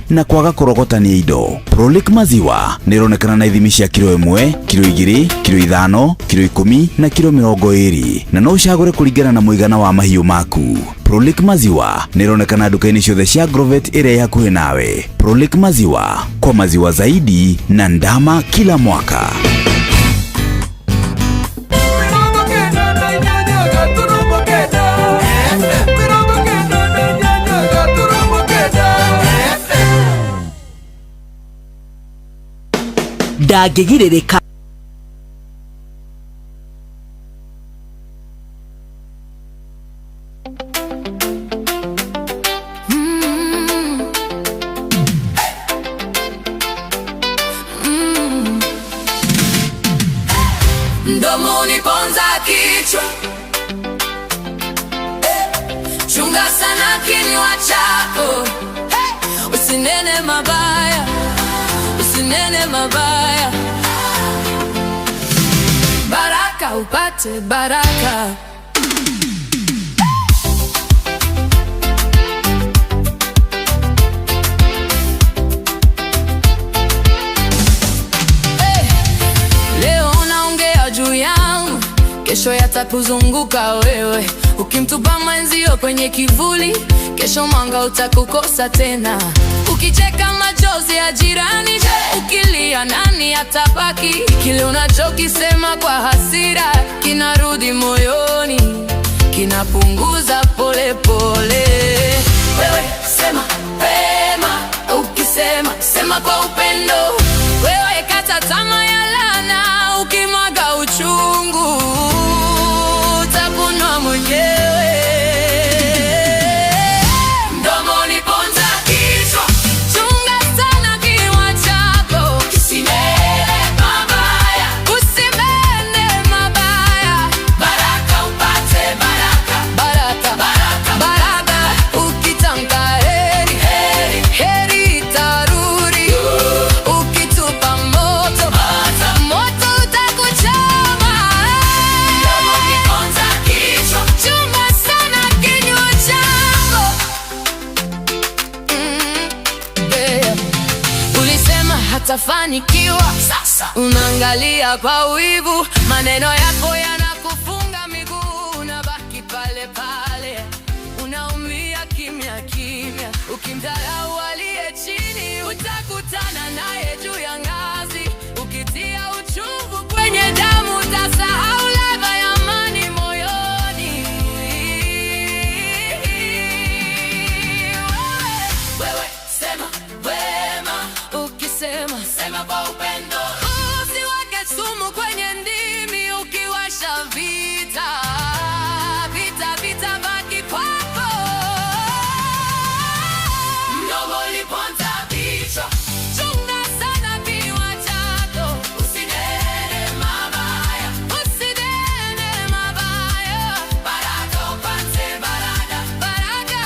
Na kwaga kũrogotania indo. Prolic maziwa nĩ ĩronekana na ithimi cia kiro 1, kiro 2, kiro 5, kiro 10 na kiro 20, na no ũcagũre kũringana na mũigana wa mahiũ maku. Prolic maziwa nĩ ĩronekana nduka-inĩ ciothe cia Agrovet ĩrĩa ĩ hakuhĩ nawe. Prolic maziwa, kwa maziwa zaidi na ndama kila mwaka. 98.9 99.9 FM. Ndangĩgirĩrĩka. Mdomo uniponza kichwa, chunga sana kinywa chako. Usinene mabaya, usinene mabaya, baraka upate baraka. Leo unaongea juu yangu, kesho yatakuzunguka wewe. Ukimtupa mwenzio kwenye kivuli, kesho mwanga utakukosa tena. Ukicheka machozi ya jirani, ukilia nani atabaki? Kile unachokisema kwa hasira kinarudi moyoni, kinapunguza pole pole. Wewe sema pema, ukisema sema kwa upendo. Wewe kata tamaa ya laana, ukimwaga uchungu utapunwa mwenyewe. Mdomo uniponza kichwa, chunga sana kinywa chako, usinene mabaya, usinene mabaya, baraka upate baraka, baraka, baraka, baraka. Ukitamka heri, heri, heri itarudi. Ukitupa moto, moto utakuchoma. Mdomo uniponza kichwa, chunga sana kinywa chako. Yeah. Ulisema hatafanikiwa, sasa unaangalia kwa wivu, maneno yako yanakufunga miguu, unabaki pale pale, unaumia kimya kimya. Ukimdharau aliye chini, utakutana naye juu ya ngazi. Ukitia uchungu kwenye damu, utasahau ladha ya amani moyoni. Wewe sema wema, ukisema sema kwa upendo. Usiweke sumu kwenye ndimi, ukiwasha vita, vita vitabaki kwako. Mdomo uliponza kichwa, chunga sana kinywa chako, usinene mabaya, usinene mabaya, baraka upate baraka, baraka,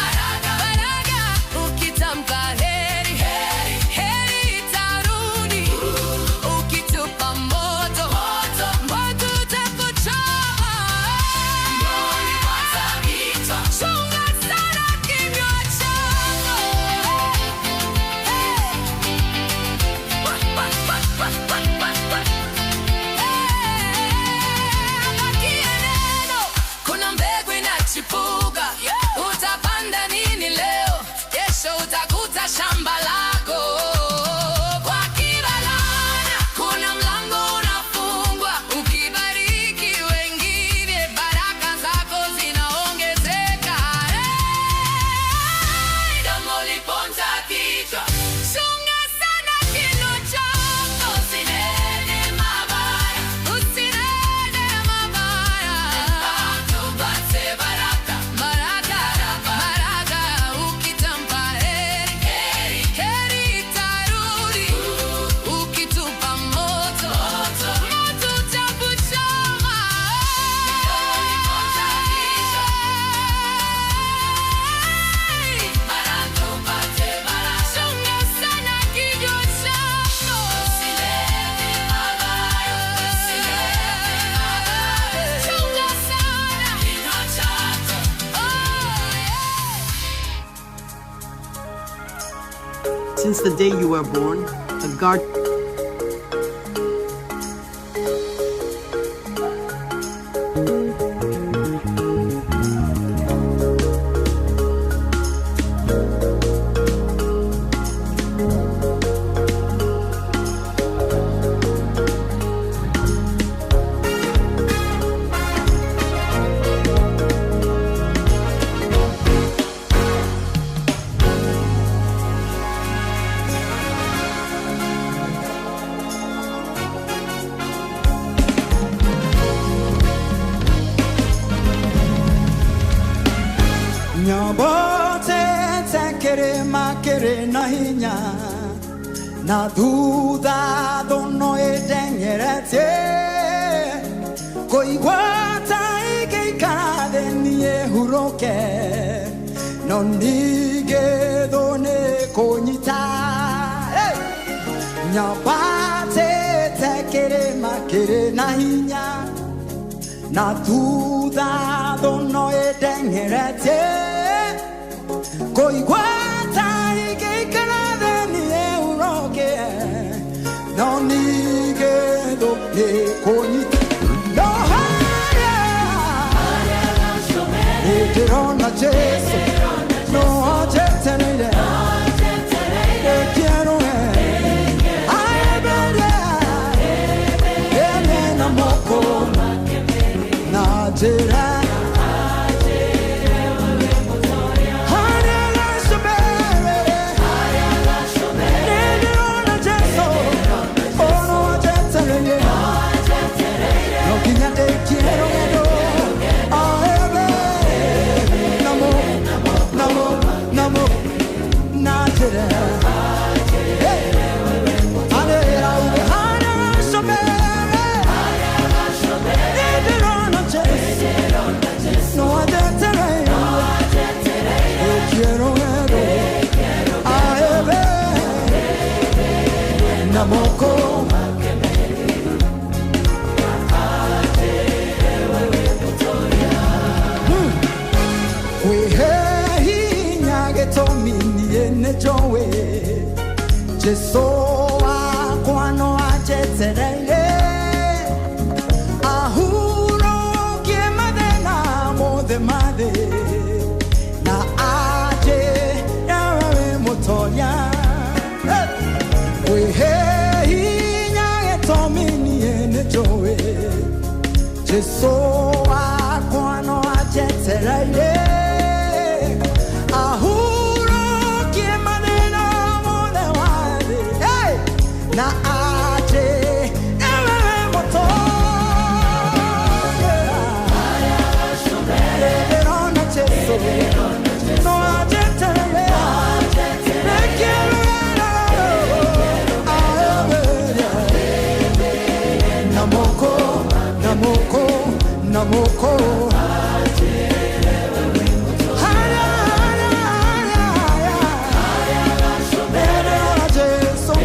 baraka, ukitamka heri, heri. Since the day you were born, a guard Nyambotete kĩrĩma kĩrĩ na hinya na thutha thũno ĩndengeretie kũigua ta ingĩikara thĩ niĩ hurũke no ningĩ thũ nĩ kũnyita. Hey! Nyambatĩte kĩrĩma kĩrĩ na hinya na thutha thũno ĩndengeretie kũigua ta ingĩikara thĩ niĩ hurũke no ningĩ thũ nĩ kũnyita. No harĩa nĩndĩrona Jesũ no anjetereire ndĩkĩerũe aemberie ene na moko na njĩra. Namoko. Kwihe hinya gĩtũmi niĩ nĩ njũĩ Jesũ wakwa no anjetereire ahurũkie mathĩna mothe ma thĩ na anjĩre we wĩ mũtoria. Hey! Kwihe hinya gĩtũmi niĩ nĩ njũĩ Jesũ wakwa no anjetereire ahurũkie mathĩna mothe ma thĩ. Hey! Na anjĩre we wĩ mũtoria. Nĩndĩrona Jesũ no anjetereire Namoko, namoko, namoko. Haya, haya, haya, haya. Nĩndĩrona Jesũ.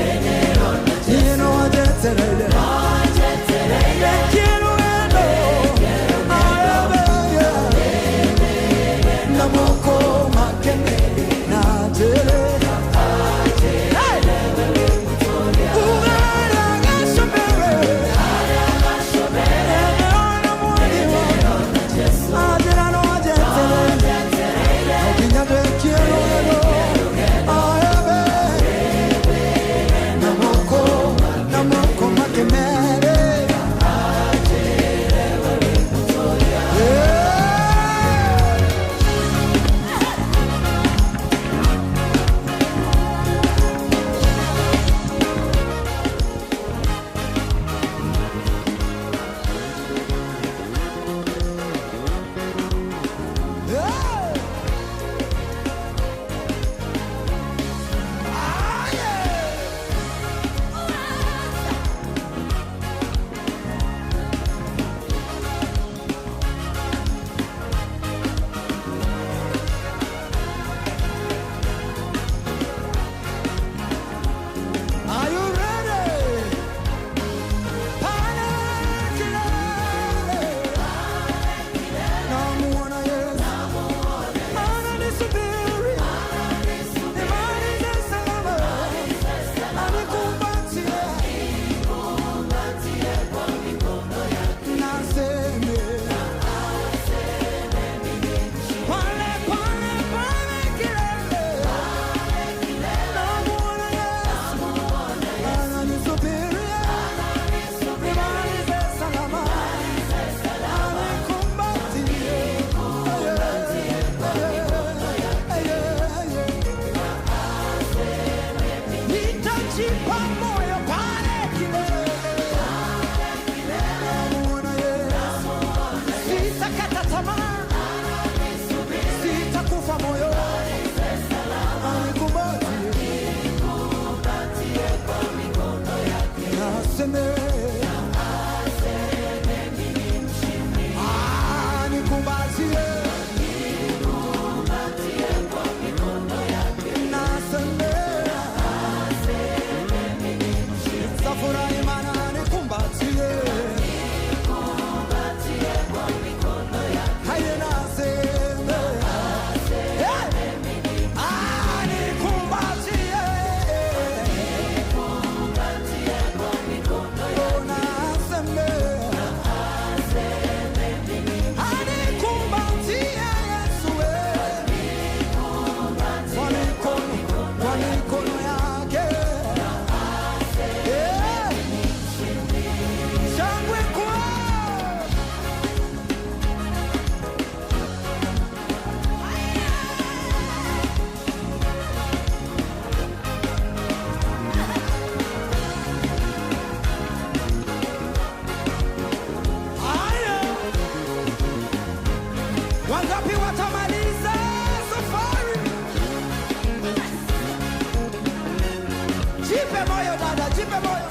Moyo dada, jipe moyo.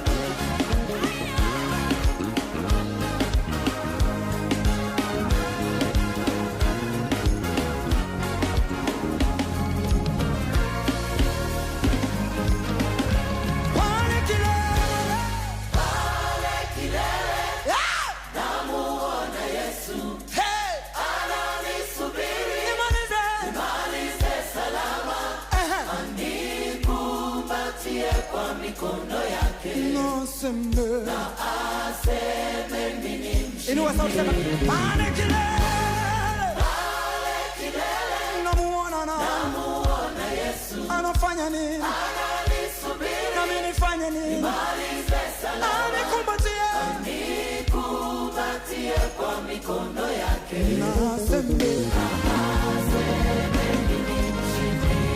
Pale kilele. Ah! Hey! Nimalize. Ehe. Naseme. Inua sauti sema, pale kilele. Namuona nani? Anafanya nini? Nami nifanye nini? Anikumbatie. Naseme.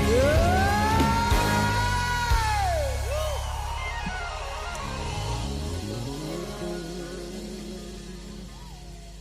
Yeah!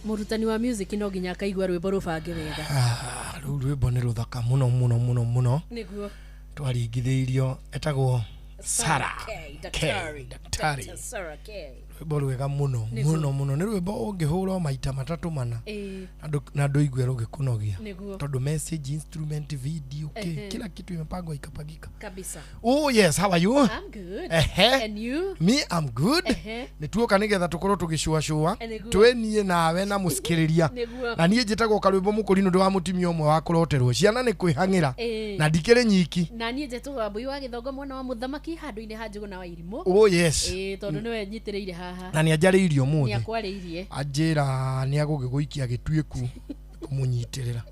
Mũrutani wa music no nginya akaigua rwĩmbo rũbange wega. Ah, rũu rwĩmbo nĩ rũthaka mũno mũno mũno mũno. Nĩguo. Twaringithĩirio etagwo Sarah K, K, Daktari. Daktari. Dr. Sarah K. Rwĩmbo rwega mũno Nĩguo. mũno mũno, nĩ rwĩmbo ũngĩhũra maita matatũ mana Ĩĩ. na ndũigue rũgĩkũnogia. Nĩguo. Tondũ message, instrument, video, Ehe. kila kitu imepangwa ikapangika. Kabisa. Oh yes, how are you? I'm good. Ehe. And you? Me, I'm good. Ehe. Nä tuoka nä getha tå korwo tå gä cuacua. Nĩguo. Twä niä nawe na må cikä rä ria. Nĩguo. Na niä njä tagwo karwä mbo må kå rinå ndä wa må timia å mwe wa kå roterwo ciana nä kwä hangä ra. Ĩĩ. Na ndikä rä nyiki. Na niĩ njetwo Wambui wa Gĩthongo, mwana wa mũthamaki, handũ-inĩ ha Njũgũna wa Irimũ. Oh yes. Ĩĩ, tondũ nĩwe nyitĩrĩire haha. Na nä anjarä irio må Nĩ thä. akwarĩirie. Anjä ra nä agå gä gå ikia gä tuä ku kå må nyitä rä ra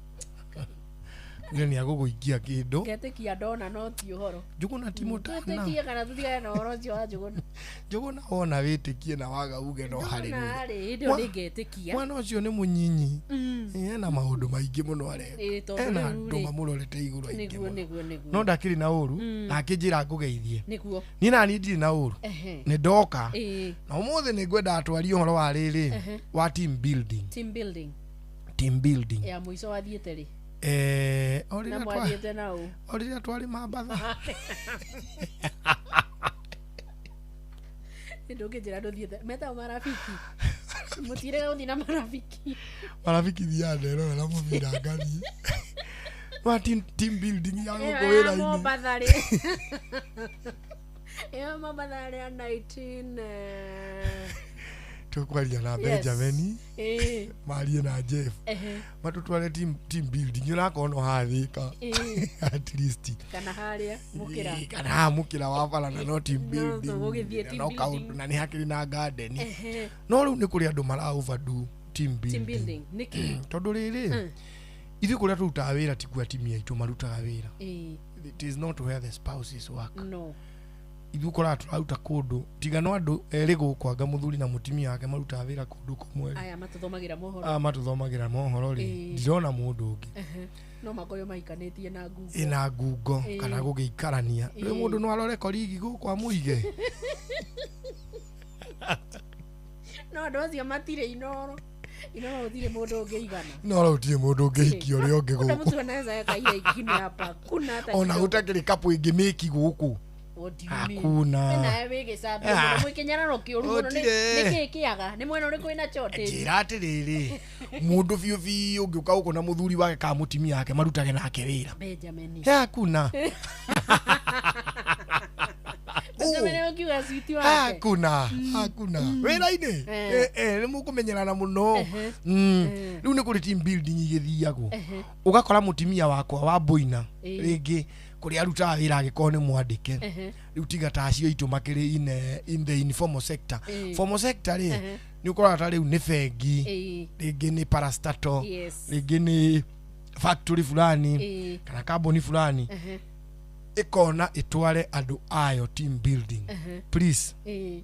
nä agå gå ikia kä ndå. Ngetĩkia ndona no ti ũhoro. Njå na ti må tana. Twĩtĩkie kana tũtigane na ũhoro ũcio wa Njũgũna. Njå na wona wä tä kie na waga uge no harä. Ndona rĩ, hĩndĩ ĩyo nĩngetĩkia. Mwana å cio nä må nyinyi, ena maå ndå maingä må no areka. Ĩĩ, tondũ Ena rĩu andå rĩ. mamå rorete igå rå aingä Nĩguo. mũno. Nĩguo, nĩguo. No ndakĩrĩ na ũru na akĩnjĩra ngũgeithie. Nĩguo. Niĩ naniĩ ndirĩ na ũru. Ehe. Nĩ ndoka. Ĩĩ. Na ũmũthĩ nĩ ngwendaga twarie ũhoro wa rĩrĩ wa team building. Team building. Team building. Ya mũico wathiĩte rĩ? O Na rĩrĩa mwathiĩte na ũ? O rĩrĩa twarĩ Mambatha. Ndũngĩnjĩra ndũthiĩte metagwo marafiki, mũtirega gũthiĩ na marafiki. Marafiki thiaga nderorera mũbira ngathiĩ wa team building ya Ĩyo gũkũ ya wĩra-inĩ. Mombatha rĩ, ĩyo Mombatha rĩ ya 19 Tũkwaria na Benjamin. Ĩĩ. Marie na Jeff. Ehe. Matũtware team building ũrakorwo no hathĩka. Ĩĩ. At least. Kana harĩa mũkĩra. Ĩĩ, kana haha mũkĩra wa bara na no team No, building. tũgũgĩthiĩ na team no building. kaũndũ na nĩ hakĩrĩ na garden. Ehe. No rĩu nĩ kũrĩ andũ mara overdo team Team building. building nĩkĩ? Tondũ rĩrĩ, ithuĩ kũrĩa tũrutaga wĩra tikuo atimia aitũ marutaga wĩra. Ĩĩ. It is not where the spouses work. No. Ithuĩ ũkoraga tũraruta kũndũ tiga no andũ erĩ gũkũ, anga mũthuri na mũtimia wake marutaga wĩra kũndũ kũmwe rĩ. Aya matũthomagĩra mohoro. Aya matũthomagĩra mohoro rĩ. Ĩĩ. Ndirona mũndũ ũngĩ. Ehe. No makorwo maikanĩtie na ngungo. Ĩna ngungo. Ĩĩ. Kana gũgĩikarania rĩ. Ĩĩ. Mũndũ no arore korigi gũkũ amũige. No andũ acio matirĩ inoro, inoro gũtirĩ mũndũ ũngĩigana. No gũtirĩ mũndũ ũngĩhikia ũrĩa ũngĩ Kuna gũkũ. mtu anaweza weka ile ingine hapa, kuna hata Ona kidogo. gũtakĩrĩ kapũ ĩngĩ mĩki gũkũ. What do you mean? Hakuna. We nawe wĩ gĩcambio Ah. mũno, mwĩkĩnyararo kĩũru mũno. Gũtirĩ. Nĩkĩĩ kĩaga nĩ mwena ũrĩkũ wĩna shortage? Njĩra atĩrĩrĩ, mũndũ biũ biũ ũngĩũka gũkũ na mũthuri wake kana mũtimia wake marutage nake wĩra. Benjamin. Hakuna. Benjamin ũkiuga switi wake. Hakuna, hakuna wĩra-inĩ. Eh. Nĩ mũkũmenyerana mũno. Ehe. Rĩu nĩ kũrĩ team building igĩthiagwo ũgakora mũtimia wakwa wa mboina Ĩĩ. rĩngĩ kũrĩa arutaga wĩra angĩkorwo nĩ mwandĩke. Ehe. Rĩu tiga ta acio aitũ makĩrĩ in the informal sector. Ĩĩ. Formal sector rĩ, Ehe. nĩ ũkoraga ta rĩu nĩ bengi, Ĩĩ. rĩngĩ nĩ parastatal, Yes. rĩngĩ nĩ factory fulani Ĩĩ. kana kambuni fulani Ehe. ĩkona ĩtware andũ ayo team building. Ehe. Please, Ĩĩ.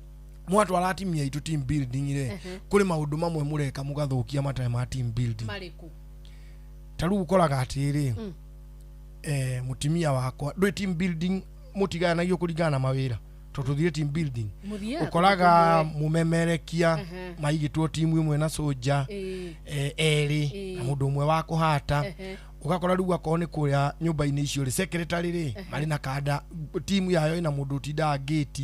mwatwara timu yaitũ team building rĩ, kũrĩ maũndũ mamwe mũreka mũgathũkia matarĩ ma team building. Marĩkũ? Ta rĩu ũkoraga atĩrĩ, mũtimia wakwa ndũĩ team building mũtigayanagio kũringana na mawĩra, tondũ tũthire team building Mũthiaga ũkoraga kũndũ kũmwe. mũmemerekia Ehe. maigĩtwo timu ĩmwe na soja Ĩĩ. erĩ Ĩĩ. na mũndũ ũmwe wa kũhata. Ehe. Ũgakora rĩu akorwo nĩ kũrĩa nyũmba-inĩ icio rĩ, secretary rĩ marĩ na kanda, timu yayo ĩna mũndũ ũtindaga gate,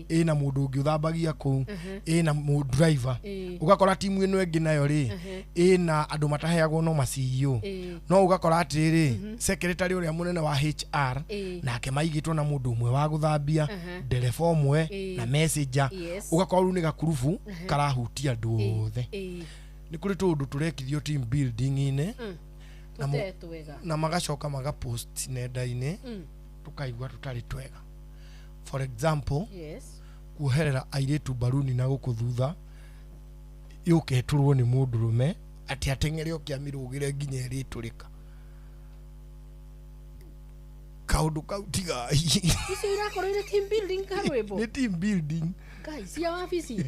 ĩna mũndũ ũngĩ ũthambagia kũu, ĩna driver. Ũgakora timu ĩno ĩngĩ nayo rĩ ĩna andũ mataheagwo no ma CEO. No ũgakora atĩrĩrĩ, secretary ũrĩa mũnene wa HR nake maigĩtwo na mũndũ ũmwe wa gũthambia, ndereba ũmwe na messenger. Ũgakora rĩu nĩ gakurubu karahutia andũ othe. Nĩ kũrĩ tũũndũ tũrekithio team building-inĩ na Tũte twega. Na magacoka magapost nenda-inĩ, tukaigua tũtarĩ twega. For example, kuoherera airĩtu mbaruni na gũkũ thutha yũketũrwo nĩ mũndũrũme atĩ ateng'ere oke amĩrũgĩre nginya ĩrĩtũrĩka, kaũndũ kau tigai. Icio irakorwo irĩ team building karwĩmbo. Nĩ team building. Ngai cia wabici.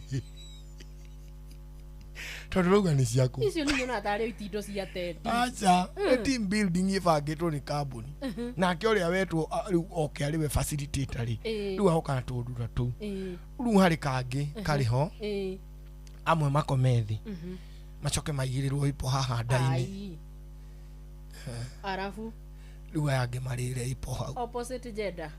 Tondũ rauga nĩ ciaku. Icio nĩ nyonaga tarĩ itindo cia tendi. Aca, nĩ team building ĩbangĩtwo nĩ kambuni, nake ũrĩa wetwo rĩu oke arĩ we facilitator rĩ, rĩu agoka na tũũndũ ta tũu. Rĩu harĩ kangĩ karĩ ho, amwe makome thĩ, macoke maigĩrĩrwo ipo haha nda-inĩ. Ai. Arabu Rĩu aya angĩ marĩre ipo hau. Opposite gender.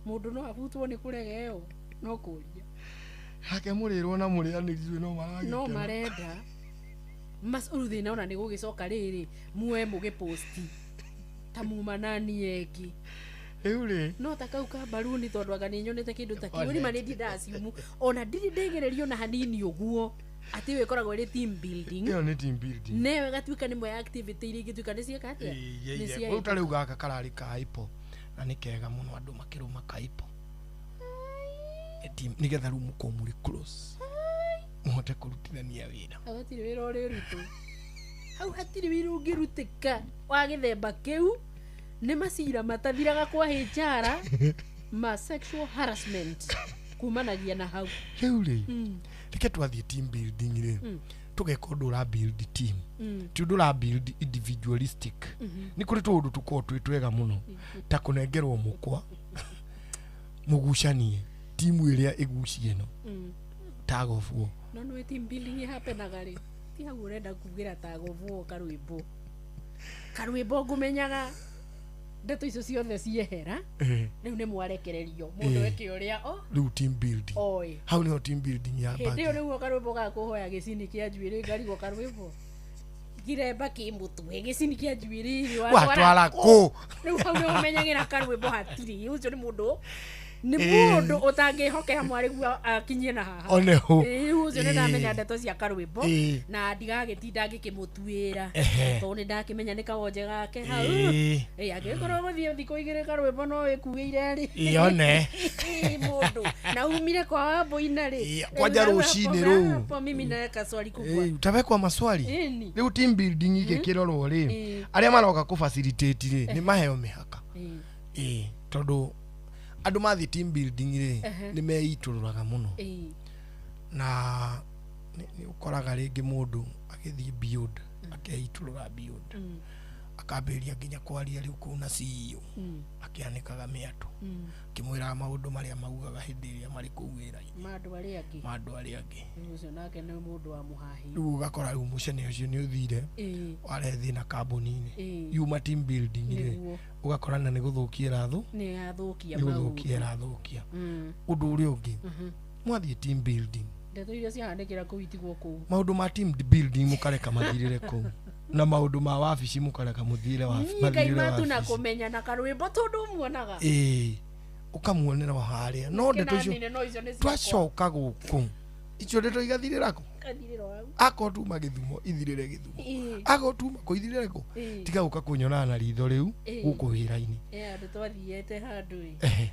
Mũndũ no abutwo nĩ kũrega ĩyo no kũria. Hake mũrĩrwo na mũrĩanĩri no maragĩkena. No marenda. Mas rĩu thĩna ona nĩ gũgĩcoka rĩrĩ muoe mũgĩposti ta muma nani eki. Rĩu rĩ, No ta kau ka mbaruni, tondũ anga nĩ nyonete kĩndũ ta kĩu nĩ ma nĩ ndindaciumu ona ndirĩ ndegererio na hanini ũguo atĩ ĩyo ĩkoragwo ĩrĩ team building. Ĩyo nĩ team building. Neyo ĩgatuĩka nĩ ĩmwe ya activity iria ingĩtuĩka nĩ ciĩka atĩa, nĩ cia. Rĩu ta rĩu gaka kararĩ ka ipo na nĩ kega mũno, andũ makĩrũma ka ipo. Nĩgetha rĩu mũkorwo mũrĩ close, mũhote kũrutithania wĩra. Hau hatirĩ wĩra ũrĩrutwo, hau hatirĩ wĩra ũngĩrutĩka wa gĩthemba kĩu. Nĩ macira matathiraga kwa HR ma sexual harassment kumanagia na hau. Rĩu rĩ, reke twathiĩ team building rĩ, tũgeka ũndũ ũra build team, ti ũndũ ũra build individualistic. Nĩ kũrĩ tũũndũ tũkoragwo twĩ twega mũno, ta kũnengerwo mũkwa mũgucanie, timu ĩrĩa ĩgucie ĩno, tag of war. No nĩ team building ĩhapenaga rĩ, ti hau ũrenda kugĩra tagobuo karwĩmbo, karwĩmbo ngũmenyaga ndeto icio ciothe ciehera. Rĩu nĩ mwarekererio mũndũ eke ũrĩa o Rĩu team building, oĩ. hau nĩho team building Hĩndĩ ĩyo yambagia. rĩu karwĩmbo ga kũhoya gĩcini kĩa njuĩrĩ, ngarigwo karwĩmbo ngiremba kĩ mũtwe, gĩcini kĩa njuĩrĩ Watwara kũ? Rĩu hau nĩ ũmenyagĩra karwĩmbo hatirĩ ũcio nĩ mũndũ, nĩ mũndũ ũtangĩhokera mwarĩguo akinyie na haha. One hũ. Ĩĩ, ũcio nĩ ndamenya ndeto cia karwĩmbo na ndigagĩtinda ngĩkĩmũtuĩra tondũ nĩ ndakĩmenya nĩ kawonje gake hau. Ĩĩ, angĩgĩkorwo gũthiĩ thikũ igĩrĩ karwĩmbo no ĩkuĩire rĩ. Ĩĩ, one. Ĩĩ, mũndũ na umire kwa wambũina rĩ. Ĩĩ, kwanja rũcinĩ rũu. Hapo mimi naweka swali kubwa. Utawekwa maswali. Ĩni. Rĩu team building igĩkĩrorwo rĩ, arĩa maroka kũ facilitate rĩ, nĩ maheo mĩhaka. Ĩĩ, tondũ andũ mathiĩ team building rĩ, nĩ meitũrũraga mũno. Na nĩ ũkoraga rĩngĩ mũndũ agĩthiĩ beyond, akeitũrũra beyond, akambĩrĩria nginya kwaria rĩu kũu na CEO, akĩanĩkaga mĩatũ, akĩmwĩraga maũndũ marĩa maugaga hĩndĩ ĩrĩa marĩ kũu wĩra-inĩ. Ma andũ arĩa angĩ. Ma andũ arĩa angĩ. Rĩu ũcio nake nĩ mũndũ wa mũhahi. Rĩu ũgakora rĩu mũcene ũcio nĩ ũthire, warehe thĩna kambuni-inĩ. Yuma team building rĩ, ũgakora na nĩ gũthũkia ĩrathũ Nĩ athũkia nĩ gũthũkia maũndũ. ĩrathũkia. Ũndũ ũrĩa ũngĩ, mwathiĩ team building, Ndeto iria ciahanĩkĩra kũu itigwo kũu. Maũndũ ma team building mũkareka mathirĩre kũu, na maũndũ ma wabici mũkareka mũthire Ngai mathirĩre matu na wabici. kũmenya na karwĩmbo tondũ muonaga. Ĩĩ, ũkamuonera o harĩa, no ndeto icio Kĩnanine, no icio nĩ ciakwa. twacoka gũkũ, icio ndeto igathirĩra kũ? Ikathirĩra hau. Akorwo tuma Gĩthumo, ithirĩre Gĩthumo. Akorwo tuma kũ, ithirĩre kũ. Tiga gũka kũnyonaga na ritho rĩu gũkũ wĩra-inĩ. Ĩ, andũ twathiĩte handũ ĩ,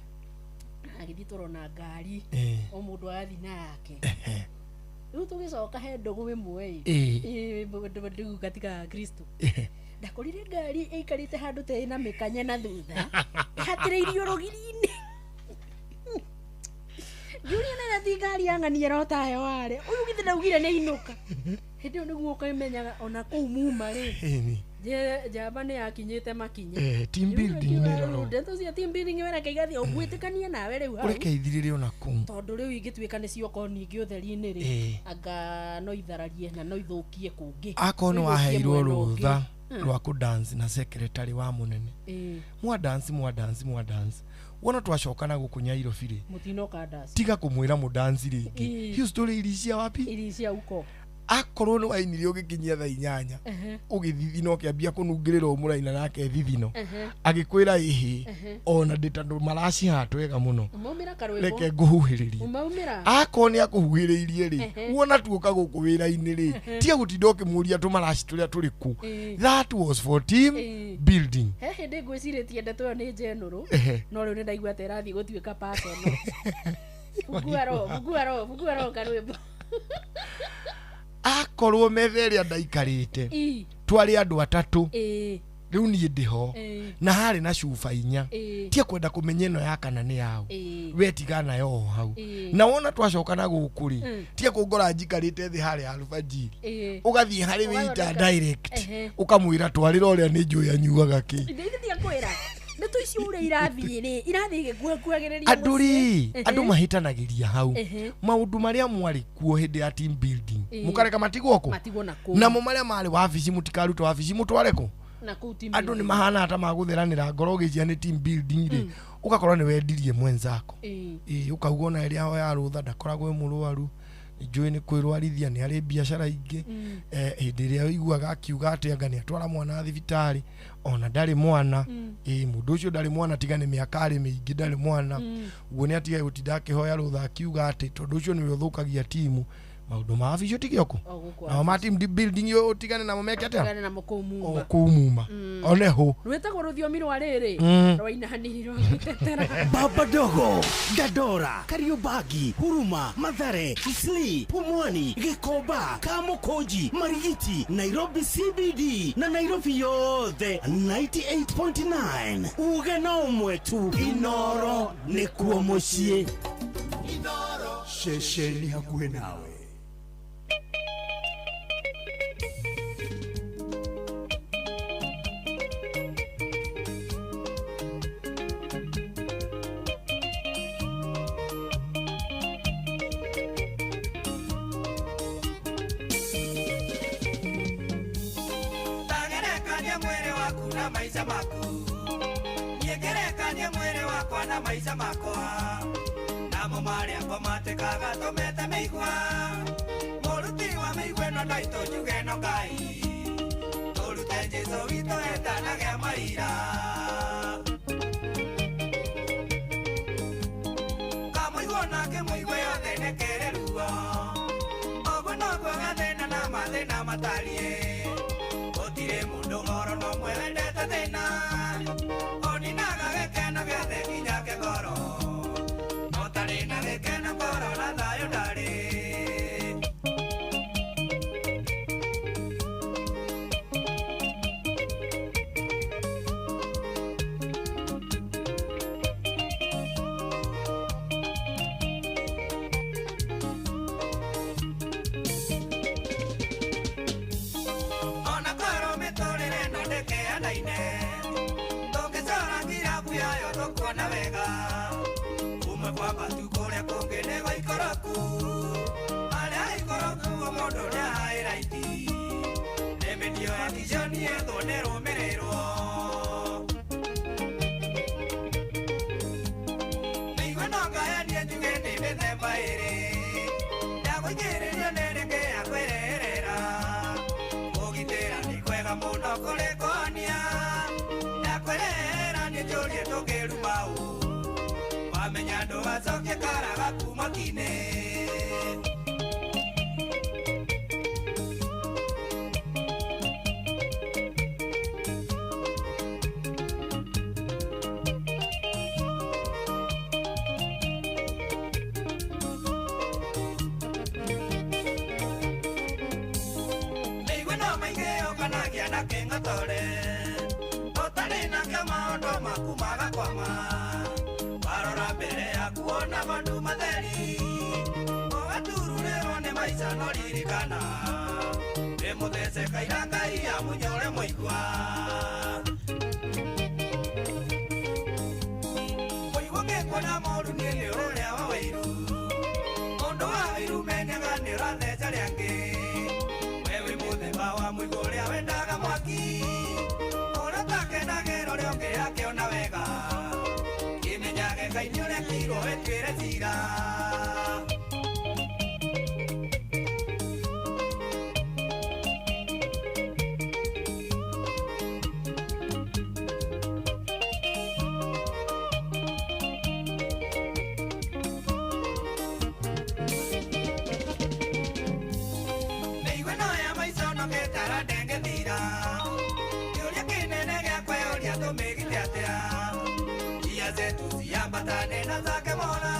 agĩthiĩ tũrona ngari, o mũndũ arathiĩ na yake. Rĩu tũgĩcoka he ndũgũ ĩmwe ĩ. Ĩ, ndũgũ katika Kristo. Ndakorire ngari ĩikarĩte handũ ta ĩna mĩkanye na thutha, ĩhatĩrĩirio rũgiri-inĩ. Ngĩũria nene ti ngari ya ng'ania ĩrotahe warĩ ũyũ, githĩ ndaugire nĩ inũka. Hĩndĩ ĩyo nĩguo ũkĩmenyaga ona kũu muma rĩ. Ĩni. Njamba nĩ yakinyĩte makinya. Team building nĩ ĩrorwo. Ndeto cia team building wereke igathiĩ ũgwĩtĩkania nawe rĩu hau. Ũreke ithirĩre ona kũu. Tondũ rĩu ingĩtuĩka nĩ ciokorwo ningĩ ũtheri-inĩ rĩ, anga no ithararie na no ithũkie kũngĩ. Akorwo nĩ No ithũkie waheirwo mwena ũngĩ. rũtha rwa kũdance na secretary wa mũnene, mwa dance mwa dance mwa dance, wona twacoka na gũkũ Nyairobi rĩ, Mũtinoka dance. Tiga kũmwĩra mũdansi rĩngĩ. Hiyo story iliishia wapi? Iliishia huko. Akorwo nĩ wainire ũgĩkinyia thaa 8, ũgĩthithina, ũkĩambia kũnungĩrĩra o mũraina nake thithino, agĩkwĩra ĩhĩ, ona ndĩ tondũ maracihaha twega mũno, Umaumĩra karwĩmbo. Reke ngũhuhĩrĩrie. Umaumĩra. Akorwo nĩ akũhuhĩrĩirie rĩ, wona tuoka gũkũ wĩra-inĩ rĩ, tiga gũtinda ũkĩmũria tũmaraci tũrĩa tũrĩ kũ. That was for team building. He hĩndĩ ngwĩcirĩtie ndeto ĩyo nĩ general, no rĩu nĩ ndaigua atĩ ĩrathiĩ gũtuĩka personal. Fungua roho, fungua roho, fungua roho karwĩmbo. Akorwo metha ĩrĩa ndaikarĩte, twarĩ andũ atatũ, rĩu niĩ ndĩho, na harĩ na cuba 4, tia kwenda kũmenya ĩno ya kana nĩ yaũ, we tiga nayo o hau. Na wona twacoka na gũkũ rĩ, tia kũngora njikarĩte thĩ harĩa alfajiri, ũgathiĩ harĩ wĩita Ũgathondeka. Direct, ũkamwĩra twarĩra ũrĩa nĩ njũĩ anyuaga kĩ. Ndĩtia kwĩra ndeto icio ũrĩa irathiĩ rĩ, irathiĩ igĩkuakuagĩrĩria Andũ rĩ, mũciĩ. Andũ mahĩtanagĩria hau. Maũndũ marĩa mwarĩ kuo hĩndĩ ya team building, mũkareka matigwo kũ? Matigwo na kũu. Namo marĩa marĩ wabici, mũtikaruta wabici, mũtware kũ? Na kũu team Andũ nĩ building. mahana ta magũtheranĩra ngoro ũgĩcia nĩ team building rĩ, ũgakora nĩ wendirie mwenzako. Ĩĩ, ũkauga ona ĩrĩa ahoya rũtha ndakoragwo e mũrwaru, njũĩ nĩ kwĩrwarithia, nĩ arĩ biacara ingĩ. Hĩndĩ ĩrĩa ũiguaga akiuga atĩ anga nĩ atwara mwana thibitarĩ, ona ndarĩ mwana. Ĩĩ, mũndũ ũcio ndarĩ mwana, tiga nĩ mĩaka arĩ mĩingĩ, ndarĩ mwana. Ũguo nĩ atige gũtinda akĩhoya rũtha akiuga atĩ tondũ ũcio nĩwe ũthũkagia timu. Maũndũ ma wabici ũtige ũkũ. O gũkũ. Nao ma team building ĩyo ũtigane namo, meke atĩa? Tigane namo kũu O muma. kũu muma one hũ. Rwĩtagwo rũthiomi rwa rĩrĩ rwa inani rwa gũtetera. Baba Dogo, Dandora, Kariobangi, Huruma, Mathare, Isli, Pumwani, Gikomba, Kamukunji, Marigiti, Nairobi CBD na Nairobi yothe 98.9. Uge na ũmwe tu, Inoro nĩkuo mũciĩ. Ceceni hakuhĩ nawe. Tagerekania mwĩrĩ waku na maica maku, niĩ ngerekanie mwĩrĩ wakwa na maica makwa, namo marĩa ngomatĩkaga tũmete mĩigua, mũruti wa mĩigua ĩno ndaitũ njuge ĩno Ngai tũrute Jesũ witũ etanagĩa maira. Kamũigua nake mũigua yothe nĩkĩrĩ ruo, ũguo noguo gathĩna na mathĩna matariĩ. Gũtirĩ mũndũ oro na ũmwe wendete thĩna, oninaga gĩkeno gĩothe nginya kĩgoro, ũtarĩ na gĩkeno ngoro na thayũ ndarĩ. Ona korwo mĩtũrĩre ĩno ndĩkĩanaine, tũngĩcora ngirabu yayo tũkuona wega, kumwe kwa matu kũrĩa kũngĩ nĩ gũikũrũku, harĩa ikũrũku mũndũ nĩahaĩra iti, nĩmĩtio ya kiconi yethwo nĩrũmĩrĩrwo. Mĩigua no ngayanie njuge nĩ mĩthemba ĩrĩ, ya gũikĩrĩrio nĩ rĩngĩ ya kwĩrehera, kũgitĩra nĩ kwega mũno kũrĩ kũhonia, ya kwĩrehera nĩ njũrie tũngĩruma ũ, wamenya ndũgacokie kara gaku mwaki-inĩ. Mĩigua no maingĩ ũkanagia na kĩng'otore, ũtarĩ nakĩo maũndũ maku magakwama, warora mbere yaku wona mandũ matheri, ũgatururĩrwo nĩ maica no ririkana nĩ mũthece. Theceka ira Ngai amunyore mũigua. Mũigua ngĩkuona mũru niĩ nĩ ũrĩa wa wĩiru. Mũndũ wa wĩiru menyaga nĩ ũratheca arĩa angĩ. We wĩ mũthemba wa mũigua ũrĩa wendaga mwaki. Ũrĩa ũtakenagĩra ũrĩa ũngĩ akĩona wega. Kĩmenyage Ngai nĩ ũrekirwo wĩtuĩre cira. Mĩigua ĩno ya maica onokete arandengethira. Kĩũria kĩnene gĩa kwĩyũria tũmĩgite atĩa? Njia zetu ciambatane na zake Mola.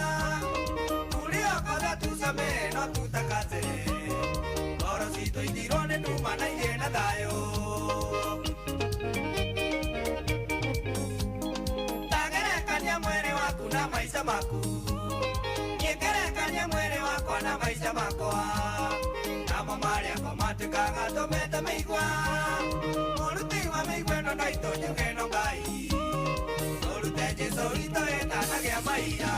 Tuliokoza tusamehe no tutakase. Ngoro citũ ithirwo nĩ nduma na igĩe na thayũ. Tagerekania mwĩrĩ waku na maica maku. Niĩ ngerekania mwĩrĩ wakwa na maica makwa. Namo marĩa matuĩkaga tũmete mĩigua. Mũruti wa mĩigua ĩno ndaitũ njuge no Ngai. Tũrute Jesũ witũ ĩtanagia maira.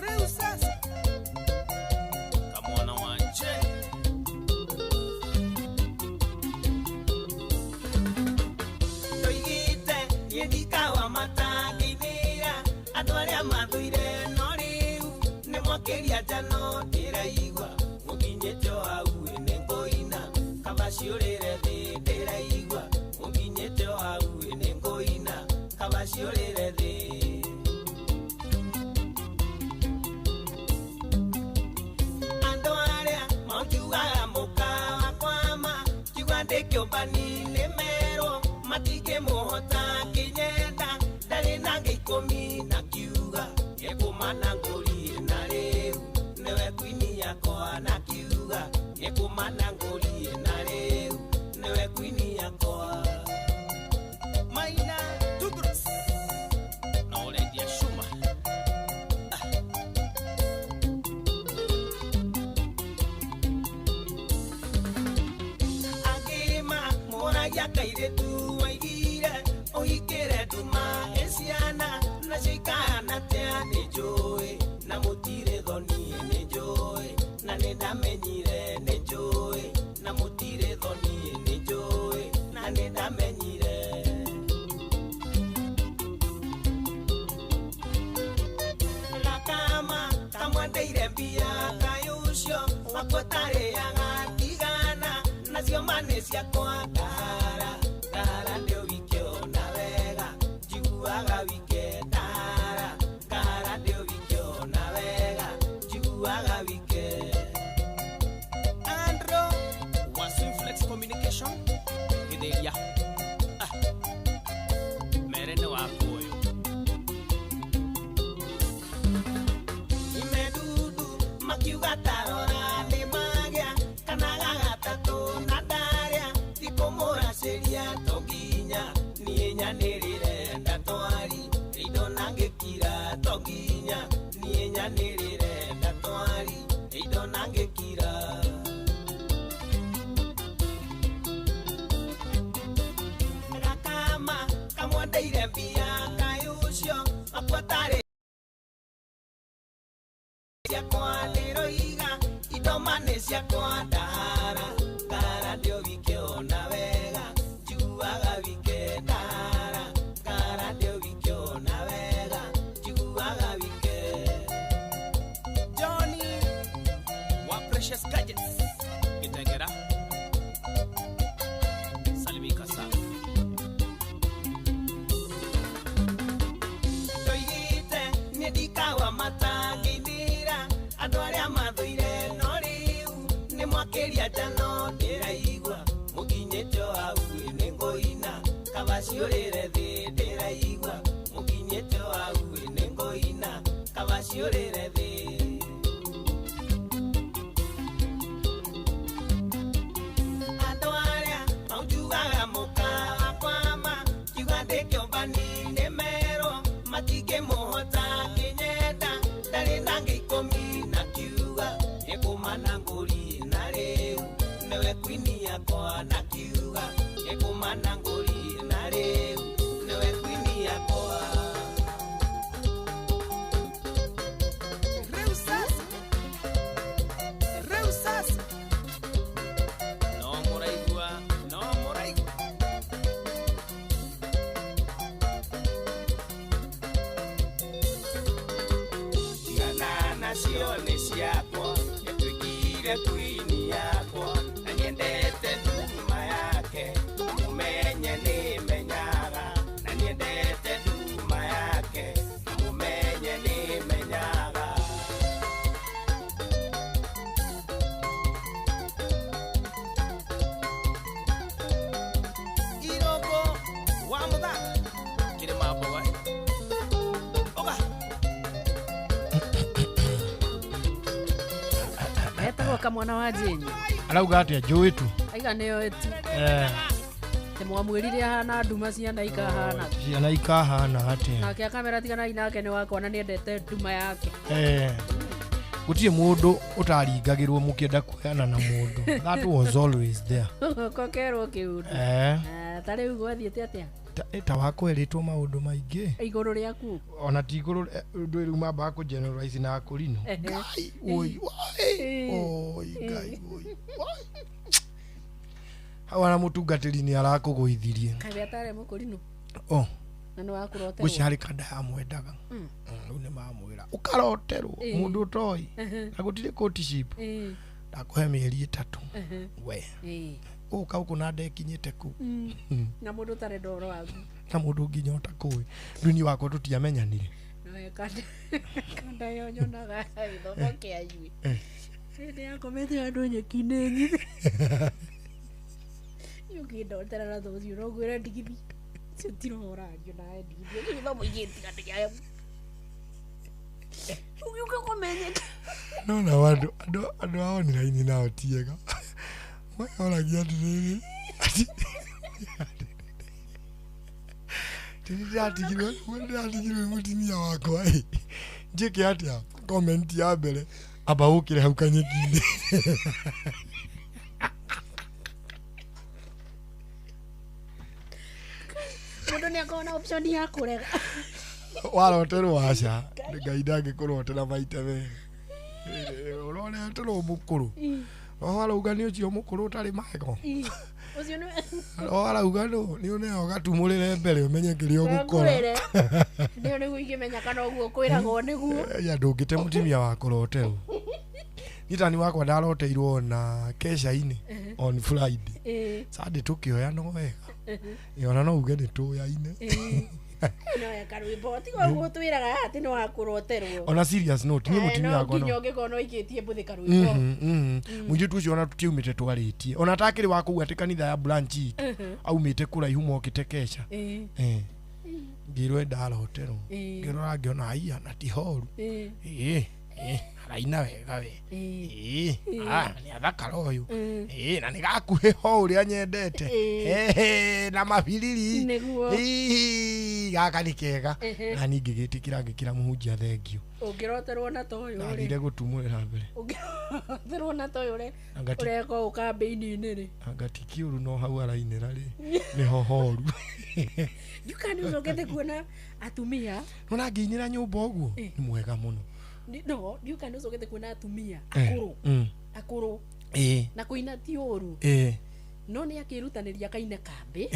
Rĩu sasa Kamwana wanje Ndoigĩte niĩ ndikawa matangĩithĩra andũ arĩa mathũire no rĩu nĩ mwakĩria njano ndĩraigua mũkinyĩte o hau ĩ nĩ ngũina kaba ciũrĩre thĩ ndĩraigua mũkinyĩte o hau ĩ nĩ ngũina kaba ciũrĩre thĩ. Andũ arĩa makiugaga mũka wakwama kiuga ndĩ kĩũmbani nĩ merwo matingĩmũhota kĩnyenda ndarĩ na ngĩ ikũmi na kiuga nĩkũmana ngũriĩ na rĩu nĩwe kwini yakwa na kiuga nĩkũmana ngũriĩ na rĩu nĩwe kwini yakwa. Maina Tugros na ũrendia cuma. Agĩma mũragia kairĩtu waigire ũhikĩre nduma ĩ ciana nacio ikahana atĩa nĩ njũĩ na mũtirĩ thoni nĩ njũĩ na nĩ ndamenyire nĩ njũĩ na mũtirĩ thoni nĩ njũĩ na nĩ ndamenyire. Gakama kamwendeire mbia kaĩ ũcio wakwa ũtarĩaga tigana nacio ma nĩ ciakwa ngahara ngahara ndĩ wike ona wega njiguaga wike ndahara ngahara ndĩ wike ona wega njiguaga wike. Andro wa Swiflex Communication gĩthĩria mere nĩ waku ũyũ. Imedudu makiuga tarora nĩ magĩa kana gagatatũ na ndarĩa tikũmũracĩria to nginya niĩ nyanĩrĩre ndatwari indo na ngĩkira to nginya niĩ nyanĩrĩre ndatwari indo na ngĩkira. Ciakwa ndahara ngara ndio wikĩona wega njuaga wike ndahara ngara ndio wikĩona wega njuaga wike. Johnny wa Precious Gadgets Gitengera salimika sana. Ndoigĩte niĩ ndikawa matangĩithira andũ arĩa mathũire no rĩu nĩ mwakĩria njano ndĩraigua mũkinyĩte o hau nĩ ngũina kaba ciũrĩre thĩ ndĩraigua mũkinyĩte o hau nĩ ngũina kaba ciũrĩre thĩ. Andũ arĩa maunjugaga mũka wakwa ma kiuga ndĩ kĩũmbani nĩ merwo matingĩmũhota kĩnyenda ndarĩ na ngĩ ikũmi na kiuga nĩkũmana ngũri na rĩu nĩwe kwini yakwa na kiuga nĩkũmana ngũri na rĩu nĩwe kwini yakwa. Rĩu sasa, rĩu sasa. No mũraigua, no mũraigua. Tigana nacio nĩ ciakwa nĩtuĩkire kwini yakwa na nyendete nduma yake mũmenye nĩ menyaga na nyendete nduma yake mũmenye nĩ menyaga. Iroko wa mũthaka kĩrĩma mboga oga. Etagwo kamwana wa Jane. Arauga atia njũĩ tu. Aiga nĩyo ĩtu. Eh, Nĩ mwamwĩrire ahana nduma ciana ikahana. Ciana ikahana atia. Nake akamera tiganai nake nĩ wakwa na nĩendete nduma yake. Eh, gũtirĩ mũndũ ũtaringagĩrwo mũkĩenda kuoyana na mũndũ. That was always there. Kokerwo kĩũndũ. Eh, Ta rĩu gwathiĩte atĩa? Ta wakwerĩtwo maũndũ maingĩ. Igũrũ rĩaku. Ona ti igũrũ ndũ rĩu mambaga kũ generalize na akũrinũ. Ehe. Ngai oi oi oi Ngai oi oi. Hau ona mũtungatĩri nĩ arakũgũithirie. Kaĩ atarĩ mũkũrinũ Oh, na nĩ wakũroterwo. ngwĩciria harĩ kanda yamwendaga. Rĩu nĩ mamwĩra ũkaroterwo mũndũ ũtoĩ na gũtirĩ courtship. Ndakũhe mĩeri 3 we ũka gũkũ na ndekinyĩte kũu. Na mũndũ ũtarenda ũhoro waku. Na mũndũ nginya ũtakũĩ rĩu niĩ wakwa tũtiamenyanire. Nawe kanda kanda ĩyo nyonaga gĩthomo kĩa inyuĩ. Hĩndĩ yakomete handũ nyeki-inĩ nyithe. Ũkĩndotera na ũcio no ngwĩre ndigithi. Ũcio ti roho ũrario nawe ndigithi. Ũcio gĩthomo igĩtiga ndĩayo. Ũgĩũka kũmenyeka. No na andũ andũ andũ a online nao ti ega. Maroragia atĩrĩrĩ atĩ ndĩratigirwo nĩ mũtumia wakwa ĩ njĩke atĩa comment ya mbere amba ũkĩre hau kanyeki-inĩ. Mũndũ nĩ akoragwo na option ya kũrega. Waroterwo aca Ngai ndangĩkũrotera maita merĩ. Ũroreterwo mũkũrũ roho arauga nĩ ũcio mũkũrũ ũtarĩ magego. Ũcio nĩ Roho arauga nũ nĩ ũneo gatumũrĩre mbere ũmenye kĩrĩa ũgũkora. ngwĩre. Nĩyo nĩguo ingĩmenya kana ũguo kwĩragwo nĩguo. Ya ndũngĩte mũtumia wa kũroterwo. Niĩ tani wakwa ndaroteirwo na kesha-inĩ on Friday. Sunday tũkĩoya no wega. Ĩ ona no uge nĩ tũyaine. No karwĩmbo tiga ũguo twĩraga atĩ nĩ wakũroterwo. Ona serious note niĩ mũtumia no wakwa nginya no. ũngĩkorwo no ikĩtie mbũthĩ karwĩmbo. Mũirĩtu ũcio ona tũtiaumĩte twarĩtie ona atakĩrĩ wa kũu atĩ kanitha ya branch itũ aumĩte kũraihu mokĩte kesha. Ngĩrwo ndaroterwo ngĩrora ngĩona haiya na ti horu. Ĩĩ araina wega we. Ĩĩ nĩ athakara ũyũ. Ĩĩ na nĩ gakuhĩ ho ũrĩa nyendete. Na mabiriri. Nĩguo. Ĩĩ gaka nĩ kega. Na niĩ ngĩgĩtĩkĩra ngĩkĩra mũhunjia thengio. Ũngĩroterwo na ta ũyũ rĩ. Ndathire gũtumũrĩra mbere. Ũngĩroterwo na ta ũyũ rĩ. Angati- Ũreka ũũ kambĩini-inĩ rĩ. Anga ti kĩũru no hau arainĩra rĩ nĩho horu. Njuka nĩ ũcokete kuona atumia. Nona ngĩinĩra nyũmba ũguo nĩ mwega mũno. No, ndiũka nĩ ũcokete kuona atumia akũrũ. Akũrũ. Na kũina ti ũru. No nĩ akĩrutanĩria kaine kambĩ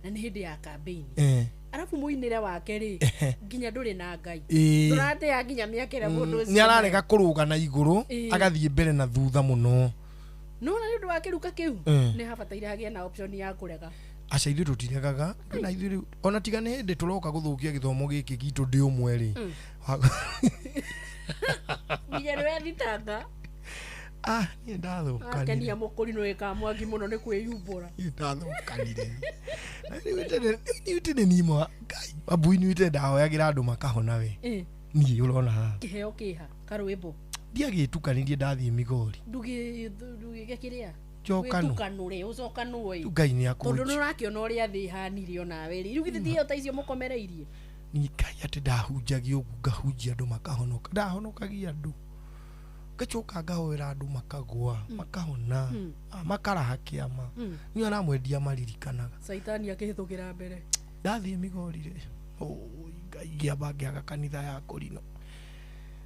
na nĩ hĩndĩ ya kambĩini. Arabu mũinĩre wake rĩ nginya ndũrĩ na Ngai. Ndũratea nginya mĩaka ĩrĩa mũndũ ũcio. Nĩ ararega kũrũga na igũrũ agathiĩ mbere na thutha mũno. No na nĩ ũndũ wa kĩruka kĩu nĩ habataire hagĩe na option ya kũrega. Aca ithuĩ tũtiregaga na ithuĩ rĩu ona tiga nĩ hĩndĩ tũroka gũthũkia gĩthomo gĩkĩ gitũ ndĩ ũmwe rĩ. Nginya nĩ wethitanga. Ah, niĩ ndathũkanire. Akenia mũkũrinũ ĩka mwangi mũno nĩ kwĩyumbũra. Niĩ ndathũkanire. Niĩ tene niĩ mwa Ngai mambui niĩ tene ndahoyagĩra andũ makahona we. Niĩ ũrona haha. Kĩheo kĩha karwĩmbo. Ndiagĩtukanirie ndathiĩ Migori. Ndũgĩke kĩrĩa? Njokanwo. Wĩtukanũre ũcokanwo ĩ. Ngai nĩ akũnjĩ. Tondũ nĩ ũrakĩona ũrĩa thĩ ĩhanire onawe rĩ. Rĩu githĩ ti iheo ta icio mũkomereirie? Niĩ Ngai atĩ ndahunjagia ũguo ngahunjia andũ makahonoka. Ndahonokagia andũ. Ngacoka ngahoera andũ makagwa makahona makaraha kĩama. Niĩ aramwendia maririkanaga. Caitani akĩhĩtũkĩra mbere. Ndathiĩ Migori rĩ. Ngai ngĩamba ngĩaga kanitha ya Kũrinũ.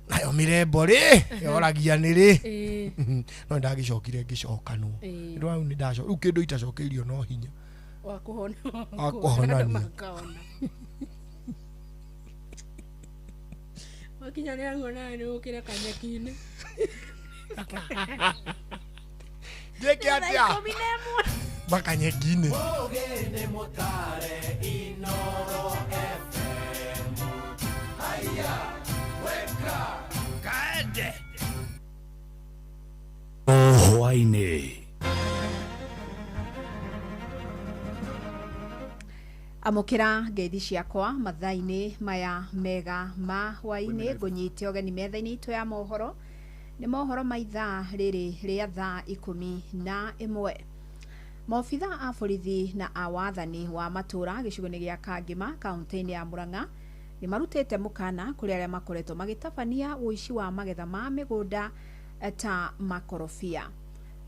Nayo mĩrembo rĩ yoragia nĩ rĩ. No ndagĩcokire ngĩcokanwo. Rĩu hau nĩ ndacoka. Rĩu kĩndũ itacokeirio no hinya. Wa kũhona. Wa kũhonania. Wakinya nĩ aguo nawe nĩ ũkĩre kanyeki-inĩ. Njĩke atĩa? Makanyeki-inĩ. Ũgĩ nĩ mũtare Inoro FM. Haiya, weka, kaende. Hwaĩ-inĩ. Amũkĩra ngeithi ciakwa mathaa-inĩ maya mega ma hwaĩ-inĩ ngũnyite ũgeni metha-inĩ itũ ya mohoro nĩ mohoro ma ithaa rĩrĩ rĩa thaa 11. Maobitha a borithi na a wathani wa matũra gĩcigo-inĩ gĩa Kangĩma kaunti-inĩ ya Murang'a nĩ marutĩte mũkana kũrĩ arĩa makoretwo magĩtabania ũici wa magetha ma mĩgũnda ta makorobia.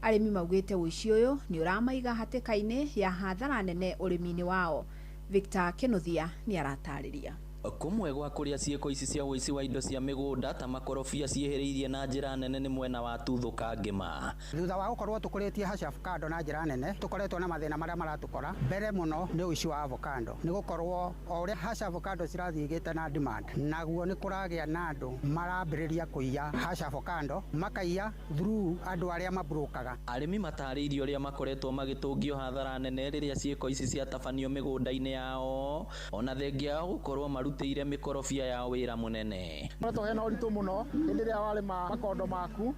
Arĩmi maugĩte ũici ũyũ nĩ ũramaiga hatĩka-inĩ ya hathara nene ũrĩmi-inĩ wao. Victor Kinuthia nĩ aratarĩria. Kũmwe gwa kũrĩa ciĩko ici cia ũici wa indo cia mĩgũnda ta makorobia ciĩhĩrĩirie na njĩra nene nĩ mwena wa Tuthũ Kangĩma. Thutha wa gũkorwo tũkũrĩtie haci avocado na njĩra nene tũkoretwo na mathĩna marĩa maratũkora mbere mũno nĩ ũici wa avocado nĩ gũkorwo o ũrĩa haci avocado cirathiĩ igĩte na demand naguo nĩ kũragĩa na andũ marambĩrĩria kũiya haci avocado makaiya through andũ arĩa mabrũkaga. Arĩmi matarĩirie ũrĩa makoretwo magĩtũngio hathara nene rĩrĩa ciĩko ici ciatabanio mĩgũnda-inĩ yao ona thengia yao gũkorwo marutĩire mĩkorobia yao wĩra mũnene. Koretwo hena ũritũ mũno hĩndĩ ĩrĩa warĩma makondo maku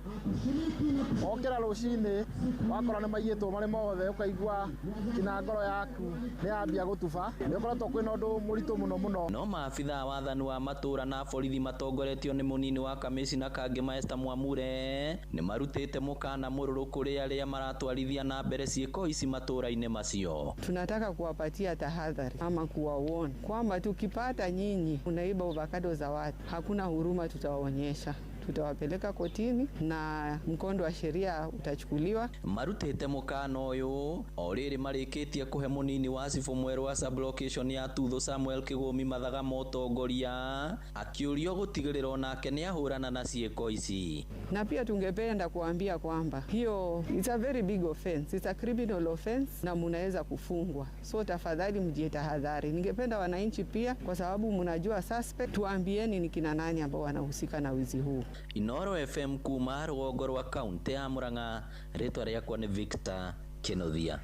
wokĩra rũcinĩ wakora nĩ maiyĩtwo marĩ mothe ũkaigua nginya ngoro yaku nĩ yambia gũtuba. Nĩ ũkoretwo kwĩna ũndũ mũritũ mũno mũno. No maabitha a wathani wa matũra na borithi matongoretio nĩ mũnini wa kamĩcina Kangĩma Esther Mwamure nĩ marutĩte mũkana mũrũrũ kũrĩ arĩa maratwarithia na mbere ciĩko ici matũra-inĩ macio. Tunataka kuwapatia tahadhari ama kuwaona kwamba tukipata nyinyi unaiba avocado za watu, hakuna huruma tutawaonyesha. Tutawapeleka kotini na mkondo wa sheria utachukuliwa. Marutĩte mũkana ũyũ o rĩrĩ marĩkĩtie kũhe mũnini wa cibũ mwerũ wa sublocation ya Tuthũ Samuel Kĩgũmi mathaga ma ũtongoria akĩũrio gũtigĩrĩra onake nĩ ahũrana na ciĩko ici. Na pia tungependa kuambia kwamba hiyo it's a very big offense, it's a criminal offense na munaweza kufungwa. So tafadhali mjitahadhari. Ningependa wananchi pia, kwa sababu mnajua suspect, tuambieni ni kina nani ambao wanahusika na wizi huu. Inoro FM kuma rũgongo rwa kaunti ya Murang'a, rĩtwa rĩakwa nĩ Victor Kinuthia.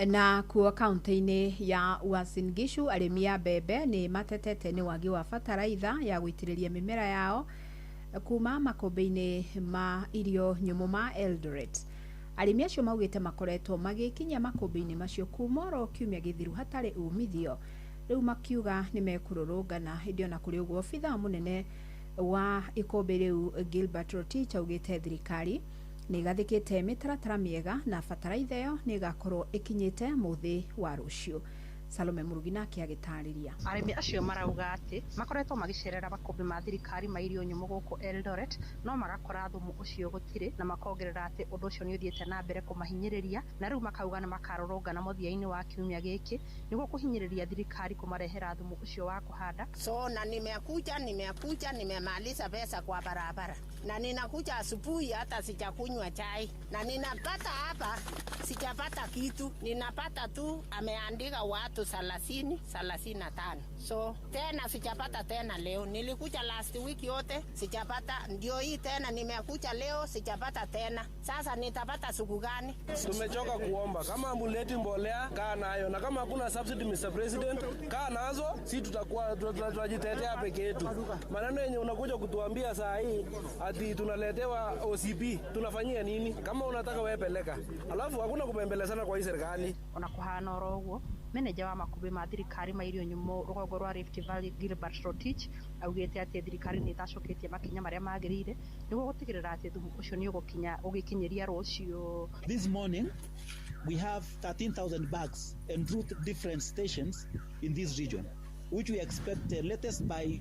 Na kuo kaunti-inĩ ya Uasin Gishu arĩmi a mbembe nĩ matetete nĩ wagi wa bataraitha ya gũitĩrĩria mĩmera yao kuma makũmbĩ-inĩ ma irio nyũmũ ma Eldoret. Arĩmi acio maugĩte makoretwo magĩkinyia makũmbĩ-inĩ macio kuma oro kiumia gĩthiru hatarĩ umithio. Rĩu makiuga nĩ mekũrũrũngana. Hĩndĩ ona kũrĩ ũguo obitha mũnene wa ikũmbĩ rĩu Gilbert Rotich augĩte thirikari nĩ ĩgathĩkĩte mĩtaratara mĩega na bataraitha ĩyo nĩ ĩgakorwo ĩkinyĩte mũthĩ wa rũciũ. Salome Murugi nake agĩtarĩria. Arĩmi acio marauga atĩ makoretwo magĩcerera makũmbĩ ma thirikari ma irio nyũmũ gũkũ Eldoret, no magakora thumu ũcio gũtirĩ, na makongerera atĩ ũndũ ũcio nĩ ũthiĩte na mbere kũmahinyĩrĩria, na rĩu makauga nĩ makarũrũngana mũthia-inĩ wa kiumia gĩkĩ nĩguo kũhinyĩrĩria thirikari kũmarehera thumu ũcio wa kũhanda. So na nimekuja nimemaliza pesa kwa barabara, na ninakuja asubuhi hata sijakunywa chai, na ninapata hapa sijapata kitu, ninapata tu ameandika watu 30 35. So tena sijapata tena leo, nilikuja last week yote sijapata, ndio hii tena nimekuja leo sijapata tena. Sasa nitapata siku gani? Tumechoka kuomba, kama amuleti mbolea kaa nayo, na kama hakuna subsidy Mr. President kaa nazo, si tutakuwa tunajitetea peke yetu. Maneno yenye unakuja kutuambia saa hii ati tunaletewa OCP, tunafanyia nini? Kama unataka wewe peleka, alafu hakuna kupembelezana kwa hii serikali. Ona kuhana oro ũguo, meneja wa makũmbĩ ma thirikari ma irio nyũmũ rũgongo rwa Rift Valley Gilbert Rotich augĩte atĩ thirikari nĩ ĩtacũkĩtie makinya marĩa magĩrĩire nĩguo gũtigĩrĩra atĩ thumu ũcio nĩ ũgũkinya ũgĩkinyĩria rũciũ. This morning we have 13,000 bags en route different stations in this region, which we expect latest by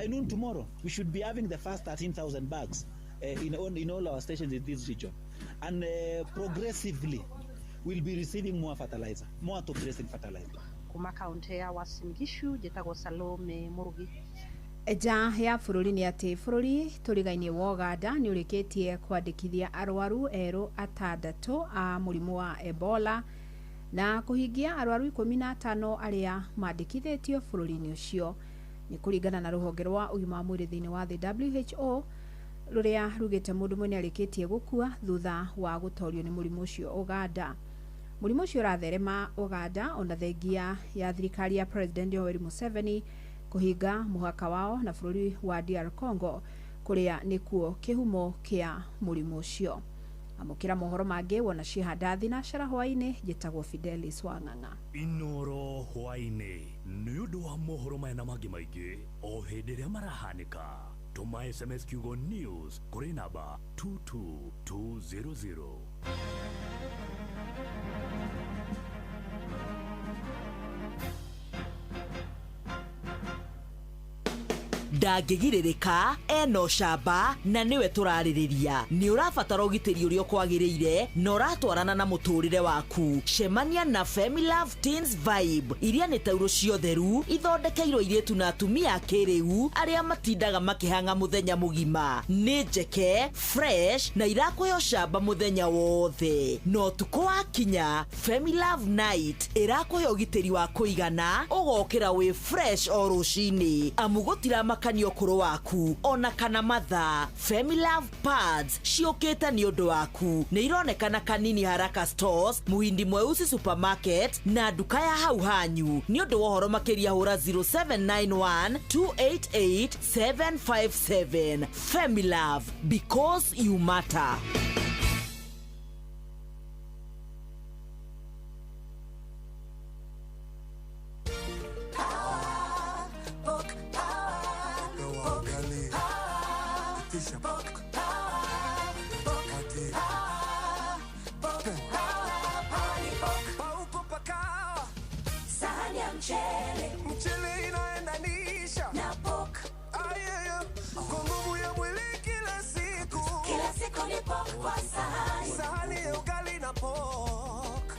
noon tomorrow. We should be having the first 13,000 bags in all our stations in this region, and progressively we'll be receiving more fertilizer, more top dressing fertilizer. Kuma kaunti ya Uasin Gishu njĩtagwo Salome Murugi. Nja ya bũrũri nĩ atĩ bũrũri tũrigainie wa Uganda nĩ ũrĩkĩtie kwandĩkithia arwaru erũ atandatũ a mũrimũ wa Ebola na kũhingia arwaru 15 arĩa mandĩkithĩtio bũrũri-inĩ ũcio. Nĩ kũringana na rũhonge rwa ũgima wa mwĩrĩ thĩinĩ wa thĩ WHO, rũrĩa rugĩte mũndũ ũmwe nĩarĩkĩtie gũkua thutha wa gũtorio nĩ mũrimũ ũcio Uganda. Mũrimũ ũcio ũratherema Uganda ona thengia ya thirikari ya President Yoweri Museveni kũhinga mũhaka wao na bũrũri wa DR Congo kũrĩa nĩkuo kĩhumo kĩa mũrimũ ũcio. Amũkĩra mohoro mangĩ wona ciĩhanda thinacara hwaĩ-inĩ. Njĩtagwo Fidelis Wang'ang'a. Inoro hwaĩ-inĩ nĩ ũndũ wa mohoro maya na mangĩ maingĩ o hĩndĩ ĩrĩa marahanĩka, tũma SMS kiugo news kũrĩ namba 22200. Ndangĩgirĩrĩka ena ũcamba na nĩwe tũrarĩrĩria. Nĩ ũrabatara ũgitĩri ũrĩa ũkwagĩrĩire na ũratwarana na mũtũrĩre waku. Cemania na Femilove Teens Vibe iria nĩ taurũ ciotheru ithondekeirwo airĩtu na atumia a kĩrĩu arĩa matindaga makĩhang'a mũthenya mũgima. Nĩ njeke fresh na irakũhe ũcamba mũthenya wothe. Na ũtukũ wakinya, Femilove Night ĩrakũhe ũgitĩri wa kũigana, ũgokĩra wĩ fresh o rũcinĩ, amu gũtiramakania ũkũrũ waku ona kana mathaa. Femilove Pads ciũkĩte nĩ ũndũ waku, nĩ ironekana Kanini Haraka Stores, Muhindi Mweusi Supermarket na nduka ya hau hanyu. Nĩ ũndũ wa ũhoro makĩria hũra 0791 288 757. Femilove, because you matter. Mchele inaendanisha na pork. Ayeyo, kwa nguvu ya mwili kila siku. Kila siku ni pork kwa sahani. Sahani ya ugali na pork.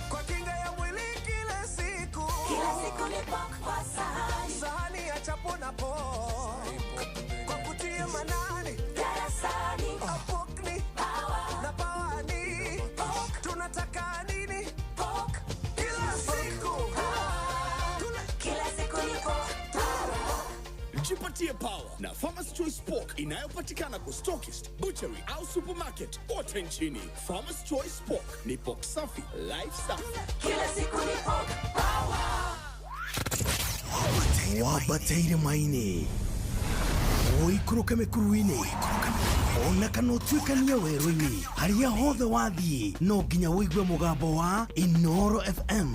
Kwa kinga ya mwili kila siku. Kila siku ni pork kwa sahani. Sahani ya chapo na pork. Kwa kutia manani. Darasani. Pork ni power. Na power ni pork. Tunataka nini? Pork. Kila siku. Jipatie power na Farmer's Choice Pork inayopatikana kwa stockist, butchery au supermarket kote nchini. Farmer's Choice Pork ni pork safi, life safi. Kila siku ni pork power. Wabataire maini ũikũrũke mĩkuru-inĩ ona kana ũtuĩkanie werũ-inĩ, harĩa hothe wathiĩ no nginya ũigue mũgambo wa Inoro FM.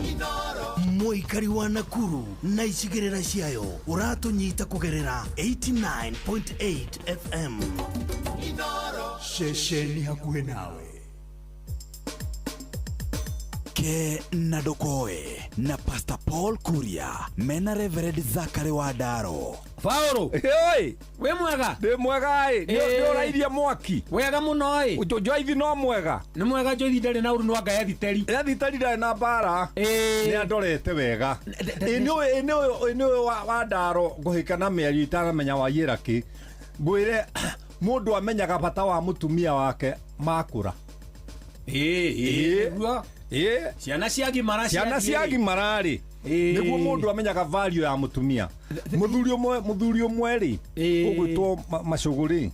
Mũikari wa Nakuru na icigĩrĩra ciayo ũratũnyita kũgerera 89.8 FM. Ceceni hakuhĩ nawe. Ke na ndũkoe Na Pastor Paul Kuria mena Reverend Zachary Wandaro. Paũlũ wĩ mwega? Ndĩ mwega ĩ, nĩ ũrairie mwaki wega mũno ĩ. Joithi no mwega? Nĩ mwega. Joithi ndarĩ na ũru, no anga ethiteri. Ethiteri ndarĩ na mbara, nĩ andorete wega. Ĩ nĩ ũyũ wa Ndaro ngũhĩka na mĩario itaramenya waiyĩra kĩ. Ngwĩre mũndũ amenyaga bata wa mũtumia wake makũra. Ĩ nĩguo. Ciana ciagimara. Ciana ciagimara rĩ, nĩguo mũndũ amenyaga value ya mũtumia. Mũthuri ũmwe rĩ ũgwĩtwo Macũgũ rĩ,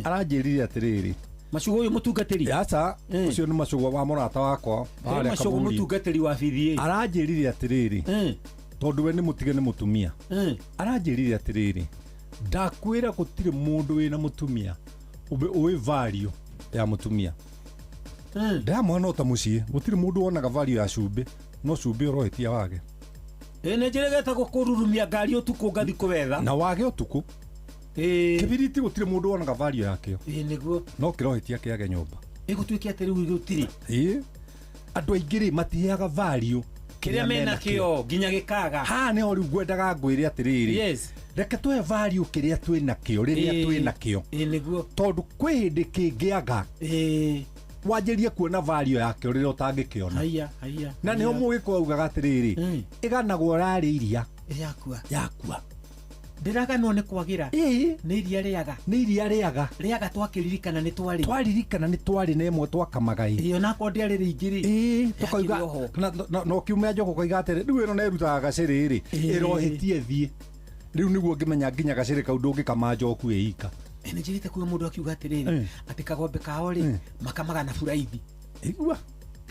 aranjĩrire atĩrĩrĩ. Macũgũ ũyũ mũtungatĩri? Aca, ũcio nĩ Macũgũ wa mũrata wakwa. Macũgũ mũtungatĩri wa BDA. Aranjĩrire atĩrĩrĩ, tondũ we nĩ mũtige nĩ mũtumia. Aranjĩrire atĩrĩrĩ, ndakwĩra gũtirĩ mũndũ wĩna mũtumia ũĩ value ya mũtumia. Ndamwana ota mũciĩ gũtirĩ mũndũ wonaga value ya cumbĩ, no cumbĩ ũrohĩtia wage. Ĩ nĩ njĩrĩgĩte kũrurumia ngari ũtukũ ngathi kũwetha. Na wage ũtukũ. Kĩbiriti gũtirĩ mũndũ wonaga value yakĩo. Ĩ nĩguo. No kĩrohĩtia kĩage nyũmba. Ĩgũtuĩke atĩ rĩu gũtirĩ. Ĩ andũ aingĩ rĩ matiheaga value kĩrĩa mena kĩo nginya gĩkaga. Haha nĩho rĩu ngwendaga ngwĩre atĩrĩrĩ. Yes. Reke tũhe value kĩrĩa twĩ nakĩo rĩrĩa twĩ nakĩo. Ĩ nĩguo. Tondũ kwĩ hĩndĩ kĩngĩaga. Wanjĩrie kuona value yakĩo rĩrĩa ũtangĩkĩona. Haiya haiya. Na nĩho mũgĩkũyũ augaga atĩrĩrĩ, ĩganagwo ũrarĩ iria yakua. Yakua. Ndĩraganwo nĩ kwagĩra. Nĩ iria rĩaga. Nĩ iria rĩaga. Rĩaga twakĩririkana nĩ twarĩ. Twaririkana nĩ twarĩ na ĩmwe twakamaga ĩ. Ĩ onakorwo ndĩarĩ rĩingĩ rĩ. Ĩ tũkauga na ũkiumia njogo ũkoiga atĩrĩ, rĩu ĩno nĩ ĩrutaga gacĩrĩ rĩ, ĩrohĩtie thiĩ. Rĩu nĩguo ngĩmenya nginya gacĩrĩ kau ndũngĩkama njoku ĩ ika. Nĩ njĩrĩte kuga mũndũ akiuga atĩrĩrĩ, atĩ kagombe kao rĩ makamaga na buraithi. Igua.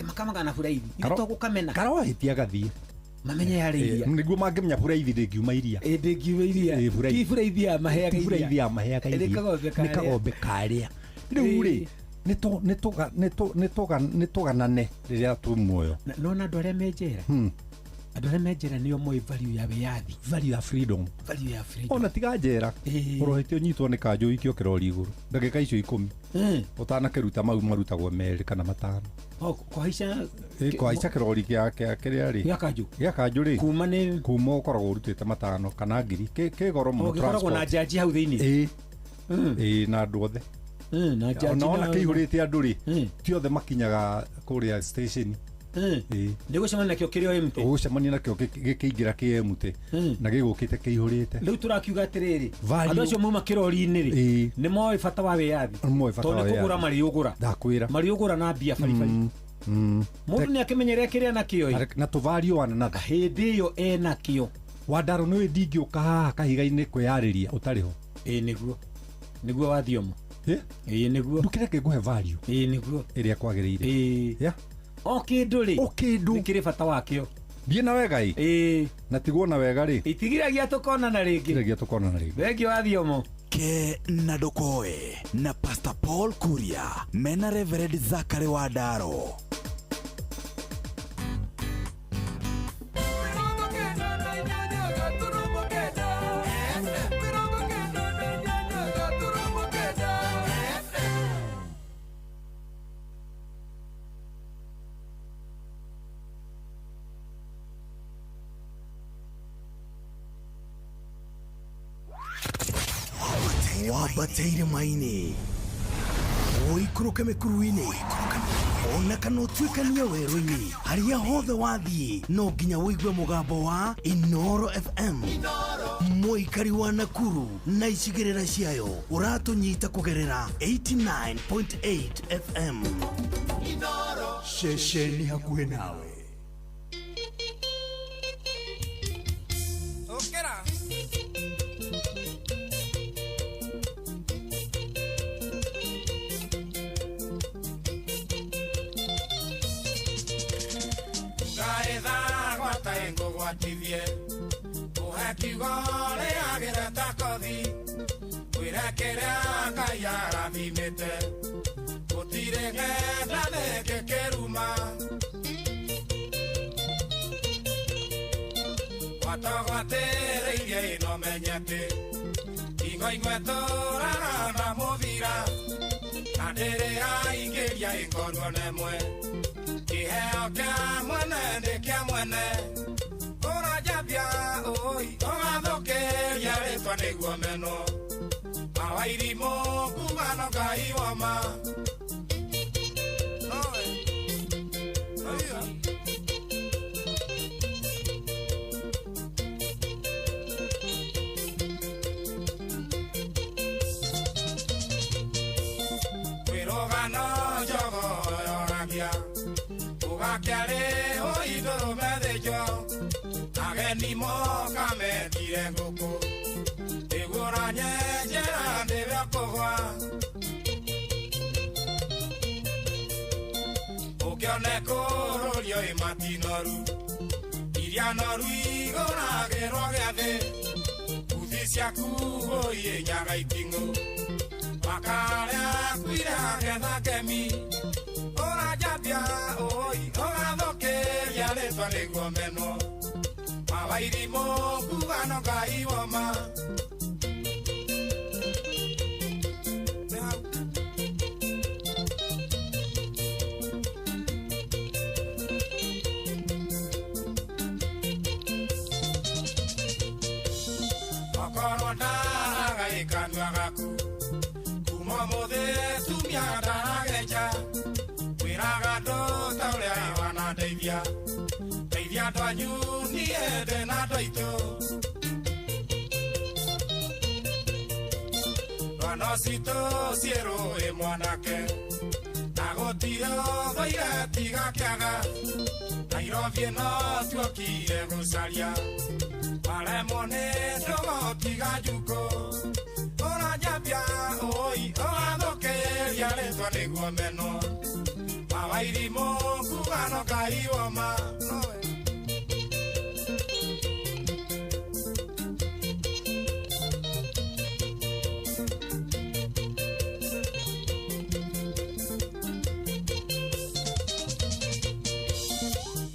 Makamaga na buraithi. Ithuĩ to gũkamena. Karohĩtia gathiĩ. Mamenye yarĩ iria. Nĩguo mangĩmenya buraithi ndĩngiuma iria. Ĩ ndĩngiuma iria. Ti buraithi ya maheaga iria. Ti buraithi ya maheaga iria. Nĩ kagombe karĩa. Rĩu rĩ nĩ tũganane rĩrĩa twĩ muoyo. Nona andũ arĩa me njera. Andũ arĩa me njera nĩo moĩ value ya wĩyathi. Value ya freedom. Value ya freedom. Ona tiga njera. Ũrohĩtie ũnyitwo nĩ kanjũ ũikio kĩrori igũrũ. Ndagĩka icio 10. Ũtanakĩruta mau marutagwo 2 kana 5. Kũhaica. Kũhaica kĩrori kĩa kĩrĩa rĩ. Gĩa kanjũ. Gĩa kanjũ rĩ. Kuma nĩ. Kuma ũkoragwo ũrutĩte 5 kana 1000. Kĩ goro mũno transport. Gĩkoragwo na njanji hau thĩinĩ. Ĩ. Na andũ othe. Na njanji. Ona kĩihũrĩte andũ rĩ. Ti othe makinyaga kũrĩa station. Nĩ gũcemania nakĩo kĩrĩ o empty. Ũgũcemania nakĩo gĩkĩingĩra kĩ empty na gĩgũkĩte kĩihũrĩte. Rĩu tũrakiuga atĩrĩrĩ, andũ acio mauma kĩrori-inĩ rĩ nĩ moĩ bata wa wĩyathi. Tondũ nĩ kũgũra marĩũgũra. Ndakwĩra. Marĩũgũra na mbia baribari. Mũndũ nĩ akĩmenyere kĩrĩa nakĩo ĩ. Na tũvario one another. Hĩndĩ ĩyo enakĩo. Wandaro nĩ ndingĩũka haha kahiga-inĩ kwĩyarĩria ũtarĩ ho. Ĩ nĩguo. Nĩguo wathiomo. Ĩ nĩguo. Ndũkĩreke ngũhe value. Ĩ nĩguo. Ĩrĩa kwagĩrĩire. Ĩ. O kĩndũ rĩ. O kĩndũ. Nĩ kĩrĩ bata wakĩo. Thiĩ na wega ĩ. Ĩ. Na tigwo na wega rĩ. Itigiragia tũkonana rĩngĩ. Itigiragia tũkonana rĩngĩ. Thengiũ wa Thiomo. Ke na ndũkoe na Pastor Paul Kuria mena Reverend Zachary Wandaro. Wambateire maini ũikũrũke mĩkuru-inĩ ona kana ũtuĩkanie werũ-inĩ harĩa hothe wathiĩ no nginya ũigue mũgambo wa Inoro FM. Mũikari wa Nakuru na icigĩrĩra ciayo ũratũnyita kũgerera 89.8 FM. Ceceni hakuhĩ nawe. Ũkĩra. Ngũgwatithie ũhe kiugo rĩagĩre ta kothi kwĩre kĩrĩa Ngai arathimĩte gũtirĩ ng'enda thĩngĩkĩruma watogwatĩrĩirie ĩno menye atĩ ingo imwe tũraga na mũthira na ndĩrĩ yaingĩria ĩkorwo na ĩmwe Kĩheo kĩa mwene nĩ kĩa mwene ũranjambia ũi ũgathũkĩria rĩtwa nĩguo menwo mawairimũ kuga no Ngai wama. Kwĩrũgano njogo yoragia ũgakĩarĩ ũindũrũme thĩnjo ageni moka metire ngũkũ nĩguo ũranyenjera ndĩwe ũkũgwa ũkĩone kũrũrio ĩ matinoru iria noru igũragĩrwo gĩathĩ uthi ciaku ũiĩ nyaga iting'ũ makarĩa kuire agetha kemi ũranjambia ũi ũgathũkĩria rĩtwa nĩguo menwo mawairimũ kuga no Ngai woma. Okorwo ndaraga ĩ kanua gaku kuma ũmũthĩ tumia ndarageja kwĩraga andũ ta ũrĩa wanandeithia ndeithia andũ anyu niĩ ndĩ na andũ aitũ rwano citũ ciĩ rũĩ mwanake na gũtirĩ ũthũire tiga kĩaga Nairobi ĩno tuokire gũcaria maremwo nĩ ndũgũ tiga njukũ ũranjambia ũi ũgathũkĩria rĩtwa nĩguo menwo mawairimũ kuga no Ngai woma.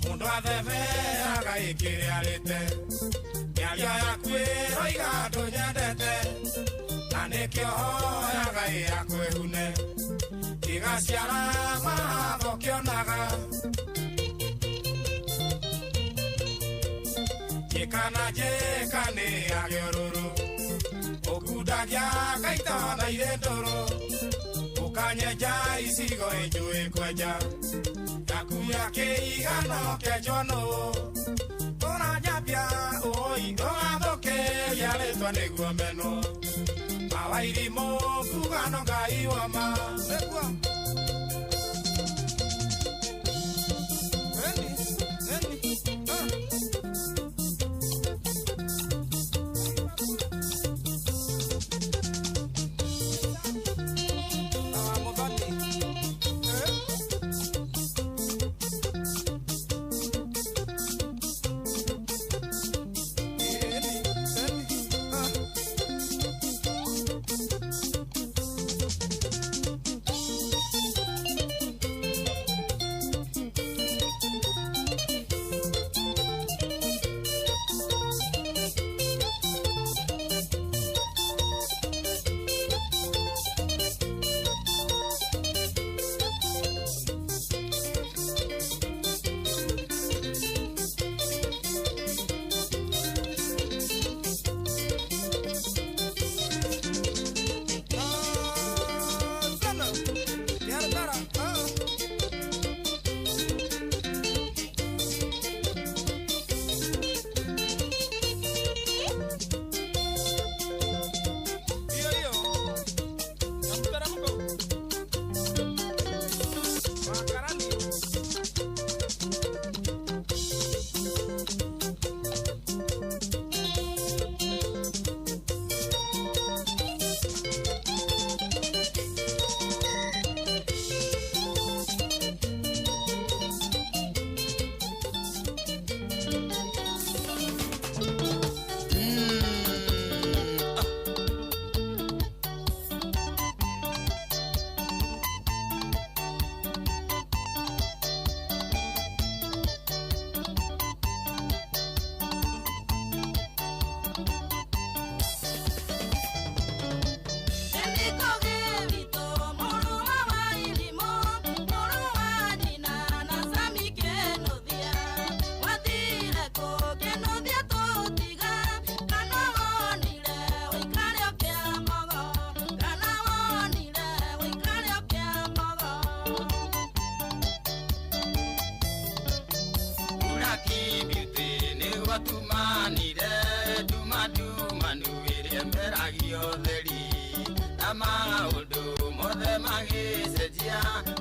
Mũndũ athebeaga ĩkĩrĩa arĩte mĩario yaku ĩroiga ndũnyendete na nĩkĩo hoyaga ĩyakwĩhune ĩgaciara matho kĩonaga njĩka na njĩka nĩ yage ũrũrũ ũkundagia ngaita na irĩ ndũrũ ũkanyenja icigo ĩnjũĩ kwenja yaku ya kĩigano kĩenjwo nũũ ũranjambia ũi ũgathũkĩria rĩtwa nĩguo menwo mawairimũ kuga no Ngai wama.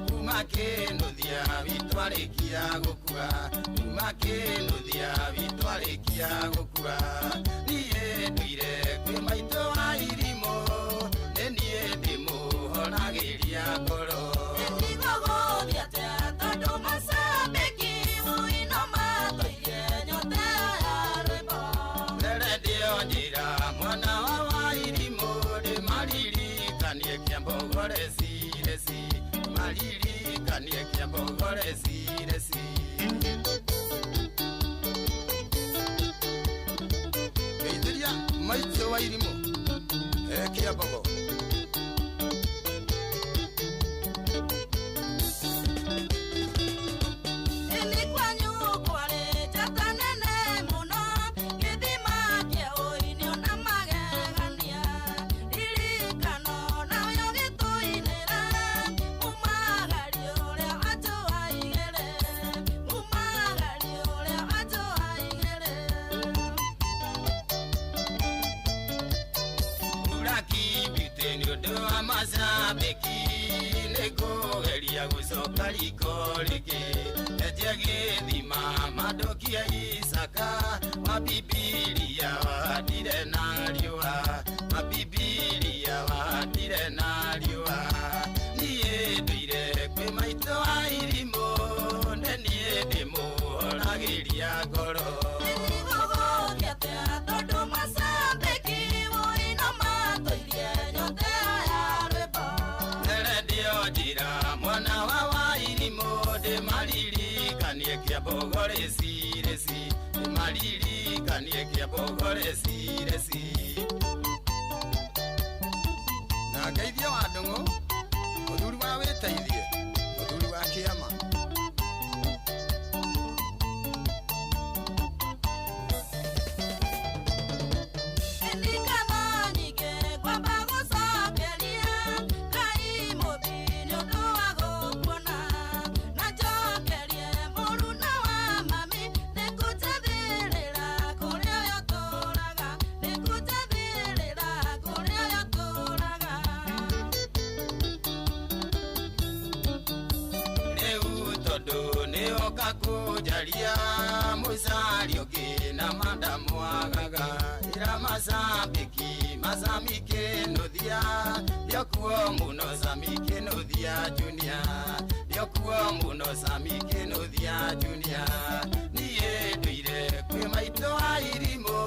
Kuma kĩnuthia witũ arĩkia gũkua, kuma kĩnuthia witũ arĩkia gũkua. Niĩ nduire kwĩ maitũ wa irimũ, nĩ niĩ ndĩmũhoragĩria ngoro. Ndigũgũthiĩ atĩa tondũ macambĩki mũino matũirie nyota ya rwĩmbo. Reredio njĩra mwana wa Wairimũ, ndĩmaririkanie kĩambogore cireci, maririkanie kĩambogore cireci. Geithĩria maitũ wa irimũ, e kĩambogo. Ĩni kwanyu kwarĩ njata nene mũno, gĩthima kĩa ũini na magegania. Ririkano nawe ũgĩtũinĩra, mumagario ũrĩa watũaigĩre, mumagario ũrĩa watũaigĩre. Urakibite nĩ ũndũ wa macambĩki, nĩngũgeria gũcoka riko rĩngĩ. Enje gĩthima mandukie Isaka, wa Bibilia wahandire na riũa, wa Bibilia wahandire na riũa. Niĩ ndũire kwĩ maitũ wa irimũ, nĩ niĩ ndĩmũhoragĩria ngoro. Ndigũgũthiĩ atĩa tondũ macambĩki mũino matũirie nyota ya rwĩmbo. Redio njĩra mwana wa Wairimũ, ndĩmaririkanie kĩambogore cireci, ndĩmaririkanie kĩambogore cireci. Na ngeithie wa Ndung'u, mũthuri wa wĩteithie, mũthuri wa kĩama. Ngatho nyingĩ ngwamba gũcokeria Ngai mũmbi nĩ ũndũ wa gũkuona, na njokerie mũruna wa mami nĩ kũnjathĩrĩra kũrĩa we ũtũũraga, nĩ kũnjathĩrĩra kũrĩa we ũtũũraga. Rĩu tondũ nĩoka kũnjaria, mũcari ũngĩ na mandamwagaga. Ĩra macambĩki macami kĩnũthia, ndĩokuo mũno Sami kĩnũthia Junior, ndĩokuo mũno Sami kĩnũthia Junior. Niĩ ndũire kwĩ maitũ wa irimũ,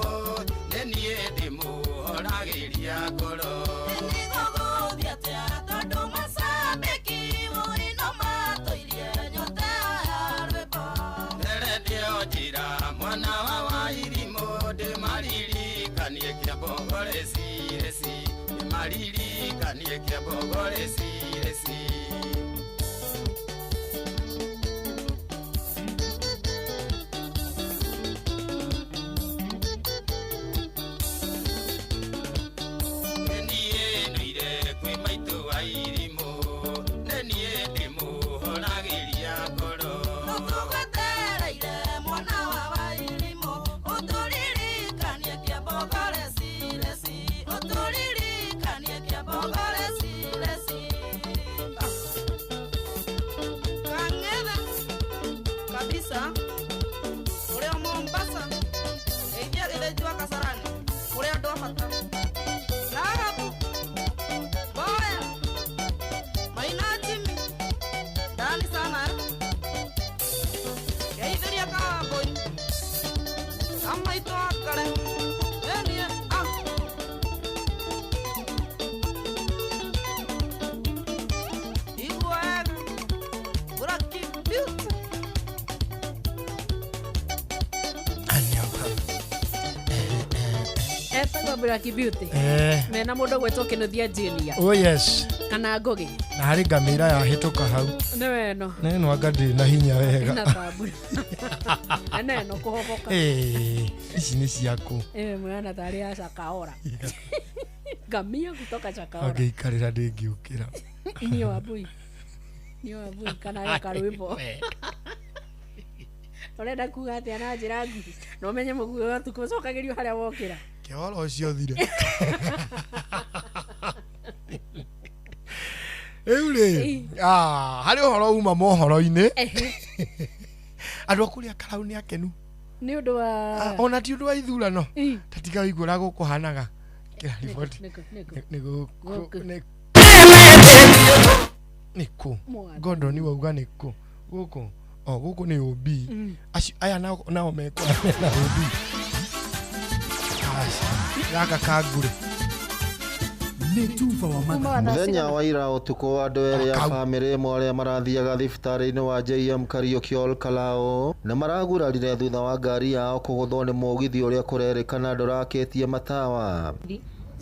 nĩ niĩ ndĩmũhoragĩria ngoro. Ndigũgũthiĩ atĩa tondũ macambĩki mũino matũirie nyota ya rwĩmbo. Redio njĩra mwana wa Wairimũ, ndĩmaririkanie kĩambogore cireci, ndĩmaririkanie kĩambogore cireci. Nĩ niĩ ndũire kwĩ maitũ wa irimũ, nĩ niĩ ndĩmũhoragĩria ngoro. Tũgwetereire mwana wa Wairimũ, ũtũririkanie kĩambogore cireci, ũtũririkanie kĩambogore cireci. Kang'ethe kabisa ũrĩa Mombasa ĩithia gĩthĩnji wa Kasarani kũrĩa andũ a bata Rahabu Boya Maina Jimmy ndani sana eh? Geithĩria Kawambũi amaitũ akare enie ah. Igua wega Buraki Beauty. Etagwo Black Beauty. Eh. Mena mũndũ ũgwĩtwo Kĩnuthia Junior. Oh yes. Kana Ngũgĩ. Na harĩ ngamĩra yahĩtũka hau. Nĩ weno. Nĩ no anga ndĩ na hinya wega. Na tambura. Na neno kũhoboka. Eh, ici nĩ ciaku. Eh, mwana tarĩ ya Shakaora. Ngamia kutoka Shakaora. Angĩikarĩra ndĩngĩũkĩra. Niĩ Wambui. Niĩ Wambui kana yo karwĩmbo. Ũrenda kuga atĩa na njĩra nguhĩ? Na ũmenye mũguĩ wa ũtukũ ũcokagĩrio harĩa wokĩra. Kĩhoro ũcio ũthire. Rĩu Rĩu rĩ, harĩ ũhoro uma mohoro-inĩ. Andũ a kũrĩa Karau nĩ akenu. Nĩ ũndũ wa Ona ti ũndũ wa ithurano. Ta tiga ũigue ũrĩa gũkũhanaga. Kĩra riboti. Nĩkũ, Nĩ gũkũ. Gũkũ. Nĩkũ? Mwathani. Gordon wauga nĩkũ? Gũkũ. O gũkũ nĩ OB. Acio aya nao mekũra mena OB. Aca. Gaka kangure. Nĩ tuba wa Mũthenya wa ira ũtukũ andũ erĩ a bamĩrĩ ĩmwe arĩa marathiaga thibitarĩ-inĩ wa JM Kariuki Ol Kalou nĩ maragurarire thutha wa ngari yao kũgũthwo nĩ mũgithi ũrĩa kũrerĩkana ndũrakĩtie matawa.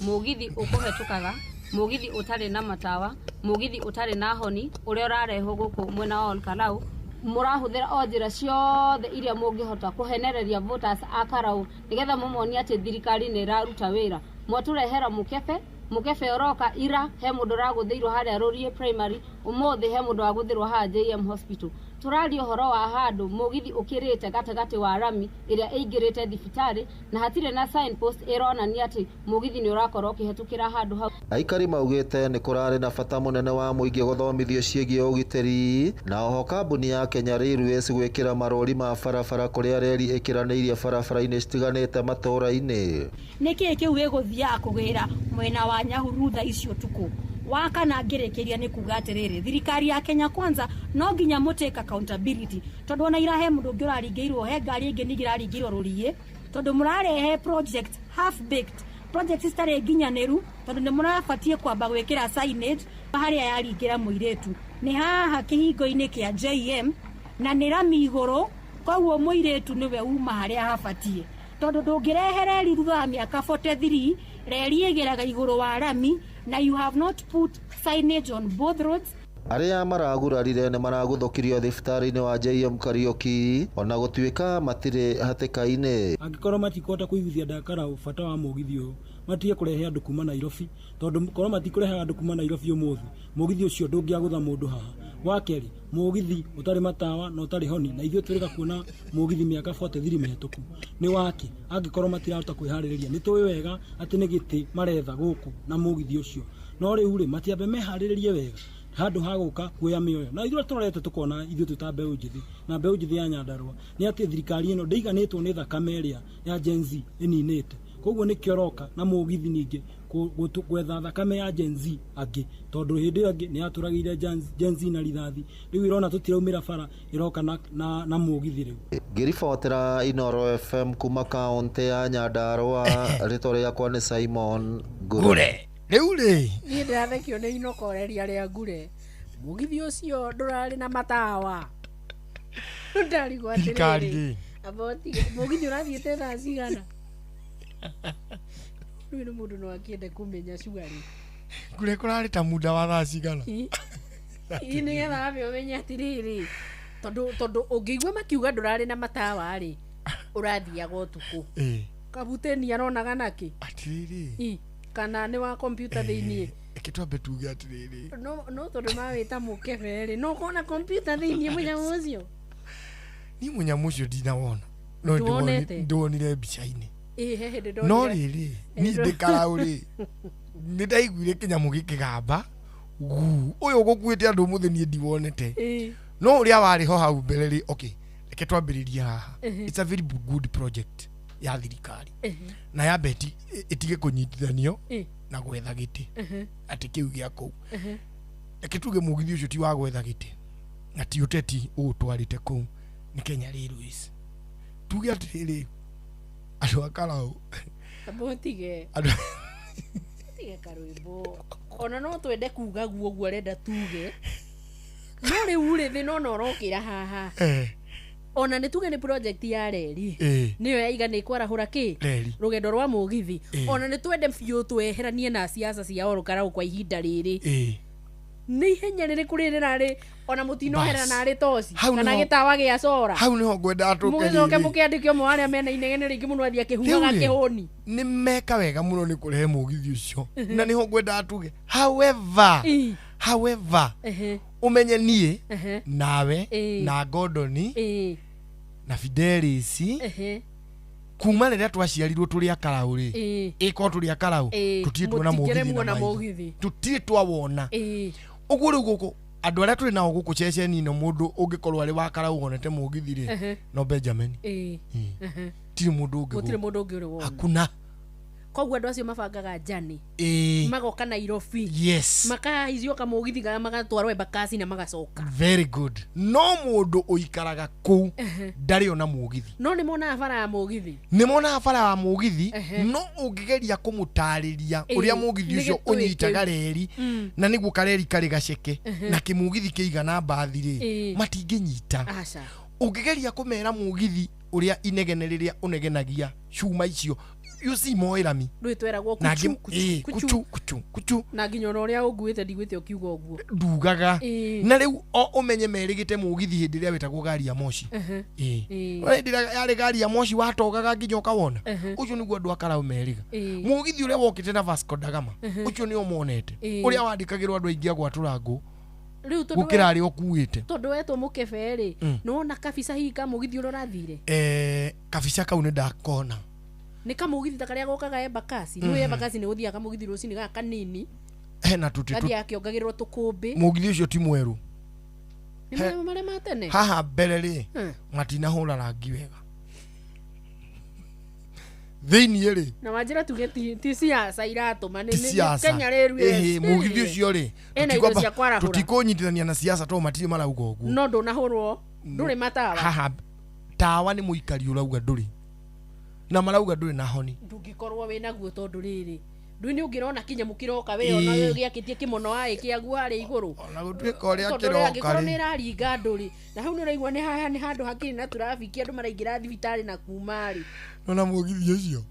Mugithi ũkũhetũkaga, mugithi ũtarĩ na matawa, mugithi ũtarĩ na honi ũrĩa ũrarehwo gũkũ mwena wa Ol Kalou. Mũrahũthĩra o njĩra ciothe iria mũngĩhota kũhenereria voters a Karau nĩgetha mũmonie atĩ thirikari nĩ ĩraruta wĩra. Mwatũrehera mũkebe, mũkebe ũroka ira he mũndũ ũragũthĩirwo harĩa Rũriĩ Primary, ũmũthĩ he mũndũ wagũthĩrwo haha JM Hospital. Tũraria ũhoro wa handũ mũgithi ũkĩrĩte gatagatĩ wa rami ĩrĩa ĩingĩrĩte thibitarĩ na hatirĩ na signpost ĩronania atĩ mũgithi nĩ ũrakorwo ũkĩhetũkĩra handũ hau. Aikari maugĩte nĩ kũrarĩ na bata mũnene wa mũingĩ gũthomithio ciĩgiĩ ũgitĩri na oho kambuni ya Kenya Railways gwĩkĩra marũri ma barabara kũrĩa reri ĩkĩranĩirie barabara-inĩ citiganĩte matũũra-inĩ. Nĩkĩĩ kĩu gĩgũthiaga kũgĩra mwena wa Nyahururu thaa ici ũtukũ? Wa kana ngĩrĩkĩria nĩ kuga atĩrĩrĩ, thirikari ya Kenya Kwanza no nginya mũ take accountability, tondũ ona ira he mũndũ ũngĩ ũraringĩirwo, he ngari ĩngĩ ningĩ ĩraringĩirwo Rũriĩ, tondũ mũrarehe project half baked, project citarĩ nginyanĩru, tondũ nĩ mũrabatiĩ kwamba gwĩkĩra signage harĩa yaringĩra mũirĩtu nĩ haha kĩhingo-inĩ kĩa JM na nĩ rami igũrũ, koguo mũirĩtu nĩwe uma harĩa habatiĩ, tondũ ndũngĩrehe reri thutha wa mĩaka 43, reri ĩgeraga igũrũ wa rami na you have not put signage on both roads. Arĩa maragurarire nĩ maragũthũkirio thibitarĩ-inĩ wa JM Kariuki ona gũtuĩka matirĩ hatĩka-inĩ. Angĩkorwo matikũhota kũiguithia andũ a Karau bata wa mũgithi ũyũ, matige kũrehe andũ kuma Nairobi, tondũ korwo matikũrehe andũ kuma Nairobi ũmũthĩ, mũgithi ũcio ndũngĩagũtha mũndũ haha. Wa kerĩ, mũgithi ũtarĩ matawa na ũtarĩ honi, na ithuĩ twĩrĩga kuona mũgithi mĩaka 43 mĩhetũku nĩ wake. Angĩkorwo matirahota kwĩharĩrĩria, nĩ tũĩ wega atĩ nĩ gĩtĩ maretha gũkũ na mũgithi ũcio, no rĩu rĩ matiambe meharĩrĩrie wega handũ ha gũka kuoya mĩoyo. Na ithuĩ tũrorete tũkona ithuĩ twĩ ta mbeũ njĩthĩ na mbeũ njĩthĩ ya Nyandarũa nĩ atĩ thirikari ĩno ndĩiganĩtwo nĩ thakame ĩrĩa ya Gen Z ĩninĩte, koguo nĩkĩo ĩroka na mũgithi ningĩ gwetha thakame ya Gen Z angĩ, tondũ hĩndĩ ĩyo ĩngĩ nĩ yatũragĩire Gen Z na rithathi, rĩu ĩrona tũtiraumĩra bara, ĩroka na mũgithi rĩu. Ngĩribotera Inooro FM kuma kaũntĩ ya Nyandarũa, rĩtwa rĩakwa nĩ Simon Ngure. Rĩu rĩ, Niĩ ndĩrathekio nĩ inokoreria rĩa ngure. Mũgithi ũcio ndũrarĩ na matawa. Ndarigwo Thirikari atĩrĩrĩ. rĩ. Amba ũtige, mũgithi ũrathiĩte thaa cigana? Rĩu nĩ mũndũ no akĩende kũmenya cugarĩ. Ngure kũrarĩ ta muda wa thaa cigana? Ĩ nĩgetha ambe ũmenye atĩrĩrĩ, tondũ ũngĩigua makiuga ndũrarĩ na matawa rĩ, ũrathiaga ũtukũ. Kabuteni aronaga nakĩ? Atĩrĩrĩ. Kana nĩ wa kompiuta thĩiniĩ? Reke twambe tuge atĩrĩrĩ. No tondũ mawĩta mũkebe rĩ, no ũkona kompiuta thĩiniĩ mũnyamũ ũcio? Niĩ mũnyamũ ũcio ndinawona. No Ndũwonete? ndĩwonire mbica-inĩ. Ĩ, he hĩndĩ ndonire. No rĩrĩ, niĩ ndĩ Karau rĩ, nĩ ndaiguire kĩnyamũ gĩkĩgamba gu ũyũ ũgũkuĩte andũ ũmũthĩ niĩ ndiwonete. No ũrĩa warĩ ho hau mbere rĩ, okay, reke twambĩrĩrie haha. It's a very good project ya thirikari. Na yambe ĩtige kũnyitithanio na gwetha gĩtĩ. Atĩ kĩu gĩa kũu. Reke tuge mũgithi ũcio ti wa gwetha gĩtĩ na ti ũteti ũũtwarĩte kũu, nĩ Kenya Railways. Tuge atĩrĩrĩ, andũ a Karau, Amba ũtige. andũ Tige karwĩmbo. Ona no twende kuga guo ũguo arenda tuge, no rĩu rĩ thĩna ona ũrokĩra haha. Ona nĩ tuge nĩ project ya reri nĩyo yaiga nĩ kwarahũra kĩ Reri. rũgendo rwa mũgithi. Ona nĩ twende biũ tweheranie na siasa cia Ol Kalou kwa ihinda rĩrĩ. Nĩ ihenya rĩrĩkũ rĩrĩ rĩrarĩ ona mũtinohera Bas. narĩ toci Hau kana nĩho- gĩtawa gĩa cora, hau nĩho ngwendaga tũke mũgĩcoke rĩrĩ. mũkĩandĩke ũmwe wa arĩa mena inegene rĩingĩ mũno athiĩ akĩhuhaga Rĩu rĩ, kĩhũni. Nĩ meka wega mũno nĩ kũrehe mũgithi ũcio, na nĩho ngwendaga tuge however ũmenye niĩ nawe na Gordoni na Fidelis kuma rĩrĩa twaciarirwo tũrĩ a Karau rĩ, ĩkorwo tũrĩ a Karau, tũtirĩ tuona Mũtikĩrĩ mũgithi na muona maitho. mũgithi. Tũtirĩ twawona. Ũguo rĩu gũkũ andũ arĩa tũrĩ nao gũkũ ceceni ĩno, mũndũ ũngĩkorwo arĩ wa Karau wonete mũgithi rĩ, no Benjamin. Tirĩ mũndũ ũngĩ Gũtirĩ gũkũ. Mũndũ ũngĩ ũrĩ wona. Hakuna. Koguo andũ acio mabangaga njani, magoka Nairobi, makahaicio kamũgithi kana magatwarwo Embakasi na magacoka. Very good. No mũndũ ũikaraga kũu ndarĩ ona mũgithi. No nĩ monaga bara ya mũgithi. Nĩ monaga bara ya mũgithi, no ũngĩgeria kũmũtarĩria ũrĩa mũgithi Nĩ ũcio gĩtũĩ ũnyitaga kĩu. reri, na nĩguo kareri karĩ gaceke, na kĩmũgithi kĩigana mbathi rĩ, matingĩnyita. Aca. Ũngĩgeria kũmera mũgithi ũrĩa inegene rĩrĩa ũnegenagia cuma icio, you see, moĩ rami. Rĩu tweragwo Na kuchu, kuchu, kuchu kuchu. Kuchu kuchu. Na nginya ona ũrĩa ũnguĩte ndigwĩte ũkiuga ũguo. Ndugaga. Na rĩu o ũmenye merĩgĩte mũgithi hĩndĩ ĩrĩa wĩtagwo gari ya moshi. Hĩndĩ ĩrĩa yarĩ gari ya moshi watogaga nginya ũkawona. Ũcio nĩguo andũ a Karau merĩga. Mũgithi ũrĩa wokĩte na Vasco da Gama, ũcio nĩo monete. Ũrĩa wandĩkagĩrwo andũ aingĩ a gwatũra ngũ Rĩu tondũ gũkĩra arĩa ũkuĩte. Tondũ wetwo mũkebe rĩ, nĩwona kabica hihi ka mũgithi ũrĩa ũrathire? Kabica kau nĩ ndakona. Nĩ kamũgithi ta karĩa gokaga Embakasi. Nĩũĩ Embakasi nĩ gũthiaga kamũgithi rũcinĩ gaka kanini, Hena tũtĩ gathiaga kĩongagĩrĩrwo tũkũmbĩ. Mũgithi ũcio ti mwerũ. Nĩ marĩa marĩa ma tene. Haha mbere rĩ, matinahũra rangi wega thĩiniĩ rĩ. Na wanjĩra tuge ti siasa iratũma, Ti nĩ siasa. Kenya rĩru. Ĩhĩ, mũgithi ũcio rĩ, Ena indo cia kwarahũra. tũtikũnyitithania na siasa tondũ matirĩ marauga ũguo. No ndũnahũrwo, ndũrĩ matawa. Haha tawa nĩ mũikari ũrauga ndũrĩ, na marauga ndũrĩ na honi. Ndũngĩkorwo wĩ naguo tondũ rĩrĩ, ndũĩ nĩ ũngĩrona kĩnyamũ kĩroka we ona gĩakĩtie kĩmono aĩ kĩaguo harĩa igũrũ. Ona gũtuĩka ũrĩa Tondũ rĩ, kĩroka angĩkorwo nĩ rĩ, ĩraringa andũ rĩ, na hau nĩ ũraigua nĩ haha nĩ handũ hakĩrĩ na tũrabiki, andũ maraingĩra thibitarĩ na kuma rĩ. Nona mũgithi ũcio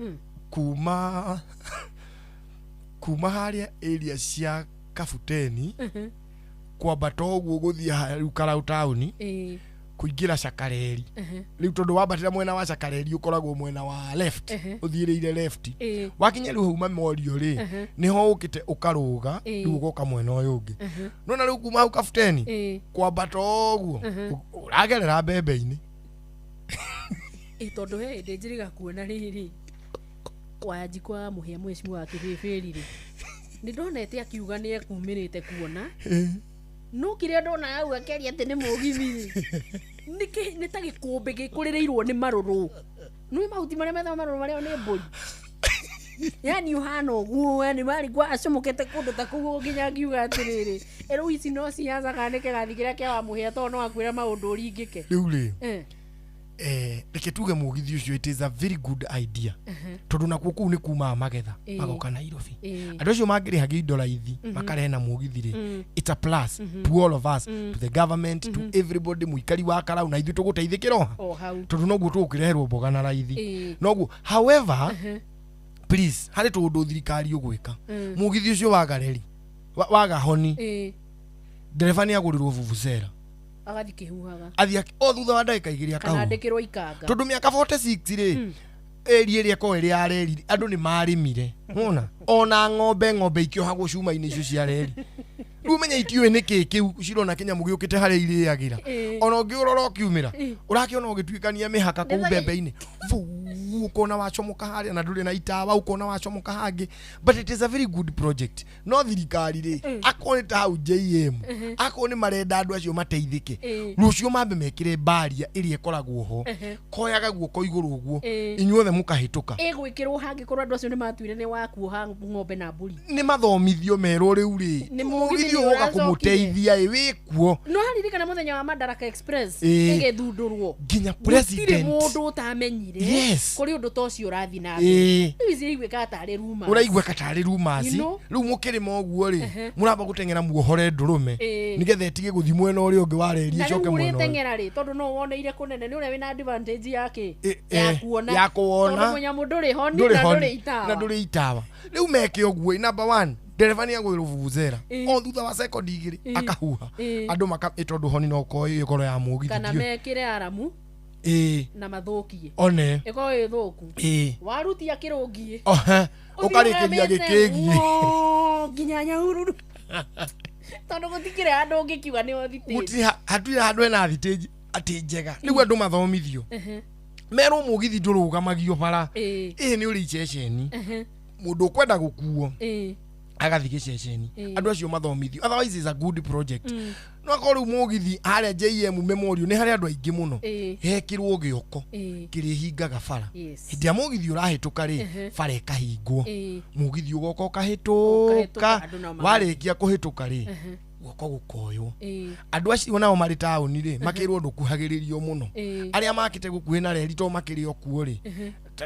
kuma harĩa area cia Kabuteni, kwambata ũguo gũthiĩ rĩu Karau taũni, kũingĩra Cakareri. Rĩu tondũ wambatĩra mwena wa Cakareri ũkoragwo mwena wa left, ũthiĩrĩire left. Wakinya rĩu hau Memorial rĩ, nĩho ũkĩte ũkarũga, rĩu ũgoka mwena ũyũ ũngĩ. Nona rĩu kuma hau Kabuteni kwambata ũguo, ũragerera mbembe-inĩ. Ĩ, tondũ he hĩndĩ njĩrĩga kuona rĩrĩ Wanjikũ wa Mũhĩa, mheshimiwa wa Kĩbĩbĩri rĩ, nĩ ndonete akiuga nĩ ekumĩrĩte kuona, no kĩrĩa ndona hau akĩaria atĩ nĩ mũgithi rĩ, nĩ ta gĩkũmbĩ gĩkũrĩrĩirwo nĩ marũrũ, nĩ mahuti marĩa metagwo marũrũ marĩa nĩ mbũri, yani ũhana ũguo, yani marĩ kwa acomokete kũndũ ta kũu ũguo, nginya ngiuga atĩrĩrĩ, ĩrĩu ici no ciaca kana nĩ kĩgathi kĩrĩa kĩa Wamũhĩa, tondũ no akwĩra maũndũ ũringĩke. Rĩu rĩ, reke tuge mũgithi ũcio, it is a very good idea, tondũ nakuo kũu nĩ kumaga magetha, magoka Nairobi. Andũ acio mangĩrĩhagia indo raithi, makarehe na mũgithi rĩ, it's a plus to all of us, to the government, to everybody. Mũikari wa Karau na ithuĩ tũgũteithĩkĩra oha, O hau. Tondũ noguo tũgũkĩreherwo mboga na raithi. Noguo, however, please, harĩ tũũndũ thirikari ũgwĩka. Mũgithi ũcio waga reri, waga honi, ndereba nĩ agũrĩrwo vuvuzela. Agathiĩ kĩhuhaga. Athiĩ o thutha wa ndagĩka 2 Kana akahũra. andĩkĩrwo ikanga. Tondũ mĩaka 46 rĩ, ĩri ĩrĩa ĩkoragwo ĩrĩ ya reri, andũ nĩ marĩmire wona ona ng'ombe ikĩohagwo cuma-inĩ icio cia reri. Rĩu ũmenye itiũĩ nĩ kĩ kĩu cirona kĩnyamũ gĩũkĩte harĩa irĩagĩra. Ona ũngĩũrora ũkiumĩra, ũrakĩona ũgĩtuĩkania mĩhaka kũu mbembe-inĩ Vuu, ũkona wacomoka harĩa na ndũrĩ na itawa, ũkona wacomoka hangĩ. But it is a very good project, no thirikari rĩ, akorwo nĩ ta hau JM, akorwo nĩ marenda andũ acio mateithĩke, rũciũ mambe mekĩre baria ĩrĩa ĩkoragwo ho, koyaga guoko igũrũ ũguo, inyuothe mũkahĩtũka. Ĩgwĩkĩrwo hangĩkorwo andũ acio nĩ matuire nĩ wakuoha ng'ombe na mbũri. Nĩ mathomithio merwo rĩu rĩ, Nĩ mũgithi mũgithi nĩ ũgoka ũracokire. kũmũteithia ĩ wĩkuo. No haririkana mũthenya wa Madaraka Express ĩgĩthundũrwo, Nginya gũtirĩ president. mũndũ ũtamenyire kũrĩ ũndũ ta ũcio ũrathiĩ na mbere. Rĩu ici iraiguĩkaga tarĩ rumors. Ũraigua tarĩ rumors. You know? Rĩu mũkĩrĩma ũguo rĩ, mũramba gũteng'era muohore ndũrũme, nĩgetha ĩtige gũthiĩ mwena ũrĩa ũngĩ wa reri, Na rĩu ĩcoke mwena ũyũ. ũrĩteng'era rĩ, tondũ no woneire kũnene nĩ ũrĩa wĩna advantage yake ya kuona, ya kuona. tondũ mũnyamũ ndũrĩ honi Ndũrĩ na honi, ndũrĩ itawa. Na ndũrĩ itawa. Rĩu meke ũguo, number one, ndereba nĩ agũrĩrwo vuvuzela, o thutha wa sekondi 2 akahuha, andũ maka tondũ honi no korwo ĩkorwo ya mũgithi, Kana ndiũĩ. mekĩre aramu na mathũkie, One. ĩkorwo ĩ thũku, warutia kĩrũngiĩ, Ohe, ũthiĩ ũkarĩkĩria ũramĩte gĩkĩgiĩ. ng'o nginya Nyahururu, tondũ gũtikĩrĩ handũ ũngĩkiuga nĩ thitĩnji. Gũtirĩ hatirĩ handũ hena thitĩnji atĩ njega. Nĩguo andũ mathomithio, merwo mũgithi ndũrũgamagio bara. Ĩĩ, nĩ ũrĩ iceceni, mũndũ ũkwenda gũkuo Agathiĩ gĩceceni. Andũ acio mathomithio, otherwise is a good project. No akorwo rĩu mũgithi harĩa JM Memorial nĩ harĩ andũ aingĩ mũno, hekĩrwo gĩoko kĩrĩhingaga bara. Hĩndĩ ya mũgithi ũrahĩtũka rĩ, bara ĩkahingwo, mũgithi ũgoka Ũkahĩtũka, ũkahĩtũka. Andũ nao magathiĩ. Warĩkia kũhĩtũka rĩ, guoko gũkoywo. Andũ acio nao marĩ taũni rĩ, makĩrwo ndũkuhagĩrĩrio mũno. Arĩa makĩte gũkuhĩ na reri, to makĩrĩ o kuo rĩ,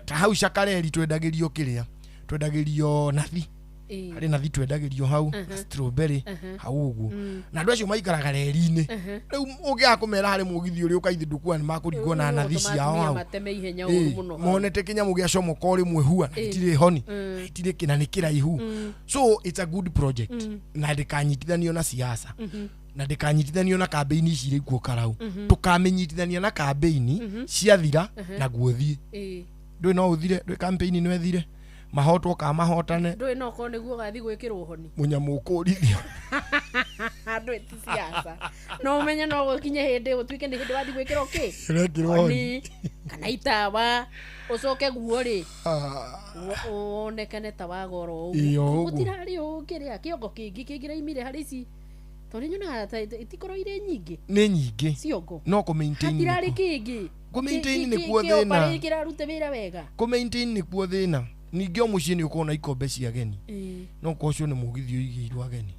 ta hau cakareri twendagĩrio kĩrĩa twendagĩrio nathi, harĩ nathi twendagĩrio hau na strawberry hau ũguo. Na andũ acio maikaraga reri-inĩ. Rĩu ũngĩaga kũmera harĩ mũgithi ũrĩa ũkaithi ndũkua, nĩ makũringwo na nathi ciao hau. Mateme ihenya ũru mũno hau. Monete kĩnyamũ gĩa comoka o rĩmwe hua na gĩtirĩ honi, na gĩtirĩ kĩ na nĩ kĩraihu. So it's a good project. Na ndĩkanyitithanio na siasa, na ndĩkanyitithanio na kambĩini ici irĩ kuo karau. Tũkamĩnyitithania na kambĩini ciathira, naguo thiĩ. Ndũĩ no ũthire, ndũĩ kambĩini no ĩthire, mahotwo ka mahotane. Ndũĩ no korwo nĩguo ũgathiĩ gwĩkĩrwo honi. Mũnyamũ ũkũrithio. Ndũĩ ti siasa, no ũmenye no gũkinye hĩndĩ gũtuĩke nĩ hĩndĩ wathiĩ gwĩkĩrwo kĩ. Ũrekĩrwo honi. Honi kana itawa, ũcoke guo rĩ, wonekane ta wagoro. Ĩĩ, o ũguo ũguo. Gũtirarĩ ũngĩrĩa kĩongo kĩngĩ kĩngĩraimire harĩ ici, tondũ nyonaga ta itikorwo irĩ nyingĩ. Nĩ nyingĩ. Ciongo. No kũ-maintain Hatirarĩ nĩkuo. kĩngĩ. Kũ-maintain nĩkuo thĩna. Kĩrarute wĩra wega. Kũ-maintain nĩkuo thĩna. Ningĩ o mũciĩ nĩ ũkoragwo na ikombe cia ageni. No korwo ũcio nĩ mũgithi ũigĩirwo ageni.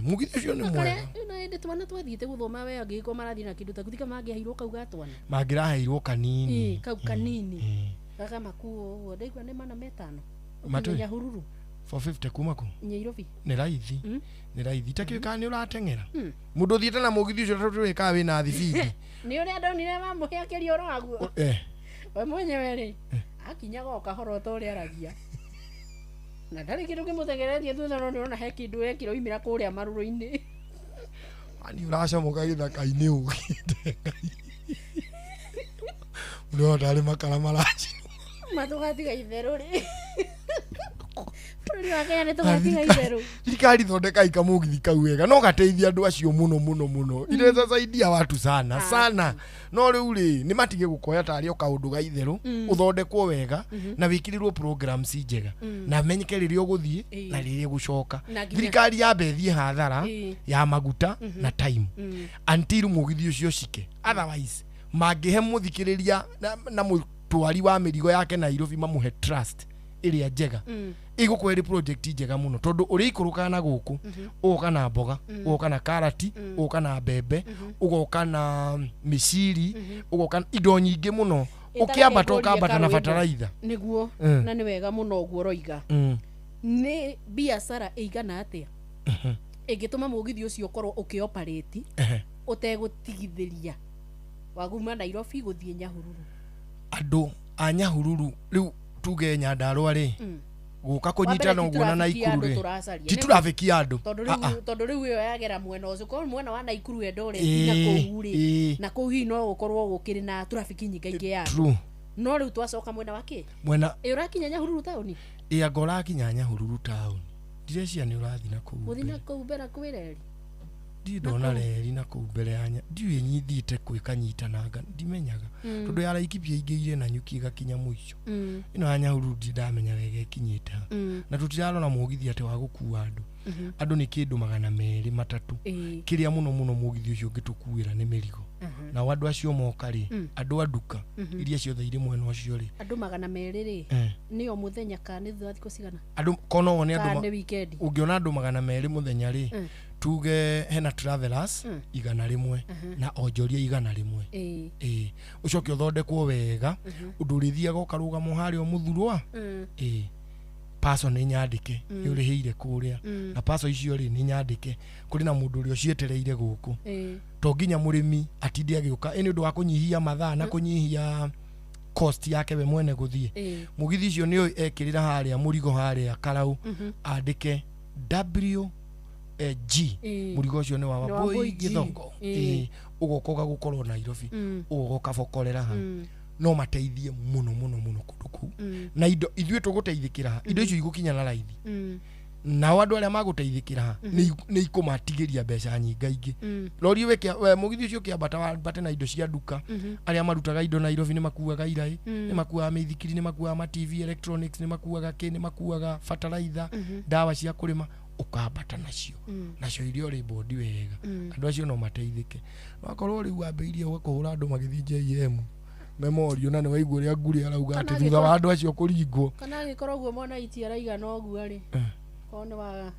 Mũgithi ũcio nĩ mwega. Na hĩndĩ twana twathiĩte gũthoma, we angĩgĩkorwo marathiĩ na kĩndũ taku tika mangĩaheirwo kau ga twana. Mangĩraheirwo kanini. Kau kanini gakamakuo ũguo, ndaigua nĩ mana metano. Matũĩ? Ũkinye Nyahururu. 450 kuma kũ? Nyairobi. Nĩ raithi. Nĩ raithi. Itakĩũĩ kana nĩ ũrateng'era. Mũndũ ũthiĩte na mũgithi ũcio tũĩ kana wĩna thibindi. Nĩ ũrĩa ndonire mamũhe akĩria ũhoro waguo. We mwenyewe rĩ, akinyaga o kahora o ta ũrĩa aragia na ndarĩ kĩndũ kĩmũtengeretie thutha, no nĩũrona he kĩndũ ekĩra oimĩra kũrĩa marũrũ-inĩ. Ani ũracomoka gĩthaka-inĩ ũgĩte Ngai. Mũndũ tarĩ makara maracinwo. Matũgatiga itherũ rĩ, bũrũri wa Kenya nĩ tũgatiga itherũ. Thirikari, thondekai kamũgithi kau wega, no gateithia andũ acio mũno mũno mũno. Inaweza saidia watu sana sana. No rĩu rĩ, nĩ matige gũkoya tarĩ o kaũndũ ga itherũ. Ũthondekwo wega na wĩkĩrĩrwo programs njega na menyeke rĩrĩa ũgũthiĩ na rĩrĩa ũgũcoka. Na nginya- Thirikari yambe ĩthiĩ hathara ya maguta na time until mũgithi ũcio ũcike. Otherwise mangĩhe mũthikĩrĩria na mũtwari wa mĩrigo yake Nairobi, mamũhe trust ĩrĩa njega, ĩgũkorwo ĩrĩ project njega mũno, tondũ ũrĩa ikũrũkaga na gũkũ, ũgoka na mboga, ũgoka na karati, ũgoka na mbembe, ũgoka na mĩciri, ũgoka indo nyingĩ mũno. Ũkĩambata ũkambata na bataraitha. Nĩguo. Na nĩ wega mũno ũguo ũroiga. Nĩ biacara ĩigana atĩa ĩngĩtũma mũgithi ũcio ũkorwo ũkĩoparĩti ũtegũtigithĩria waguma Nairobi gũthiĩ Nyahururu? Andũ a Nyahururu rĩu, tuge Nyandarũa rĩ, gũka kũnyitana Wa mbere, ũguo na ti traffic ya Naikuru andũ rĩ, tũracaria. ti traffic ya andũ. Tondũ Ah, ah. rĩu, tondũ rĩu ĩyo yagera mwena ũcio, korwo mwena wa Naikuru Eldoret na kũu rĩ, na kũu hihi no gũkorwo gũkĩrĩ na traffic nyingaingĩ ya andũ. True. No rĩu twacoka mwena wa kĩ, Mwena ĩ ũrakinya Nyahururu taũni. Ĩ anga ũrakinya Nyahururu taũni, ndireciria nĩ ũrathiĩ na kũu Gũthiĩ mbere. na kũu mbere kwĩ reri. Ndirĩ ndona reri na kũu mbere ya ndiũĩ nyithiĩte kwĩkanyitananga, ndimenyaga, tondũ ya Laikipia ingĩire na nyuki ĩgakinya mũico. Ĩno ya Nyahururu ndirĩ ndamenya wega ĩkinyĩte ha. Na tũtirarora mũgithi atĩ wa gũkua andũ. Andũ nĩ kĩndũ 200 300. Kĩrĩa mũno mũno mũgithi ũcio ũngĩtũkuĩra nĩ mĩrigo. Nao andũ acio moka rĩ, andũ a nduka iria ciothe irĩ mwena ũcio rĩ. Andũ 200 rĩ, nĩ o mũthenya kana nĩ thutha wa thikũ cigana? Andũ kono wone andũ Kana nĩ weekend? Ũngĩona andũ 200 mũthenya rĩ, tuge hena travelers 100 na onjoria 100. Ĩĩ, ũcoke ũthondekwo wega ũndũ ũrĩthiaga ũkarũgama harĩa mũthurwa. Ĩĩ, paco nĩ nyandĩke, nĩ ũrĩhĩire kũrĩa, na paco icio rĩ, nĩ nyandĩke, kũrĩ na mũndũ ũrĩa ũcietereire gũkũ. To nginya mũrĩmi atinde agĩũka. Ĩ nĩ ũndũ wa kũnyihia mathaa na kũnyihia cost yake we mwene gũthiĩ. Mũgithi ũcio nĩ ekĩrĩra harĩa mũrigo harĩa karau, andĩke W G, mũrigo ũcio nĩ wa Nĩ wa Wambui Wambui G. Gĩthongo. Ĩĩ, ũgoka ũgagũkorwo Nairobi, ũgoka ũgabokorera hau. No mateithie mũno mũno mũno kũndũ kũu. Na indo ithuĩ tũgũteithĩkĩra ha? Indo icio igũkinya na raithi. Nao andũ arĩa magũteithĩkĩra ha nĩ ikũmatigĩria mbeca nyingaingĩ. Rori we mũgithi ũcio ũkĩambata wambate na indo cia nduka. Arĩa marutaga indo Nairobi nĩ makuaga iraĩ, nĩ makuaga mĩithikiri, nĩ makuaga ma TV electronics, nĩ makuaga kĩ, nĩ makuaga fertilizer, ndawa cia kũrĩma, ũkambata nacio. Nacio iria ũrĩ bondi wega. Andũ acio no mateithĩke. No akorwo rĩu wambĩrĩirie kũhũra andũ magĩthiĩ JM Memorial, na nĩ waigua ũrĩa Ngurĩ arauga atĩ Kana thutha angĩkorwo- wa andũ acio kũringwo. Kana angĩkorwo ũguo mwana iti araigana ũguo rĩ, korwo nĩ wa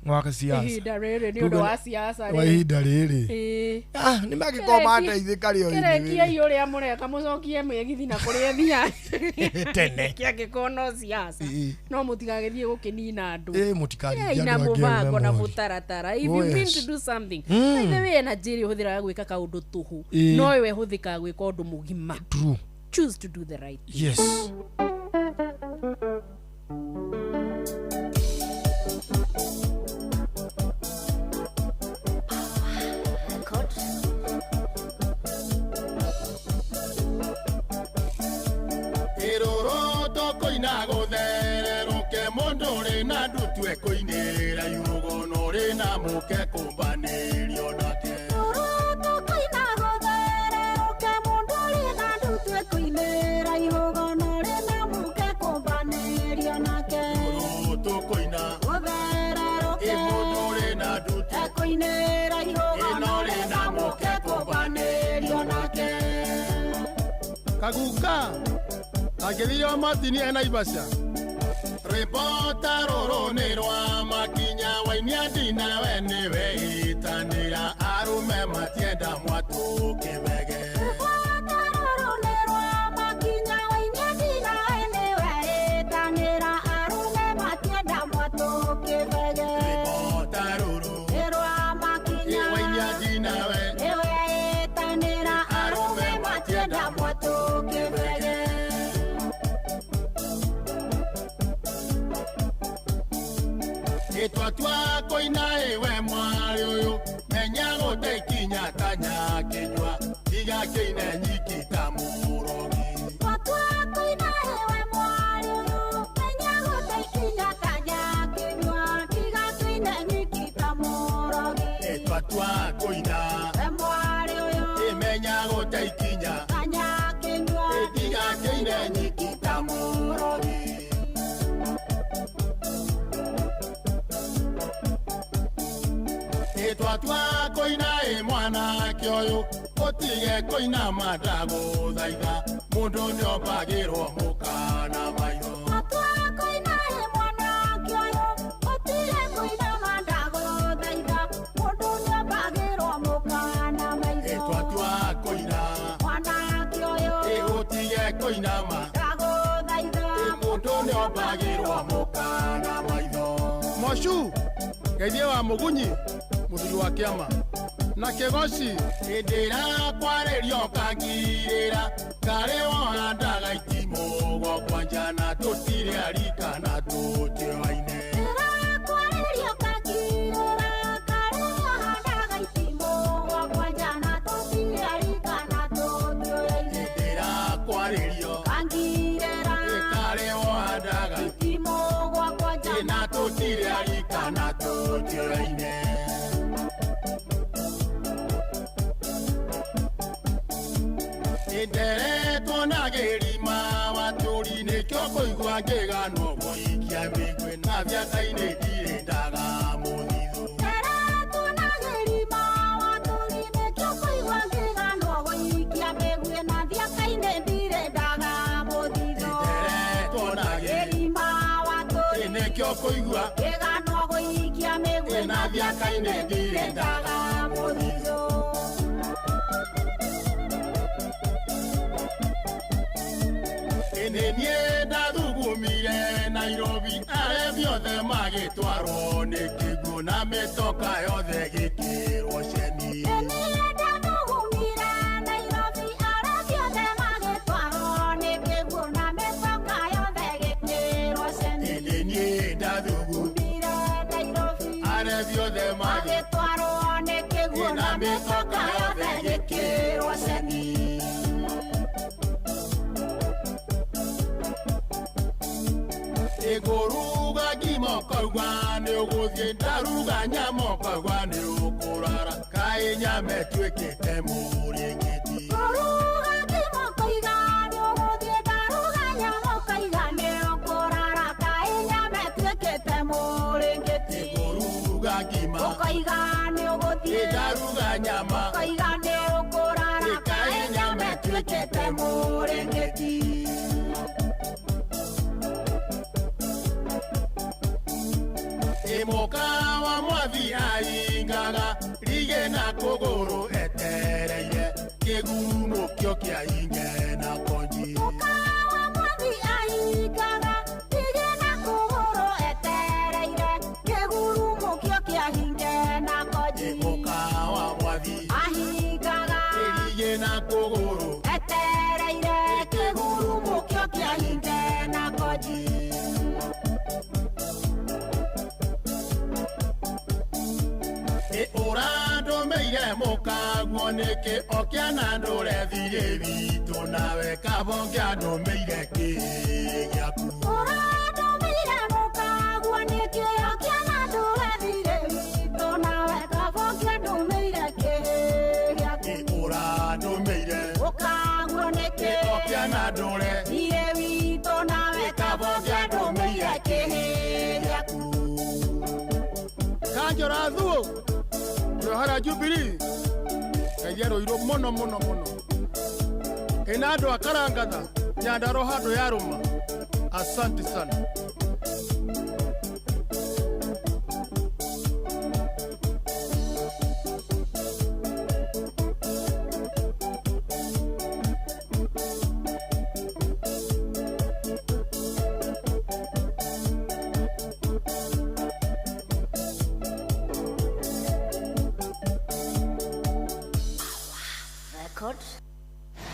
Wa siasa. Ihinda rĩrĩ nĩ ũndũ wa siasa Wa rĩ. ihinda rĩrĩ. Ĩĩ. Ah, nĩ mangĩkorwo mateithĩka rĩ o Kĩrekiei ũrĩa mũreka mũcokie mĩgithi na kũrĩa ĩthiaga. Tene. Kĩangĩkorwo no siasa. Ĩĩ. No mũtigagĩthiĩ gũkĩnina andũ. Ĩĩ, mũtikaringe Ĩĩ, na andũ angĩ mũbango na Memorial. mũtaratara. If Oh, you mean yes. to do something. By the way, energy ĩrĩa ũhũthĩraga gwĩka kaũndũ tũhũ Ĩĩ. no ĩyo ĩhũthĩkaga gwĩka ũndũ mũgima. True. Choose to do the right thing. Yes. Ĩrũrũ tũkũina gũthererũke mũndũ ũrĩ na ndutue kũinĩra iũgono ũrĩ na mũke kũmbanĩrio nake. Ĩrũrũ tũkũina ĩ mũndũ ũrĩ na ndutue ĩno ũrĩ na mũke kũmbanĩrio nake. Kaguka kangĩthio matini e Naivasha. Rĩbota rũrũ nĩ rwa makinya wainia ndinawe nĩwe ĩtanĩra arũme matienda mwatũ kĩbege. Rĩbota rũrũ ĩ wainia ndinawe arũme matienda mwatũ kĩbege. Ĩtwatua kũina ĩwe mwarĩ ũyũ menya gũte ikinya ta nyakĩnyua tiga kĩine nyiki ta mũrogi. Ĩtwatua kũina ĩmenya gũte ikinya ĩtiga kĩine nyiki ta mũrogi. Ĩtwatua kũina ĩ mwanake ũyũ ũtige kũina mandagũthaitha mũndũ nĩombagĩrwo mũkana maitho. Ĩtwatua kũina ĩ ũtige kũinama ĩ mũndũ nĩombagĩrwo mũkana maitho. Mocu ngeithie wa mũgunyi mũthuri wa kĩama na kĩgoci hĩndĩ ĩrĩa kwarĩrio kangirĩra karĩ wohandaga itimũ gwakwa na tũtirĩ arika na tũtioaine. Hĩndĩ ĩrĩa kwarĩrio karĩ wohandaga na tũtirĩ arika na tũtioaine. Nderetwo na gĩrima watũri nĩkĩo kũigua ngĩganwo gũikia mĩguĩ na biaca-inĩ ndirĩ ndaga mũthithũ. Nderetwo na gĩrima nĩkĩo kũigua na biaca-inĩ ndirĩ ndaga mũthithũ. Ĩnĩ niĩ ndathugumire Nairobi arebi othe magĩtwarwo nĩ kĩguũ na mĩtoka yothe gĩkĩrwo ceni. Ĩnĩ niĩ ndathugumire arebi othe magĩtwarwo nĩ kĩguũ na mĩtoka yothe gĩkĩrwo ceni. Ĩngũruga ngima ngima ũkaigua nĩ ũgũthiĩ ndaruga nyama ũkaigua nĩ ũkũrara kaĩ nyama ĩtuĩkĩte mũrĩngĩti Kũruga ngima ũkoiga nĩ ũgũthiĩ ndaruga nyama ũkoiga nĩ ũkũrara kaĩ nyama ĩtuĩkĩte mũrĩngĩti Kũruga ngima ũkoiga nĩ ũgũthiĩ ndaruga nyama ũkoiga nĩ ũkũrara kaĩ nyama ĩtuĩkĩte mũrĩngĩti Ĩmũka wa mwathi aingaga rige na kũgũrũ etereire kĩgurumũkio kĩa inge na konji Mũka wa mwathi aingaga rige na kũgũrũ etereire kĩgurumũkio kĩa hinge na konji Ĩmũka wa mwathi ahingaga rige na kũgũrũ etereire kĩgurumũkio kĩa hinge na konji Ũrandũmĩire mũkaguo nĩkĩ okĩana ndũre thirĩ witũ nawe kabonge andũmĩire kĩ gĩaku Ũrandũmĩire mũkaguo nĩkĩ okĩana ndũre thirĩ witũ nawe kabonge andũmĩire kĩ gĩaku Ũrandũmĩire mũkaguo nĩkĩ okĩana ndũre thirĩ witũ nawe kabonge andũmĩire kĩ gĩaku Kanjora thuo Rohara Jubilee Ngai aroirwo mũno mũno mũno ĩna andũ a Karangatha Nyandarua handũ yarũma asante sana.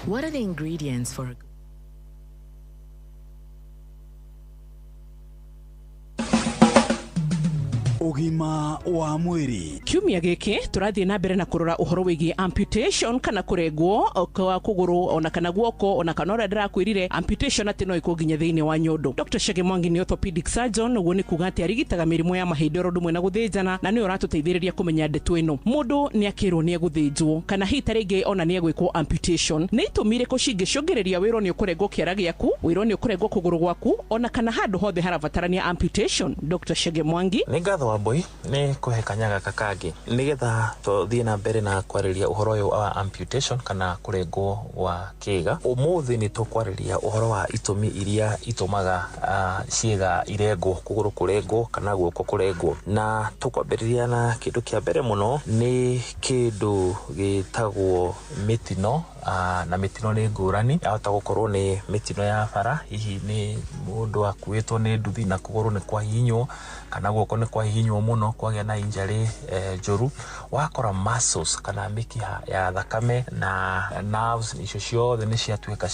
What are the ingredients for a Ũgima wa mwĩrĩ Kiumia gĩkĩ tũrathiĩ na mbere na kũrora ũhoro wĩgiĩ amputation kana kũrengwo kwa kũgũrũ ona kana guoko ona kana ũrĩa ndĩrakwĩrire amputation atĩ no ĩkwo nginya thĩinĩ wa nyondo. Dr. Chege Mwangi nĩ orthopedic surgeon, ũguo nĩ kuga atĩ arigitaga mĩrimũ ya mahĩndĩ oro ũndũ ũmwe na gũthĩnjana, na nĩwe ũratũteithĩrĩria kũmenya ndeto ĩno. Mũndũ nĩ akĩrwo nĩ egũthĩnjwo kana hihi ta rĩngĩ ona nĩ egwĩkwo amputation, nĩ itũmi irĩkũ cingĩcũngĩrĩria wĩrwo nĩ ũkũrengwo kĩara gĩaku, wĩrwo nĩ ũkũrengwo kũgũrũ gwaku ona kana handũ hothe harabatarania amputation? Dr. Chege Mwangi. Nĩ ngatho Wambui nĩ kũhe kanya gaka kangĩ nĩgetha tũthiĩ na mbere na kwarĩria ũhoro ũyũ wa amputation kana kũrengwo gwa kĩga. Ũmũthĩ nĩ tũkwarĩria ũhoro wa itũmi iria itũmaga ciĩga irengwo, kũgũrũ kũrengwo kana guoko kũrengwo, na tũkwambĩrĩria na kĩndũ kĩa mbere mũno nĩ kĩndũ gĩtagwo mĩtino. Na mĩtino nĩ ngũrani, yahota gũkorwo nĩ mĩtino ya bara, hihi nĩ mũndũ akuĩtwo nĩ nduthi na kũgũrũ nĩ kwahihinywo kana guoko nĩ kwahihinywo mũno kwagĩa na injury njũru, wakora muscles kana mĩkiha ya thakame na nerves icio ciothe nĩ ciatuĩka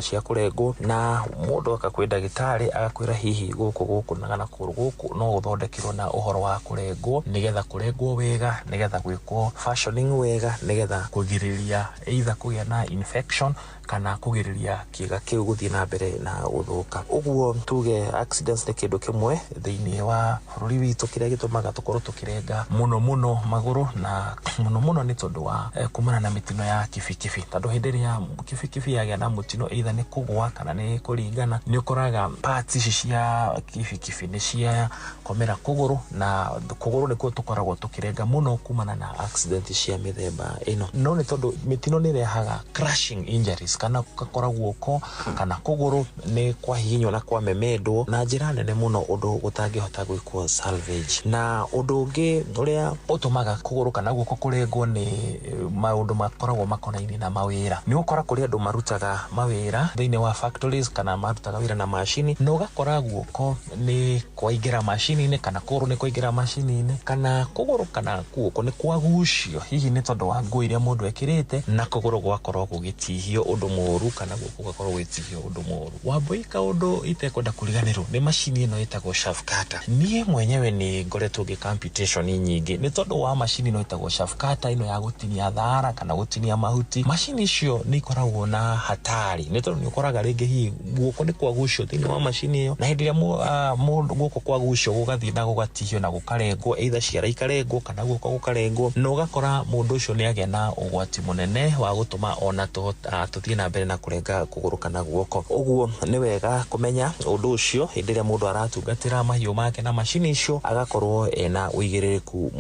cia kũrengwo, na mũndũ akakwĩ ndagĩtarĩ agakwĩra hihi gũkũ gũkũ na kana kũgũrũ gũkũ no gũthondekerwo na ũhoro wa kũrengwo, nĩgetha kũrengwo wega, nĩgetha gwĩkwo fashioning wega, nĩgetha kũgirĩrĩria either kũgĩa na infection kana kũgirĩrĩria kĩga kĩu gũthiĩ na mbere na gũthũka. Ũguo tuge accidents nĩ kĩndũ kĩmwe thĩinĩ wa bũrũri witũ kĩrĩa gĩtũmaga tũkorwo tũkĩrenga mũno mũno magũrũ, na mũno mũno nĩ tondũ wa kumana na mĩtino ya kibikibi, tondũ hĩndĩ ĩrĩa kibikibi yagĩa na mũtino either nĩ kũgũa kana nĩ kũringana, nĩ ũkoraga parts ici cia kibikibi nĩ ciakomera kũgũrũ, na kũgũrũ nĩkuo tũkoragwo tũkĩrenga mũno kumana na accident cia mĩthemba ĩno. No nĩ tondũ mĩtino nĩ ĩrehaga crushing injuries, kana gũkora guoko kana kũgũrũ nĩ kwahihinywo na kwamemendwo na njĩra nene mũno ũndũ gũtangĩhota gwĩkwo salvage. Na ũndũ ũngĩ ũrĩa ũtũmaga kũgũrũ kana guoko kũrengwo nĩ maũndũ makoragwo makonainie na mawĩra. Nĩ ũkora kũrĩ andũ marutaga mawĩra thĩinĩ wa factories kana marutaga wĩra na macini, na ũgakora guoko nĩ kwaingĩra macini-inĩ kana kũgũrũ nĩ kwaingĩra macini-inĩ kana kũgũrũ kana guoko nĩ kwagucio hihi nĩ tondũ wa nguo iria mũndũ ekĩrĩte, na kũgũrũ Kũgũrũ gwakorwo gũgĩtihio ũndũ mũru kana guoko gwakorwo gũgĩtihio ũndũ mũru. Wambui, kaũndũ itekwenda kũriganĩrwo nĩ macini ĩno ĩtagwo chaff cutter. Niĩ mwenyewe nĩ ngoretwo ngĩka amputation nyingĩ nĩ tondũ wa macini ĩno ĩtagwo chaff cutter, ĩno ya gũtinia thara kana gũtinia mahuti. Macini icio nĩ ikoragwo na hatari nĩ tondũ nĩ ũkoraga rĩngĩ hihi guoko nĩ kwagucio thĩinĩ wa macini ĩyo, na hĩndĩ ĩrĩa mũndũ guoko kwagucio gũgathiĩ na gũgatihio na gũkarengwo, either ciara ikarengwo kana guoko gũkarengwo, na ũgakora mũndũ ũcio nĩ agĩa na ũgwati mũnene wa gũtũma ona tũthiĩ na mbere na kũrenga kũgũrũ kana guoko. Ũguo nĩ wega kũmenya ũndũ ũcio hĩndĩ ĩrĩa mũndũ aratungatĩra mahiũ make na macini icio, agakorwo ena ũigĩrĩrĩku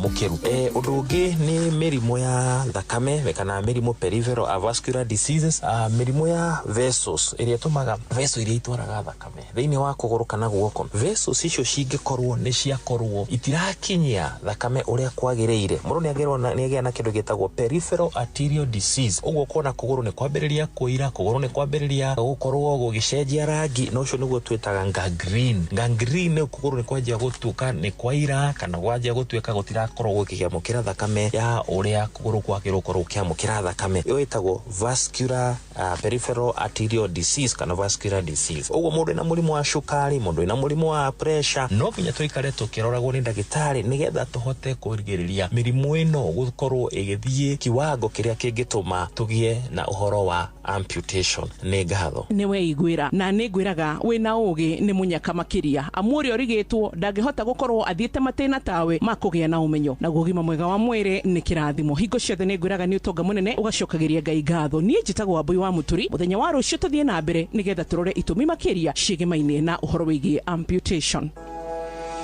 mũkĩru. Ũndũ ũngĩ nĩ mĩrimũ ya thakame kana mĩrimũ peripheral avascular diseases, mĩrimũ ya vessels ĩrĩa ĩtũmaga vessel iria itwaraga thakame thĩinĩ wa kũgũrũ kana guoko. Vessels icio cingĩkorwo nĩ ciakorwo itirakinyia thakame ũrĩa kwagĩrĩire, mũndũ nĩ agĩa na kĩndũ gĩtagwo peripheral arterial disease. Ũguo kuona kũgũrũ nĩ kwambĩrĩria kũira, kũgũrũ nĩ kwambĩrĩria gũkorwo gũgĩcenjia rangi, na ũcio nĩguo twĩtaga gangrene. Gangrene nĩ kũgũrũ nĩ kwanjia gũtuĩka nĩ kwaira kana gwanjia gũtuĩka gũtirakorwo gũkĩamũkĩra thakame ya ũrĩa kũgũrũ kwagĩrĩirwo gũkorwo gũkĩamũkĩra thakame. Ĩyo ĩtagwo vascular peripheral arterial disease kana vascular disease. Ũguo mũndũ wĩna mũrimũ wa cukari, mũndũ wĩna mũrimũ wa pressure, no nginya tũikare tũkĩroragwo nĩ ndagĩtarĩ nĩgetha tũhote kũrigĩrĩria mĩrimũ ĩno gũkorwo ĩgĩthiĩ kiwango kĩrĩa kĩngĩtũma tũgĩe na ũhoro wa amputation. Nĩ ngatho. Nĩ weiguĩra na nĩ ngwĩraga wĩna ũgĩ nĩ mũnyaka makĩria, amu ũrĩa ũrigĩtwo ndangĩhota gũkorwo athiĩte matĩna tawe ma kũgĩa na ũmenyo. Naguo ũgima mwega wa mwĩrĩ nĩ kĩrathimo. Hingo ciothe nĩ ngwĩraga nĩ ũtonga mũnene, ũgacokagĩria Ngai ngatho. Niĩ njĩtagwo Wambui wa Mũturi. Mũthenya wa rũciũ tũthiĩ na mbere nĩgetha tũrore itũmi makĩria ciĩgemaine na ũhoro wĩgiĩ amputation.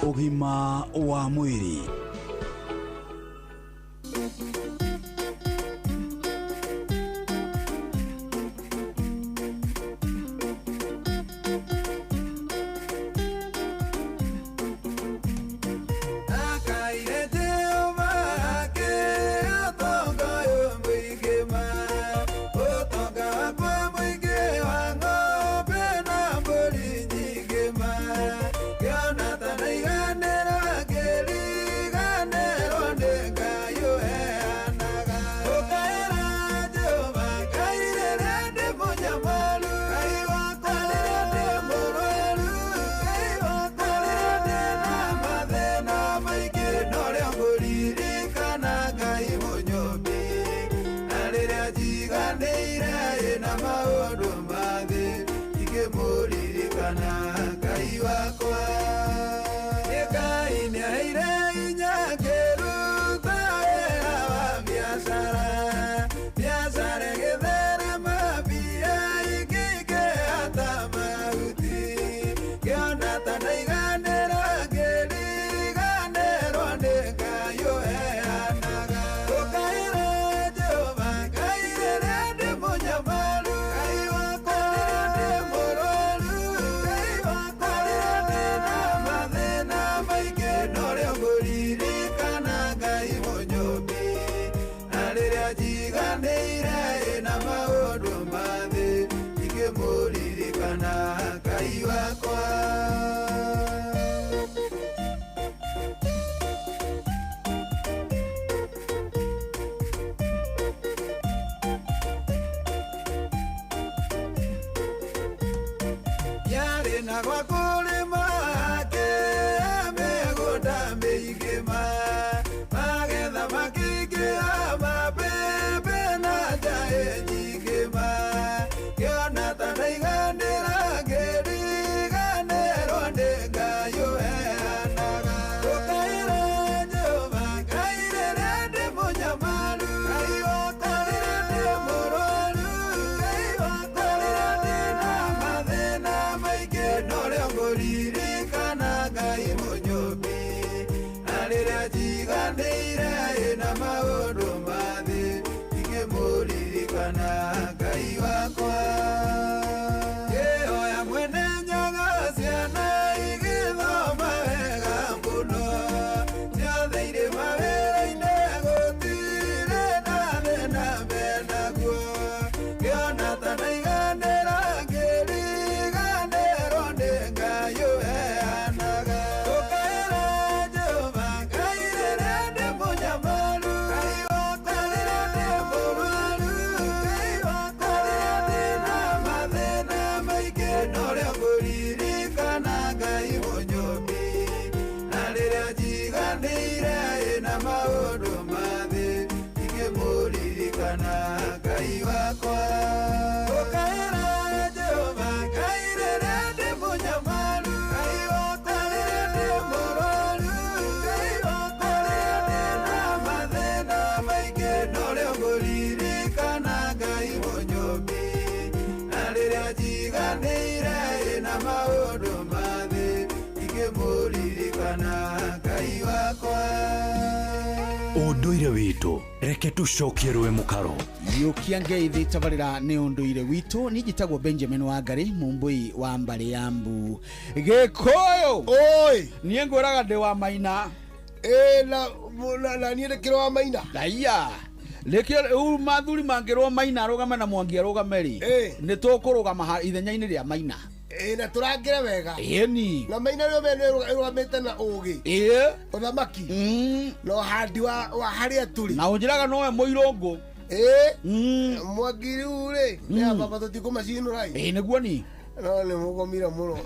Ũgima wa mwĩrĩ. No le Ngĩmũririkana Ngai wakwa. Ũndũire witũ, reke tũcokie rũĩ mũkaro. Yũkia ngeithi tabarĩra nĩ ũndũire witũ. Niĩ njĩtagwo Benjamin Wangari, mũmbũi wa mbarĩ ya mbu Gĩkũyũ. Oi, niĩ ngwĩraga ndĩ wa Maina. Ĩ na na niĩ ndĩkĩrĩ wa Maina. Raiya rĩkĩo rĩu mathuri mangĩrwo Maina arũgame na Mwangi arũgame rĩ, nĩ tũkũrũgama ithenya-inĩ rĩa Maina. Ĩ na tũrangĩre wega. Ĩni. Na Maina nĩyo mene ĩrũgamĩte na ũgĩ. Ĩ. Ũthamaki. Na ũhandi wa harĩa tũrĩ. Na ũnjĩraga nowe mũirũngũ. Ĩ. Mwangi rĩu rĩ, nĩ ababa tũtikũmacinũra ĩ. Ĩ nĩguo ni. No nĩ mũgomire mũno.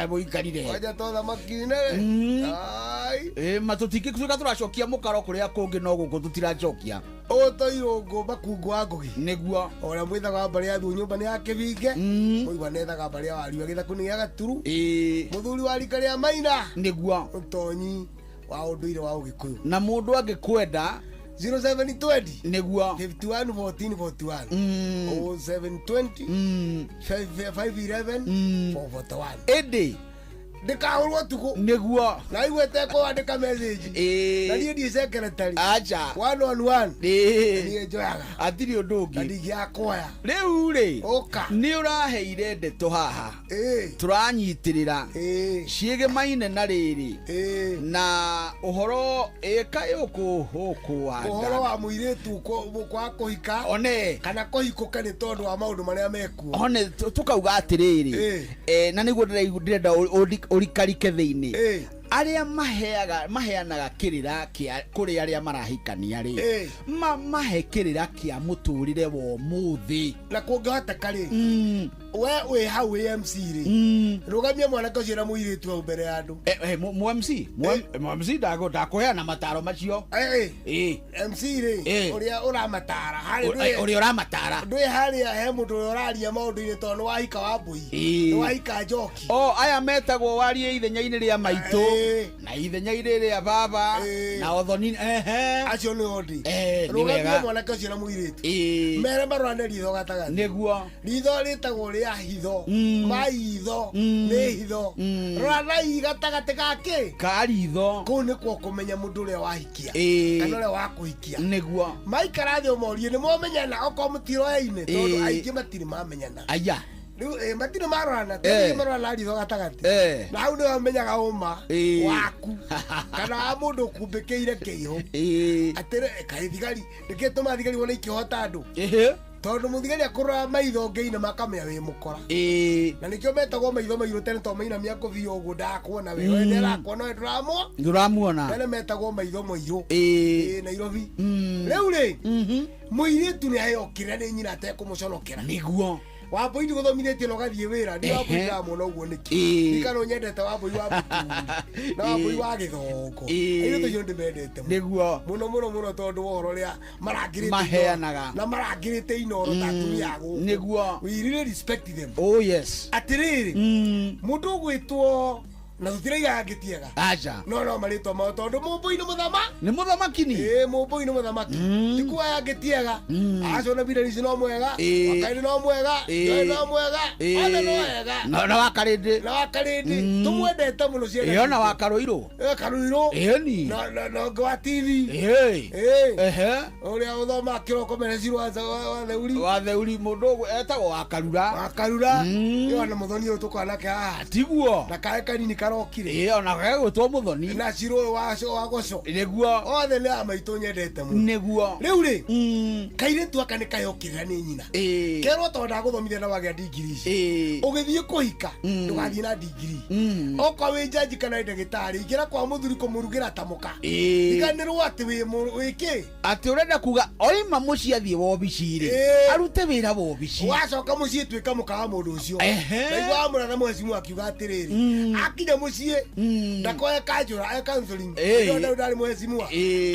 Mũikarire. Kwanja to thamaki-inĩ rĩ. Ai. Ĩ ma tũtingĩtuĩka tũracokia mũkaro kũrĩa kũngĩ, no gũkũ tũtiracokia. Ũyũ to irũngũ makungu wa Ngũgi. Nĩguo. Ũrĩa mwĩthaga wa mbarĩ ya Thuo nyũmba nĩ ya Kĩbinge. Mũigua nethaga mbarĩ ya Wariua gĩthaku nĩ gĩa Gaturu. Mũthuri wa rika rĩa Maina. Nĩguo. Ũtonyi wa ũndũire wa Ũgĩkũyũ. Na mũndũ angĩkwenda 0720 nĩguo 51 14 41 0720 511 441. Ĩndĩ ndĩkahũrwo tukũ. Nĩguo. Na igua ĩtekwandĩka message. Ĩĩ. Na niĩ ndiĩ secretary. Acha. One on one. Ĩĩ. Niĩ njoyaga. Hatirĩ ũndũ ũngĩ. Na ndingĩakwoya. Rĩu rĩ, Ũka. Nĩ ũraheire ndeto haha. Tũranyitĩrĩra ciĩgĩmaine na rĩrĩ na ũhoro ĩka ũkũ ũkũwanda. Ũhoro wa mũirĩtu kwaga kũhika one kana kũhikũka nĩ tondũ wa maũndũ marĩa mekuo. One tũkauga atĩrĩrĩ, na nĩguo ndĩrenda ũrikarike thĩinĩ. Arĩa maheaga maheanaga kĩrĩra kĩa kũrĩ arĩa marahikania rĩ, mahe kĩrĩra kĩa mũtũrĩre wa ũmũthĩ. Na kũngĩhoteka rĩ, we wĩ hau wĩ MC rĩ, rũgamia mwanake ũcio na mũirĩtu hau mbere ya andũ. Mu MC mu MC ndakũheana mataro macio. MC rĩ, ũrĩa ũramatara harĩa Ũrĩa ũramatara. Ndwĩ harĩa he mũndũ ũrĩa ũraria maũndũ-inĩ tondũ nĩ wahika wa mbũi, nĩ wahika njoki. O aya metagwo warie ithenya-inĩ rĩa maitũ na ithenya-inĩ rĩa baba na ũthoni. Ehe. Acio nĩ ondi. Nĩ Rũgamia wega. mwanake ũcio na mũirĩtu, mere marorane ritho gatagatĩ. Nĩguo. Ritho rĩtagwo rĩa hitho, maitho nĩ hitho. Roranai gatagatĩ ga kĩ? Ka ritho. Kũu nĩkuo kũmenya mũndũ ũrĩa wahikia kana ũrĩa wakũhikia. Nĩguo. Maikara thĩ ũmorie nĩ momenyana, okorwo mũtiroyaine, tondũ aingĩ matirĩ mamenyana. Aya. Rĩu matirĩ marorana, tondũ marorana ritho gatagatĩ. Na hau nĩho ũmenyaga ũma waku kana wa mũndũ ũkumbĩkĩire kĩihũ. Atĩrĩ kaĩ thigari nĩkĩo tũma thigari wona ikĩhota andũ. Tondũ mũthigari akũrora maitho ngĩina makamenya wĩ mũkora. Na nĩkĩo metagwo maitho mairũ tene, tondũ mainamia ngũbia ũguo ndakuona we. We nĩarakuona we ndũramuona. Tene metagwo maitho mairũ. Nairobi. Rĩu rĩ, mũirĩtu nĩ aheo kĩrĩra nĩ nyina atekũmũconokera. Nĩguo. Wambũi ndigũthomithĩtie na ũgathiĩ wĩra. Ndi Wambũi ndĩramuona ũguo nĩkĩ. Ndikana ũnyendete Wambũi wa Mũturi na Wambũi wa Gĩthongo. Airĩtu acio ndĩmendete mũno. Nĩguo. Mũno mũno mũno tondũ wa ũhoro ũrĩa marangĩrĩte Maheanaga. na marangĩrĩte inoro ta atumia a gũkũ. Nĩguo. We really respect them. Oh yes. Atĩrĩrĩ, mũndũ ũgwĩtwo na tũtiraigaga ngĩtiega. Aca. No no marĩtwa mao tondũ mũmbũi nĩ mũthama. Nĩ mũthamaki ni. Ĩ mũmbũi nĩ mũthamaki. Ti kuoya ngĩtiega. Aca ona Birarisi no mwega. Wakaĩrĩ no mwega. Joy no mwega. Othe no ega. Na wakarĩndĩ. Na wakarĩndĩ. Tũmwendete mũno ciana. Ĩ ona wakarũirũ. Karũirũ. Ĩni. Na ũngĩ wa TV. Ĩ. Ehe. Ũrĩa ũthomaga kĩroko mene Ciro wa Theuri. Wa Theuri mũndũ ũguo etagwo Wakarura. Wakarura. Ĩ ona mũthoni ũyũ tũkoragwo nake haha. Tiguo. Na kaĩ kanini karokire. Ĩ ona gegwĩtwo mũthoni. Na Ciro ũyũ wa Goco. Nĩguo. Othe nĩ a maitũ nyendete mũno. Nĩguo. Rĩu rĩ, kairĩtu aka nĩ kayokĩrĩra nĩ nyina. Kerwo tondũ ndagũthomithia na wagĩa ndigiri ici. Ũgĩthiĩ kũhika, ndũgathiĩ na ndigiri. Okorwo wĩ njanji kana ndagĩtarĩ, ingĩra kwa mũthuri kũmũrugĩra ta mũka. Riganĩrwo atĩ wĩ kĩ? Atĩ ũrenda kuga oima mũciĩ athiĩ wobici rĩ, arute wĩra wobici. Wacoka mũciĩ tuĩka mũka wa mũndũ ũcio. Naigua wamũratha mwecimu akiuga atĩrĩrĩ, akinya mũciĩ ndakoe kanjũra e counseling. Ndio ndarĩ mwecimu.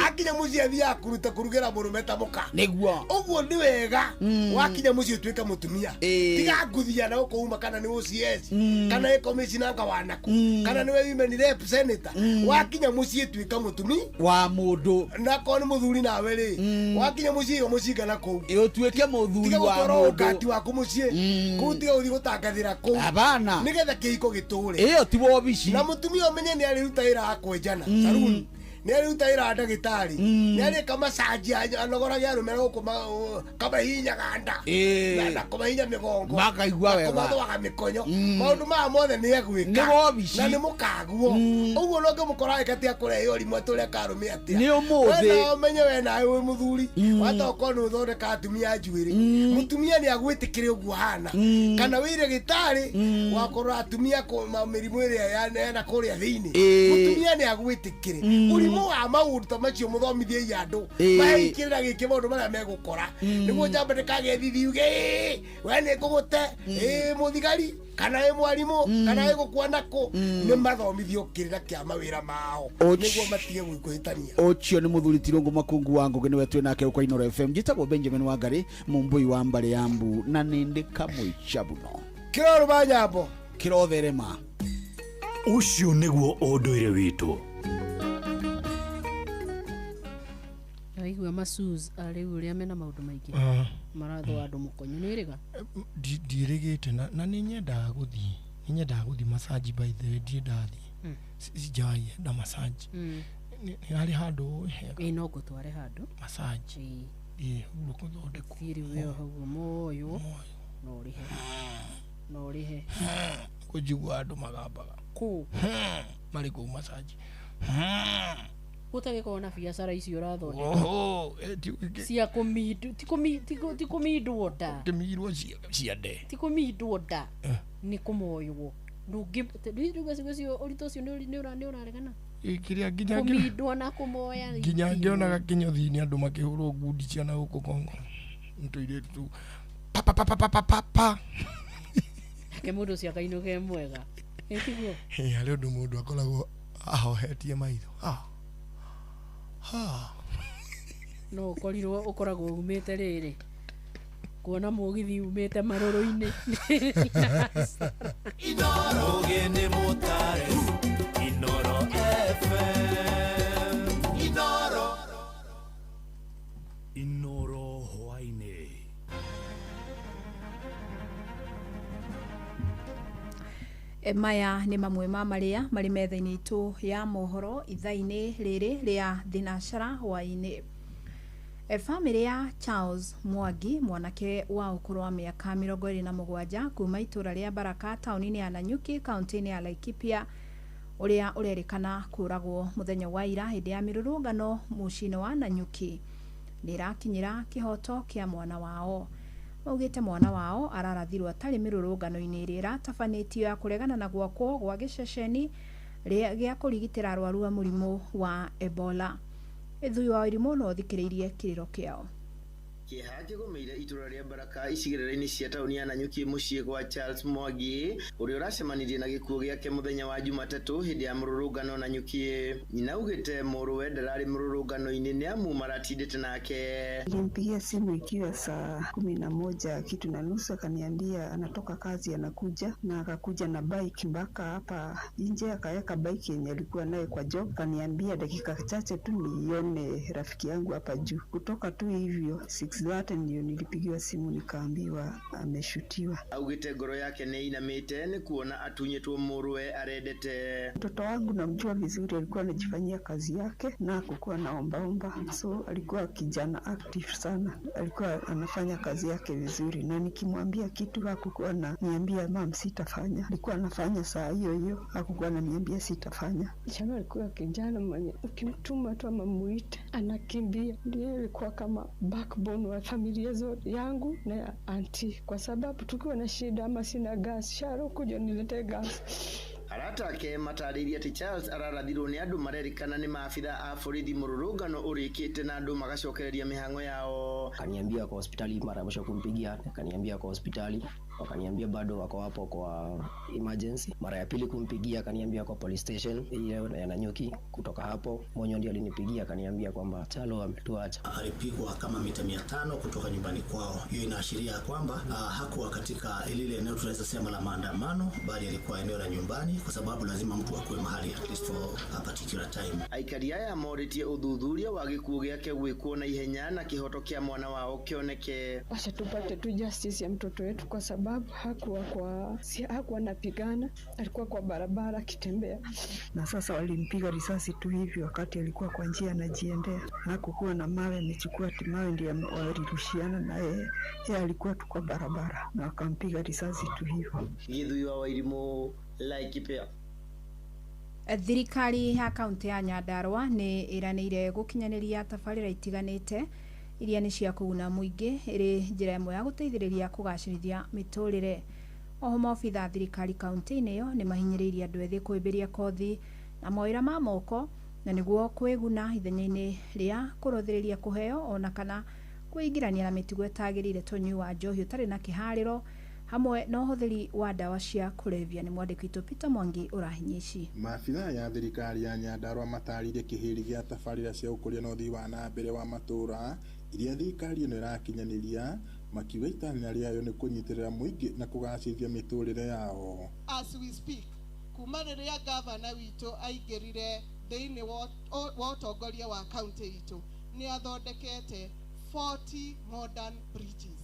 Akinya mũciĩ athiaga kũruta kũrugĩra mũrũme ta mũka. Nĩguo. Ũguo nĩ wega wakinya mũciĩ ũtuĩke mũtumia. Tiga nguthia na gũkũ uma kana nĩ OCS kana nĩ commissioner nga wanaku kana nĩwe women rep senator. Wakinya mũciĩ tuĩka mũtumi wa mũndũ. Na korwo nĩ mũthuri nawe rĩ, wakinya mũciĩ iga mũcinga na kũu. Ũtuĩke mũthuri Tiga wa gũtwara mũndũ. ũgati waku mũciĩ. Kũu tiga gũthiĩ gũtangathĩra kũu. Abana. Nĩgetha kĩhiko gĩtũre. Ĩyo ti wobici. Wobici. Na mutumia umenye ni ariruta wira wa kwenjana saruni, nĩ aruta wĩra ndagĩtarĩ, nĩ arĩka macaji anogoragia arũme gũkũ kamahihinyaga nda na kũmahihinya mĩgongo, makaigua wega, kũmathũaga mĩkonyo, maũndũ maya mothe nĩ egwĩka na nĩ mũkaguo. Ũguo no ngĩmũkora ĩkatia kũrehe ũrimũ atũreka arũme atĩa. Nĩ ũmũthĩ we na ũmenye we nawe wĩ mũthuri wata ũkorwo nĩ ũthondeka atumia njuĩrĩ, mũtumia nĩ agwĩtĩkĩre ũguo hana, kana wĩ ndagĩtarĩ wakorwo atumia mĩrimũ ĩrĩa yana kũrĩa thĩinĩ, mũtumia nĩ agwĩtĩkĩre. Ũrimũ wa maũndũ ta macio mũthomithie andũ maheikĩrĩra gĩkĩ maũndũ marĩa megũkora, nĩguo njamba ndĩkagĩe thithi uge we nĩ ngũgũte ĩ mũthigari kana ĩ mwarimũ kana ĩ gũkua nakũ. Nĩ mathomithio kĩrĩra kĩa mawĩra mao nĩguo matige gwĩkũhĩtania. Ũcio nĩ mũthuri Tirũngũ Makungu wa Ngũgĩ, nĩwe twĩ nake gũkũ Inooro FM. Njĩtagwo Benjamin Wangari, mũmbũi wa mbarĩ ya mbu, na nĩ ndĩ kamũica mũno. Kĩrorũma nyambo kĩrotherema. Ũcio nĩguo ũndũire witũ. Aigua masuz rĩu ũrĩa mena maũndũ maingĩ marathũa andũ mũkonyo nĩ ĩrĩga ndirĩgĩte na nĩ nyendaga gũthiĩ, nĩ nyendaga gũthiĩ massage by the way, ndirĩ ndathiĩ, sijawahi enda massage. Nĩ harĩ handũ hega. Ĩ no ngũtware handũ massage ĩ hurũka ũthondekwo thiĩ rĩu wĩyo hau moywo no ũrĩhe, no ũrĩhe kũnjigua andũ magambaga kũ marĩ kũu massage gũtagĩkorwo na biacara icio ũrathondeka cia kũmindu, ti kũmindwo nda, kĩmirwo cia nde, ti kũmindwo nda, nĩ kũmoywo. Ndũngĩ rĩu ũritũ ũcio nĩ ũraregana kĩrĩa nginya kũmindwo na kũmoya, nginya ngĩonaga kĩnyũthi-inĩ andũ makĩhũrwo ngundi cia na gũkũ Kongo nĩ tũirĩtu tũu pa pa pa pa pa pa pa, nake mũndũ ũcio akainũke mwega. Ĩ tiguo? Harĩ ũndũ mũndũ akoragwo ahohetie maitho. No ũkorirwo ũkoragwo umĩte rĩrĩ kuona mũgithi umĩte marũrũ-inĩ. Inooro nĩ mũtare, Inooro FM, Inooro, Inooro hwaĩ-inĩ. Maya nĩ mamwe ma marĩa marĩ metha-inĩ itũ ya mohoro ithaa-inĩ rĩrĩ rĩa thinacara hwaĩ-inĩ. Bamĩrĩ ya Charles Mwangi, mwanake wa ũkũrũ wa mĩaka 27 kuma itũra rĩa Baraka taũni-inĩ ya Nanyuki kaunti-inĩ ya Laikipia, ũrĩa ũrerĩkana kũragwo mũthenya wa ira hĩndĩ ya mĩrũrũngano mũciĩ-inĩ wa Nanyuki, nĩ ĩrakinyĩra kĩhoto kĩa mwana wao. Maugĩte mwana wao ararathirwo atarĩ mĩrũrũngano-inĩ ĩrĩa ĩratabanĩtio ya kũregana na gwakwo gwa gĩceceni gĩa kũrigitĩra arwaru a mũrimũ wa Ebola. Ĩthui wa Irimũ no ũthikĩrĩirie kĩrĩro kĩao. Kĩeha kĩgũmĩire itũra rĩa Baraka icigĩrĩra-inĩ cia taũni ya Nanyuki mũciĩ gwa Charles Mwangi ũrĩa ũracemanirie na gĩkuũ gĩake mũthenya wa Jumatatũ hĩndĩ ya mũrũrũngano Nanyuki. Nyina augĩte mũrũwe ndararĩ mũrũrũngano-inĩ nĩ amu maratindĩte nake. Nilimpigia simu ikiwa saa 11 kitu na nusu, akaniambia anatoka kazi anakuja, na akakuja na bike mpaka hapa nje, akaweka bike yenye alikuwa naye kwa job. Akaniambia dakika chache tu nione rafiki yangu hapa juu. Kutoka tu hivyo 6:30 ndio nilipigiwa simu nikaambiwa ameshutiwa. Augite ngoro yake nĩ inamĩte nĩ kuona atunyĩtwo mũrũwe arendete. Mtoto wangu namjua vizuri, alikuwa anajifanyia kazi yake na hakukuwa naombaomba, so alikuwa kijana active sana, alikuwa anafanya kazi yake vizuri, na nikimwambia kitu hakukuwa ananiambia mam sitafanya, alikuwa anafanya saa hiyo hiyo, hakukuwa ananiambia sitafanya. Chama alikuwa kijana mwenye ukimtuma tu ama muite anakimbia, ndiye alikuwa kama backbone wa familia zote yangu na ya auntie, kwa sababu tukiwa na shida ama sina gas, Sharo kuja nilete gas. Arata ake matarĩirie atĩ Charles ararathirwo nĩ andũ marerĩkana nĩ maabitha a borithi mũrũrũngano ũrĩkĩte na andũ magacokereria mĩhang'o yao. Akaniambia kwa hospitali, mara ya mwisho kumpigia akaniambia kwa hospitali, wakaniambia bado wako hapo kwa emergency. Mara ya pili kumpigia akaniambia kwa police station ile ya Nanyuki. Kutoka hapo Monyo ndiye alinipigia akaniambia kwamba Chalo ametuacha. Alipigwa kama mita 500 kutoka nyumbani kwao. Hiyo inaashiria kwamba hakuwa katika lile eneo tunaweza sema la maandamano, bali alikuwa eneo la nyumbani, kwa sababu lazima mtu akuwe mahali at least for a particular time. Aikari aya morĩtie ũthuthuria wa gĩkuũ gĩake gwĩkwo na ihenya na kĩhoto kĩa mwana wao kĩoneke. Wacha tupate tu justice ya mtoto wetu, kwa sababu hakuwa kwa si, hakuwa anapigana, alikuwa kwa barabara akitembea. Na sasa walimpiga risasi tu hivi wakati alikuwa kwa njia anajiendea. Hakukuwa na mawe, amechukua ati mawe ndiye walirushiana na yeye. Yeye alikuwa tu kwa barabara na wakampiga risasi tu hivyo. Githui wa Wairimu, Laikipia. Thirikari ya kaunti ya Nyandarua nĩ ĩranĩire gũkinyanĩria tabarĩra itiganĩte iria nĩ cia kũguna mũingĩ ĩrĩ njĩra ĩmwe ya gũteithĩrĩria kũgacĩrithia mĩtũrĩre. Oho maobitha a thirikari kaunti-inĩ ĩyo nĩ mahinyĩrĩirie andũ ethĩ kũhĩmbĩria kothi na mawĩra ma moko na nĩguo kwĩguna ithenya-inĩ rĩa kũrũthĩrĩria kũheo ona kana kwĩingĩrania na mĩtugo ĩtagĩrĩire ta ũnyui wa njohi ũtarĩ na kĩharĩro hamwe na ũhũthĩri wa ndawa cia kũrebia. Nĩ mwandĩki witũ Peter Mwangi ũrahinyia ici. Maabithaa ya thirikari ya Nyandarua matarĩirie kĩhĩri gĩa tabarĩra cia ũkũria na ũthii wa na mbere wa matũũra iria thirikari ĩno ĩrakinyanĩria, makiuga itanya rĩayo nĩ kũnyitĩrĩra mũingĩ na kũgacĩrithia mĩtũrĩre yao. As we speak, kuma rĩrĩa gavana witũ aingĩrire thĩinĩ wa ũtongoria wa kaunti itũ, nĩ athondekete 40 modern bridges.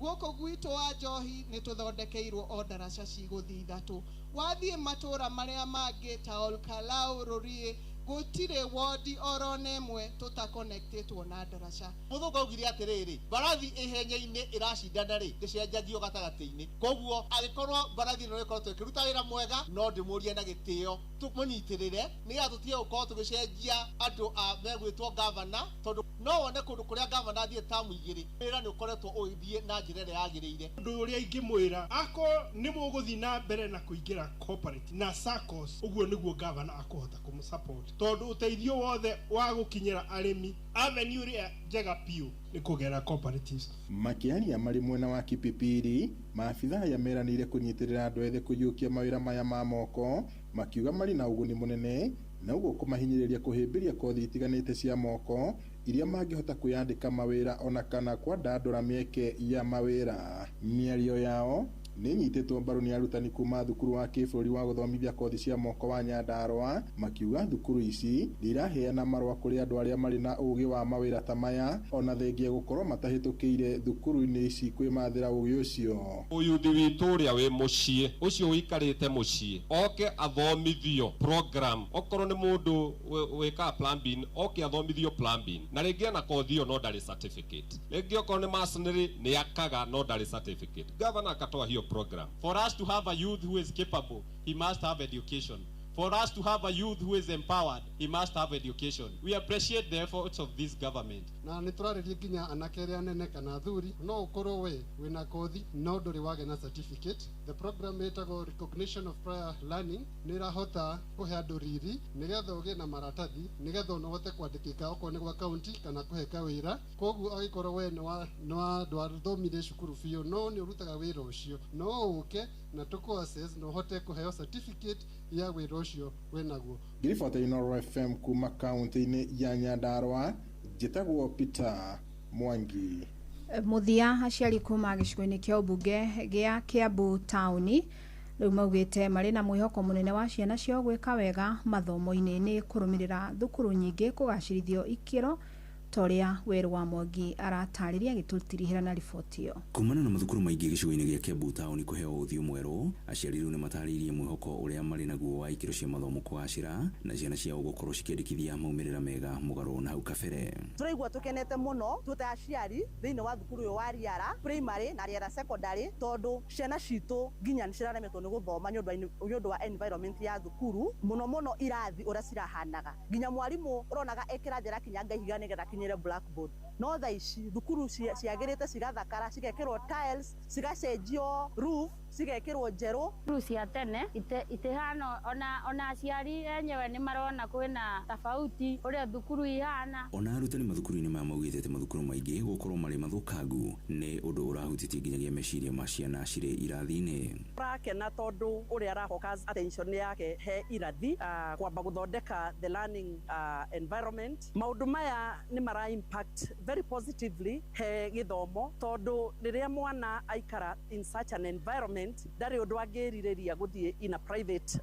Gũkũ gwitũ wa Njohi nĩ tũthondekeirwo o ndaraca cigũthiĩ ithatũ. Wathiĩ matũũra marĩa mangĩ ta Olkalau, Rũriĩ, gũtirĩ wodi oro na ĩmwe tũtakonektĩtwo na ndaraca. Mũthũngũ augire atĩrĩrĩ, mbarathi ihenya-inĩ ĩracindana rĩ, ndĩcenjagio gatagatĩ-inĩ. Koguo angĩkorwo mbarathi ĩno ĩkoretwo ĩkĩruta wĩra mwega, no ndĩmũrie na gĩtĩo tũmũnyitĩrĩre nĩgetha tũtige gũkorwo tũgĩcenjia andũ a megwĩtwo gavana, tondũ no wone kũndũ kũrĩa gavana athiĩ tamu igĩrĩ, wĩra nĩ ũkoretwo ũgĩthiĩ na njĩra ĩrĩa yagĩrĩire. Ũndũ ũrĩa ingĩmwĩra, akorwo nĩ mũgũthiĩ na mbere na kũingĩra corporate na SACCOS, ũguo nĩguo gavana akũhota kũmũsupport, tondũ ũteithio wothe wa gũkinyĩra arĩmi avenue ĩrĩa njega biũ nĩ kũgerera cooperatives. Makĩaria marĩ mwena wa Kipipiri, maabithaa aya meranĩire kũnyitĩrĩra andũ ethĩ kũiyũkia mawĩra maya ma moko, makiuga marĩ na ũguni mũnene na ũguo kũmahinyĩrĩria kũhĩmbĩria kothi itiganĩte cia moko iria mangĩhota kwĩyandĩka mawĩra ona kana kwandandũra mĩeke ya mawĩra. Mĩario yao nĩ ĩnyitĩtwo mbaru nĩ arutani kuma thukuru wa kĩbũrũri wa gũthomithia kothi cia moko wa Nyandarua, makiuga thukuru ici nĩ iraheana marũa kũrĩ andũ arĩa marĩ na ũgĩ wa mawĩra ta maya ona thengia gũkorwo matahĩtũkĩire thukuru-inĩ ici kwĩmathĩra ũgĩ ũcio. Ũyuthi witũ ũrĩa wĩ mũciĩ ũcio ũikarĩte mũciĩ oke athomithio program, okorwo nĩ mũndũ wĩkaga plumbing oke athomithio plumbing, na rĩngĩ ena kothi ĩyo no ndarĩ certificate, rĩngĩ okorwo nĩ masonry nĩ akaga no ndarĩ certificate. Governor akatoa hiyo program. For us to have a youth who is capable, he must have education. For us to have a youth who is empowered, he must have education. We appreciate the efforts of this government. Na nĩ tũrarĩria nginya anake arĩa anene kana athuri, no ũkorwo we wĩna kothi no ndũrĩ wagĩa na certificate. The program ĩtagwo recognition of prior learning nĩ ĩrahota kũhe andũ riri nĩgetha ũgĩe na maratathi nĩgetha ona ũhote kwandĩkĩka okorwo nĩ gwa kaunti kana kũheka wĩra. Koguo angĩkorwo we nĩ ndwathomire cukuru biũ no nĩ ũrutaga wĩra ũcio, no ũke na tũkũ assess na ũhote kũheo certificate ya wĩra ũcio wĩnaguo. Ngiribota Inooro FM kuma kaunti-inĩ ya Nyandarua, njĩtagwo Peter Mwangi. Mũthia, aciari kuma gĩcigo-inĩ kĩa ũmbunge gĩa Kiambu taũni rĩu maugĩte marĩ na mwĩhoko mũnene wa ciana ciao gwĩka wega mathomo-inĩ nĩ kũrũmĩrĩra thukuru nyingĩ kũgacĩrithio ikĩro ta ũrĩa Werũ wa Mwangi aratarĩria agĩtũtirihĩra na riboti ĩyo. Kumana na mathukuru maingĩ gĩcigo-inĩ gĩa Kiambu taũni kũheo ũthiũ mwerũ, aciari rĩu nĩmatarĩirie mwĩhoko ũrĩa marĩ naguo wa ikĩro cia mathomo kũgacĩra na ciana ciao gũkorwo cikĩandĩkithia maumĩrĩra mega mũgarũ na hau kabere. Tũraigua tũkenete mũno twĩ ta aciari thĩinĩ wa thukuru ũyũ wa Riara Primary na Riara Secondary, tondũ ciana citũ nginya nĩ ciraremetwo nĩ gũthoma nĩ ũndũ wa environment ya thukuru, mũno mũno irathi ũrĩa cirahanaga. Nginya mwarimũ ũronaga e kĩrathi arakinyanga ihiga nĩgetha akinyĩre blackboard, no thaa ici thukuru ciagĩrĩte cigathakara, cigekĩrwo tiles, cigacenjio roof, cigekĩrwo njerũ. Thukuru cia tene itihana ona aciari enyewe nĩ marona kwĩna tofauti ũrĩa thukuru ihana. Ona arutani mathukuru-inĩ maya maugĩte atĩ mathukuru maingĩ gũkorwo marĩ mathũkangu nĩ ũndũ ũrahutĩtie nginyagia meciria ma ciana cirĩ irathi-inĩ. Tũrakena tondũ ũrĩa ara focus attention yake he irathi, kwamba gũthondeka the learning environment. Maũndũ maya nĩ mara impact very positively he gĩthomo, tondũ rĩrĩa mwana aikara in such an environment government ndarĩ ũndũ angĩrirĩria gũthiĩ in a private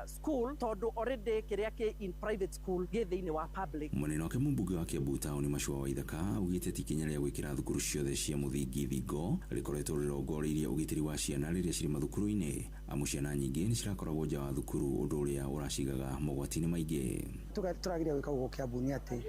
school tondũ already kĩrĩa kĩ in private school gĩ thĩinĩ wa public. Mwena wake mũmbunge wa Kiambu taũni Machua Waithaka augĩte ti ikinya rĩa gwĩkĩra thukuru ciothe cia mũthingi thingo rĩkoretwo rĩrongoreirie ũgitĩri wa ciana rĩrĩa cirĩ mathukuru-inĩ, amu ciana nyingĩ nĩ cirakoragwo nja wa thukuru ũndũ ũrĩa ũracigaga mogwati-inĩ maingĩ. Tũrageria gwĩka gũkũ Kiambu nĩ atĩ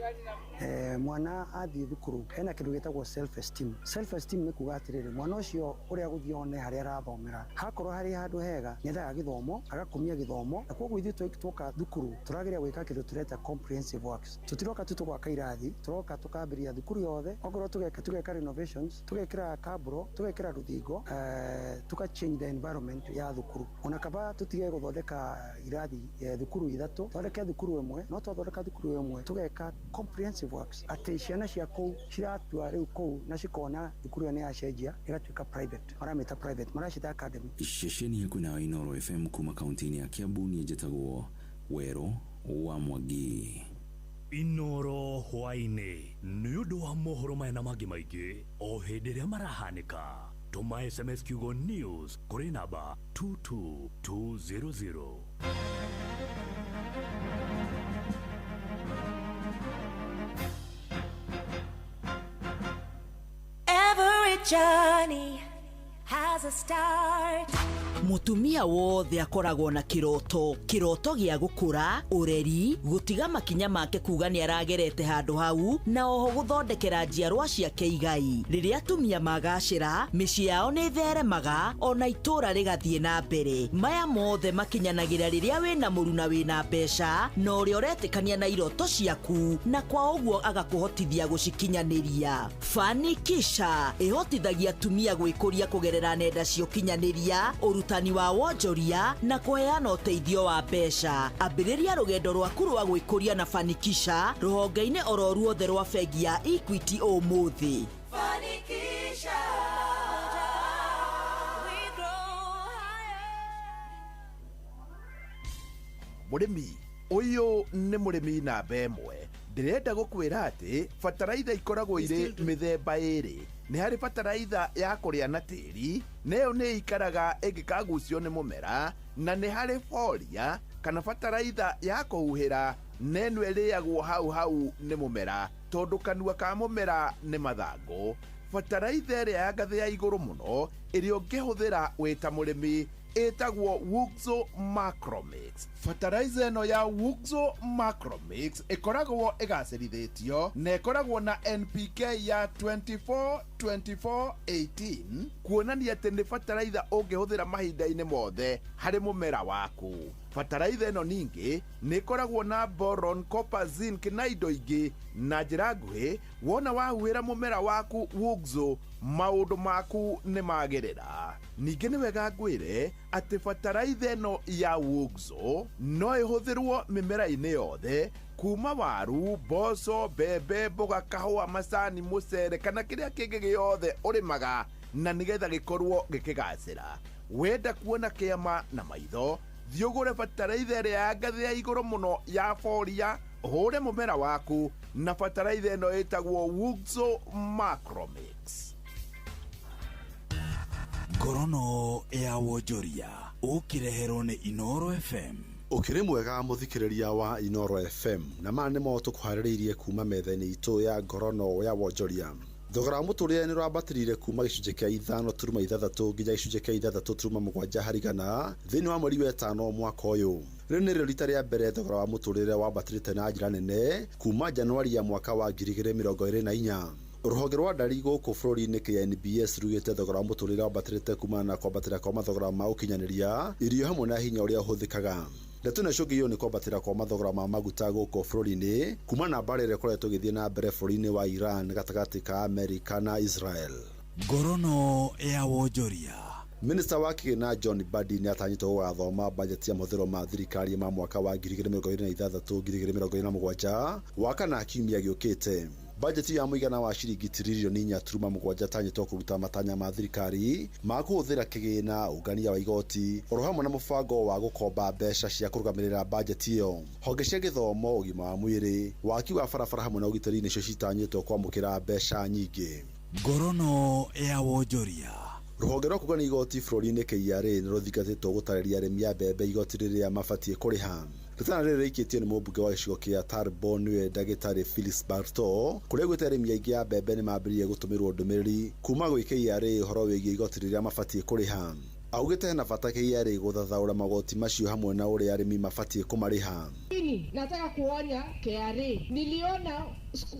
mwana athiĩ thukuru hena kĩndũ gĩtagwo self esteem. Self esteem nĩ kuga atĩrĩrĩ, mwana ũcio ũrĩa gũthiĩ one harĩa arathomera, hakorwo harĩ handũ hega nĩendaga gĩthomo, agakumia gĩthomo, na koguo ithuĩ twoka thukuru tũrageria gwĩka kĩndũ tũreta comprehensive works. Tũtiroka tu tũgwaka irathi, tũroka tũkambĩrĩria thukuru yothe, okorwo tũgeka renovations, tũgekĩra kaburo, tũgekĩra rũthingo, tuka change the environment ya thukuru. Ona kaba tũtige gũthondeka irathi thukuru ithatũ, thondeke thukuru ĩmwe, no twathondeka thukuru ĩmwe tũgeka comprehensive works atĩ ciana cia kũu ciratua rĩu kũu na cikona thukuru ĩyo nĩ yacenjia ĩgatuĩka private, maramĩta private, maracita academy. Ceceni ya kwĩna Inooro FM kuma kaunti-inĩ ya Kiambu, niĩ njĩtagwo Werũ wa Mwangi. Inooro hwaĩ-inĩ nĩ ũndũ wa mohoro maya na mangĩ maingĩ o hĩndĩ ĩrĩa marahanĩka. Tũma SMS kiugo news kũrĩ namba 22200. Every journey has a start. Mutumia wothe akoragwo na kiroto, kiroto gĩa gũkũra, ũreri, gũtiga makinya make kuga nĩ aragerete handũ hau, na oho gũthondekera njiarwa ciake igai. Rĩrĩa atumia magacĩra, mĩciĩ yao nĩ ĩtheremaga, ona itũũra rĩgathiĩ na mbere. Maya mothe makinyanagĩra rĩrĩa wĩna mũruna wĩna mbeca, na ũrĩa ũretĩkania na iroto ciaku, na kwa ũguo agakũhotithia gũcikinyanĩria. Fanikisha ĩhotithagia atumia gwĩkũria kũgerera nenda cia ũkinyanĩria, ũrutani wa wonjoria na kũheana ũteithio wa mbeca. Ambĩrĩria rũgendo rwaku rwa gwĩkũria na Fanikisha rũhonge-inĩ oro ruothe rwa bengi ya Equity ũmũthĩ. Fanikisha, we grow higher. Mũrĩmi ũyũ nĩ mũrĩmi namba ĩmwe. Ndĩrenda gũkwĩra atĩ bataraitha ikoragwo irĩ mĩthemba ĩrĩ. Nĩ harĩ bataraitha ya kũrĩa na tĩri, nayo nĩ ikaraga ĩngĩkagucio nĩ mũmera, na nĩ harĩ foria kana bataraitha ya kũhuhĩra, na ĩno ĩrĩagwo hau hau nĩ mũmera tondũ kanua ka mũmera nĩ mathangũ. Bataraitha ĩrĩa ya ngathĩ ya igũrũ mũno ĩrĩa ũngĩhũthĩra wĩ ta mũrĩmi ĩtagwo Wuxo Macromix. Fertilizer ĩno ya Wuxo Macromix ĩkoragwo ĩgacĩrithĩtio na ĩkoragwo na NPK ya 24 24 18, kuonania atĩ nĩ fertilizer ũngĩhũthĩra mahinda-inĩ mothe harĩ mũmera waku. Fertilizer ĩno ningĩ nĩ ĩkoragwo na boron, copper, zinc na indo ingĩ. Na njĩra nguhĩ, wona wahuhĩra mũmera waku Wuxo, maũndũ maku nĩ magĩrĩra. Ningĩ nĩ wega ngwĩre atĩ bataraitha ĩno ya Wuxo no ĩhũthĩrwo mĩmera-inĩ yothe, kuma waru, mboco, mbembe, mboga, kahũa, macani, mũcere kana kĩrĩa kĩngĩ gĩothe ũrĩmaga, na nĩgetha gĩkorwo gĩkĩgacĩra. Wenda kuona kĩama na maitho, thiĩ ũgũre bataraitha ĩrĩa ya ngathĩ ya igũrũ mũno ya foria, ũhũre mũmera waku na bataraitha ĩno ĩtagwo Wuxo Macromix. Ngorono ya wonjoria ũkĩreherwo nĩ Inooro FM. Ũkĩrĩ mwega mũthikĩrĩria wa Inooro FM, na maya nĩmo tũkũharĩrĩirie kuma metha-inĩ itũ ya ngorono ya wonjoria. Thogora wa mũtũrĩre nĩ ũrambatĩrire kuma gĩcunjĩ kĩa 5.6 nginya gĩcunjĩ kĩa 6.7 harĩ igana thĩinĩ wa mweri wa ĩtano mwaka ũyũ. Rĩrĩ nĩrĩo rita rĩa mbere thogora wa mũtũrĩre wambatĩrĩte na njĩra nene kuma Januari ya mwaka wa 2024. Rũhonge rwa ndari gũkũ bũrũri-inĩ KNBS rugĩte thogora wa mũtũrĩre wambatĩrĩte kumana na kwambatĩra kwa mathogora ma ũkinyanĩria irio hamwe na hinya ũrĩa ũhũthĩkaga. Ndeto ĩno ĩcũngĩrĩirio nĩ kwambatĩra kwa mathogora ma maguta gũkũ bũrũri-inĩ kuma na mbara ĩrĩa ĩkoretwo ĩgĩthiĩ na mbere bũrũri-inĩ wa Iran gatagatĩ ka Amerika na Israel. Ngorono ya wonjoria. Minista wa kĩgĩna John Mbadi nĩ atanyĩtwo gũgathoma bajeti ya mahũthĩro ma thirikari ma mwaka wa 2026-2027 wa kana kiumia gĩũkĩte. Bajeti ya mũigana wa ciringi tiririoni 4.7 tanyĩtwo kũruta matanya ma thirikari ma kũhũthĩra kĩgĩna, ũngania wa igoti oro hamwe na mũbango wa gũkomba mbeca cia kũrũgamĩrĩra bajeti ĩyo. Honge cia gĩthomo, ũgima wa mwĩrĩ, waki wa barabara hamwe na ũgitĩri nĩcio citanyĩtwo kwamũkĩra mbeca nyingĩ. Ngorono ya wonjoria. Rũhonge rwa kũgania igoti bũrũri-inĩ KRA nĩ rũthingatĩtwo gũtarĩria arĩmi a mbembe igoti rĩrĩa mabatiĩ kũrĩha. Rĩtana rĩrĩ rĩikĩtio nĩ mũmbunge wa gĩcigo kĩa Turbo nĩwe ndagĩtarĩ Phyllis Barto, kũrĩa augĩte arĩmi aingĩ a mbembe nĩ mambĩrĩirie gũtũmĩrwo ndũmĩrĩri kuma gwĩ KRA ũhoro wĩgiĩ igoti rĩrĩa mabatiĩ kũrĩha. Augĩte hena bata KRA gũthathaũra magoti macio hamwe na ũrĩa arĩmi mabatiĩ kũmarĩha. Mimi nataka kuonya KRA. Niliona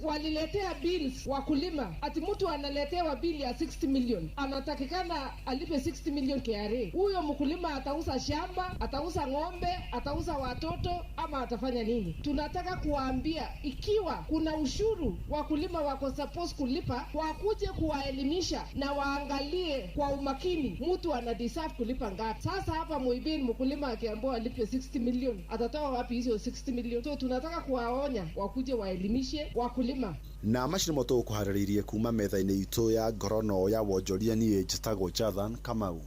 waliletea bills wakulima, ati mtu analetewa bili ya 60 million, anatakikana alipe 60 million KRA. Huyo mkulima atauza shamba, atauza ng'ombe, atauza watoto ama atafanya nini? Tunataka kuwaambia ikiwa kuna ushuru wakulima wako supposed kulipa, wakuje kuwaelimisha na waangalie kwa umakini mtu ana deserve kulipa ngapi. Sasa hapa Muibini mkulima akiambiwa alipe 60 million, atatoa wapi hizo 60 million? So tunataka kuwaonya wakuje waelimishe wakulima. Na macio nĩmo tũgũkũharĩrĩirie kuma metha-inĩ itũ ya ngorono ya wonjoria. Niĩ njĩtagwo Jathan Kamau.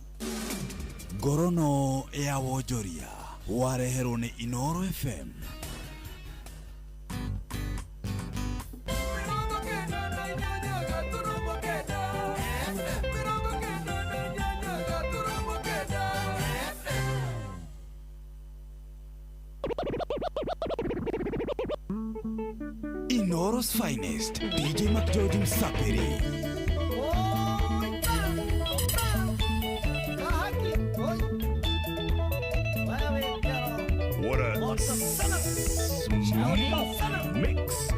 Ngorono ya wonjoria wareherwo nĩ Inoro FM. Inoro's finest, DJ McGeorge Msapiri. What a smooth mix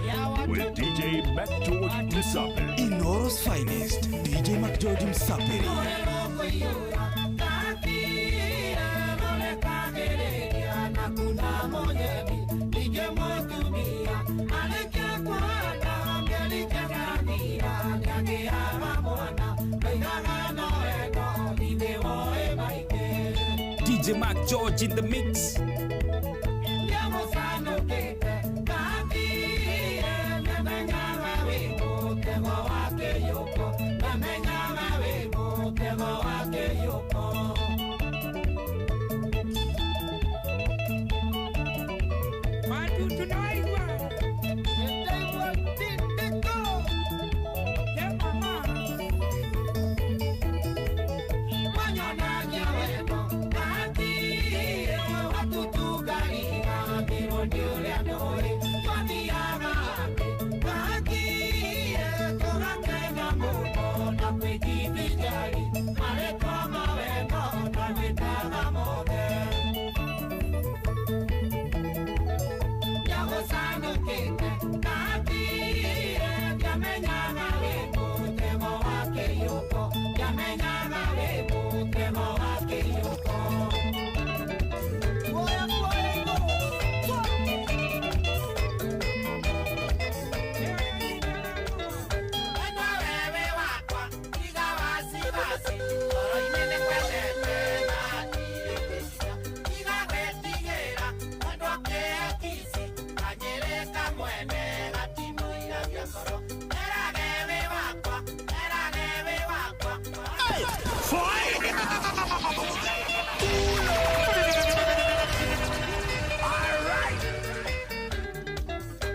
with DJ McGeorge Msapiri. Inoro's finest, DJ McGeorge Msapiri. DJ Mac George in the mix.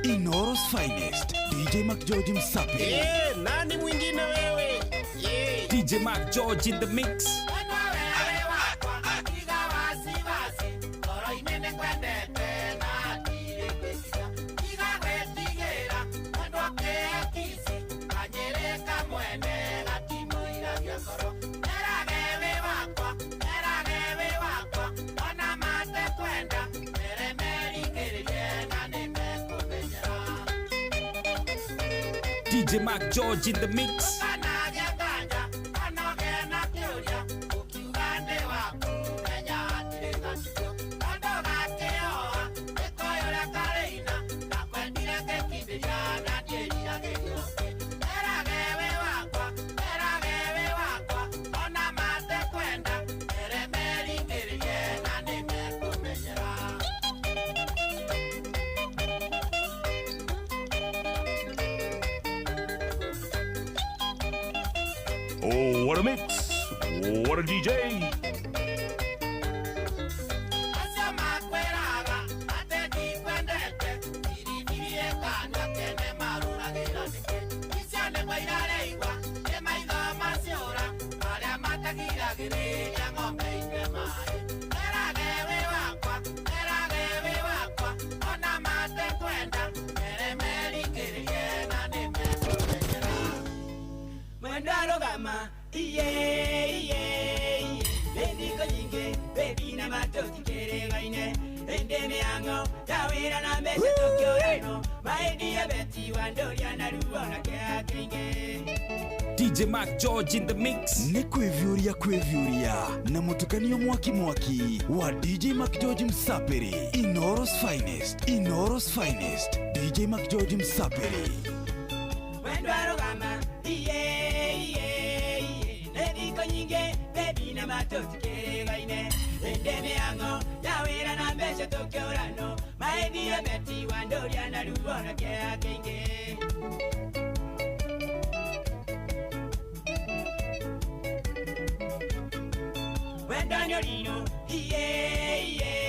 Inoro's finest, DJ McGeorge Msapiri. Yeah, nani mwingine wewe? Yeah. DJ McGeorge in the mix. DJ Mac George in the mix. Oh, what a mix. What a DJ. Rugama iye iye Bendiko nyingi bebi na matoti keregaine Ende miango tawira na mbeca tukiurano Maendia beti wa ndoria na ruo na kea kingi. DJ Mark George in the mix. Nĩ kwĩviũria kwĩviũria na mũtukanio mwaki mwaki wa DJ Mark George Msapiri. Inooro's finest, Inooro's finest. DJ Mark George Msapiri. Wendo arugama iye iye iye Nethiko nyingi bebi na matoti keregaine Ende miango yawira na mbeca tukiurano Maendia beti wa ndoria na ruo na kea kingi. Wendo iye iye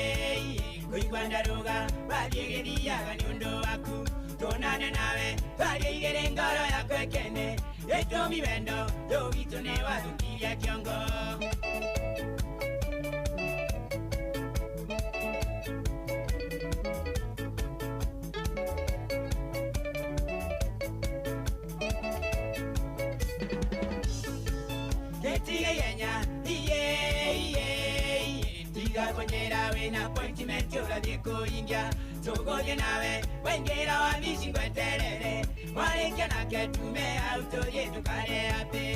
iye kuigwa ndaruga wathiĩ gĩthiaga nĩ ũndũ waku tuonane nawe twarie igĩrĩ ngoro yakwa ĩkene gĩtũmi wendo rũu witũ nĩ wathũkirie kĩongo. Gĩtige ihenya iye iye iye tiga kũnjĩra wĩna appointment ũrathiĩ kũhingia tũgũthiĩ nawe waingĩra wabici ngweterere mwarĩkia nake tume hau tũthiĩ tũkarĩe happy.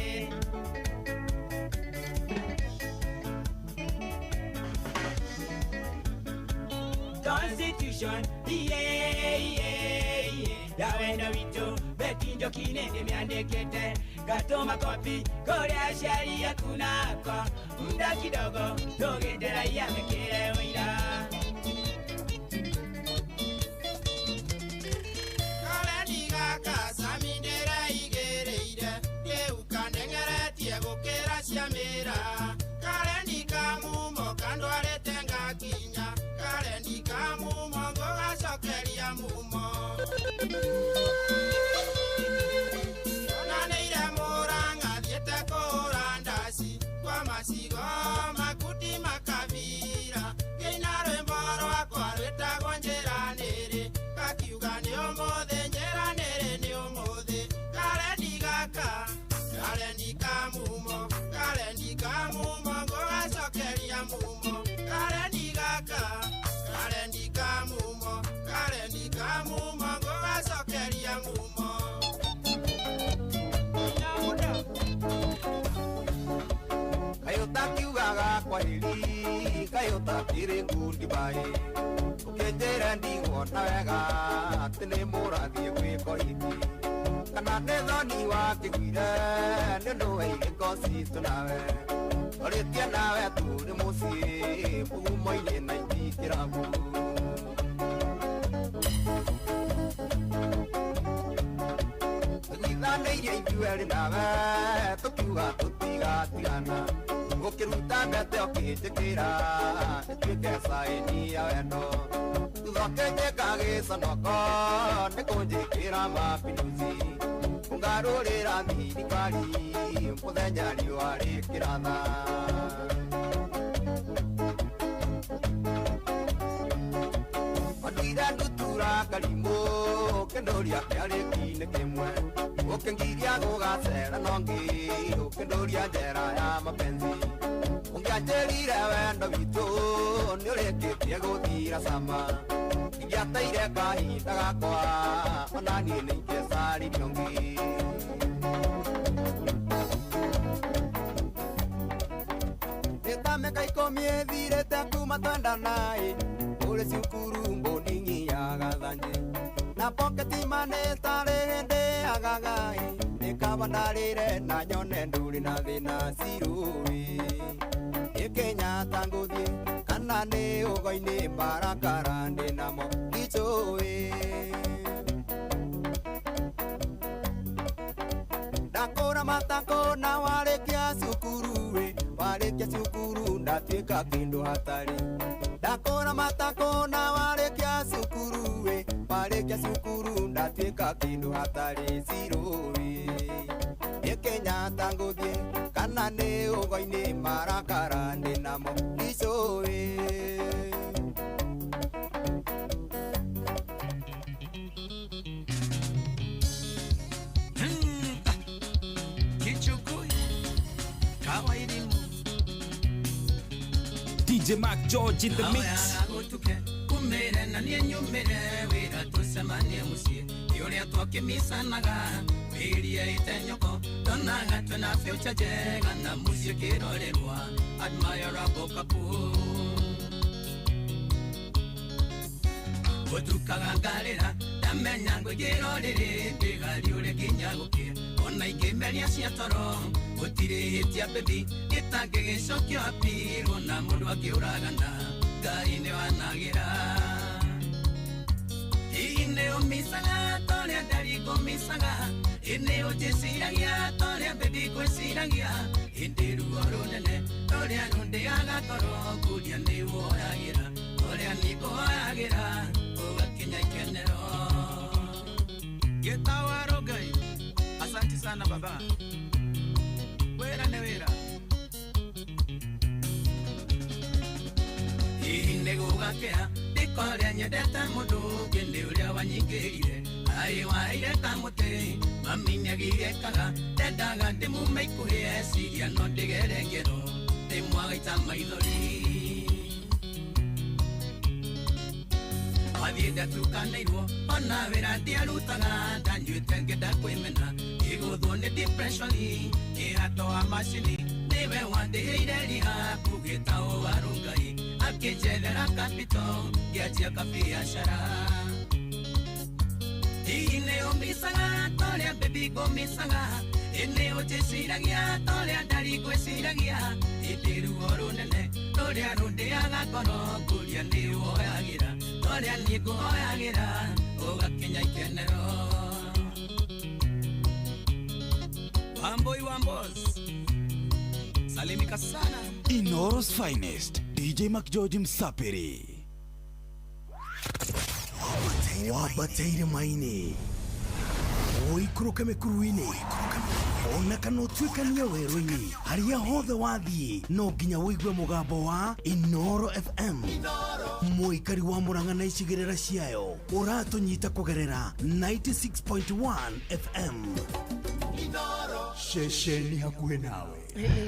Constitution iye iye iye ya wendo witũ Beti Njoki nĩ ndĩmĩandĩkĩte ngatũma kopi kũrĩ aciari aku na akwa muda kidogo tũgĩte raia mekĩre ũira. Karendi gaka cami ndĩreigĩrĩire ngĩũka ndengeretie gũkĩra cia mĩra Karendi ka mumo kandwarĩte ngakinya Karendi ka mumo ngũgacokeria mumo. Onanĩire Mũrang'a thiĩte kũhũra ndaci kwa macigo makuti makabira ngĩina rwĩmbo rwakwa rwĩtagwo njĩranĩrĩ kakiuga nĩ ũmũthĩ njĩranĩrĩ nĩ ũmũthĩ. Karendi gaka karendi ka mumo karendi ka mumo ngũgacokeria mumo Karendi gaka karendi ka mumo karendi ka mumo ngũgacokeria mumo. Kayo takiugaga kwaheri kayo takĩrĩ ngundi mbaĩ ũkĩnjĩra ndiguona wega atĩ nĩ mũrathiĩ gwĩka ũhiki kana nĩ thoni wakĩguire nĩ ũndũ wa igĩko citũ nawe orĩtie nawe tũrĩ mũciĩ mũgumo-inĩ na itikĩrabu. Tũnyithanĩirie ithuerĩ nawe tũkiuga tũtigatigana ũkĩruta mbete ũkĩnjĩkĩra ĩtuĩke caĩni ya wendo thutha ũkĩnjĩka gĩconoko nĩ kũnjĩkĩra mapinduzi ũngarũrĩra thirikari mũthenya riũa rĩkĩratha. Wanduire ndutura karimũ ũkĩndũria kĩarĩki-inĩ kĩmwe ũkĩngiria gũgacera nongĩ ũkĩndũria njera ya mapenzi ũngĩanjĩrire wendo witũ nĩũrĩkĩtie gũthira cama ingĩateire kahinda gakwa ona niĩ nĩingĩcaririe ũngĩ. Nĩ ta mĩaka ikũmi ĩthirĩte kuma twendana-ĩ kũrĩ cukuru mbũndingi ya gathanjĩ na poketi money tarĩ hĩndĩ agaga-ĩ nĩ kaba ndarĩre na nyone ndũrĩ na thĩna cirũĩ nĩ Kenyatta ngũthiĩ kana nĩ ũgo-inĩ barakara ndĩ namo ndicũĩ ndakũra matako na warĩkia cukuru-ĩ warĩkia cukuru ndatuĩka kĩndũ hatarĩ ndakũra matako na warĩkia cukuru-ĩ warĩkia cukuru ndatuĩka kĩndũ hatarĩ cirũĩ nĩ Kenyatta ngũthiĩ kana nĩ ũgo-inĩ marakara ndĩ namo ndicũĩ. Kichukui. DJ Mark George in the mix. Kumire na niĩ nyumĩre wĩra tũcemanie mũciĩ nĩ ũrĩa twakĩmicanaga wĩrie ite nyoko ndonaga twĩna future njega na mũciĩ kĩrorerwa admirable couple. Gũtukaga ngarĩra ndamenya ngũingĩra ũrĩrĩ ndĩgariũre nginya gũkĩa ona ingĩmeria cia toro gũtirĩ hĩtia baby gĩtangĩgĩcokio apirwo na mũndũ akĩũragana Ngai nĩ wanagĩra. Hihi nĩ ũmicaga torĩa ndari ngũmicaga, ĩ nĩ ũnjĩciragia torĩa baby ngwĩciragia, ĩndĩ ruo rũnene rũrĩa rũndĩaga ngoro ngũria nĩ woyagĩra ũrĩa niĩ ngũhoyagĩra ũgakinya ikenero. Gĩtawaro Ngai, asanti sana baba, wĩra nĩ wĩra. Hihi nĩ gũgakĩa ndĩkorĩa nyendete mũndũ ũngĩ nĩ ũrĩa wanyingĩrire aĩ waire ta mũtĩ mami nĩagirĩkaga ndendaga ndĩmume ikuhĩ eciria no ndĩgere ngero ndĩmwagaita maithori. Wathiĩ ndatukanĩirwo ona wĩra ndiarutaga ndanyuĩte ngĩenda kwĩmena ngĩgũthwo nĩ depression kĩhato wa macini nĩwe wandĩhĩire rehab gĩtaũ wa Ngai akĩnjethera capital ngĩanjia kabiacara. Hihi nĩ ũmicaga torĩa baby ngũmicaga, ĩ nĩ ũnjĩciragia torĩa ndari ngwĩciragia, ĩndĩ ruo rũnene rũrĩa rũndĩaga ngoro ngũria nĩ woyagĩra torĩa niĩ ngũhoyagĩra ũgakinya ikenero. Wamboi Wambos, salimika sana. Inooro's finest, DJ Mark George Msapiri. Wabataire maini ũikũrũke mĩkuru-inĩ ona kana ũtuĩkanie werũ-inĩ harĩa hothe wathiĩ no nginya ũigue mũgambo wa Inooro FM. Mũikari wa Murang'a na icigĩrĩra ciayo ũratũnyita kũgerera 96.1 FM. Ceceni hakuhĩ nawe.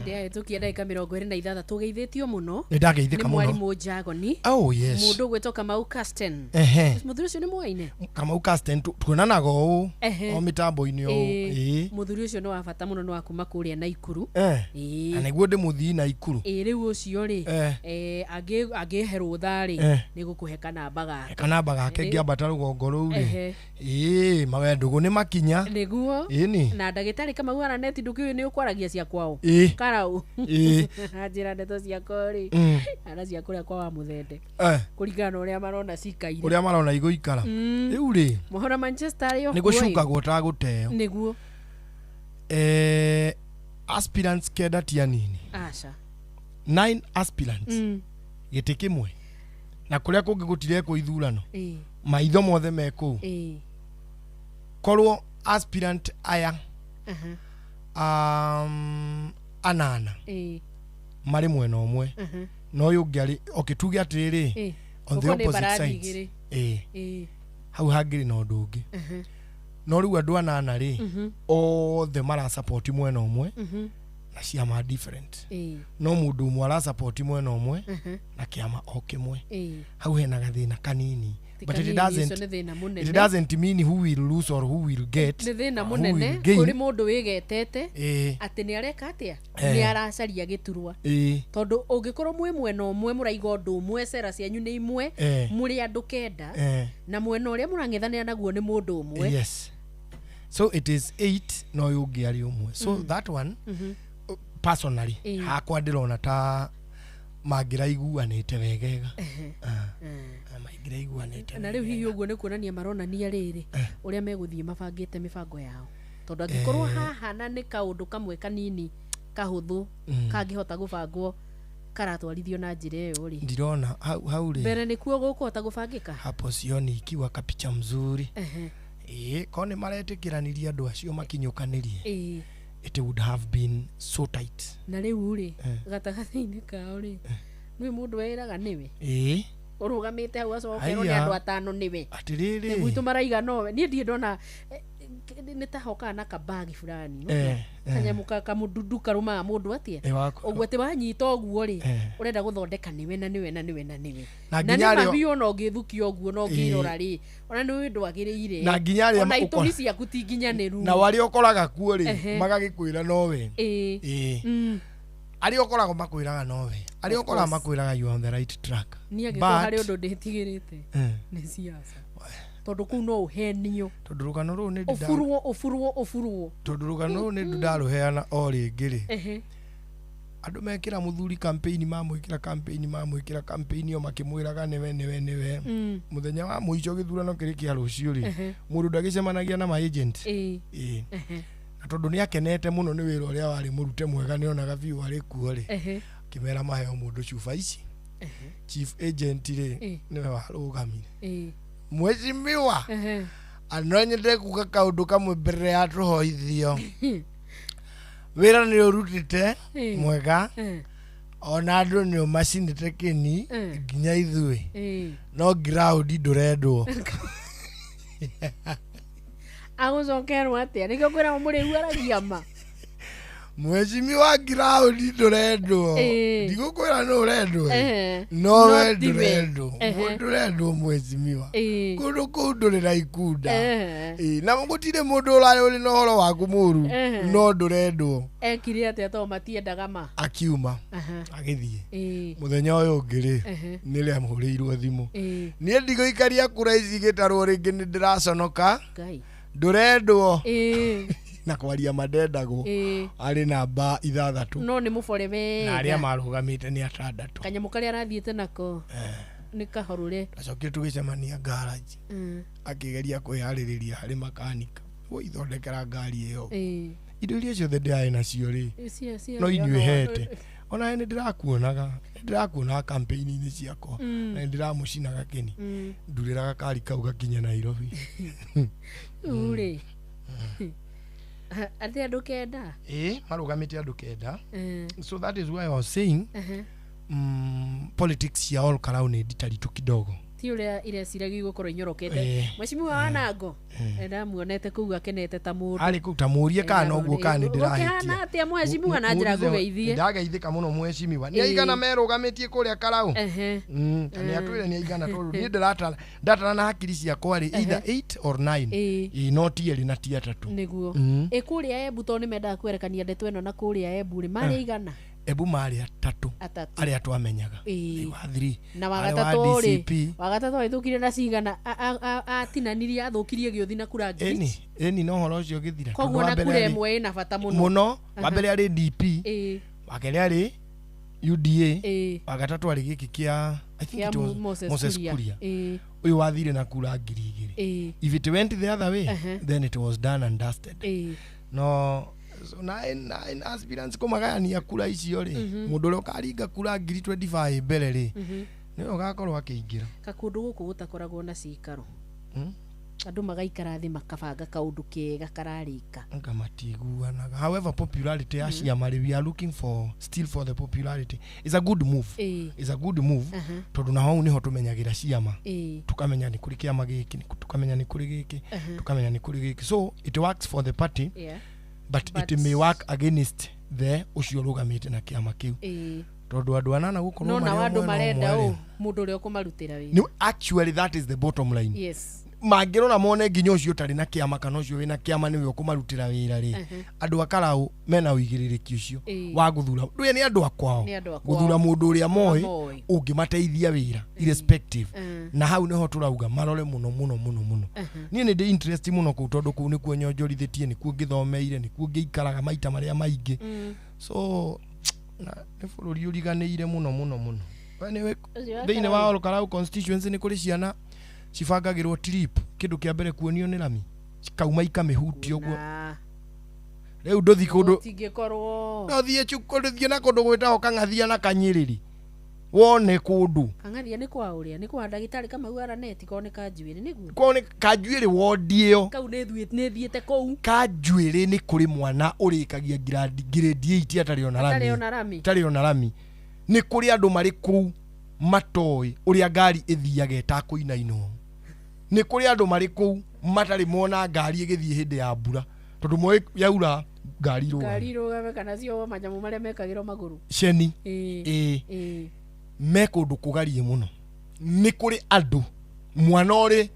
Ndĩahĩtũkia ndagĩka 26 tũgeithĩtio mũno. Nĩ ndageithĩka Nĩ mũno. mwarimũ Njagoni. Oh, yes. Mũndũ ũgwĩtwo Kamau Casten. Ehe. Mũthuri ũcio nĩ mwaine. Kamau Casten tuonanaga ũũ Ehe. o mĩtambo-inĩ ũũ. Ĩĩ. Mũthuri ũcio nĩ wa bata mũno nĩ wa kuma kũrĩa Naikuru. Eh. Ĩĩ. Na nĩguo ndĩmũthii Naikuru. Ĩĩ rĩu ũcio rĩ Eh. angĩhe rũtha rĩ Eh. nĩ gũkũhe kanamba gake. Kanamba gake Ĩĩ. ngĩambata rũgongo rũu rĩ. Ehe. Ĩĩ mawendũgũ nĩ makinya. Nĩguo. Ĩni. Na ndagĩtarĩ Kamau Araneti ndũkĩũĩ nĩ ũkwaragia cia kwao. Ĩĩ. Karau. Ĩĩ. Anjĩra ndeto ciakwa rĩ. Ana cia kũrĩa kwa wa Mũthende. Eh. Kũringana na ũrĩa marona cikaire. Ũrĩa marona igũikara. Rĩu rĩ Mohoro Manchester rĩ nĩ gũcukagwo tagũteo. Nĩguo. Aspirants kenda ti anini. Aca. 9 aspirants. Gĩtĩ kĩmwe. Na kũrĩa kũngĩ gũtirekwo ithurano. Ĩĩ. Maitho mothe me kũu. Ĩĩ. Korwo aspirant aya Aha. anana Ĩĩ. marĩ mwena ũmwe Aha. na ũyũ ũngĩ arĩ okay tuge atĩrĩrĩ Ĩĩ. on the Ũkorwo nĩ opposite mbarathi sides igĩrĩ. ĩĩ Ĩĩ. hau hangĩrĩ na ũndũ ũngĩ Aha. no rĩu andũ anana rĩ othe marasapoti mwena ũmwe na ciama different Ĩĩ. no mũndũ ũmwe arasapoti mwena ũmwe Aha. na kĩama o kĩmwe Ĩĩ. hau hena gathĩna kanini Ti but it kanini, doesn't ũcio nĩ thĩna mũnene. it doesn't mean who will lose or who will get Nĩ thĩna or who mũnene will gain. kũrĩ mũndũ wĩgetete Ĩĩ. atĩ nĩ areka atĩa Eh. nĩ aracaria gĩturwa Ĩĩ. tondũ ũngĩkorwo mwĩ mwena ũmwe mũraiga ũndũ ũmwe cera cianyu nĩ imwe Eh. mũrĩ andũ kenda Eh. na mwena ũrĩa mũrang'ethanĩra naguo nĩ mũndũ ũmwe. Yes. So it is 8 no ũyũ ũngĩ arĩ ũmwe. So that one personally Ĩĩ. hakwa ndĩrona ta mangĩraiguanĩte wegega. Ehe. Mangĩraiguanĩte. Na rĩu hihi ũguo nĩ kuonania maronania rĩrĩ ũrĩa megũthiĩ mabangĩte mĩbango yao tondũ angĩkorwo haha na nĩ kaũndũ kamwe kanini kahũthũ kangĩhota gũbangwo karatwarithio na njĩra ĩyo rĩ Ndirona hau rĩ mbere nĩkuo gũkũhota gũbangĩka. Hapo sioni ikiwa kapicha mzuri. Ehe. Ĩĩ ko nĩ maretĩkĩranirie andũ acio makinyũkanĩrie. Ĩĩ. It would have been so tight. Na rĩu rĩ gatagatĩ-inĩ kao rĩ nĩ mũndũ wĩraga nĩwe Ĩĩ. ũrũgamĩte hau acokerwo nĩ Haiya. andũ atano nĩwe Atĩrĩrĩ. gwitũ maraiga nowe niĩ ndirĩ ndona Nĩ ta hokaga na kabagi fulani Eh, kanyamũ kamũndundu karũmaga mũndũ atĩa Eh, wako- ũguo atĩ wanyita ũguo rĩ Eh. ũrenda gũthondeka nĩwe na nĩwe na nĩwe na nĩwe Na na nginya nĩ arĩa- mabiũ ona ũngĩthukia ũguo na ũngĩrora rĩ ona nĩ ndwagĩrĩire Na nginya arĩa ona itũmi ũkora- ciaku ti nginyanĩru na arĩa ũkoraga kuo rĩ Ehe. magagĩkwĩra nowe. Ĩĩ. Ĩĩ. Mm. Arĩa ũkoragwo makwĩraga nowe, arĩa Of ũkoraga course. makwĩraga you are on the right track. Niĩ angĩkorwo But- harĩ ũndũ ndĩtigĩrĩte Eh. nĩ siasa, tondũ kũu no ũhenio, Tondũ rũgano rũrũ nĩ ndĩ ũburwo, ũburwo, ũburwo. Tondũ rũgano rũrũ nĩ ndarũheana o rĩngĩ rĩ, Ehe. andũ mekĩra mũthuri campaign, mamwĩkĩra campaign, mamwĩkĩra campaign, o makĩmwĩraga nĩwe, nĩwe, nĩwe. Mũthenya wa mũico gĩthurano kĩrĩ kĩa rũciũ rĩ, Ehe. mũndũ ndagĩcemanagia na ma agent. Ĩĩ. Ĩĩ. Ehe. Na tondũ nĩ akenete mũno nĩ wĩra ũrĩa warĩ mũrute mwega, nĩonaga biũ arĩ kuo rĩ, Ehe. akĩmera maheo mũndũ cuba ici. Chief agent rĩ, Ĩĩ. nĩwe warũgamire. Ĩĩ. Mwecimiwa, Ehe. no nyende kuga kaũndũ kamwe mbere ya tũhoithio. Wĩra nĩ ũrutĩte Ĩĩ. mwega, Eh. ona andũ nĩ ũmacinĩte kĩni, Eh. nginya ithuĩ, Ĩĩ. no ground ndũrendwo. Agũcokerwo atĩa? Nĩkĩo kwĩragwo mũrĩu aragia ma. Mwecimiwa, ground ndũrendwo. Ĩĩ. Ndigũkwĩra nũ ũrendwo ĩ. Ehe. No we No tiwe. ndũrendwo. Ehe. Ndũrendwo mwecimiwa, Ĩĩ. kũndũ kũu ndũrĩ na ikunda. Ehe. Ĩĩ, na gũtirĩ mũndũ ũrarĩ ũrĩ na ũhoro waku mũru, Ehe. no ndũrendwo. Ekire atĩa tondũ matiendaga ma? Akiuma, Aha. agĩthiĩ. Ĩĩ. Mũthenya ũyũ ũngĩ rĩ, Ehe. nĩ rĩamũhũrĩirwo thimũ, Ĩĩ. niĩ ndigũikaria kura ici igĩtarwo rĩngĩ, nĩ ndĩraconoka. Ngai. Ndũrendwo. Ĩĩ. Na kwaria mandendagwo, Ĩĩ. arĩ namba 6. No nĩ mũbore Na arĩa wega. marũgamĩte nĩ 6. Kanyamũ karĩa arathiĩte nako nĩ kahorũre. Acokire tũgĩcemania garage, akĩgeria kwĩharĩrĩria harĩ makanika gũithondekera ngari ĩyo. Ĩĩ. Indo iria ciothe ndĩrarĩ nacio rĩ, Cia- no inyuĩ ona- hete ona nĩ ndĩrakuonaga, nĩ ndĩrakuonaga campaign-inĩ ciakwa, na nĩ ndĩramũcinaga kĩni. Ndurĩra gakari kau gakinye Nairobi. Rĩu rĩ, atĩ andũ 9. Ĩĩ, marũgamĩte andũ 9. Eh. So that is why I was saying, Ehe. politics cia Ol Kalou nĩ nditaritu kidogo. Ti ũrĩa ireciragia igũkorwo inyorokete. Eh. Mwecimiwa Wanango ndamuonete kũu akenete ta mũndũ. Arĩ kũu ta mũrie kana noguo kana nĩ ndĩrahĩtia. Ũkĩhana atĩa mwecimiwa? Na njĩra ngũgeithie. Ndageithĩka mũno mwecimiwa. Nĩ Ĩĩ. aigana merũgamĩtie kũrĩa Karau? Ehe. Ta nĩ atwĩre nĩ aigana, tondũ niĩ ndĩratara, ndatara na hakiri ciakwa rĩ, either 8 or 9. Ĩĩ. Ĩĩ, no ti 2 na ti 3. Nĩguo. Ĩ kũrĩa Embu, tondũ nĩ mendaga kwerekania ndeto ĩno na kũrĩa Embu rĩ, marĩ igana? Embu marĩ 3. 3. Arĩa twamenyaga. Ĩĩ. Wa 3 Na wa arĩ gatatũ rĩ, DCP. wa gatatũ ahĩtũkire na cigana? Atinanirie, athũkirie gĩũthi na kura ngiri. Ĩni, ĩni, no ũhoro ũcio ũgĩthira. Koguo Tondũ wa na mbere kura arĩ- 1 ĩna bata mũno. Mũno. Wa Aha. mbere arĩ DP, Ĩĩ. wa kerĩ arĩ UDA, Ĩĩ. wa gatatũ arĩ gĩkĩ kĩa, I think Kĩa it was Moses Moses Kuria. Kuria. Ĩĩ. Ũyũ wathire na kura 2000. Ĩĩ. If it went the other way, Ehe. then it was done and dusted. Ĩĩ. No so na aspirants kũmagayania kura icio rĩ, mũndũ ũrĩa ũkaringa kura 25,000 mbere rĩ, nĩwe ũgakorwo akĩingĩra. Kakũndũ gũkũ gũtakoragwo na cikaro, andũ magaikara thĩ makabanga kaũndũ kega kararĩka. Anga matiguanaga. However, popularity ya ciama rĩ, we are looking for still for the popularity is a good move. Ĩĩ. Is a good move, Aha. tondũ na hau nĩho tũmenyagĩra ciama. Ĩĩ. Tukamenya nĩ kũrĩ kĩama gĩkĩ, tukamenya nĩ kũrĩ gĩkĩ, tukamenya nĩ kũrĩ gĩkĩ. So it works for the party, but it may work against the ũcio ũrũgamĩte na kĩama kĩu, Ĩĩ. tondũ andũ 8 gũkorwo No marĩ nao o andũ mwena marenda ũmwe ũ rĩ. mũndũ ũrĩa ũkũmarutĩra wĩra. Actually, that is the bottom line. Mangĩrora mone nginya ũcio ũtarĩ na kĩama kana ũcio wĩna kĩama nĩwe ũkũmarutĩra wĩra rĩ, andũ a Karau mena ũigĩrĩrĩki ũcio wa gũthura ndũye nĩ andũ a kwao, Nĩ andũ a kwao. gũthura mũndũ ũrĩa moĩ Moĩ. ũngĩmateithia wĩra irrespective. Na hau nĩho tũrauga marore mũno mũno mũno mũno. Niĩ nĩ ndĩ interest mũno kũu, tondũ kũu nĩkuo nyonjorithĩtie, nĩkuo ngĩthomeire, nĩkuo ngĩikaraga maita marĩa maingĩ. So na nĩ bũrũri ũriganĩire mũno mũno mũno. We nĩwe Ũcio wa thĩinĩ Karau. wa Ol Kalou constituency nĩ kũrĩ ciana cibangagĩrwo trip, kĩndũ kĩa mbere kuonio nĩ rami, cikauma ikamĩhutia ũguo. Na Rĩu ndũthi kũndũ, gũtingĩkorwo. no thiĩ cukuru, thiĩ na kũndũ gwĩtagwo Kang'athia na Kanyĩrĩri wone kũndũ. Kang'athia nĩ kwa ũrĩa nĩ kwa ndagĩtarĩ Kamau Araneti, korwo nĩ kanjuĩrĩ nĩguo. Kwao nĩ kanjuĩrĩ wondi ĩyo. Kau nĩ thiĩte kũu. Kanjuĩrĩ nĩ kũrĩ mwana ũrĩkagia grade 8 atarĩ ona rami. Atarĩ ona rami. Atarĩ ona rami. Nĩ kũrĩ andũ marĩ kũu matoĩ ũrĩa ngari ĩthiaga ĩtakũinainwo. Nĩ kũrĩ andũ marĩ kũu Matarĩ mona ngari ĩgĩthiĩ hĩndĩ ya mbura, tondũ moĩ yaura ngari irũgame. Ngari irũgame kana cio manyamũ marĩa mekagĩrwo magũrũ. Ceni. Ĩĩ. Ĩĩ. Ĩĩ. Me kũndũ kũgariĩ mũno. Nĩ kũrĩ andũ mwana ũrĩ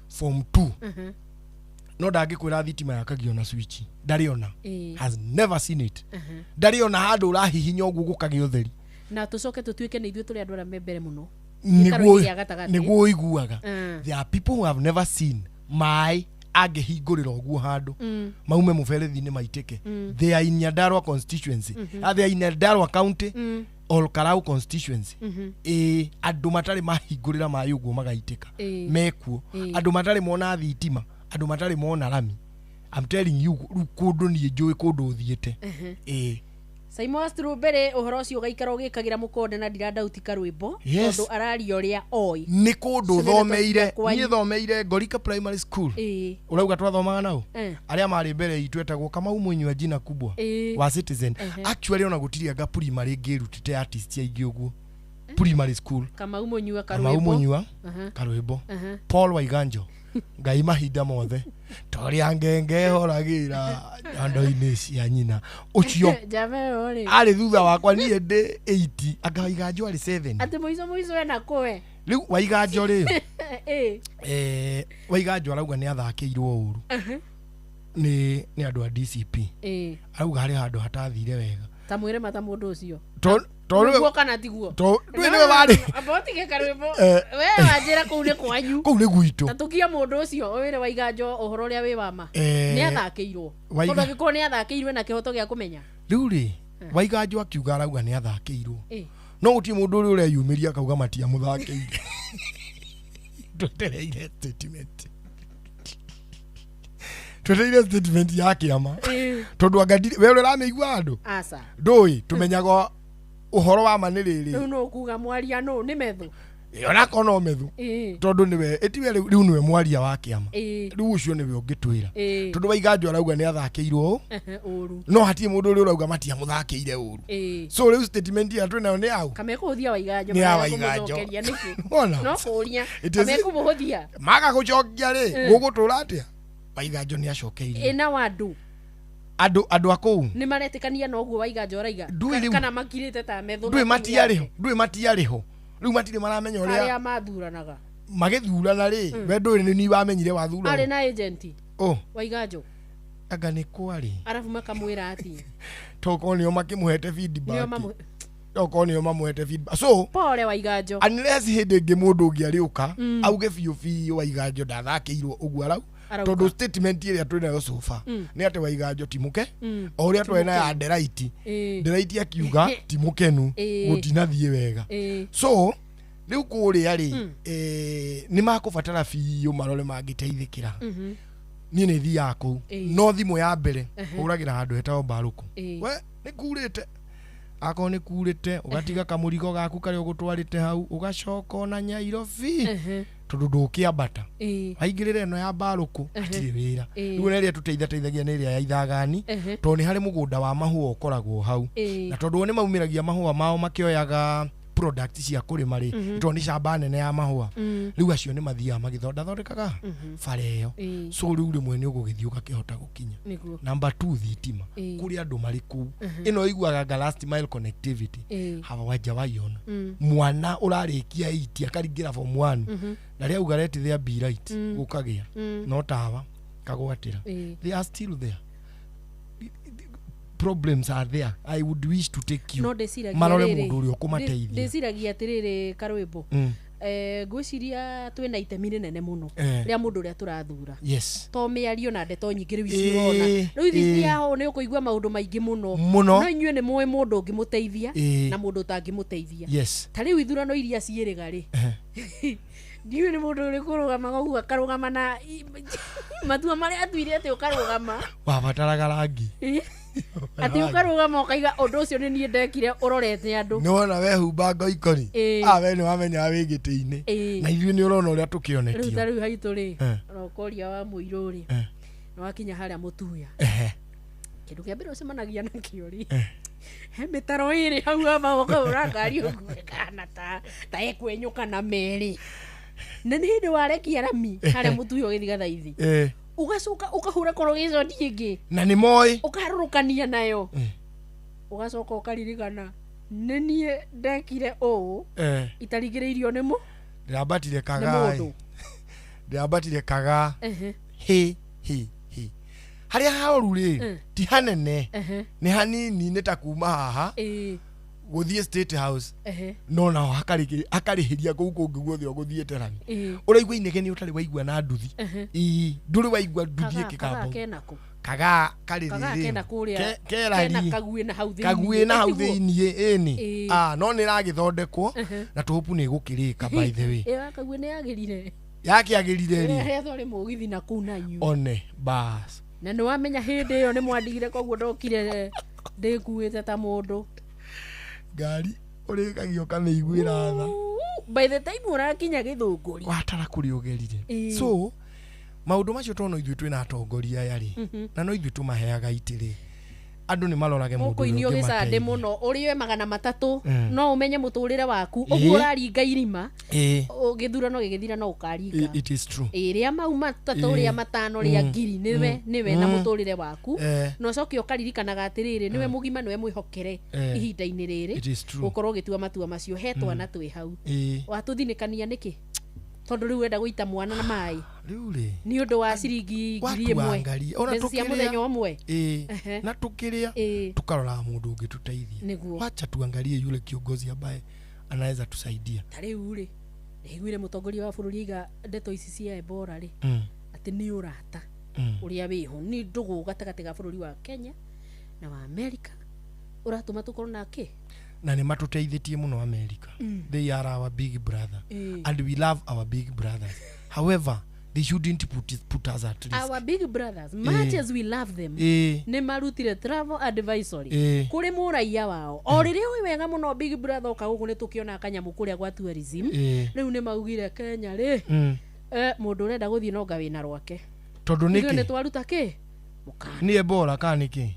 form 2 no ndangĩkwĩra thitima yakagio na switch, ndarĩ ona. Has never seen it. Ndarĩ ona handũ ũrahihinya ũguo gũkagĩa ũtheri. Na tũcoke tũtuĩke nĩ ithuĩ tũrĩ andũ arĩa me mbere mũno Nĩguo gĩtarũ-inĩ gĩa gatagatĩ. nĩguo ũiguaga. There are people who have never seen maĩ angĩhingũrĩra ũguo handũ maume mũberethi-inĩ maitĩke. They are in Nyandarua constituency. Ah, they are in Nyandarua county, Ol Kalou constituency. Ĩĩ, andũ matarĩ mahingũrĩra maĩ ũguo magaitĩka. Mekuo. Andũ matarĩ mona thitima, andũ matarĩ mona rami. I'm telling you, rĩu kũndũ niĩ njũĩ kũndũ ũthiĩte. Ĩĩ. Saimo wa Strawberry, ũhoro ũcio ũgaikara ũgĩkagĩra mũkonde na ndirandauti karwĩmbo. Yes. Tondũ araria ũrĩa oĩ. Nĩ kũndũ Cio nĩ thomeire. ndeto cia Niĩ thomeire Ngorika Primary School. Ũrauga twathomaga nao arĩa marĩ mbere itũ etagwo Kamau Mũnyua jina kubwa wa Citizen. Actually ona gũtirĩ anga primary ngĩrutĩte artist aingĩ ũguo primary school. Kamau Mũnyua karwĩmbo. Kamau Mũnyua karwĩmbo. Paul Waiganjo, Ngai mahinda mothe, torĩa ngenge horagĩra nyondo-inĩ cia nyina ũcio. Njama ĩyo rĩ. Arĩ thutha wakwa, niĩ ndĩ 8, anga Waiganjo arĩ 7. Atĩ mũico mũico ena kũwe. Rĩu Waiganjo rĩ, Waiganjo arauga nĩ athakĩirwo ũru nĩ andũ a DCP. Arauga harĩ handũ hatathire wega. Ta mwĩre mata mũndũ ũcio. To nĩwe- Nĩguo kana tiguo? Ndũĩ nĩwe warĩ. Amba ũtige karwĩmbo. We wanjĩra kũu nĩ kwanyu. Kũu nĩ gwitũ. Ta tũkie mũndũ ũcio wĩre Waiganjo ũhoro ũrĩa wĩ wa ma. Nĩ athakĩirwo. Tondũ angĩkorwo nĩ athakĩirwo ena kĩhoto gĩa kũmenya. Rĩu rĩ, Waiganjo akiuga arauga nĩ athakĩirwo, no gũtirĩ mũndũ ũrĩa ũreyumĩria akauga matiamũthakĩire. Twetereire statement, twetereire statement ya kĩama. Tondũ anga we ũrĩa ũramĩigua andũ Aca. ndũĩ tũmenyaga ũhoro wa ma nĩ rĩrĩ. Rĩu nũ kuga mwaria nũ nĩ methu. Onakorwo no methu, tondũ nĩwe ĩtiwe rĩu rĩu nĩwe mwaria wa kĩama. Rĩu ũcio nĩwe ũngĩtwĩra. Tondũ Waiganjo arauga nĩ athakĩirwo ũũ, Ũru. no hatirĩ mũndũ ũrĩa ũrauga matiamũthakĩire ũru. So rĩu statement ĩrĩa twĩnayo nĩ yaũ? Kamekũhũthia Waiganjo. Nĩ ya marega Waiganjo. kũmũcokeria nĩkĩ? Wona? No kũũria. Kamekũmũhũthia. Maga gũcokia rĩ, gũgũtũra atĩa? Waiganjo nĩ acokeirie. Ĩ nao andũ Andũ a kũu nĩ maretĩkania na ũguo Waiganjo araiga? Ndũĩ rĩu. Kana makirĩte ta methu na ndũĩ timu matiarĩ ho, yake? ndũĩ matiarĩ ho, rĩu matirĩ maramenya Arĩa ũrĩa mathuranaga. Magĩthurana rĩ, we ndũĩ nĩ ni wamenyire wathura. Arĩ na agent. Oh. Waiganjo. Anga nĩ kwarĩ. Arabu makamwĩra atĩ Tokorwo nĩo makĩmũhete nĩo feedback. mamũ Tokorwo nĩo mamũhete feedback, so pole Waiganjo. Unless hĩndĩ ĩngĩ mũndũ ũngĩ arĩũka auge biũ biũ Waiganjo ndathakĩirwo ũguo arau. Arauga. Tondũ statement ĩrĩa twĩnayo sofa nĩ atĩ Waiganjo ti mũke, o ũrĩa twarĩ na ya Nderaiti. Nderaiti akiuga ti mũkenu, gũtinathiĩ wega. So rĩu kũrĩa rĩ, nĩ makũbatara biũ marore mangĩteithĩkĩra. Niĩ nĩ thiaga kũu, no thimũ ya mbere hũragĩra handũ hetagwo Mbarũkũ. We nĩ kurĩte, akorwo nĩ kurĩte ũgatiga kamũrigo gaku karĩa ũgũtwarĩte hau, ũgacoka ona Nyairobi, tondũ ndũkĩambata. Waingĩrĩra ĩno ya Mbarũkũ, hatirĩ wĩra. Rĩu ona ĩrĩa tũteithateithagia nĩ ĩrĩa ya Ithagani, tondũ nĩ harĩ mũgũnda wa mahũa ũkoragwo hau. Na tondũ o nĩ maumĩragia mahũa mao makĩoyaga product cia kũrĩma rĩ, tondũ nĩ camba nene ya mahũa. Rĩu acio nĩ mathiaga magĩthondathondekaga bara ĩyo. So rĩu rĩmwe nĩ ũgũgĩthiĩ ũgakĩhota gũkinya. Number 2, thitima. Kũrĩ andũ marĩ kũu. Ĩno ĩiguaga nga last mile connectivity hawajawaiona. Mwana ũrarĩkia 8 akaringĩra form 1, na rĩa auga let there be light, gũkagĩa. No tawa kagwatĩra. They are still there, problems are there. I would wish to take you No ndĩciragia marore rĩrĩ, mũndũ ũrĩa ũkũmateithia. Ndĩciragia atĩrĩrĩ karwĩmbo. Ngwĩciria twĩna itemi rĩnene mũno rĩa mũndũ ũrĩa tũrathura. To mĩario na ndeto nyingĩ rĩu ici ũrona. Rĩu ici ciaho nĩ ũkũigua maũndũ maingĩ mũno. Mũno. No inyuĩ nĩ mũĩ mũndũ ũngĩmũteithia na mũndũ ũtangĩmũteithia. Ta rĩu ithurano iria ciĩrĩga rĩ, ndiũĩ nĩ mũndũ ũrĩkũ ũrũgamaga ũguo akarũgama na matua marĩa atuire atĩ ũkarũgama. Wabataraga rangi. Atĩ ũkarũgama ũkaiga ũndũ ũcio nĩ niĩ ndekire ũrorete andũ. Nĩ wona wehumba ngoikoni. Ah, we nĩ wamenyaga wĩ gĩtĩ-inĩ. Na ithuĩ nĩ ũrona ũrĩa Rĩu ta tũkĩonetio. Rĩu haitũ rĩ, rokoria wa mũirũ rĩ, nĩ wakinya harĩa mũtuya, kĩndũ kĩa mbere ũcemanagia nakĩo rĩ, he mĩtaro ĩrĩ hau amba ũkahũra ngari ũguo kana ta ta ĩkwenyũka na merĩ. Na nĩ hĩndĩ warekia rami harĩa mũtuyo ũgĩthiga thaithi, ũgacoka ũkahũra corrugation ĩngĩ Na nĩ moĩ. Ũkaharũrũkania nayo, ũgacoka ũkaririkana nĩ niĩ ndekire ũũ itarigĩrĩirio nĩ mũ Ndĩrambatire nĩ kagaa. Mũndũ. Ndĩrambatire kagaa. Hĩ hĩ hĩ, harĩa haoru rĩ, ti hanene, nĩ hanini, nĩ ta kuma haha gũthiĩ State House, no nao hakarĩhĩria kũu kũngĩ guothe ũgũthiĩte rami. Ũraigua inegene ũtarĩ waigua na nduthi. Ii, ndũrĩ waigua nduthi Kagaa ĩkĩgamba. Kenako? Kagaa karĩ Kagaa rĩrĩ kena kũrĩa kerari. Kena kaguĩ na hau thĩiniĩ. Kaguĩ na hau Ĩtiguo? thĩiniĩ, ĩni. Ah, no nĩ ĩragĩthondekwo na tũhũpu nĩ ĩgũkĩrĩka, by the way. Ĩyo ya kaguĩ nĩ yagĩrire. Yakĩagĩrire rĩ? Ĩrĩa twarĩ mũgithi na kũu nanyu. One bas. Na nĩ wamenya hĩndĩ ĩyo nĩ mwandigire, koguo ndokire ndĩkuĩte ta mũndũ. Ngari ũrĩkagia ũkamĩiguĩra tha. By the time ũrakinya Gĩthũngũri, watara kũrĩa ũgerire. So maũndũ macio, tondũ no ithuĩ twĩna atongoria aya rĩ, na no ithuĩ tũmaheaga itĩ rĩ, andũ nĩ marorage mũndũ ũrĩa mũkũinio gĩcandĩ ũngĩmateithia. Mũno ũrĩwe 300. No ũmenye mũtũrĩre waku ũguo ũraringa irima. Gĩthurano gĩgĩthira no ũkaringa. It is true. Ĩ, rĩa mau matatũ, rĩa matano, rĩa ngiri, nĩwe nĩwe na mũtũrĩre waku. Na ũcoke ũkaririkanaga atĩrĩrĩ, nĩwe mũgima, nĩwe mwĩhokere ihinda-inĩ rĩrĩ It is true. gũkorwo ũgĩtua matua macio. He twana twĩ hau, watũthinĩkania nĩkĩ? Tondũ rĩu wenda gũita mwana na maĩ Rĩu rĩ, nĩ ũndũ wa ciringi 1,000. Watuangaria ona Mbeca cia tũkĩrĩa. mũthenya ũmwe. Na tukĩrĩa, tukaroraga mũndũ ũngĩtũteithia. Wacha tuangalie yule kiongozi ambaye anaweza tusaidia. Ta rĩu rĩ, ndaiguire mũtongoria wa bũrũri aiga ndeto ici cia Ebola rĩ, atĩ nĩ ũrata ũrĩa wĩho, nĩ ndũgũ gatagatĩ ga bũrũri wa Kenya na wa Amerika ũratũma tũkorwo na kĩ. Na nĩ matũteithĩtie mũno America. They are our big brother, and we love our big brothers. However, they shouldn't put us at risk. Our big brothers, much as we love them, nĩ marutire travel advisory kũrĩ mũraia wao o rĩrĩa ũĩ wega mũno big brother oka gũkũ nĩ tũkĩonaga kanyamũ kũrĩa gwa tourism. Rĩu nĩ maugire Kenya rĩ, mũndũ ũrenda gũthiĩ no nga wĩna rwake. Tondũ Ithuĩ nĩ nĩkĩ? twaruta kĩ. Nĩ Ebola kana nĩkĩ?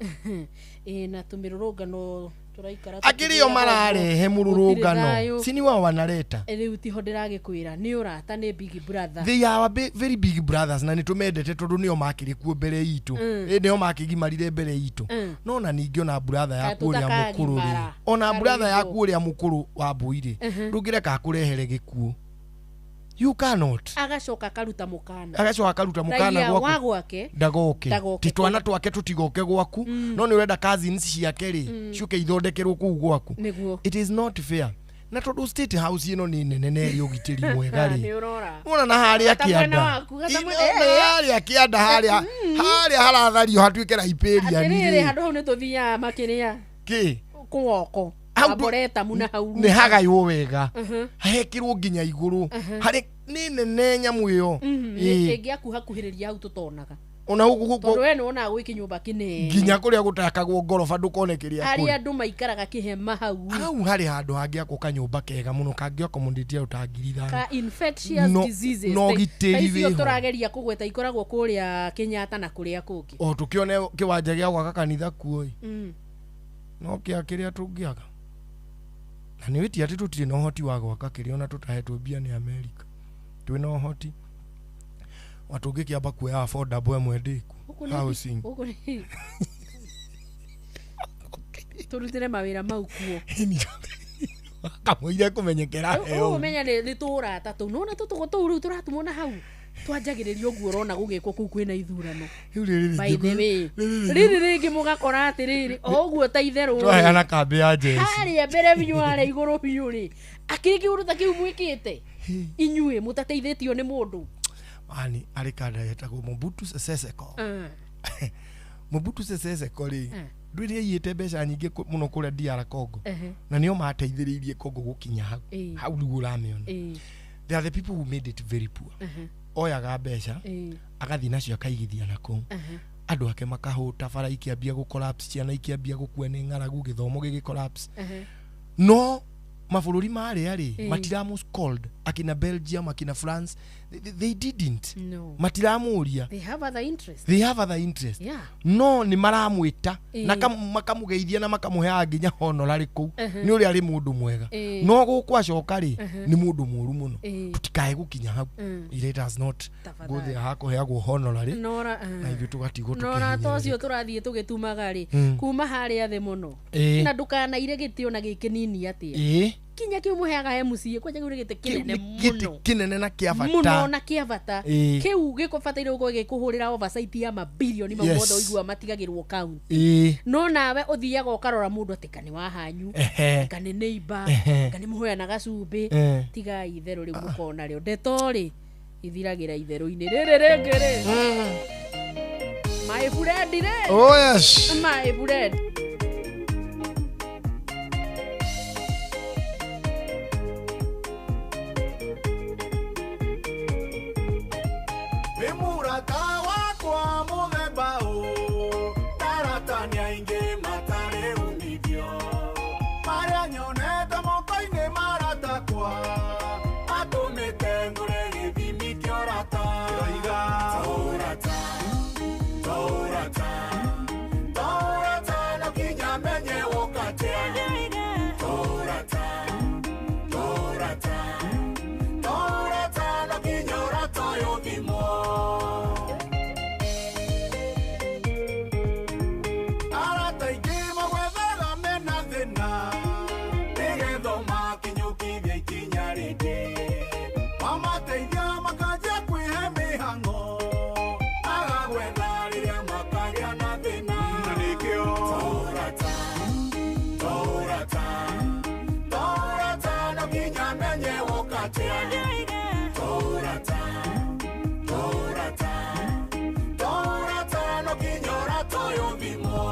Ĩ, na tũmĩrũrũngano tũraikara Akĩrĩ o tũkĩgĩaga mararehe ũguo, gũtirĩ mũrũrũngano. thayũ. Si ni wao wanaleta? Ĩ, rĩu tiho ndĩragĩkwĩra nĩ ũrata, nĩ big brother. They are our very big brothers, na nĩ tũmendete tondũ nĩo makĩrĩ kuo mbere itũ. Ĩ, nĩo makĩgimarire mbere itũ. No na ningĩ ona brother yaku ũrĩa mũkũrũ rĩ, Tũtakagimara. ona brother Karwĩmbo. yaku ũrĩa mũkũrũ wa mbui rĩ, ndũngĩreka akũrehere gĩkuũ. You cannot. Agacoka akaruta mũkana. Agacoka akaruta mũkana Raia wa gwaku gwake ndagoke. Ndagoke. Ti twana twake tũtigoke gwaku, no nĩ ũrenda cousins ciake rĩ, ciũke ithondekerwo kũu gwaku. It is not fair. Na tondũ State House ĩno nĩ nene na ĩrĩ ũgitĩri mwega rĩ, Nĩ ũrora. wona na harĩa Gata mwena kĩanda. waku, gata mwena- Na harĩa kĩanda, harĩa harĩa harathario hatuĩke Riparian Atĩrĩrĩ, rĩ. handũ hau nĩ tũthiaga makĩrĩa Kĩ? kũwoko Hau arboretum na hau. Nĩ hagaywo wega, hekĩrwo nginya igũrũ harĩ nĩ nene nyamũ ĩyo. Ĩĩ. Ĩngĩakuhakuhĩrĩria hau tũtonaga. Ona gũkũ Tondũ we nĩ wonaga gwĩ kĩnyũmba kĩnene nginya kũrĩa gũtakagwo ngoroba ndũkone kĩrĩa harĩa kũrĩ. Andũ maikaraga kĩhema hau. Hau harĩ handũ hangĩakwo kanyũmba kega mũno kangĩ accommodate andũ ta 5,000. Ka infectious diseases. No gitĩri Ta icio wĩho. tũrageria kũgweta ikoragwo kũrĩa Kenyatta na kũrĩa kũngĩ. O tũkĩone kĩwanja gĩa gwaka kanitha kuo ĩ, no kĩa kĩrĩa tũngĩaka, na nĩ wĩti atĩ tũtirĩ na ũhoti wa gwaka kĩrĩa ona tũtahetwo mbia nĩ Amerika, twĩna ũhoti wa tũngĩkĩamba kuoya affordable ĩmwe ndĩku Gũkũ nĩ- housing. Gũkũ nĩ- tũrutĩre mawĩra mau kuo. Kamũira kũmenyekera heo. Ũmenya nĩ tũrata tũu nona tũtũgũ tũu rĩu tũratumwo na hau twanjagĩrĩria ũguo ũrona gũgĩkwo kũu kwĩna ithurano. Rĩu rĩrĩ By the way, rĩrĩ rĩrĩ rĩngĩ mũgakora atĩrĩrĩ o ũguo ta itherũ twaheana kambĩ ya njeci. Harĩa mbere biũ, harĩa igũrũ biũ rĩ, akĩrĩ kĩũndũ ta kĩu mwĩkĩte inyuĩ mũtateithĩtio nĩ mũndũ. Ani arĩ kanda yetagwo Mobutu Sese Seko. Mobutu Sese Seko rĩ, ndwĩrĩ aiyĩte mbeca nyingĩ mũno kũrĩa DR Congo, na nĩo mateithĩrĩirie Congo gũkinya hau. Hau rĩu ũramĩona, they are the people who made it very poor. Oyaga mbeca, agathiĩ nacio akaigithia na kũu, andũ ake makahũta, bara ikĩambia gũ collapse, ciana ikĩambia gũkua nĩ ng'aragu, gĩthomo gĩgĩ collapse. No Mabũrũri marĩa rĩ, matiramũ scold. Akina Belgium, akina France, they didn't. No. Matiramũria. They have other interests. They have other interest. No nĩ maramwĩta na makamũgeithia na makamũheaga nginya honorary kũu nĩ ũrĩa arĩ mũndũ mwega. No gũkũ acoka rĩ, nĩ mũndũ mũru mũno. Tũtikae gũkinya hau. Let us not go Tafadhali. there hakũheagwo honorary Nora, na ithuĩ tũgatigwo nora ta ũcio tũkĩhinyĩrĩrĩka. Tũrathiĩ tũgĩtumaga rĩ, kuma harĩa thĩ mũno, na ndũkanaire gĩtĩ ona gĩ kĩnini atĩa, kinya kĩu mũheaga MCA kwanja, kĩu nĩ gĩtĩ kĩnene gĩtĩ mũno kĩnene na kĩa mũno bata. Na kĩa bata. Kĩu gĩkũbataire gũkorwo gĩkũhũrĩra oversight ya mabilioni mau mothe ũiguaga matigagĩrwo county. No nawe ũthiaga ũkarora mũndũ atĩ kana nĩ wa hanyu, kana nĩ neighbor, kana nĩ mũheanaga cumbĩ. Tigai itherũ rĩu mũkona rĩo ndeto rĩ ithiragĩra itherũ-inĩ rĩrĩ rĩngĩ rĩ, my friend rĩ. Oh, yes. My friend. Nĩ mũrata wakwa mũthemba ũ, tarata nĩ aingĩ matarĩ umithio, marĩa nyonete moko-inĩ maratakwa atũmĩte ngũre gĩthimi kĩa ũrata. Ndĩroiga tũrata, tũrata, tũrata, no nginya menye woka atĩa. Tũrata, tũrata, tũrata, no nginya ũrata ũyũ ũthimwo. Arata aingĩ magwethaga mena thĩna nĩgetha ũmakinyũkithie ikinya rĩngĩ, mamateithia makanjia kwĩhe mĩhang'o, magagwetha rĩrĩa makagĩa na thĩna. Na nĩkĩo tũrata, tũrata, tũrata, no nginya menye woka atĩa. Tũrata, tũrata, tũrata, no nginya ũrata ũyũ ũthimwo.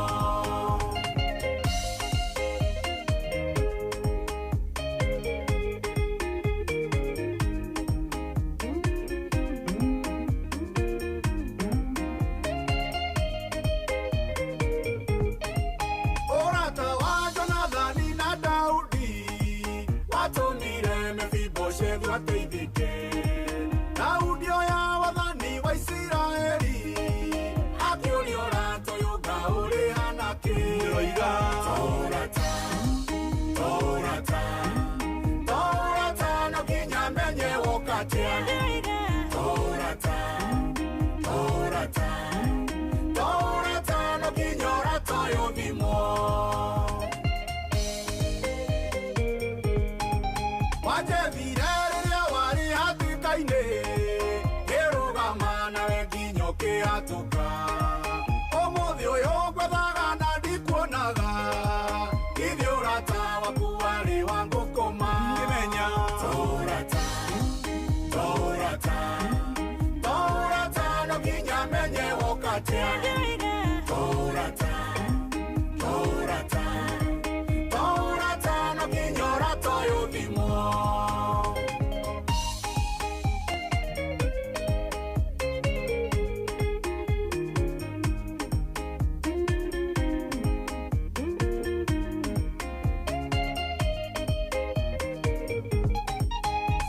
Ũrata wa Jonathani na Daudi watũmire Mefiboshethu ateithĩke. Daudi oya wathani wa Isiraeli akĩũria ũrata ũyũ ngaũrĩha nakĩ? Ndĩroiga tũrata, tũrata, tũrata, no nginya menye woka atĩa. Tũrata, tũrata, tũrata, no nginya ũrata ũyũ ũthimwo. Wanjethire rĩrĩa warĩ hatĩka-inĩ, ngĩrũgama nawe nginya ũkĩhatũka. Ũmũthĩ ũyũ ngwethaga na ndikuonaga, githĩ ũrata waku warĩ wa ngũkũma? Ngĩmenya tũrata, tũrata, tũrata, no nginya menye woka atĩa. Tũrata, tũrata, tũrata, no nginya ũrata ũyũ ũthimwo.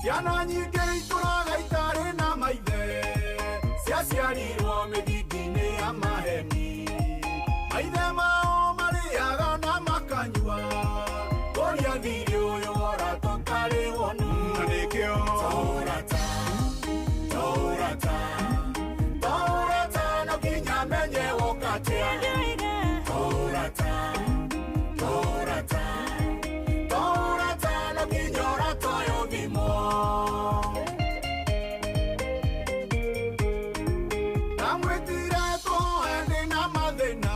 Ciana nyingĩ itũraga itarĩ na maithe, ciaciarirwo mĩthingi-inĩ ya maheni. Maithe mao marĩaga na makanyua, kũria thirĩ ũyũ ũrata ũtarĩ wonu. Na nĩkĩo tũrata, tũrata, tũrata, no nginya menye woka atĩa. Tũrata, tũrata, tũrata, no nginya ũrata ũyũ ũthimwo. Ndamwĩtire tũhoe ndĩ na mathĩna,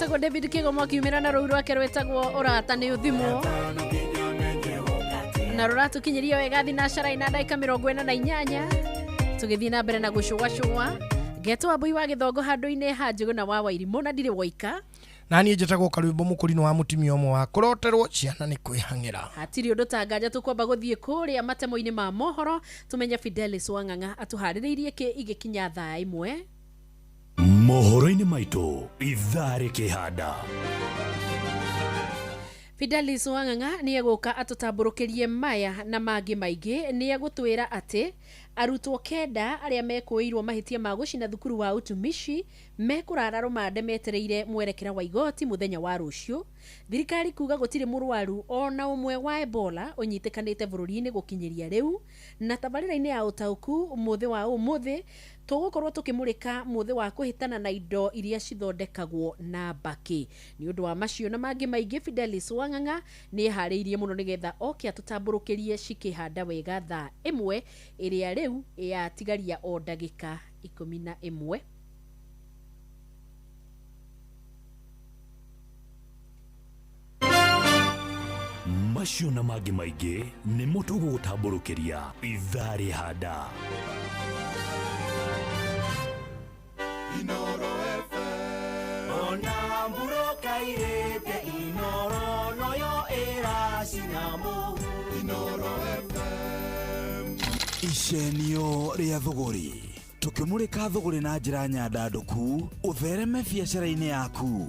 Wĩtagwo David Kĩgomo akiumĩra na rũu rwake rwĩtagwo ũrata nĩ ũthimwo na rũratũkinyĩria wega thinacara ina ndagĩka 48, tũgĩthiĩ na mbere na gũcũgacũa ngetwo Wambui wa Gĩthongo handũ-inĩ ha Njũgũna wa Wairimũ na ndirĩ woika. Na niĩ njĩtagwo Karwĩmbo Mũkũrinũ wa mũtumia ũmwe wa kũroterwo ciana nĩ kwĩhang'ĩra. Hatirĩ ũndũ ta nganja, tũkwamba gũthiĩ kũrĩa matemo-inĩ ma mohoro tũmenye Fidelis Wang'ang'a atũharĩrĩirie kĩ igĩkinya thaa 1. Mohoro-inĩ maitũ ithaa rĩkĩhanda. Fidelis Wang'ang'a nĩ egũka atũtambũrũkĩrie maya na mangĩ maingĩ. Nĩ egũtwĩra atĩ arutwo 9 arĩa mekũĩirwo mahĩtia ma gũcina thukuru wa utumishi mekũrara rũmande metereire mwerekera wa igoti mũthenya wa rũciũ. Thirikari kuga gũtirĩ mũrwaru ona ũmwe wa Ebola ũnyitĩkanĩte bũrũri-inĩ gũkinyĩria rĩu. Na tabarĩra-inĩ ya ũtaũku mũthĩ wa ũmũthĩ tũgũkorwo tũkĩmũrĩka mũthĩ wa kũhĩtana na indo iria cithondekagwo na mbakĩ. Nĩ ũndũ wa macio na mangĩ maingĩ, Fidelis Wang'ang'a nĩ eharĩirie mũno nĩgetha oke atũtambũrũkĩrie cikĩhanda wega thaa 1 ĩrĩa rĩu yatigaria o ndagĩka 11. Macio na mangĩ maingĩ nĩmo tũgũgũtambũrũkĩria ithaa rĩhanda. Inoro FM. Ona mburoka irĩte Inoro noyo ĩracina mũhu. Inoro FM. Icenio rĩa thũgũrĩ, tũkĩmũrĩka thũgũrĩ na njĩra nyandandũku ũthereme biacara-inĩ yaku.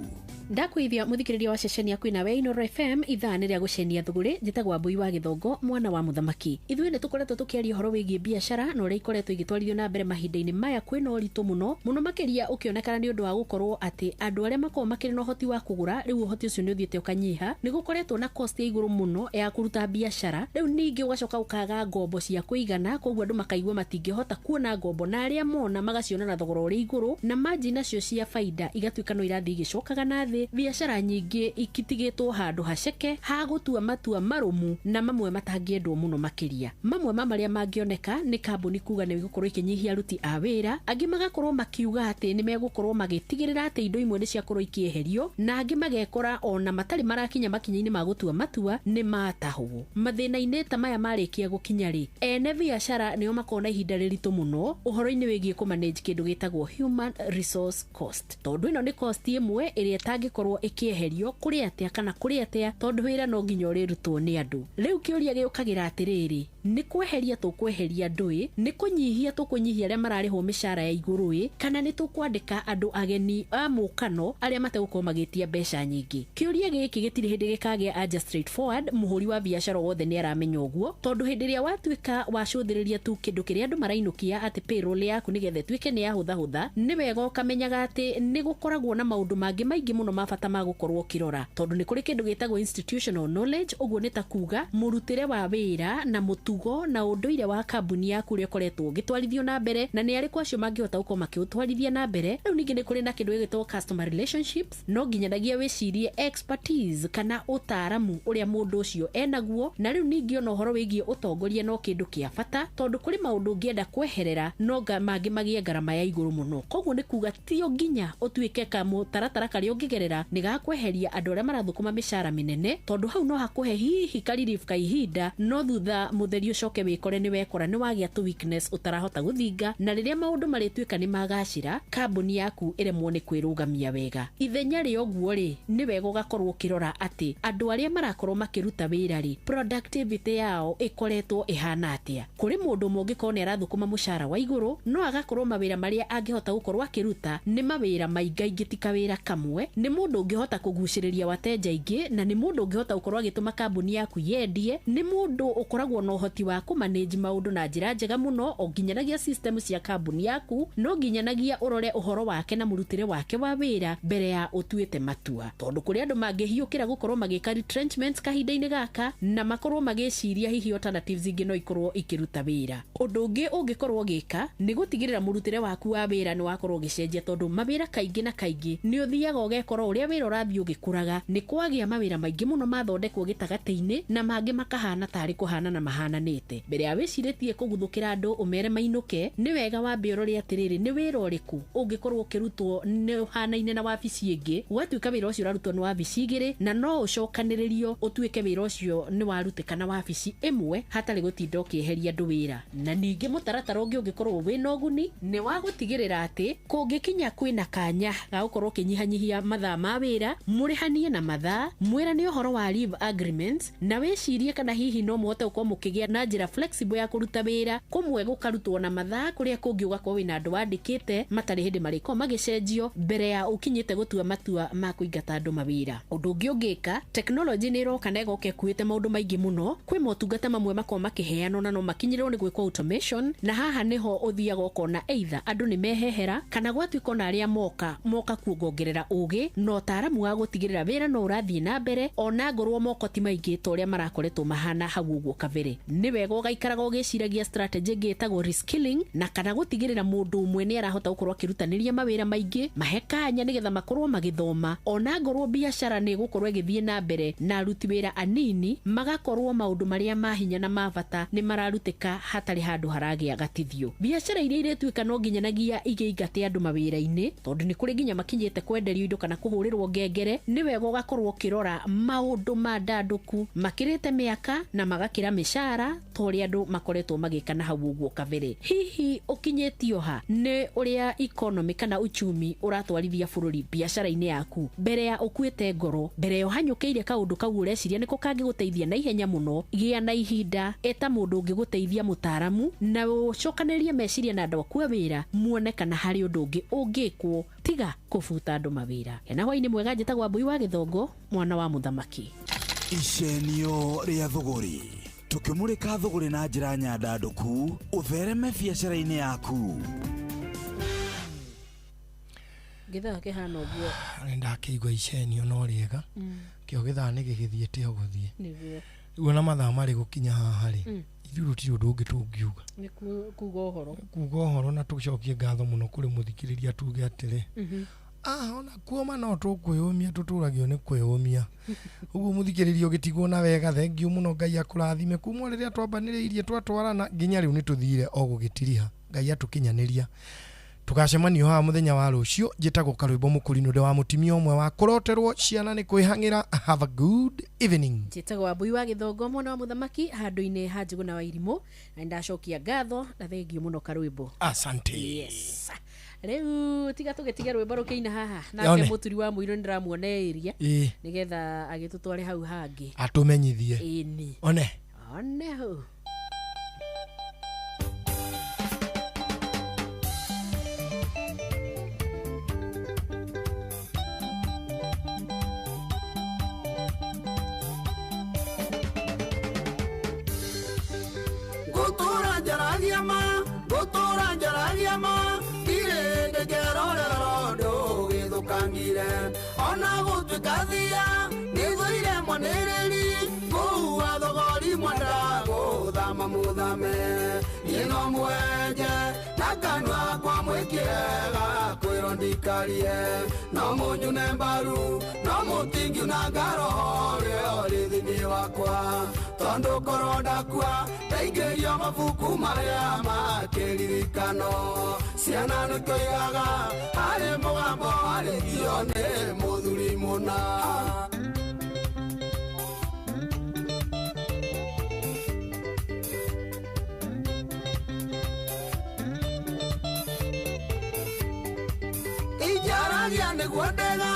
Ndakwĩithia mũthikĩrĩria wa ceceni yaku nawe Inoro FM, ithaa nĩ rĩa gũcenia thũgũrĩ. Njĩtagwo Wambui wa Gĩthongo mwana wa mũthamaki. Ithuĩ nĩ tũkoretwo tũkĩaria ũhoro wĩgiĩ biacara na ũrĩa ikoretwo igĩtwarithio na mbere mahinda-inĩ maya kwĩna ũritũ mũno mũno makĩria ũkĩonekana nĩ ũndũ wa gũkorwo atĩ andũ arĩa makoragwo makĩrĩ na ũhoti wa kũgũra rĩu ũhoti ũcio nĩ ũthiĩte ũkanyiha. Nĩ gũkoretwo na cost ya igũrũ mũno ya kũruta biacara, rĩu ningĩ ũgacoka ũkaga ngombo cia kũigana, koguo andũ makaigua matingĩhota kuona ngombo, na arĩa mona magaciona na thogora ũrĩ igũrũ, na margin nacio cia baida igatuĩka no irathiĩ igĩcokaga na thĩ. Biacara nyingĩ ikitigĩtwo handũ haceke ha gũtua matua marũmu na mamwe matangĩendwo mũno makĩria. Mamwe ma marĩa mangĩoneka nĩ kambuni kuga nĩ igũkorwo ikĩnyihia aruti a wĩra, angĩ magakorwo makiuga atĩ nĩ megũkorwo magĩtigĩrĩra atĩ indo imwe nĩ ciakorwo ikĩeherio, na angĩ magekora ona matarĩ marakinya makinya-inĩ ma gũtua matua nĩ matahwo. Mathĩna-inĩ ta maya marĩkia gũkinya rĩ, ene biacara nĩo makoragwo na ihinda rĩritũ mũno ũhoro-inĩ wĩgiĩ kũmanage kĩndũ gĩtagwo human resource cost, tondũ ĩno nĩ cost ĩmwe ĩrĩa ĩtangĩkorwo ĩkĩeherio kũrĩ atĩa kana kũrĩ atĩa, tondũ wĩra no nginya ũrĩrutwo nĩ andũ. Rĩu kĩũria gĩũkagĩra atĩrĩrĩ, nĩ kweheria tũkweheria andũ ĩ, nĩ kũnyihia tũkũnyihia arĩa mararĩhwo mĩcara ya igũrũ ĩ, kana nĩ tũkwandĩka andũ ageni a mũkano arĩa mategũkorwo magĩtia mbeca nyingĩ? Kĩũria gĩkĩ gĩtirĩ hĩndĩ gĩkagĩa anja straightforward. Mũhũri wa biacara wothe nĩ aramenya ũguo, tondũ hĩndĩ ĩrĩa watuĩka wacũthĩrĩria tu kĩndũ kĩrĩa andũ marainũkia atĩ payroll yaku nĩgetha ĩtuĩke nĩ yahũthahũtha, nĩ wega ũkamenyaga atĩ nĩ gũkoragwo na maũndũ mangĩ maingĩ mũno ma bata ma gũkorwo ũkĩrora, tondũ nĩ kũrĩ kĩndũ gĩtagwo institutional knowledge. Ũguo nĩ ta kuga mũrutĩre wa wĩra na mũtugo na ũndũire wa kambuni yaku ũrĩa ũkoretwo ũgĩtwarithio na mbere, na nĩ arĩkũ acio mangĩhota gũkorwo makĩũtwarithia na mbere. Rĩu ningĩ nĩ kũrĩ na kĩndũ gĩgĩtwo customer relationships, no nginyanagia wĩcirie expertise kana ũtaaramu ũrĩa mũndũ ũcio enaguo. Na rĩu ningĩ ona ũhoro wĩgiĩ ũtongoria no kĩndũ kĩa bata, tondũ kũrĩ maũndũ ũngĩenda kweherera no mangĩ magĩe ngarama ya igũrũ mũno. Koguo nĩ kuga ti o nginya ũtuĩke kamũtaratara karĩa ũngĩgerera nĩ gakweheria andũ arĩa marathũkũma mĩcara mĩnene, tondũ hau no hakũhe hihi ka relief ka ihinda, no thutha mũtheri ũcoke wĩkore nĩ wekora nĩ wagĩa tũ weakness ũtarahota gũthinga, na rĩrĩa maũndũ marĩtuĩka nĩ magacĩra kambuni yaku ĩremwo nĩ kwĩrũgamia wega. Ithenya rĩa ũguo rĩ, nĩ wega ũgakorwo ũkĩrora atĩ andũ arĩa marakorwo makĩruta wĩra rĩ, productivity yao ĩkoretwo ĩhana atĩa. Kũrĩ mũndũ ũmwe ũngĩkorwo nĩ arathũkũma mũcara wa igũrũ, no agakorwo mawĩra marĩa angĩhota gũkorwo akĩruta nĩ mawĩra maingaingĩ ti kawĩra kamwe. Nĩ mũndũ ũngĩhota kũgucĩrĩria wateja aingĩ, na nĩ mũndũ ũngĩhota gũkorwo agĩtũma kambuni yaku yendie, nĩ mũndũ ũkoragwo na ũhoti wa kũmanage maũndũ na njĩra njega mũno, o nginyanagia system cia kambuni yaku, no nginyanagia ũrore ũhoro wake na mũrutĩre wake wa wĩra mbere ya ũtuĩte matua, tondũ kũrĩ andũ mangĩhiũkĩra gũkorwo magĩka retrenchments kahinda-inĩ gaka na makorwo magĩciria hihi alternatives ingĩ no ikorwo ikĩruta wĩra. Ũndũ ũngĩ ũngĩkorwo ũgĩka nĩ gũtigĩrĩra mũrutĩre waku wa wĩra nĩ wakorwo ũgĩcenjia, tondũ mawĩra kaingĩ na kaingĩ nĩ ũthiaga ũgekora ũgakora ũrĩa wĩra ũrathiĩ ũgĩkũraga nĩ kwagĩa mawĩra maingĩ mũno mathondekwo gĩtagatĩ-inĩ na mangĩ makahana tarĩ kũhanana mahananĩte. Mbere ya wĩcirĩtie kũguthũkĩra andũ ũmere mainũke, nĩ wega wambe ũrore atĩrĩrĩ, nĩ wĩra ũrĩkũ ũngĩkorwo ũkĩrutwo nĩ ũhanaine na wabici ĩngĩ, ũgatuĩka wĩra ũcio ũrarutwo nĩ wabici igĩrĩ na no ũcokanĩrĩrio ũtuĩke wĩra ũcio nĩ warutĩka na wabici ĩmwe hatarĩ gũtinda ũkĩeheria andũ wĩra. Na ningĩ mũtaratara ũngĩ ũngĩkorwo wĩna ũguni nĩ wa gũtigĩrĩra atĩ kũngĩkinya kwĩna kanya ga gũkorwo ũkĩnyihanyihia mathaa ma wĩra, mũrĩhanie na mathaa, mwĩrane ũhoro wa leave agreements, na wĩcirie kana hihi no mũhote gũkorwo mũkĩgĩa na njĩra flexible ya kũruta wĩra, kũmwe gũkarutwo na mathaa, kũrĩa kũngĩ ũgakorwo wĩna andũ wandĩkĩte matarĩ hĩndĩ marĩkorwo magĩcenjio mbere ya ũkinyĩte gũtua matua ma kũingata andũ mawĩra. Ũndũ ũngĩ ũngĩka, tekinoronjĩ nĩ ĩroka na ĩgoka ĩkuĩte maũndũ maingĩ mũno. Kwĩ motungata mamwe makorwo makĩheanwo na no makinyĩrĩrwo nĩ gwĩkwo automation, na haha nĩho ũthiaga ũkona either andũ nĩ mehehera kana gwatuĩka ona arĩa moka kuongongerera ũgĩ na ũtaaramu wa gũtigĩrĩra wĩra no ũrathiĩ na mbere ona ngorwo moko ti maingĩ ta ũrĩa marakoretwo mahana hau ũguo kabere. Nĩ wega ũgaikaraga ũgĩciragia strategy ĩngĩ ĩtagwo reskilling, na kana gũtigĩrĩra mũndũ ũmwe nĩ arahota gũkorwo akĩrutanĩria mawĩra maingĩ, mahe kanya nĩgetha makorwo magĩthoma ona ngorwo biacara nĩ ĩgũkorwo ĩgĩthiĩ na mbere na aruti wĩra anini magakorwo maũndũ marĩa ma hinya na ma bata nĩ mararutĩka hatarĩ handũ haragĩa gatithio. Biacara iria iretuĩka no nginyanagia igĩingate andũ mawĩra-inĩ, tondũ nĩ kũrĩ nginya makinyĩte kwenderio indo kana kũhũrĩrwo ngengere, nĩ wega ũgakorwo ũkĩrora maũndũ ma ndandũku makĩrĩte mĩaka na magakĩra mĩcara ta ũrĩa andũ makoretwo magĩka na hau ũguo kabere. Hihi ũkinyĩtio ha nĩ ũrĩa economy kana uchumi ũratwarithia bũrũri biacara-inĩ yaku mbere ya ũkuĩte ngoro, mbere ya ũhanyũkĩire kaũndũ kau ũreciria nĩko kangĩgũteithia na ihenya mũno, gĩa na ihinda, eta mũndũ ũngĩgũteithia mũtaaramu na ũcokanĩrĩrie meciria na andũ aku a wĩra muone kana harĩ ũndũ ũngĩ ũngĩkwo tiga kũbuta andũ mawĩra. Hena hwaĩ-inĩ mwega, njĩtagwo Wambui wa Gĩthongo, mwana wa mũthamaki. Icenio rĩa thũgũrĩ, tũkĩmũrĩka thũgũrĩ na njĩra nyandandũku ũthereme biacara-inĩ yaku. Gĩthaa kĩhana ũguo. Nĩ ndakĩigua icenio no rĩega, kĩo gĩthaa nĩ gĩgĩthiĩte o gũthiĩ. Nĩguo. Rĩu ona mathaa marĩ gũkinya haha rĩ, ithuĩ gũtirĩ ũndũ ũngĩ tũngiuga. Nĩ kuga ũhoro. Kuga ũhoro na tũcokie ngatho mũno kũrĩ mũthikĩrĩria tuge atĩrĩ, ona kuoma no tũkwĩyũmia, tũtũragio nĩ kwĩyũmia. Ũguo mũthikĩrĩria ũgĩtigwo na wega, thengiũ mũno, Ngai akũrathime. Kuma rĩrĩa twambanĩrĩirie twatwarana nginya rĩu nĩ tũthire o gũgĩtiriha, Ngai atũkinyanĩria. Tũgacemanio haha mũthenya wa rũciũ. Njĩtagwo Karwĩmbo Mũkũrinũ, ndĩ wa mũtimia ũmwe wa kũroterwo ciana nĩ kwĩhang'ĩra. Have a good evening. Njĩtagwo Wambui wa Gĩthongo, mwana wa mũthamaki, handũ-inĩ ha Njũgũna wa Irimũ, na nĩndacokia ngatho na thengiũ mũno Karwĩmbo. Asante. Yes. Rĩu tiga tũgĩtige rwĩmbo rũkĩina haha nake mũturi wa mũirũ nĩndĩramuona ĩria nĩgetha agĩtũtware hau hangĩ atũmenyithie. Ĩni. One. One hau. Gutura njaragia ma, gutura njaragia ma, ndirĩ ndĩkerorera ũndũ ũgĩthũkangire. Ona gũtuĩka thia, nĩthũire mwanĩrĩri, ngũhua thogori mwenda gũthama mũthame. Niĩ no mwenje, na kanua kwa mwĩkĩre gakwĩrwo ndikarie. No mũnyune mbaru, no mũtingiunanga roho ũrĩa ũrĩ thĩinĩ wakwa. Tondũ korwo ndakua, ndaingĩrio mabuku marĩa ma kĩririkano. Ciana nĩkĩoigaga, harĩ mũgambo warĩtio nĩ mũthuri mũna. Injaragia nĩguo ndega,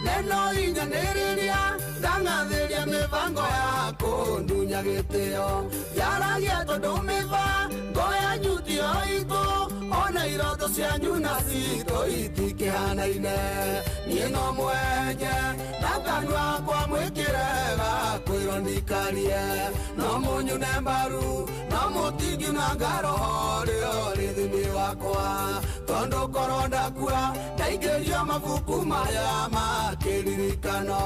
neno inyanĩrĩria, ndang'athĩria mĩbango ya kũndunya gĩtĩo. Njaragia tondũ mĩbango yanyu tiyo itũ, ona iroto cianyu na citũ itikĩhanaine. Niĩ no mwenje, na kanua kwa mwĩkĩre gakwĩrwo ndikarie. No mũnyune mbaru, no mũtingiunanga roho ũrĩa ũrĩ thĩinĩ wakwa. Tondũ korwo ndakua, ndaingĩrio mabuku maya ma kĩririkano.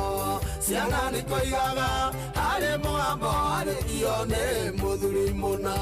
Ciana nĩkoigaga, harĩ mũgambo warĩtio nĩ mũthuri mũna.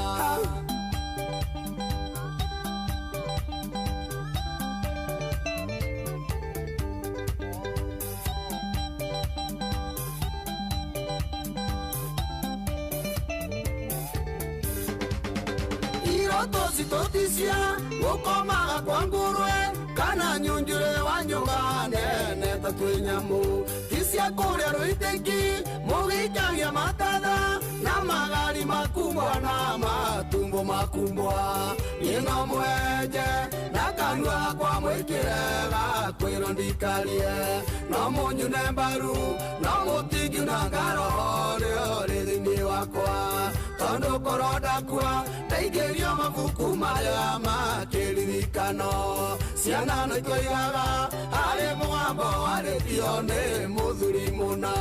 Ndoto citũ ti cia gũkomaga kwa ngũrwe kana nyunjure wa nyũmba nene ta twĩ nyamũ, ti cia kũrĩa rũitĩki mũgĩikagia matatha na magari makumbwa na matumbo makumbwa. Niĩ no mwenje na kanua kwa mwĩkĩre gakwĩrwo ndikarie, no mũnyune mbaru no mũtingiuna ngaro rĩo rĩ thĩinĩ wakwa, tondũ korwo ndakua ndaingĩrio mabuku marĩa ma kĩririkano. Ciana no ikoigaga harĩ mũgambo warĩtio nĩ mũthuri mũna.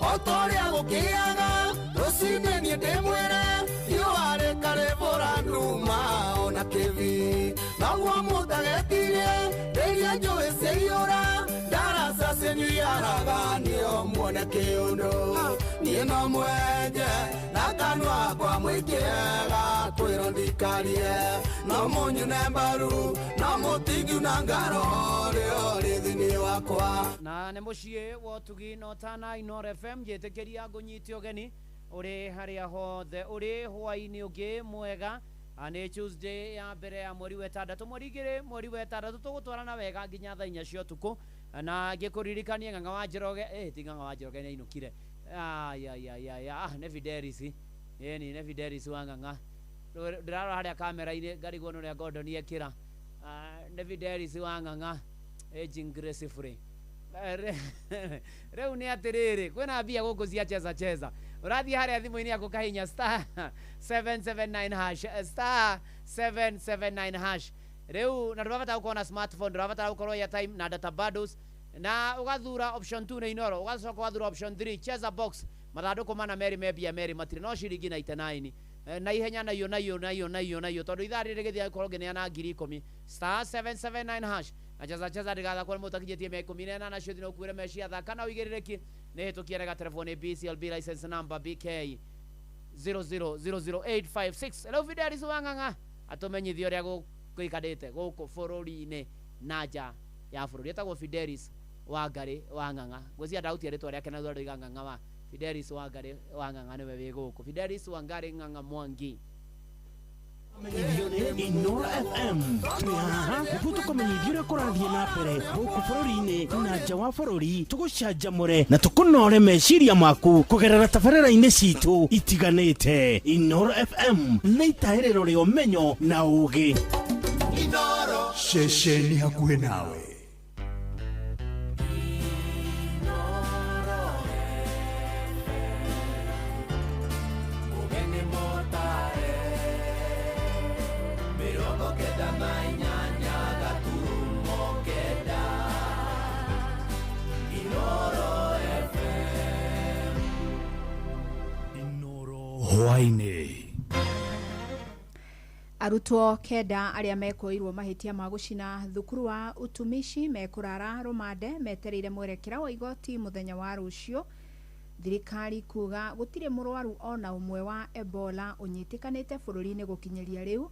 Otoria gũkĩaga rũcinĩ niĩ ndĩmwĩre riũa rĩkarĩbũra nduma ona kĩbi, noguo mũtagetirie rĩrĩa njũĩ ciaiyũra ndaraca cinyuiaraga nĩo muone kĩũndũ. Niĩ no mwenje na kanua kwa mwĩkĩre gakwĩrwo ndikarie, no mũnyune mbaru no mũtingiuna ngaro rĩo rĩ thĩinĩ wakwa. Na nĩ mũciĩ wa ũtugi na ũtana Inooro FM njĩtĩkĩria ngũnyite ũgeni ũrĩ harĩa hothe ũrĩ hwaĩ-inĩ ũngĩ mwega. Nĩ Tuesday ya mbere ya mweri wa ĩtandatũ, mweri igĩrĩ mweri wa ĩtandatũ, tũgũtwarana wega nginya thaa inya cia ũtukũ. Na ngĩkũririkanie Ng'ang'a wa Njoroge, ti Ng'ang'a wa Njoroge nĩainũkire. Aya, nĩ Fidelis, ĩni nĩ Fidelis wa Ng'ang'a. Ndĩrarora harĩa kamera-inĩ ngarigwo nĩ ũrĩa Gordon ekĩra. Nĩ Fidelis wa Ng'ang'a aging gracefully. Rĩu nĩ atĩrĩrĩ, kwĩna mbia gũkũ cia cheza cheza. Ũrathiĩ harĩa thimũ-inĩ yaku kahinya star 779 hash, star 779 hash. Rĩu na ndũrabatara gũkorwo na smartphone, ndũrabatara gũkorwo airtime na data bundles, na ũgathura option 2 nĩ Inooro, ũgacoka ũgathura option 3 cheza box. Mathandũkũ mana merĩ me mbia merĩ matirĩ no ciringi 99 na ihenya na iyo na iyo na iyo na iyo na iyo, tondũ ithaa rĩrĩ rĩgĩthiĩ gũkorwo ngĩneana 10,000. Star 779 hash na cheza cheza ndigathakwo nĩ mũtakinyĩtie mĩaka 18 cio thina ũkuĩre meciria thaka na ũigĩrĩrĩki nĩ hĩtũkie rega telefoni BCLB license number BK 0000856. Rĩu Fidelis wa Ng'ang'a atũmenyithie ũrĩa gũikarĩte gũkũ bũrũri-inĩ na nja ya bũrũri. Etagwo Fidelis Wangari wa Ng'ang'a, ngwĩciria ndautia rĩtwa rĩake na thutha ndoiga Ng'ang'a wa Fidelis Wangari wa Ng'ang'a nĩwe wĩ gũkũ. Fidelis Wangari Ng'ang'a Mwangi. Inooro FM twĩ haha nĩguo tũkũmenyithie ũrĩa kũrathiĩ na mbere gũkũ bũrũri-inĩ na nja wa bũrũri, tũgũcanjamũre na tũkũnore meciria maku kũgerera tabarĩra-inĩ citũ itiganĩte. Inooro FM nĩ itahĩrĩro rĩa ũmenyo na ũũgĩ. Ceceni hakuhĩ nawe. Hwaĩ-inĩ. Arutwo kenda arĩa mekũirwo mahĩtia ma gũcina thukuru wa utumishi mekũrara rũmande metereire mwerekera wa igoti mũthenya wa rũciũ. Thirikari kuga gũtirĩ mũrwaru ona ũmwe wa Ebola ũnyitĩkanĩte bũrũri-inĩ gũkinyĩria rĩu.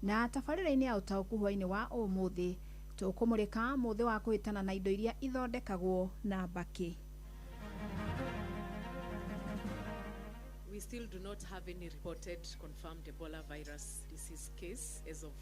Na tabarĩra-inĩ ya ũtaũku hwaĩ-inĩ wa ũmũthĩ tũkũmũrĩka mũthĩ wa kũhĩtana na indo iria ithondekagwo na mbakĩ. We still do not have any reported confirmed Ebola virus disease case as of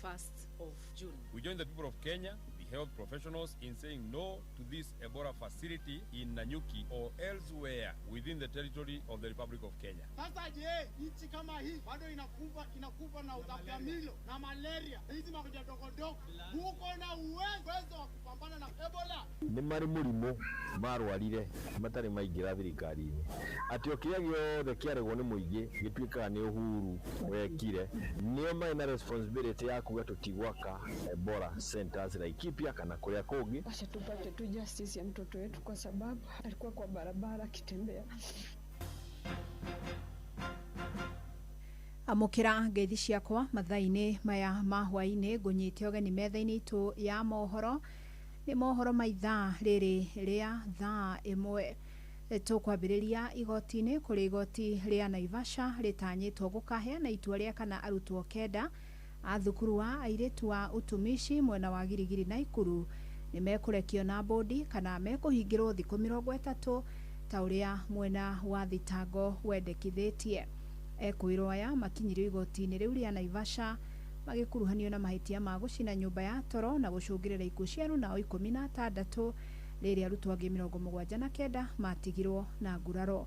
1st of June. We join the people of Kenya, the health professionals, in saying no to this Ebola facility in Nanyuki or elsewhere within the territory of the Republic of Kenya. Sasa je, nchi kama hii bado inakufa na utapiamlo na malaria, hizi magonjwa dogo dogo, muko na uwezo wa kupambana na Ebola? Nĩ marĩ mũrimũ marwarire matarĩ maingĩra thirikari-inĩ, atĩ o kĩrĩa gĩothe kĩaregwo nĩ mũingĩ gĩtuĩkaga nĩ Uhuru wekire. Nĩo marĩ na responsibility ya kuga tũtigwaka Ebola centers Laikipia kana kũrĩa kũngĩ. Wacha tupate tu justice ya mtoto wetu kwa sababu alikuwa kwa barabara akitembea. Amũkĩra ngeithi ciakwa mathaa-inĩ maya ma hwaĩ-inĩ, ngũnyite ũgeni metha-inĩ itũ ya mohoro. Nĩ mohoro ma ithaa rĩrĩ rĩa thaa ĩmwe. Tũkwambĩrĩria igoti-inĩ kũrĩ igoti rĩa Naivasha rĩtanyĩtwo gũkaheana itua rĩa kana arutwo kenda A thukuru wa airĩtu wa utumishi mwena wa Girigiri Naikuru nĩ mekũrekio na bodi kana mekũhingĩrwo thikũ 30 ta ũrĩa mwena wa thitango wendekithĩtie. Ekwĩrwo aya makinyirio igoti-inĩ rĩu rĩa Naivasha magĩkuruhanio na mahĩtia ma gũcina nyũmba ya toro na gũcũngĩrĩra ikuũ cia arunao 16 rĩrĩa arutwo angĩ 79 matigirwo na nguraro.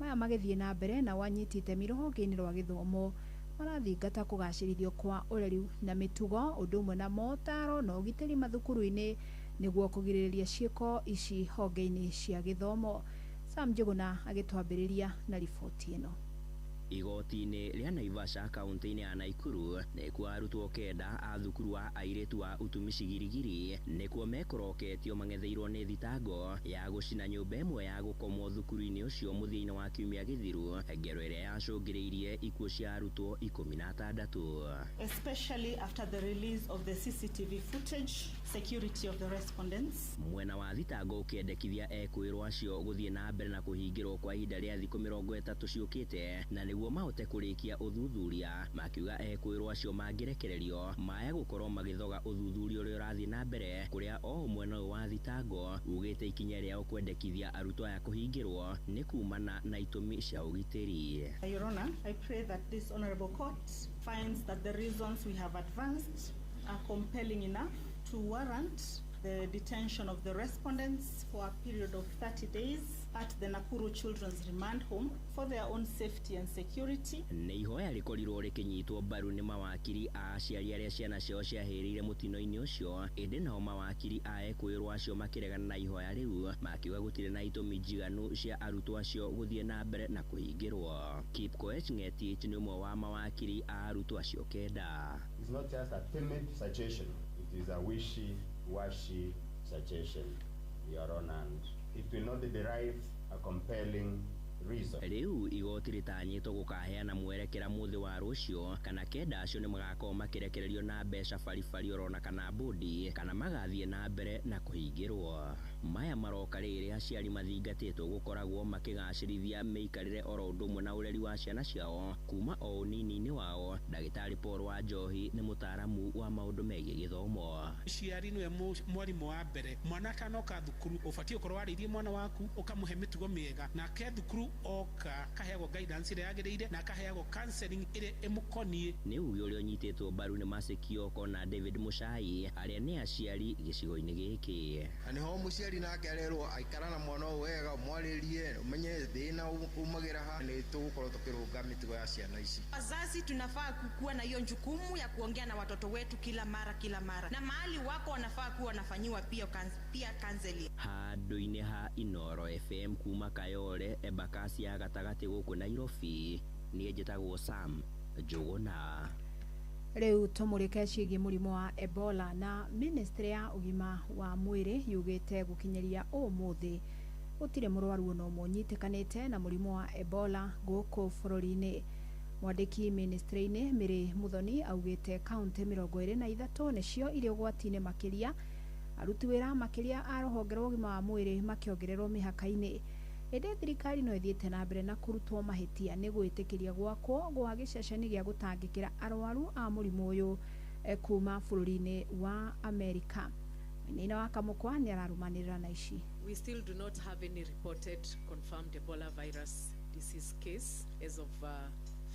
Maya magĩthiĩ na mbere na wanyiti itemi rũhonge-inĩ rwa gĩthomo marathingata kũgacĩrithio kwa ũreri na mĩtugo ũndũ ũmwe na motaro na ũgitĩri mathukuru-inĩ nĩguo kũgirĩrĩria ciĩko ici honge-inĩ cia gĩthomo. Sam Njuguna agĩtwambĩrĩria na riboti ĩno. Igoti-inĩ rĩa Naivasha kaunti-inĩ ya Naikuru nĩkuo arutwo 9 a thukuru wa airĩtu wa utumishi Girigiri nĩkuo mekũroketio mang'etheirwo nĩ thitango ya gũcina nyũmba ĩmwe ya gũkomwo thukuru-inĩ ũcio mũthia-inĩ wa kiumia gĩthiru, ngero ĩrĩa yacũngĩrĩirie ikuũ cia arutwo 16. Especially after the release of the CCTV footage, security of the respondents. Mwena wa thitango ũkĩendekithia ekwĩrwo acio gũthiĩ na mbere na kũhingĩrwo kwa ihinda rĩa thikũ 30 ciũkĩte na nĩguo mahote kũrĩkia ũthuthuria, makiuga ekwĩrwo acio mangĩrekererio maya gũkorwo magĩthoga ũthuthuria ũrĩa ũrathiĩ na mbere kũrĩa o mwena ũyũ wa thitango ugĩte ikinya rĩao kwendekithia arutwo aya kũhingĩrwo nĩ kumana na itũmi cia ũgitĩri. Your Honor, I pray that this honorable court finds that the reasons we have advanced are compelling enough to warrant the detention of the respondents for a period of 30 days at the Nakuru Children's Remand Home for their own safety and security. Nĩ ihoya rĩkorirwo rĩkĩnyitwo mbaru nĩ mawakiri a aciari arĩa ciana ciao ciahĩrĩire mũtino-inĩ ũcio, ĩndĩ nao mawakiri a ekwĩrwo acio makĩregana na ihoya rĩu makiuga gũtirĩ na itũmi njiganu cia arutwo acio gũthiĩ na mbere na kũhingĩrwo. Kipkoech Ngetich nĩ ũmwe wa mawakiri a arutwo acio 9. It's not just a timid suggestion, it is a wishy-washy suggestion, Your Honor, and it will not derive a compelling reason. Rĩu igoti rĩtanyĩtwo gũkaheana mwerekera mũthĩ wa rũciũ kana 9 acio nĩ magakorwo makĩrekererio na mbeca baribari orona kana bodi kana magathiĩ na mbere na kũhingĩrwo. Maya maroka rĩrĩa aciari mathingatĩtwo gũkoragwo makĩgacĩrithia mĩikarĩre oro ũndũ ũmwe na ũreri wa ciana ciao kuma o ũnini-inĩ wao. Ndagĩtarĩ Paul Wanjohi nĩ mũtaaramu wa maũndũ megiĩ gĩthomo. Mũciari nĩwe mwarimũ wa mbere. Mwana atanoka thukuru ũbatiĩ gũkorwo warĩirie mwana waku ũkamũhe mĩtugo mĩega, nake thukuru oka kaheagwo guidance ĩrĩa yagĩrĩire na akaheagwo counseling ĩrĩa ĩmũkoniĩ. Nĩ uge ũrĩa ũnyitĩtwo mbaru nĩ Mercy Kioko na David Muchai arĩa nĩ aciari gĩcigo-inĩ gĩkĩ. Na nĩho mũciari nake arerwo aikara na mwana ũyũ wega, ũmwarĩrie, ũmenye thĩna umagĩra ha, nĩ tũgũkorwo tũkĩrũnga mĩtugo ya ciana ici. Wazazi tunafaa kukuwa na hiyo jukumu ya kuongea na watoto wetu kila mara, na mahali wako wanafaa kuwa wanafanyiwa pia counseling. Handũ-inĩ ha Inoro FM kuma Kayole Embakasi ya gatagatĩ gũkũ Nairobi, niĩ njĩtagwo Sam Njuguna. Rĩu tũmũrĩke ciĩgiĩ mũrimũ wa Ebola na ministry ya ũgima wa mwĩrĩ yugĩte gũkinyĩria ũmũthĩ gũtirĩ mũrwaru ona ũmwe ũnyitĩkanĩte na mũrimũ wa Ebola gũkũ bũrũri-inĩ. Mwandĩki ministry-inĩ Mary Muthoni augĩte kaunti 23 nĩcio irĩ ũgwati-inĩ makĩria, aruti wĩra makĩria a rũhonge rwa ũgima wa mwĩrĩ makĩongererwo mĩhaka-inĩ. Ĩndĩ thirikari no ĩthiĩte na mbere na kũrutwo mahĩtia nĩ gwĩtĩkĩria gwakwo gwa gĩceceni gĩa gũtangĩkĩra arwaru a mũrimũ ũyũ kuma bũrũri-inĩ wa Amerika. Wainaina wa Kamũkwa nĩ ararũmanĩrĩra na ici. We still do not have any reported confirmed Ebola virus disease case as of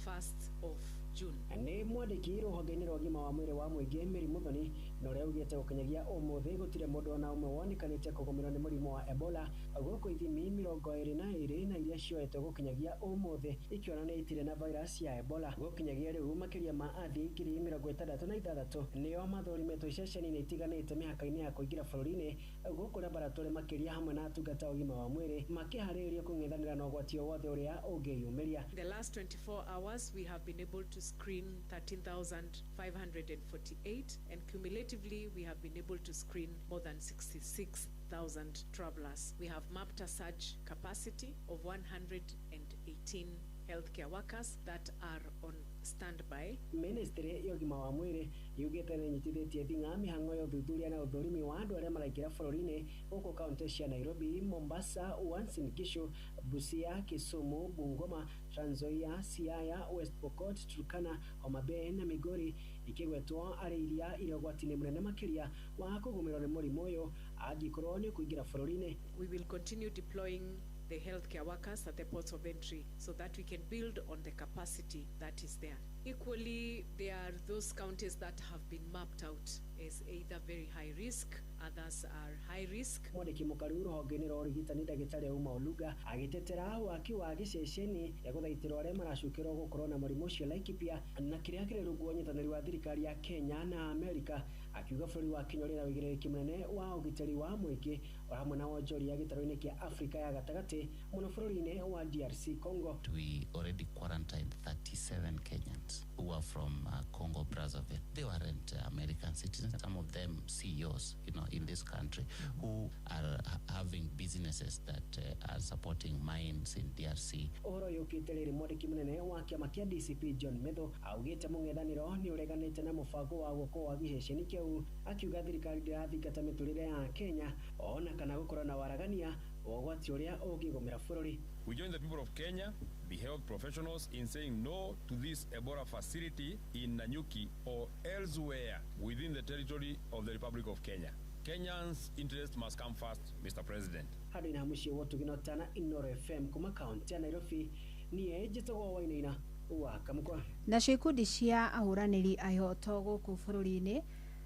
1st of June. Nĩ mwandĩki rũhonge-inĩ rwa ũgima wa mwĩrĩ wa mũingĩ Mary Muthoni na ũrĩa augĩte gũkinyagia ũmũthĩ gũtirĩ mũndũ ona ũmwe wonĩkanĩte kũgũmĩrwo nĩ mũrimũ wa Ebola gũkũ ithimi 22 na iria cioetwo gũkinyagia ũmũthĩ ikĩonania itirĩ na virus ya Ebola. Gũkinyagia rĩu makĩria ma athii 66,000 nĩo mathũrimetwo iceceni-inĩ itiganĩte mĩhaka-inĩ ya kũingĩra bũrũri-inĩ gũkũ laboratorĩ makĩria hamwe na atungata a ũgima wa mwĩrĩ makĩharĩrĩrio kũng'ethanĩra na ũgwati o wothe ũrĩa ũngĩyumĩria. In the last 24 hours we have been able to screen 13,548 and cumulatively we have been able to screen more than 66,000 travelers. We have mapped a surge capacity of 118 healthcare workers that are on standby. Ministry ya ũgima wa mwĩrĩ yugĩte nĩ ĩnyitithĩtie thing'a mĩhang'o ya ũthuthuria na ũthũrimi wa andũ arĩa maraingĩra bũrũri-inĩ gũkũ kaunti cia Nairobi, Mombasa, Uasin Gishu, Busia, Kisumu, Bungoma, Trans Nzoia, Siaya, West Pokot, Turkana, Homa Bay na Migori ikĩgwetwo arĩ iria irĩ ũgwati-inĩ mũnene makĩria wa kũgũmĩrwo nĩ mũrimũ ũyũ angĩkorwo nĩ ũkũingĩra bũrũri-inĩ. We will continue deploying the healthcare workers at the ports of entry so that we can build on the capacity that is there. Equally, there are those counties that have been mapped out as either very high risk, others are high risk. Mwandĩki mũkaru rũhonge-inĩ rwa ũrigitani ndagĩtarĩ Auma Oluga agĩtetera waki wa gĩceceni gĩa gũthaitĩrwo arĩa maracukĩrwo gũkorwo na mũrimũ ũcio Laikipia na kĩrĩa kĩrĩ rungu wa ũnyitanĩri wa thirikari ya Kenya na Amerika, akiuga bũrũri wa Kenya ũrĩ na ũigĩrĩrĩki mũnene wa ũgitĩri wa mũingĩ o hamwe na wonjoria gĩtarũ-inĩ kĩa Afrika ya gatagatĩ mũno bũrũri-inĩ wa DRC Congo. We already quarantined 37 Kenyans who are from Congo Brazzaville. They weren't American citizens. Some of them CEOs, in this country, who are having businesses that are supporting mines in DRC. Ũhoro ũyũ ũkĩte rĩrĩ mwandĩki mũnene wa kĩama kĩa DCP John Methu augĩte mũng'ethanĩro nĩ ũreganĩte na mũbango wa gwakwo wa gĩceceni kĩu, akiuga thirikari ndĩrathingata mĩtũrĩre ya Kenya ona kana gũkorwo na waragania wa ũgwati ũrĩa ũngĩgũmĩra bũrũri. We join the people of Kenya, the health professionals, in saying no to this Ebola facility in Nanyuki or elsewhere within the territory of the Republic of Kenya. Kenyans' interest must come first, Mr. President. Handũ-inĩ ha mũciĩ wa ũtugi na ũtana Inooro FM kuma kaunti ya Nairobi, niĩ njĩtagwo Wainaina wa Kamũkwa. Nacio ikundi cia ahũranĩri a ihoto gũkũ bũrũri-inĩ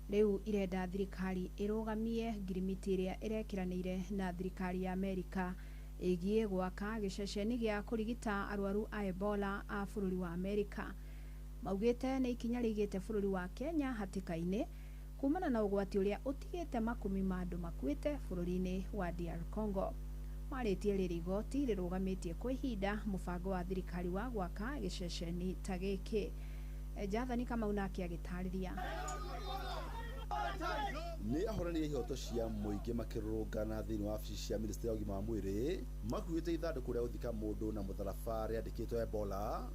rĩu irenda thirikari ĩrũgamie ngirimiti ĩrĩa ĩrekĩranĩire na thirikari ya Amerika ĩgiĩ gwaka gĩceceni gĩa kũrigita arwaru a Ebola a bũrũri wa Amerika. Maugĩte nĩ ikinya rĩigĩte bũrũri wa Kenya hatĩka-inĩ kumana na ũgwati ũrĩa ũtigĩte makũmi ma andũ makuĩte bũrũri-inĩ wa DR Congo. Marĩtie rĩrĩ igoti rĩrũgamĩtie kwa ihinda mũbango wa thirikari wa gwaka gĩceceni ta gĩkĩ. Jathani Kamau nake agĩtarĩria. Nĩ ahũranĩri a ihoto cia mũingĩ makĩrũrũngana thĩinĩ wa wabici cia ministry ya ũgima wa mwĩrĩ makuĩte ithandũkũ rĩa gũthika mũndũ na mũtharaba rĩandĩkĩtwo Ebola.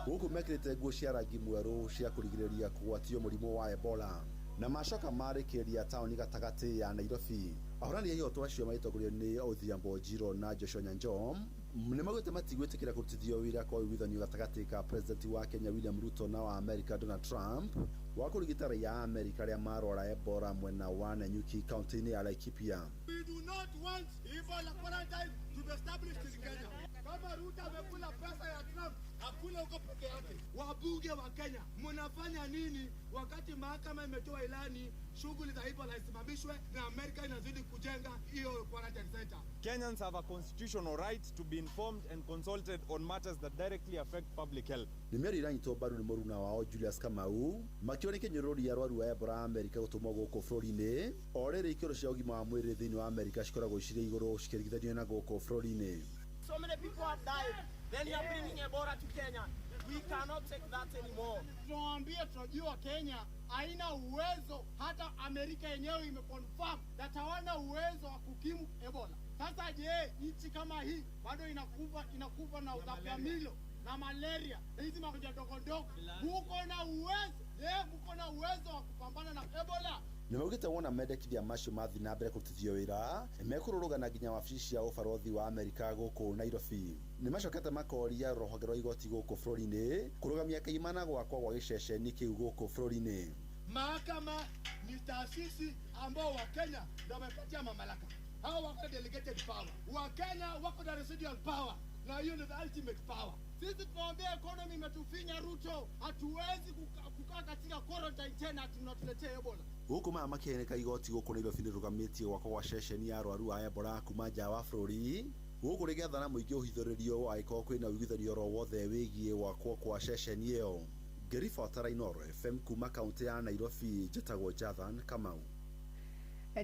Gũkũ mekĩrĩte nguo cia rangi mwerũ cia kũrigĩrĩria kũgwatio mũrimũ wa Ebola na macoka marĩkĩria taũni gatagatĩ ya Nairobi. Ahũranĩri a ihoto acio magĩtongorio nĩ Odhiambo Njiro na Joshua Nyanjom nĩ maugĩte matigwĩtĩkĩra kũrutithio wĩra kwa ũiguithanio gatagatĩ ka president wa Kenya William Ruto na wa Amerika Donald Trump wa kũrigita raia a Amerika arĩa marwara Ebola mwena wa Nanyuki kaunti-inĩ ya Laikipia. We do not want Ebola quarantine to be established in Kenya. Kama Ruto amekula pesa ya Trump, akule huko peke yake. Wabunge wa Kenya, mnafanya nini wakati mahakama imetoa ilani shughuli za Ebola isimamishwe na Amerika inazidi kujenga hiyo quarantine center? Kenyans have a constitutional right to be informed and consulted on matters that directly affect public health. Nĩ mĩario ĩranyitwo mbaru nĩ mũruna wao Julius Kamau makĩona kĩnyũrũri arwaru a Ebola Amerika gũtũmwo gũkũ bũrũri-inĩ o rĩrĩ ikĩro cia ũgima wa mwĩrĩ thĩinĩ wa Amerika cikoragwo cirĩ igũrũ cikĩringithanio na gũkũ bũrũri-inĩ. So many people have died. Then you are bringing Ebola to Kenya. We cannot take that anymore. Tunawaambia tunajua Kenya haina uwezo, hata Amerika yenyewe imeconfirm that hawana uwezo wa kukimu Ebola. Sasa je, nchi kama hii bado inakufa na utapiamlo na malaria, hizi magonjwa ndogo ndogo, muko na uwezo? Je, muko na uwezo wa kupambana na Ebola? Nĩ maugĩte wona mendekithia macio mathiĩ na mbere kũrutithio wĩra mekũrũrũngana nginya wabici cia ũbarũthi wa Amerika gũkũ Nairobi. Nĩ macokete makoria rũhonge rwa igoti gũkũ bũrũri-inĩ kũrũgamia kaimana gwakwo gwa gĩceceni kĩu gũkũ bũrũri-inĩ. Mahakama ni taasisi ambao wa Kenya ndio wamepatia mamlaka. Hao wako delegated power. Wa Kenya wako na residual power, na hiyo ndio the ultimate power. Sisi tunawaambia economy imetufinya Ruto, hatuwezi kukaa katika quarantine tena, tunatuletea Ebola. Gũkũ maya makĩheneka igoti gũkũ Nairobi nĩrũgamĩtie gwakwo gwa ceceni ya arwaru a Ebola kuma nja wa bũrũri gũkũ rĩgĩathana mũingĩ ũhithũrĩrio angĩkorwo kwĩna ũiguithanio oro wothe wĩgiĩ gwakwo kwa ceceni ĩyo. Ngĩribotera Inooro FM kuma kaunti ya Nairobi, njĩtagwo Jathan Kamau.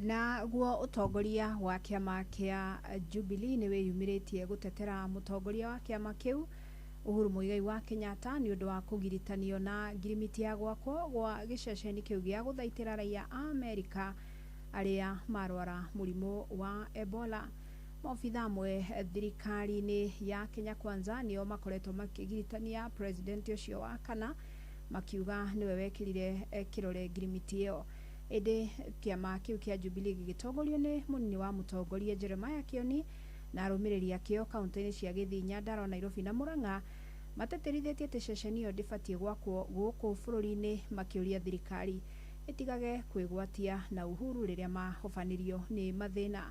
Naguo ũtongoria wa kĩama kĩa Jubilee nĩ wĩyumĩrĩtie gũtetera mũtongoria wa kĩama kĩu Uhuru Muigai wa Kenyatta nĩ ũndũ wa kũgiritanio na ngirimiti ya gwakwo gwa gĩceceni kĩu gĩa gũthaitĩra raia a Amerika arĩa marwara mũrimũ wa Ebola. Maobitha amwe thirikari-inĩ ya Kenya Kwanza nĩo makoretwo makĩgiritania president ũcio wa kana, makiuga nĩwe wekĩrire kĩrore ngirimiti ĩyo. Ĩndĩ kĩama kĩu kĩa Jubilee gĩgĩtongorio nĩ mũnini wa mũtongoria Jeremiah Kioni na arũmĩrĩri akĩo kaunti-inĩ cia Gĩthii, Nyandarua, Nairobi na Murang'a matetĩrithĩtie atĩ ceceni ĩyo ndĩbatiĩ gwakwo gũkũ bũrũri-inĩ, makĩũria thirikari ĩtigage kwĩgwatia na Uhuru rĩrĩa mahobanĩrio nĩ mathĩna.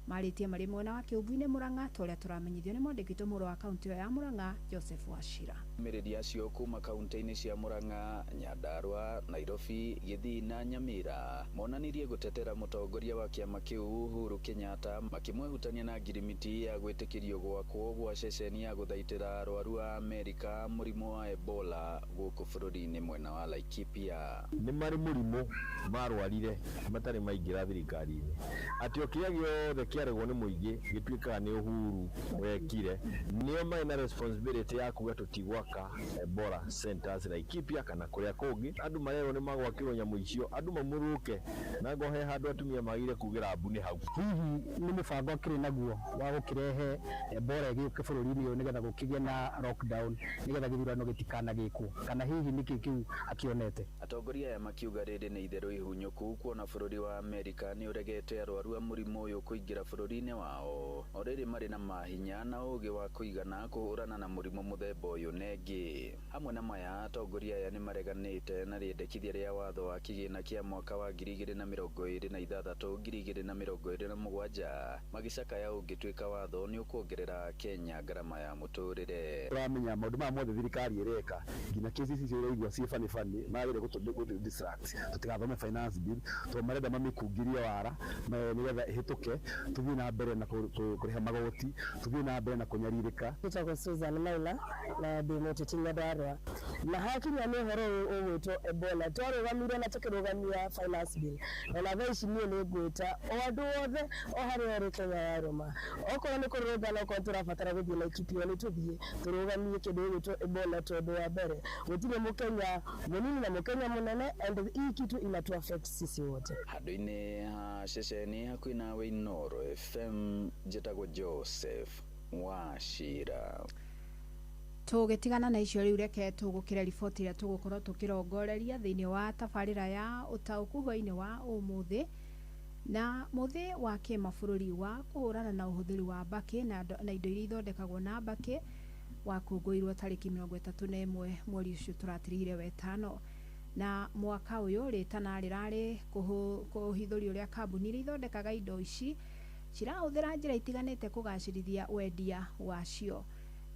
Marĩtie marĩ mwena wa Kĩũmbu-inĩ Murang'a, ta ũrĩa tũramenyithio nĩ mwandĩki witũ mũhuro wa kaunti ĩyo ya Murang'a Joseph Wachira. Arũmĩrĩri acio kuma kaunti-inĩ cia Murang'a, Nyandarua, Nairobi, Gĩthii na Nyamira monanirie gũtetera mũtongoria wa kĩama kĩu Uhuru Kenyatta, makĩmwehutania na ngirimiti ya gwĩtĩkĩrio gwakwo gwa ceceni ya gũthaitĩra arwaru a Amerika mũrimũ wa Ebola gũkũ bũrũri-inĩ mwena wa Laikipia. Nĩ marĩ mũrimũ marwarire matarĩ maingĩra thirikari-inĩ, atĩ o kĩrĩa gĩothe kĩaregwo nĩ mũingĩ gĩtuĩkaga nĩ Uhuru wekire. Nĩo marĩ na responsibility ya kuga tũtigwaka Ebola centers Laikipia kana kũrĩa kũngĩ. Andũ marerwo nĩ magwakĩrwo nyamũ icio, andũ mamũrũke na ngohe handũ atumia magire kugĩra mbu nĩ hau. Hihi nĩ mũbango akĩrĩ naguo wa gũkĩrehe Ebola ĩgĩũke bũrũri-inĩ ũyũ nĩgetha gũkĩgĩe na lockdown nĩgetha gĩthurano gĩtikanagĩkwo, kana hihi nĩkĩ kĩu akĩonete? Atongoria aya makiuga rĩrĩ nĩ itherũ ihunyũku kuona bũrũri wa Amerika nĩ ũregete arwaru a mũrimũ ũyũ kũingĩra bũrũri-inĩ wao o rĩrĩ marĩ na mahinya na ũgĩ wa kũigana kũhũrana na mũrimũ mũthemba ũyũ nengĩ. Hamwe na maya, atongoria aya nĩ mareganĩte na rĩendekithia rĩa watho wa kĩgĩna kĩa mwaka wa 2026 2027, magĩcakaya ũngĩtuĩka watho nĩ ũkuongerera Kenya ngarama ya mũtũrĩre. Tũramenya maũndũ maya mothe thirikari ĩreka nginya kesi ici ũraigua ciĩ bani bani magĩrĩire gũtũ distract tũtigathome finance bill tondũ marenda mamĩkungĩrie wara nĩgetha ĩhĩtũke, tũthiĩ na mbere na kũrĩha magoti, tũthiĩ na mbere na kũnyarirĩka. Njĩtagwo Susan Maina na ndĩ mũteti Nyandarua, na hakinya nĩ ũhoro ũyũ ũgwĩtwo Ebola twarũgamire na tũkĩrũgamia finance bill, na thaa ici niĩ nĩ ngwĩta o andũ othe o harĩa ũrĩ Kenya yarũma, okorwo nĩ kũrũrũngana, okorwo tũrabatara gũthiĩ Laikipia nĩ tũthiĩ tũrũgamie kĩndũ gĩgwĩtwo Ebola, tondũ wa mbere gũtirĩ mũkenya mũnini na mũkenya mũnene, and hii kitu inatu affect sisi wote. Handũ-inĩ ha ceceni hakuhĩ nawe Inooro FM, njĩtagwo Joseph Wachira. Tũgĩtigana na icio rĩu, reke tũgũkĩre riboti ĩrĩa tũgũkorwo tũkĩrongoreria thĩinĩ wa tabarĩra ya ũtaũku hwainĩ wa ũmũthĩ. Na mũthĩ wa kĩmabũrũri wa kũhũrana na ũhũthĩri wa mbakĩ na indo iria ithondekagwo na mbakĩ wakũngũĩirwo tarĩki 31 mweri ũcio tũratirire wetano. Na mwaka ũyũ rĩtana rĩrarĩ kũhithũria ũrĩa kambuni iria ithondekaga indo ici cirahũthĩra njĩra itiganĩte kũgacĩrithia wendia wacio.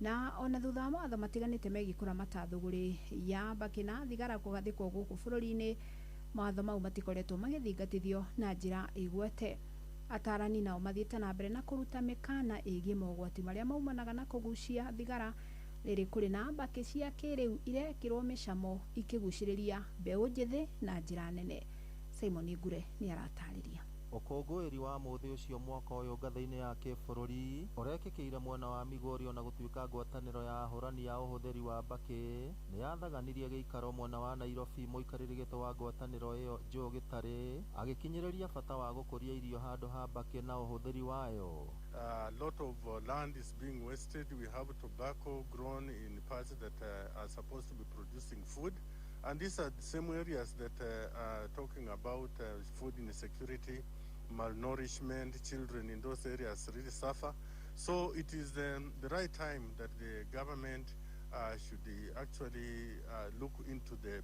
Na ona thutha wa mawatho matiganĩte megiĩ kũramata thũgũrĩ ya mbakĩ na thigara kũgathĩkwo gũkũ bũrũri-inĩ, mawatho mau matikoretwo magĩthingatithio na njĩra ĩgwete. Atarani nao mathiĩte na mbere na kũruta mĩkana ĩgiĩ mogwati marĩa maumanaga na kũgucia thigara rĩrĩ kũrĩ na mbakĩ cia kĩrĩu irekĩrwo mĩcamo ikĩgucĩrĩria mbeũ njĩthĩ na njĩra nene. Simon Ngure nĩ aratarĩria. Ũkũngũĩri wa mũthĩ ũcio mwaka ũyũ ngathĩ-inĩ ya kĩbũrũri ũrekĩkĩire mwena wa Migori, ona gũtuĩka ngwatanĩro ya ahũrani a ũhũthĩri wa mbakĩ nĩ yathaganirie gĩikaro mwena wa Nairobi. Mũikarĩri gĩtĩ wa ngwatanĩro ĩyo Joe Gĩtarĩ agĩkinyĩrĩria bata wa gũkũria irio handũ ha mbakĩ na ũhũthĩri wayo. A lot of land is being wasted. We have tobacco grown in parts that are supposed to be producing food. And these are the same areas that are talking about food insecurity, malnourishment. Children in those areas really suffer. So it is the right time that the government should actually look into the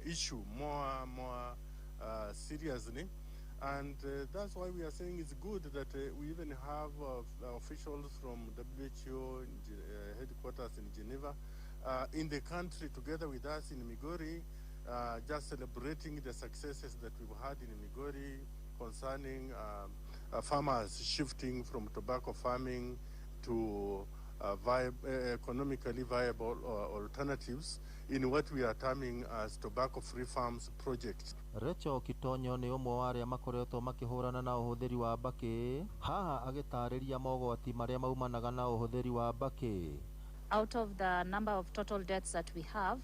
issue more seriously. And that's why we are saying it's good that we even have officials from WHO headquarters in Geneva in the country together with us in Migori, just celebrating the successes that we've had in Migori concerning farmers shifting from tobacco farming to economically viable alternatives in what we are terming as tobacco-free farms project. Rachel Kitonyo nĩ ũmwe wa arĩa makoretwo makĩhũrana na ũhũthĩri wa mbakĩ, haha agĩtarĩria mogwati marĩa maumanaga na ũhũthĩri wa mbakĩ. Out of the number of total deaths that we have,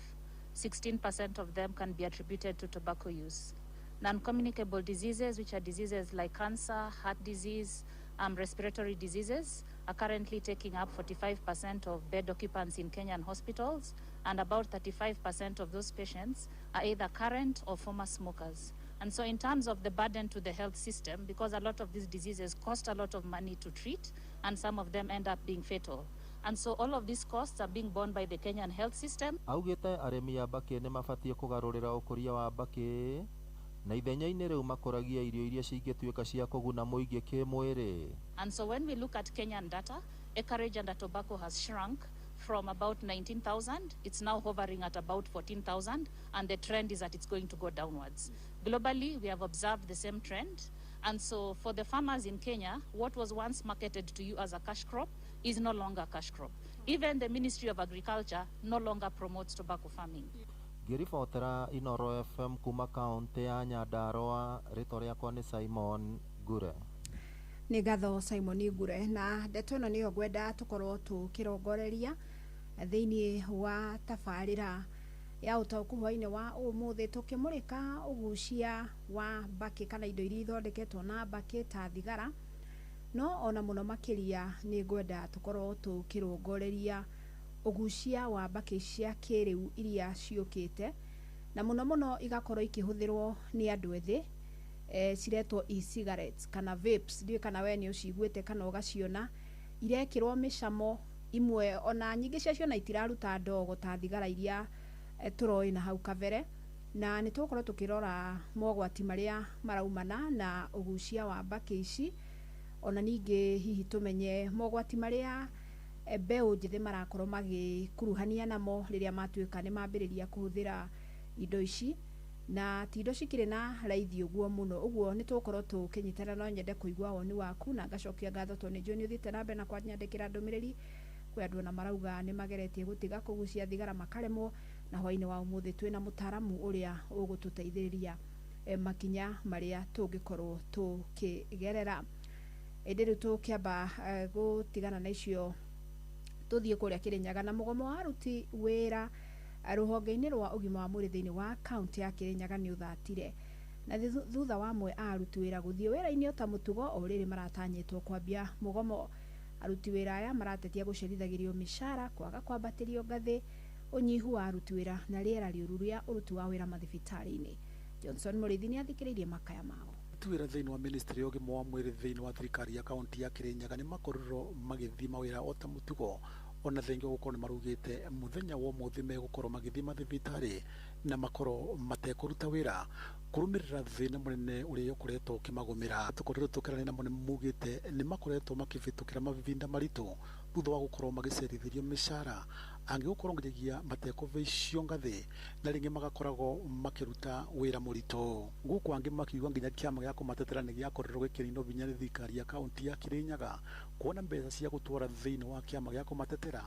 16% of them can be attributed to tobacco use. Non-communicable diseases, which are diseases like cancer, heart disease, Respiratory diseases are currently taking up 45% of bed occupants in Kenyan hospitals, and about 35% of those patients are either current or former smokers. And so in terms of the burden to the health system, because a lot of these diseases cost a lot of money to treat, and some of them end up being fatal. And so all of these costs are being borne by the Kenyan health system. Augĩte arĩmi a mbakĩ nĩ mabatiĩ kũgarũrĩra ũkũria wa mbakĩ na ithenya-inĩ rĩu makũragia irio iria cingĩtuĩka cia kũguna mũingĩ kĩmwĩrĩ. And so when we look at Kenyan data, acreage under tobacco has shrunk from about 19,000, it's now hovering at about 14,000, and the trend is that it's going to go downwards. Globally, we have observed the same trend. And so for the farmers in Kenya, what was once marketed to you as a cash crop is no longer a cash crop. Even the Ministry of Agriculture no longer promotes tobacco farming. Ngĩribotera Inoro FM kuma kaũntĩ ya Nyandarua, rĩtwa rĩakwa nĩ Simon Ngure. Nĩ ngatho Simon Ngure, na ndeto ĩno nĩyo ngwenda tũkorwo tũkĩrongoreria thĩinĩ wa tabarĩra ya ũtaũku hwainĩ wa ũmũthĩ, tũkĩmũrĩka ũgucia wa mbakĩ kana indo iria ithondeketwo na mbakĩ ta thigara, no ona mũno makĩria nĩ ngwenda tũkorwo tũkĩrongoreria ũgucia wa mbakĩ cia kĩrĩu iria ciũkĩte na mũno mũno igakorwo ikĩhũthĩrwo nĩ andũ ethĩ, ciretwo e-cigarettes kana vapes. Ndiũĩ kana we nĩ ũciguĩte kana ũgaciona, irekĩrwo mĩcamo imwe, ona nyingĩ ciacio na itiraruta ndogo ta thigara iria tũroĩ na hau kabere. Na nĩ tũgũkorwo tũkĩrora mogwati marĩa maraumana na ũgucia wa mbakĩ ici, ona ningĩ hihi tũmenye mogwati marĩa mbeũ njĩthĩ marakorwo magĩkuruhania namo rĩrĩa matuĩka nĩ mambĩrĩria kũhũthĩra indo ici, na ti indo cikĩrĩ na raithi ũguo mũno. Ũguo nĩ tũgũkorwo tũkĩnyitana, no nyende kũigua woni waku na ngacokia ngatho tondũ nĩ njũĩ nĩ ũthiĩte na mbere na kwanyandĩkĩra ndũmĩrĩri. Kwĩ andũ ona marauga nĩ mageretie gũtiga kũgucia thigara makaremwo, na hwainĩ wa ũmũthĩ twĩna mũtaaramu ũrĩa ũgũtũteithĩrĩria makinya marĩa tũngĩkorwo tũkĩgerera. Ĩndĩ rĩu tũkĩamba gũtigana na icio tũthiĩ kũrĩa Kĩrĩnyaga na mũgomo wa aruti wĩra rũhonge-inĩ rwa ũgima wa mwĩrĩ thĩinĩ wa kaũntĩ ya Kĩrĩnyaga nĩ ũthatire, na thutha wa amwe a aruti wĩra gũthiĩ wĩra-inĩ o ta mũtugo o rĩrĩ maratanyĩtwo kwambia mũgomo. Aruti wĩra aya maratetia gũcerithagĩrio mĩcara, kwaga kwambatĩrio ngathĩ, ũnyihu wa aruti wĩra na rĩera rĩũru rĩa ũruti wa wĩra mathibitarĩ-inĩ. Johnson Mũrĩithi nĩ athikĩrĩirie makaya mao. Wĩra thĩinĩ wa ministry ya ũgima wa mwĩrĩ thĩinĩ wa thirikari ya kaũntĩ ya Kĩrĩnyaga nĩ makorirwo magĩthiĩ mawĩra o ta mũtugo, ona thengia gũkorwo nĩ marugĩte mũthenya wa ũmũthĩ megũkorwo magĩthiĩ mathibitarĩ na makorwo matekũruta wĩra kũrũmĩrĩra thĩna mũnene ũrĩa ũkoretwo ũkĩmagũmĩra. Tũkoretwo tũkĩaranĩria namo nĩ maugĩte nĩ makoretwo makĩhĩtũkĩra mahinda maritũ thutha wa gũkorwo magĩcerithĩrio mĩcara, angĩgũkorwo nginyagia matekũhaicio ngathĩ na rĩngĩ magakoragwo makĩruta wĩra mũritũ. Gũkũ angĩ makiuga nginya kĩama gĩa kũmatetera nĩ gĩakorirwo gĩkĩninwo hinya nĩ thirikari ya kaũntĩ ya Kĩrĩnyaga kuona mbeca cia gũtwara thĩinĩ wa kĩama gĩa kũmatetera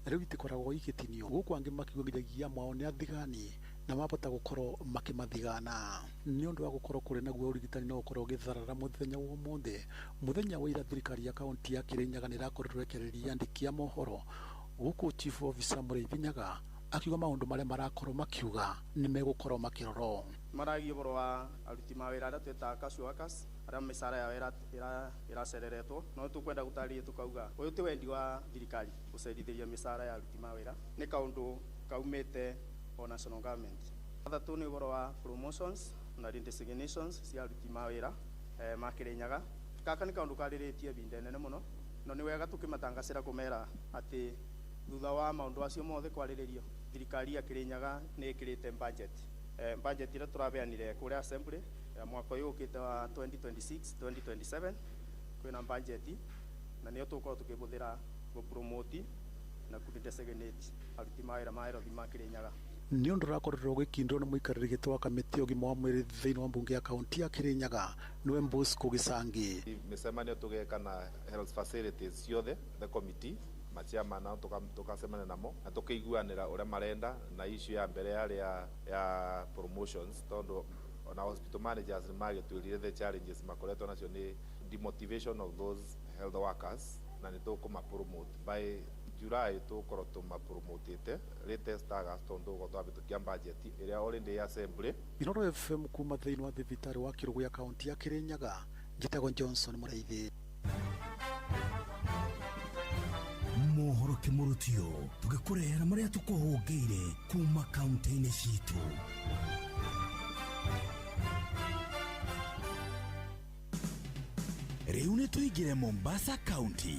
rĩu itikoragwo igĩtinio. Gũkũ angĩ makiuga nginyagia amwe ao nĩ athigani na mabota gũkorwo makĩmathigana nĩ ũndũ wa gũkorwo kũrĩ naguo ũrigitani no ũkorwo ũgĩtharara mũthenya wa ũmũthĩ. Mũthenya wa ira thirikari ya kaũntĩ ya Kĩrĩnyaga nĩ ĩrakorirwo ĩkĩarĩria andĩki a mohoro, gũkũ Chief Officer Mũrĩithi Nyaga akiuga maũndũ marĩa marakorwo makiuga nĩ megũkorwo makĩrorwo. Maragia ũhoro wa aruti mawĩra arĩa twĩtaga casual workers, arĩa mĩcara yao ĩracereretwo, no tũkwenda gũtarĩria tũkauga ũyũ ti wendi wa thirikari gũcerithĩria mĩcara ya aruti mawĩra, nĩ kaũndũ kaumĩte o national government. Gatatũ nĩ ũhoro wa promotions na redesignations cia aruti mawĩra ma Kĩrĩnyaga. Gaka nĩ kaũndũ karĩrĩtie ihinda inene mũno, no nĩ wega tũkĩmatangacĩra kũmera atĩ thutha wa maũndũ acio mothe kwarĩrĩrio, thirikari ya Kĩrĩnyaga nĩ ĩkĩrĩte budget. Budget ĩrĩa tũrabeanire kũrĩa assembly ya mwaka ũyũ ũkĩte wa 2026 2027, kwĩna budget na nĩyo tũgũkorwo tũkĩhũthĩra gũpromote na kũdesignate aruti mawĩra ma health ma Kĩrĩnyaga. Nĩ ũndũ ũrakorirwo ũgĩkindĩrwo nĩ mũikarĩri gĩtĩ wa kamĩtĩ ya ũgima wa mwĩrĩ thĩinĩ wa mbunge ya kaũntĩ ya Kĩrĩnyaga nĩwe Bosco Gĩcangi. Mĩcemanio tũgeka na health facilities ciothe, the committee maciama nao tukacemania namo na tukaiguanĩra ũrĩa marenda, na issue ya mbere yarĩ ya promotions, tondũ ona hospital managers nĩ magĩtwĩrire the challenges makoretwo nacio nĩ demotivation of those health workers, na nĩ tũkũma-promote by July tũgũkorwo tũmapromotĩte latest August, tondũ tũgũkorwo twahĩtũkia budget ĩrĩa already ya assembly. Inoro FM kuma thĩinĩ wa thibitarĩ wa Kĩrũgũ ya kaũntĩ ya Kĩrĩnyaga, njĩtagwo Johnson Mũrĩithi. Kĩmũrutio tũgĩkũrehera marĩa tũkũhũngĩire kuma kaunti-inĩ citũ. Rĩu nĩ tũingĩre Mombasa County.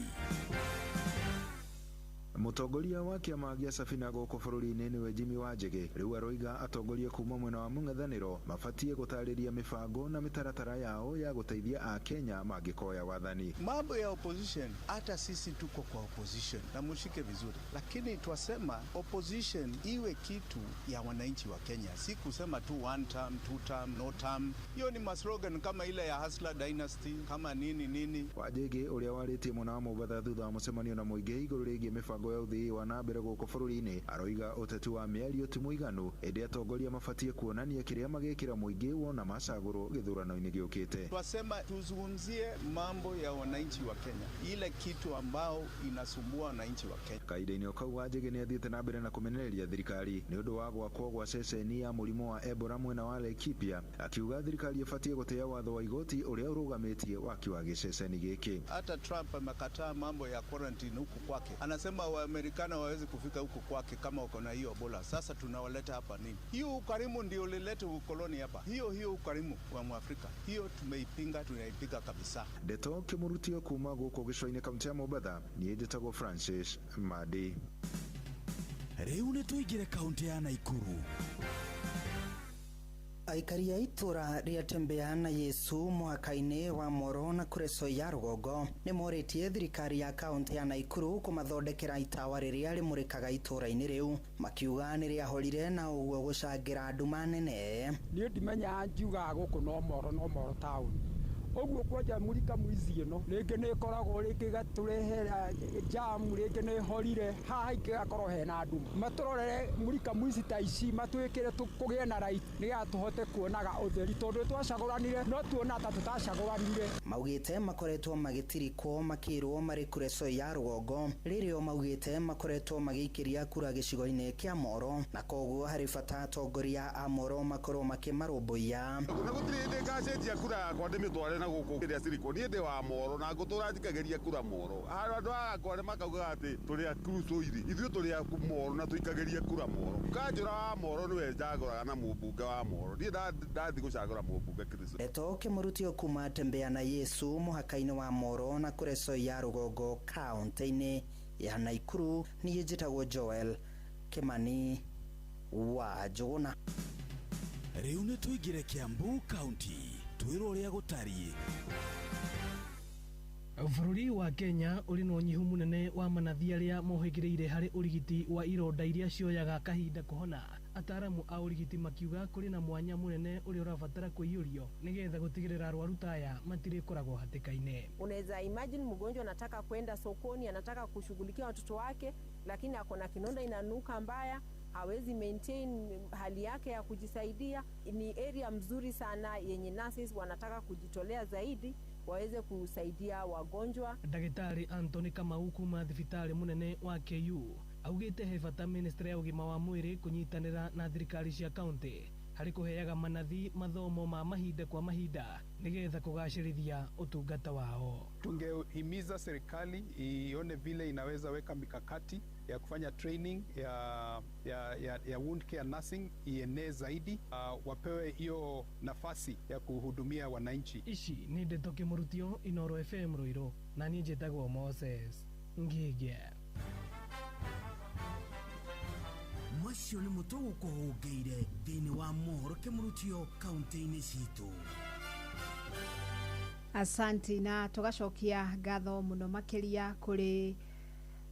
Mũtongoria wa kĩama gĩa Safina gũkũ bũrũri-inĩ nĩwe Jimmy Wanjigi rĩu aroiga atongoria kuma mwena wa mũng'ethanĩro mabatiĩ gũtarĩria mĩbango na mĩtaratara yao ya gũteithia Akenya mangĩkoya wathani. Mambo ya opposition, hata sisi tuko kwa opposition na mushike vizuri, lakini twasema opposition iwe kitu ya wananchi wa Kenya, si kusema tu one term, two term, no term. Hiyo ni maslogan kama ile ya Hustler Dynasty kama nini nini. Wanjigi ũrĩa warĩtie mwena wa Mombatha thutha wa mũcemanio na mũingĩ igũrũ rĩgiĩ mĩbango ya ũthii wa na mbere gũkũ bũrũri-inĩ aroiga ũteti wa mĩario ti mũiganu ĩndĩ atongoria mabatiĩ kuonania kĩrĩa magĩkĩra mũingĩ wona macagũrwo gĩthurano-inĩ gĩũkĩte. Twasema tuzungumzie mambo ya wananchi wa Kenya, ile kitu ambao inasumbua wananchi wa Kenya. Kahinda-inĩ o kau Wanjigi nĩ athiĩte na mbere na kũmenereria thirikari nĩ ũndũ wa gwakwo gwa ceceni ya mũrimũ wa Ebola mwena wa Laikipia, akiuga thirikari ĩbatiĩ gũtĩa watho wa igoti ũrĩa ũrũgamĩtie waki wa gĩceceni gĩkĩ. Hata Trump amekataa mambo ya quarantine huku kwake, anasema Waamerikana wawezi kufika huku kwake kama wako na hiyo Ebola. Sasa tunawaleta hapa nini? Hiyo ukarimu ndio ulileta ukoloni hapa, hiyo hiyo ukarimu wa Mwafrika, hiyo tumeipinga, tunaipinga kabisa. Ndeto Kĩmũrutio kuma gũkũ gĩcũa-inĩ kaunti ya Mombatha, niĩ njĩtagwo Francis Madi. Rĩu nĩ tũingĩre kaunti ya Naikuru. Aikari a itũra rĩa Tembea na Yesu mũhaka-inĩ wa Moro na Kureso ya rũgongo nĩ morĩtie thirikari ya kaunti ya Naikuru kũmathondekera itawa rĩrĩa rĩmũrĩkaga itũra-inĩ rĩu, makiuga nĩ rĩahorire na ũguo gũcangĩra nduma nene. Niĩ ndimenyaga njiugaga gũkũ no Moro no Moro taũni ũguo kwanja mũrika mwizi ĩno rĩngĩ nĩ ĩkoragwo rĩngĩ ĩgatũrehera jamu rĩngĩ nĩ ĩhorire haha ingĩ gakorwo hena nduma. Matũrorere mũrika mwizi ta ici matwĩkĩre kũgĩe na right nĩgetha tũhote kuonaga ũtheri tondũ twacagũranire no tuona ta tũtacagũranire. Maugĩte makoretwo magĩtirikwo makĩrwo marĩ Kureso ya rũgongo rĩrĩo maugĩte makoretwo magĩikĩria kura gĩcigo-inĩ kĩa Moro na koguo harĩ bata atongoria a Moro makorwo makĩmarũmbũiya. Na gũtirĩ hĩndĩ ngacenjia kura yakwa ndĩmĩtware na gũkũ ĩrĩa cirikwo. Niĩ ndĩ wa Moro na ngũtũra njikagĩria kura Moro. Andũ akwa nĩ makaugaga atĩ tũrĩ a Kurucoiri, ithuĩ tũrĩ a Moro na tũikagĩria kura Moro. Kanjũra wa Moro nĩwe njagũraga na mũmbunge wa Moro. Niĩ ndathiĩ gũcagũra mũmbunge Kristo. Ndeto Kĩmũrutio kuma Tembea na Yesu mũhaka-inĩ wa Moro na Kureso ya rũgongo kaunti-inĩ ya Naikuru, niĩ njĩtagwo Joel Kimani wa Njũgũna. Rĩu nĩ tũingĩre Kiambu County twĩrwo ũrĩa gũtariĩ. Bũrũri wa Kenya ũrĩ na ũnyihu mũnene wa manathi arĩa mohĩgĩrĩire harĩ ũrigiti wa ironda iria cioyaga kahinda kũhona. Ataaramu a ũrigiti makiuga kũrĩ na mwanya mũnene ũrĩa ũrabatara kũiyũrio nĩgetha gũtigĩrĩra arwaru ta aya matirĩkoragwo hatĩka-inĩ. Unaweza imagine mgonjwa anataka kwenda sokoni, anataka kushughulikia watoto wake, lakini ako na kinonda inanuka mbaya, hawezi maintain hali yake ya kujisaidia. Ni area mzuri sana yenye nurses wanataka kujitolea zaidi waweze kusaidia wagonjwa. Ndagĩtarĩ Anthony Kamau kuma thibitarĩ mũnene wa KU augĩte he bata ministry ya ũgima wa mwĩrĩ kũnyitanĩra na thirikari cia kaunti harĩ kũheaga manathi mathomo ma mahinda kwa mahinda nĩgetha kũgacĩrithia ũtungata wao. Tungehimiza serikali ione vile inaweza weka mikakati ya kufanya training ya wound care nursing ienee zaidi, wapewe hiyo nafasi ya kuhudumia wananchi. Ici nĩ ndeto Kĩmũrutio, Inoro FM Ruiru, na niĩ njĩtagwo Moses Ngige. Macio nĩ mũtũgũkũhũngĩire thĩinĩ wa mohoro Kĩmũrutio kaunti-inĩ citũ. Asanti, na tũgacokia ngatho mũno makĩria kũrĩ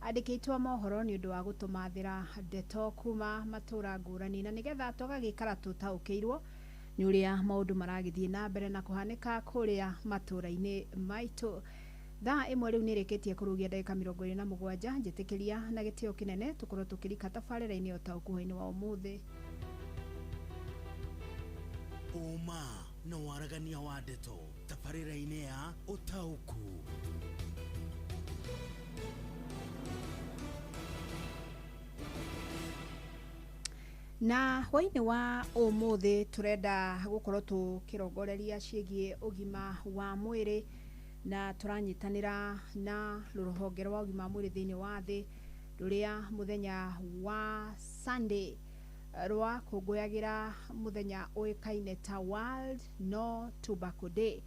andĩkĩtwo mohoro nĩ ũndũ wa gũtũmathĩra ndeto kuma matũra ngũrani na nĩgetha tũgagĩikara tũtaũkĩirwo nĩ ũrĩa maũndũ maragĩthiĩ na mbere na kũhanĩka kũrĩa matũra-inĩ maitũ. Thaa ĩmwe rĩu nĩ ĩrĩkĩtie kũrũgia ndagĩka 27. Njĩtĩkĩria na gĩtĩo kĩnene tũkorwo tũkĩrika tabarĩra-inĩ o ta ũkuhĩ-inĩ wa ũmũthĩ. Ũma na waragania wa ndeto tabarĩra-inĩ ya ũtaũku. Na hwainĩ wa ũmũthĩ tũrenda gũkorwo tũkĩrongoreria ciĩgiĩ ũgima wa mwĩrĩ na tũranyitanĩra na rũhonge rwa ũgima wa mwĩrĩ thĩinĩ wa thĩ Rũrĩa mũthenya wa Sunday rwa kũngũyagĩra mũthenya ũĩkaine ta World No Tobacco Day,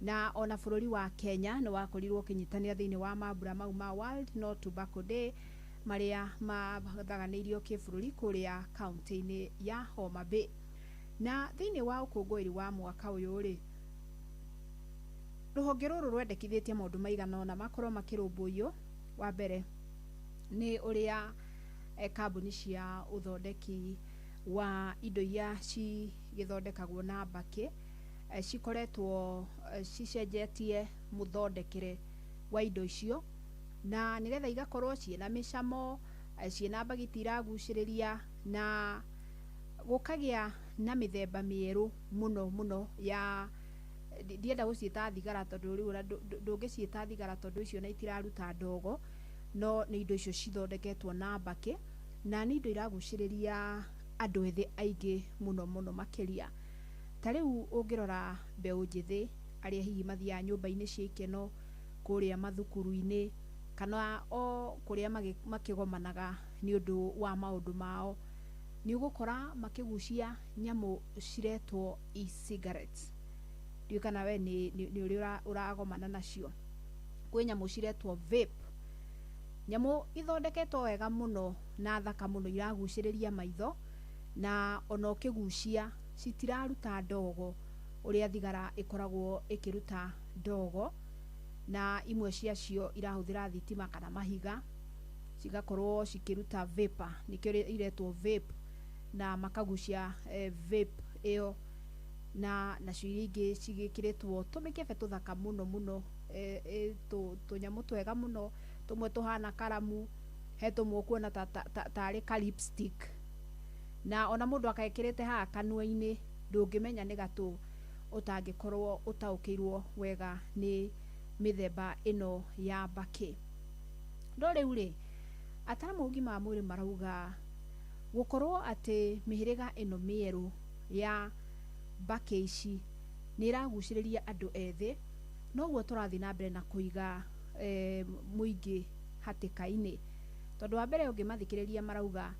na ona bũrũri wa Kenya nĩ wakorirwo ũkĩnyitanĩra thĩinĩ wa mambura mau ma World No Tobacco Day marĩa mathaganĩirio kĩbũrũri kũrĩa kaunti-inĩ ya Homa Bay. Na thĩinĩ wa ũkũngũĩri wa mwaka ũyũ rĩ, rũhonge rũrũ rwendekithĩtie maũndũ maigana ũna makorwo makĩrũmbũiyo. Wa mbere nĩ ũrĩa kambuni cia ũthondeki wa indo iria cigĩthondekagwo na mbakĩ cikoretwo cicenjetie mũthondekere wa indo icio, na nĩgetha igakorwo ciĩna mĩcamo, ciĩna mbagiti iragucĩrĩria, na gũkagĩa na mĩthemba mĩerũ mũno mũno ya ndienda gũciĩta thigara tondũ rĩu ndũngĩciĩta thigara tondũ icio na itiraruta ndogo, no nĩ indo icio cithondeketwo na mbakĩ na nĩ indo iragucĩrĩria andũ ethĩ aingĩ mũno mũno makĩria. Ta rĩu ũngĩrora mbeũ njĩthĩ arĩa hihi mathiaga nyũmba-inĩ cia ikeno kũrĩa mathukuru-inĩ kana o kũrĩa makĩgomanaga nĩ ũndũ wa maũndũ mao, nĩ ũgũkora makĩgucia nyamũ ciretwo e-cigarettes. Ndiũĩ kana we nĩ ũrĩ ũragomana nacio. Kwĩ nyamũ ciretwo vape, nyamũ ithondeketwo wega mũno na thaka mũno iragucĩrĩria maitho, na ona ũkĩgucia citiraruta ndogo ũrĩa thigara ĩkoragwo ĩkĩruta ndogo, na imwe ciacio irahũthĩra thitima kana mahiga cigakorwo cikĩruta vapor, nĩkĩo iretwo vape, na makagucia vape ĩyo, na nacio iria ingĩ cigĩkĩrĩtwo tũmĩkebe tũthaka mũno mũno, tũnyamũ twega mũno, tũmwe tũhana karamu, he tũmwe ũkuona tarĩ ka lipstick, na ona mũndũ akekĩrĩte haha kanua-inĩ ndũngĩmenya nĩ gatũ ũtangĩkorwo ũtaũkĩirwo wega nĩ mĩthemba ĩno ya mbakĩ. No rĩu rĩ, ataaramu a ũgima wa mwĩrĩ marauga gũkorwo atĩ mĩhĩrĩga ĩno mĩerũ ya mbakĩ ici nĩ ĩragucĩrĩria andũ ethĩ, noguo tũrathiĩ na mbere na kũiga mũingĩ hatĩka-inĩ. Tondũ wa mbere ũngĩmathikĩrĩria marauga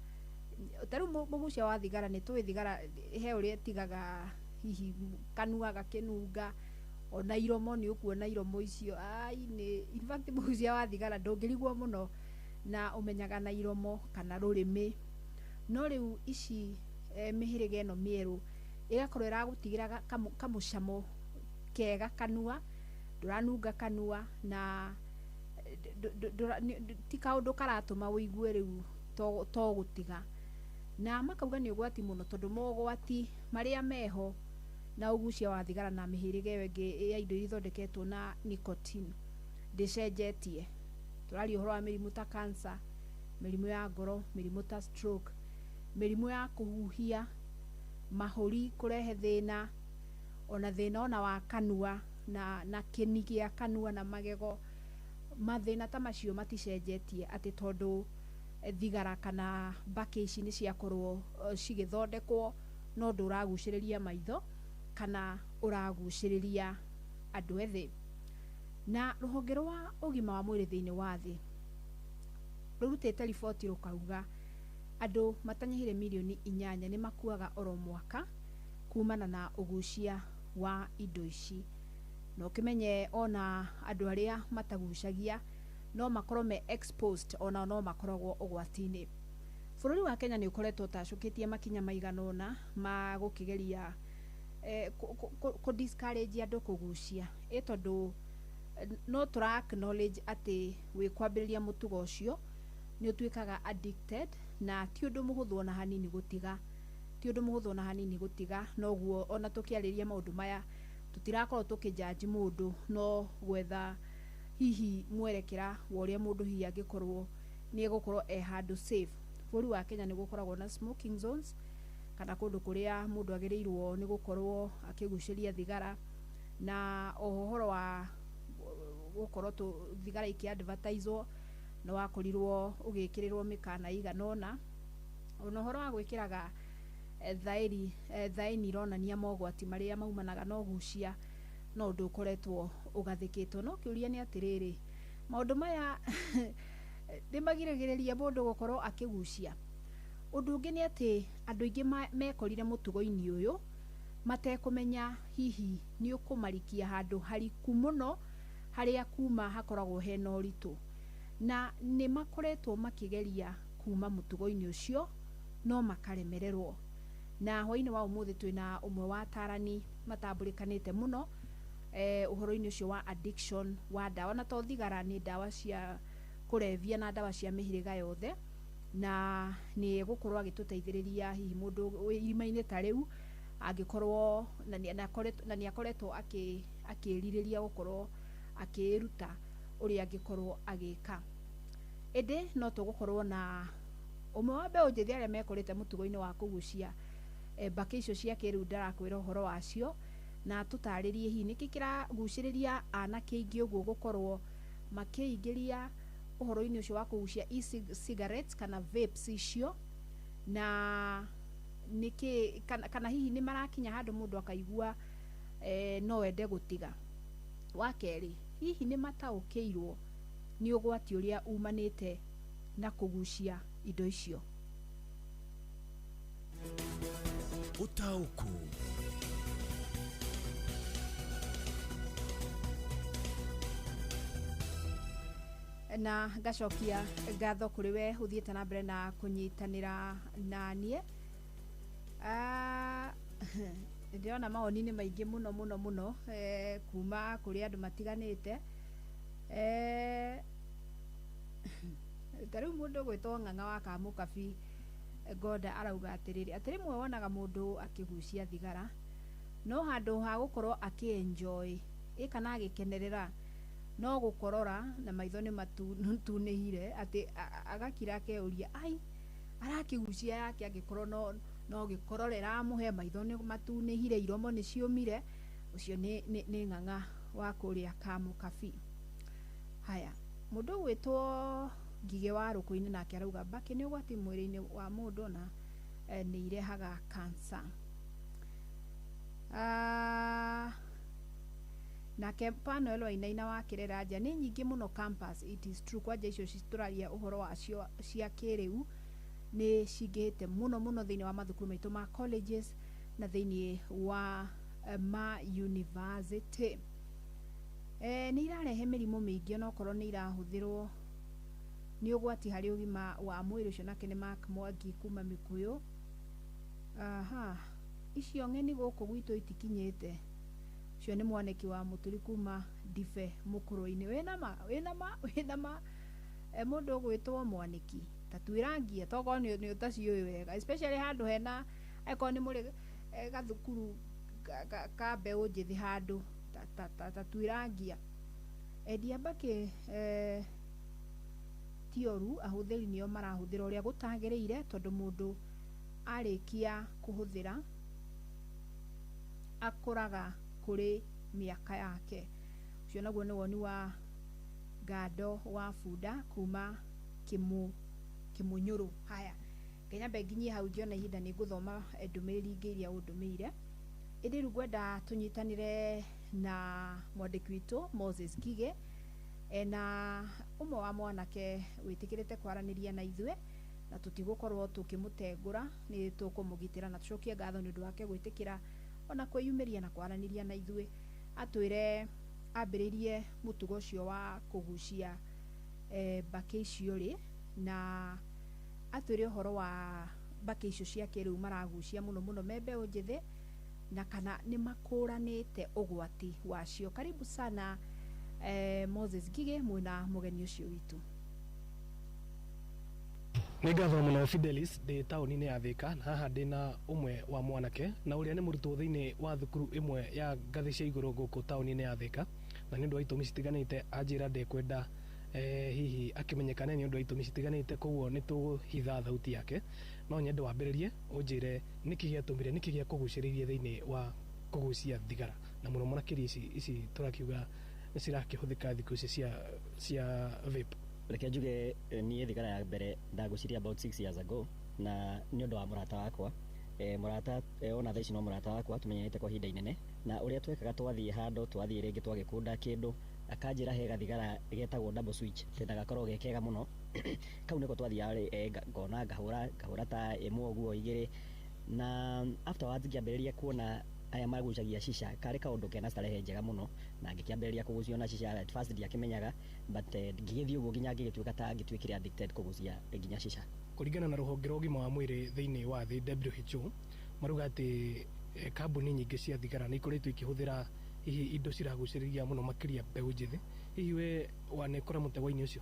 ta rĩu mũgucia wa thigara, nĩ tũĩ thigara he ũrĩa ĩtigaga hihi kanua gakĩnunga, ona iromo nĩ ũkuona iromo icio ai nĩ in fact mũgucia wa thigara ndũngĩrigwo mũno na ũmenyaga na iromo kana rũrĩmĩ. No rĩu ici mĩhĩrĩga ĩno mĩerũ ĩgakorwo ĩragũtigĩra kamũcamo kega kanua, ndũranunga kanua, na ti kaũndũ karatũma ũigue rĩu to gũtiga. Na makauga nĩ ũgwati mũno tondũ mogwati marĩa meho na ũgucia wa thigara na mĩhĩrĩga ĩyo ĩngĩ ya indo iria ithondeketwo na nicotine ndĩcenjetie. Tũraria ũhoro wa mĩrimũ ta cancer, mĩrimũ ya ngoro, mĩrimũ ta stroke, mĩrimũ ya kũhuhia, mahũri kũrehe thĩna, ona thĩna ona wa kanua na kĩni gĩa kanua na magego. Mathĩna ta macio maticenjetie atĩ tondũ thigara kana mbakĩ ici nĩ ciakorwo cigĩthondekwo no ũndũ ũragucĩrĩria maitho kana ũragucĩrĩria andũ ethĩ. Na rũhonge rwa ũgima wa mwĩrĩ thĩinĩ wa thĩ rũrutĩte riboti rũkauga andũ matanyihĩire mirioni 8 nĩ makuaga oro mwaka kumana na ũgucia wa indo ici. Na ũkĩmenye ona andũ arĩa matagucagia no makorwo me exposed, ona no makoragwo ũgwati-inĩ. Bũrũri wa Kenya nĩ ũkoretwo ũtacũkĩtie makinya maigana ũna ma gũkĩgeria kũ discourage andũ kũgucia, ĩ tondũ no tũra acknowledge atĩ wĩ kwambĩrĩria mũtugo ũcio nĩ ũtuĩkaga addicted, na ti ũndũ mũhũthũ ona hanini gũtiga, ti ũndũ mũhũthũ ona hanini gũtiga. Noguo ona tũkĩarĩria maũndũ maya tũtirakorwo tũkĩjudge mũndũ, no gwetha hihi mwerekera wa ũrĩa mũndũ hihi angĩkorwo nĩ egũkorwo e handũ safe. Bũrũri wa Kenya nĩ gũkoragwo na smoking zones, kana kũndũ kũrĩa mũndũ agĩrĩirwo nĩ gũkorwo akĩgucĩria thigara, na oho ũhoro wa gũkorwo thigara ikĩ-advertiswo nĩ wakorirwo ũgĩkĩrĩrwo mĩkana ĩigana ũna. Ona ũhoro wa gwĩkĩraga thaĩni ironania mogwati marĩa maumanaga na ũgucia no ũndũ ũkoretwo ũgathĩkĩtwo. No kĩũria nĩ atĩrĩrĩ, maũndũ maya Nĩ magiragĩrĩria mũndũ gũkorwo akĩgucia. Ũndũ ũngĩ nĩ atĩ andũ aingĩ mekorire mũtugo-inĩ ũyũ matekũmenya hihi nĩ ũkũmarikia handũ hariku mũno harĩa kuma hakoragwo hena ũritũ, na nĩ makoretwo makĩgeria kuma mũtugo-inĩ ũcio no makaremererwo. Na hwaĩ-inĩ wa ũmũthĩ twĩna ũmwe wa atarani matambũrĩkanĩte mũno ũhoro-inĩ ũcio wa addiction wa ndawa, na to thigara, nĩ ndawa cia kũrebia na ndawa cia mĩhĩrĩga yothe, na nĩ egũkorwo agĩtũteithĩrĩria hihi mũndũ wĩ irima-inĩ ta rĩu angĩkorwo na nĩ akoretwo akĩrirĩria gũkorwo akĩĩruta ũrĩa angĩkorwo agĩka. Ĩndĩ no tũgũkorwo na ũmwe wa mbeũ njĩthĩ arĩa mekorete mũtugo-inĩ wa kũgucia mbakĩ icio cia kĩrĩu ndarakwĩra ũhoro wacio, na tũtarĩrie hihi nĩkĩ kĩragucĩrĩria anake aingĩ ũguo gũkorwo makĩingĩria ũhoro-inĩ ũcio wa kũgucia e-cigarettes kana vapes icio, na nĩkĩ kana hihi nĩ marakinya handũ mũndũ akaigua no ende gũtiga. Wa kerĩ, hihi nĩ mataũkĩirwo nĩ ũgwati ũrĩa umanĩte na kũgucia indo icio. Ũtaũku. Na ngacokia ngatho kũrĩ we ũthiĩte na mbere na kũnyitanĩra na niĩ. Ndĩrona mawoni nĩ maingĩ mũno mũno mũno kuma kũrĩ andũ matiganĩte. Ta rĩu mũndũ ũgwĩtwo Ng'ang'a wa Kamũkabi Gonda arauga atĩrĩrĩ, atĩ rĩmwe wonaga mũndũ akĩgucia thigara no handũ ha gũkorwo akĩ-enjoy kana agĩkenerera no gũkorora na maitho nĩ matunĩhire, atĩ agakira akeuria ai arakĩgucia yake angĩkorwo no gĩkorora ĩramũhe, maitho nĩ matunĩhire, iromo nĩ ciũmire. Ũcio nĩ Ng'ang'a wa kũrĩa Kamũkabi. Haya, mũndũ ũgwĩtwo Ngigĩ wa Rũkũ-inĩ nake arauga mbakĩ nĩ ũgwati mwĩrĩ-inĩ wa mũndũ na nĩ irehaga cancer. Nake Panuel Wainaina wa Kĩrera nja nĩ nyingĩ mũno campus, it is true, kwanja icio tũraria ũhoro wacio cia kĩrĩu nĩ cingĩhĩte mũno mũno thĩinĩ wa mathukuru maitũ ma colleges na thĩinĩ wa ma university. Nĩ irarehe mĩrimũ mĩingĩ onokorwo nĩ irahũthĩrwo nĩ ũgwati harĩ ũgima wa mwĩrĩ. Ũcio nake nĩ Mark Mwangi kuma Mĩkũyũ. Aha, icio ng'eni gũkũ gwitũ itikinyĩte. Ũcio nĩ mwanĩki wa Mũturi kuma Ndibe Mũkũrũ-inĩ. Wĩna ma wĩna ma wĩna ma mũndũ ũgwĩtwo mwanĩki ta twĩrangie tokorwo nĩ ũtaciũĩ wega, especially handũ hena angĩkorwo nĩ mũrĩ gathukuru ka mbeũ njĩthĩ handũ ta twĩrangia. Endia mbakĩ ti oru, ahũthĩri nĩo marahũthĩra ũrĩa gũtagĩrĩire, tondũ mũndũ arĩkia kũhũthĩra akũraga kũrĩ mĩaka yake. Ũcio naguo nĩ woni wa Ngando wa Bunda kuma Kĩmũnyũrũ. Haya, ngenyambe nginyie hau ngĩona ihinda nĩ ngũthoma ndũmĩrĩri ingĩ iria ũndũmĩire. Ĩndĩ rĩu ngwenda tũnyitanĩre na mwandĩki witũ Moses Ngigĩ na ũmwe wa mwanake wĩtĩkĩrĩte kwaranĩria na ithuĩ, na tũtigũkorwo tũkĩmũtengũra, nĩ tũkũmũgitĩra na tũcokie ngatho nĩ ũndũ wake gwĩtĩkĩra ona kwĩyumĩria na kwaranĩria na ithuĩ. Atwĩre ambĩrĩrie mũtugo ũcio wa kũgucia mbakĩ icio rĩ, na atwĩre ũhoro wa mbakĩ icio cia kĩrĩu maragucia mũno mũno me mbeũ njĩthĩ, na kana nĩ makũranĩte ũgwati wacio. Karibu sana Moses Ngigĩ mwĩna mũgeni ũcio witũ. Nĩ ngatho mũno Fidelis, ndĩ taũni-inĩ ya Thika na haha ndĩna ũmwe wa mwanake na ũrĩa nĩ mũrutwo thĩinĩ wa thukuru ĩmwe ya ngathĩ cia igũrũ gũkũ taũni-inĩ ya Thika, na nĩ ũndũ wa itũmi citiganĩte anjĩra ndekwenda hihi akĩmenyekane nĩ ũndũ wa itũmi citiganĩte, koguo nĩ tũgũhitha thauti yake. No nyende wambĩrĩrie ũnjĩre nĩkĩ gĩatũmire, nĩkĩ gĩakũgucĩrĩirie thĩinĩ wa kũgucia thigara, na mũno mũno makĩria ici tũrakiuga nĩ cirakĩhũthĩka thikũ ici cia vape. Reke njuge niĩ thigara ya mbere ndagucirie about 6 years ago, na nĩ ũndũ wa mũrata wakwa. Mũrata ona thaa ici no mũrata wakwa, tũmenyanĩte kwa ihinda inene, na ũrĩa twekaga twathiĩ handũ twathiĩ rĩngĩ twagĩkunda kĩndũ Akanjĩra he gathigara getagwo double switch, na gakorwo ge kega mũno. Kau nĩko twathiaga rĩ, ngona ngahũra ta ĩmwe ũguo, igĩrĩ, na afterwards ngĩambĩrĩria kuona aya magucagia shisha karĩ kaũndũ kena starehe njega mũno, na ngĩkĩambĩrĩria kũgucia ona shisha. At first ndiakĩmenyaga, but ngĩgĩthiĩ ũguo nginya ngĩgĩtuĩka ta ngĩtuĩkire addicted kũgucia nginya shisha. Kũringana na rũhonge rwa ũgima wa mwĩrĩ thĩinĩ wa thĩ, WHO, maruga atĩ kambuni nyingĩ cia thigara nĩ ikoretwo ikĩhũthĩra hihi indo ciragucĩrĩria mũno makĩria mbeũ njĩthĩ. Hihi we wanekora mũtego-inĩ ũcio?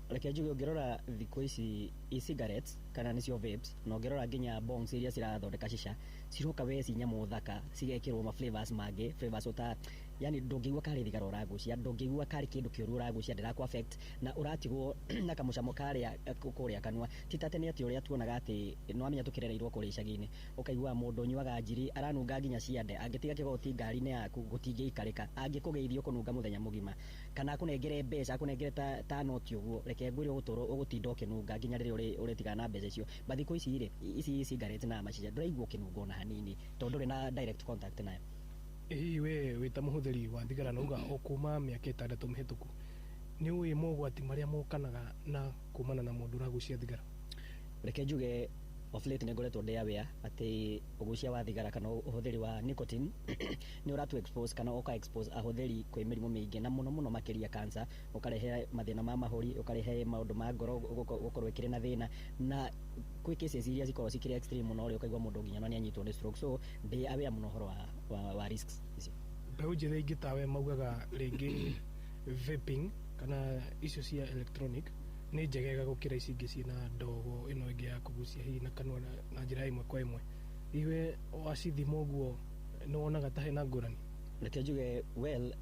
Reke njuge, ũngĩrora thikũ ici e-cigarettes kana nĩcio vapes, na ũngĩrora nginya bongs iria cirathondeka shisha, ciroka we ci nyamũ thaka, cigekĩrwo ma flavors mangĩ, flavors ũta yani ndũngĩigua karĩ thigara ũragucia, ndũngĩigua karĩ kĩndũ kĩũru ũragucia, ndĩrakũ affect na ũratigwo na kamũcamo karĩa kũrĩa kanua. Ti ta tene atĩ ũrĩa tuonaga atĩ nĩwamenya tũkĩrereirwo kũrĩa icagi-inĩ, ũkaigua mũndũ ũnyuaga njiri aranunga nginya ciande, angĩtiga kĩgoti ngari-inĩ yaku gũtingĩikarĩka, angĩkũgeithia ũkũnunga mũthenya mũgima, kana akũnengere mbeca, akũnengere ta noti ũguo, reke ngwĩre ũgũtũrwo ũgũtinda ũkĩnunga nginya rĩrĩa ũrĩtigana na mbeca icio. But thikũ ici rĩ, ici cigarettes na macica, ndũraigua ũkĩnunga ona hanini tondũ ndũrĩ na direct contact nayo. Hihi we wĩ ta mũhũthĩri wa thigara na uga o kuma mĩaka 6 mĩhĩtũku, nĩ ũĩ mogwati marĩa mokanaga na kumana na mũndũ ũragucia thigara? Reke njuge of late nĩ ngoretwo ndĩ aware atĩ ũgucia wa thigara kana ũhũthĩri wa nicotine nĩ ũratu expose kana ũka expose ahũthĩri kwĩ mĩrimũ mĩingĩ, na mũno mũno makĩria cancer, ũkarehe mathĩna ma mahũri, ũkarehe maũndũ ma ngoro gũkorwo ĩkĩrĩ na thĩna, na kwĩ cases iria cikoragwo cikĩrĩ extreme mũno, ũrĩa ũkaigua mũndũ nginya nĩ anyitwo nĩ stroke. So ndĩ aware mũno ũhoro wa risks icio. Mbeũ njĩthĩ ingĩ tawe maugaga rĩngĩ vaping kana icio cia electronic nĩ njegega gũkĩra ici ingĩ ciĩna ndogo ĩno ĩngĩ ya kũgucia hihi na kanua na njĩra ya ĩmwe kwa ĩmwe. Iwe wacithima ũguo nĩ wonaga ta hena ngũrani? Reke njuge, well,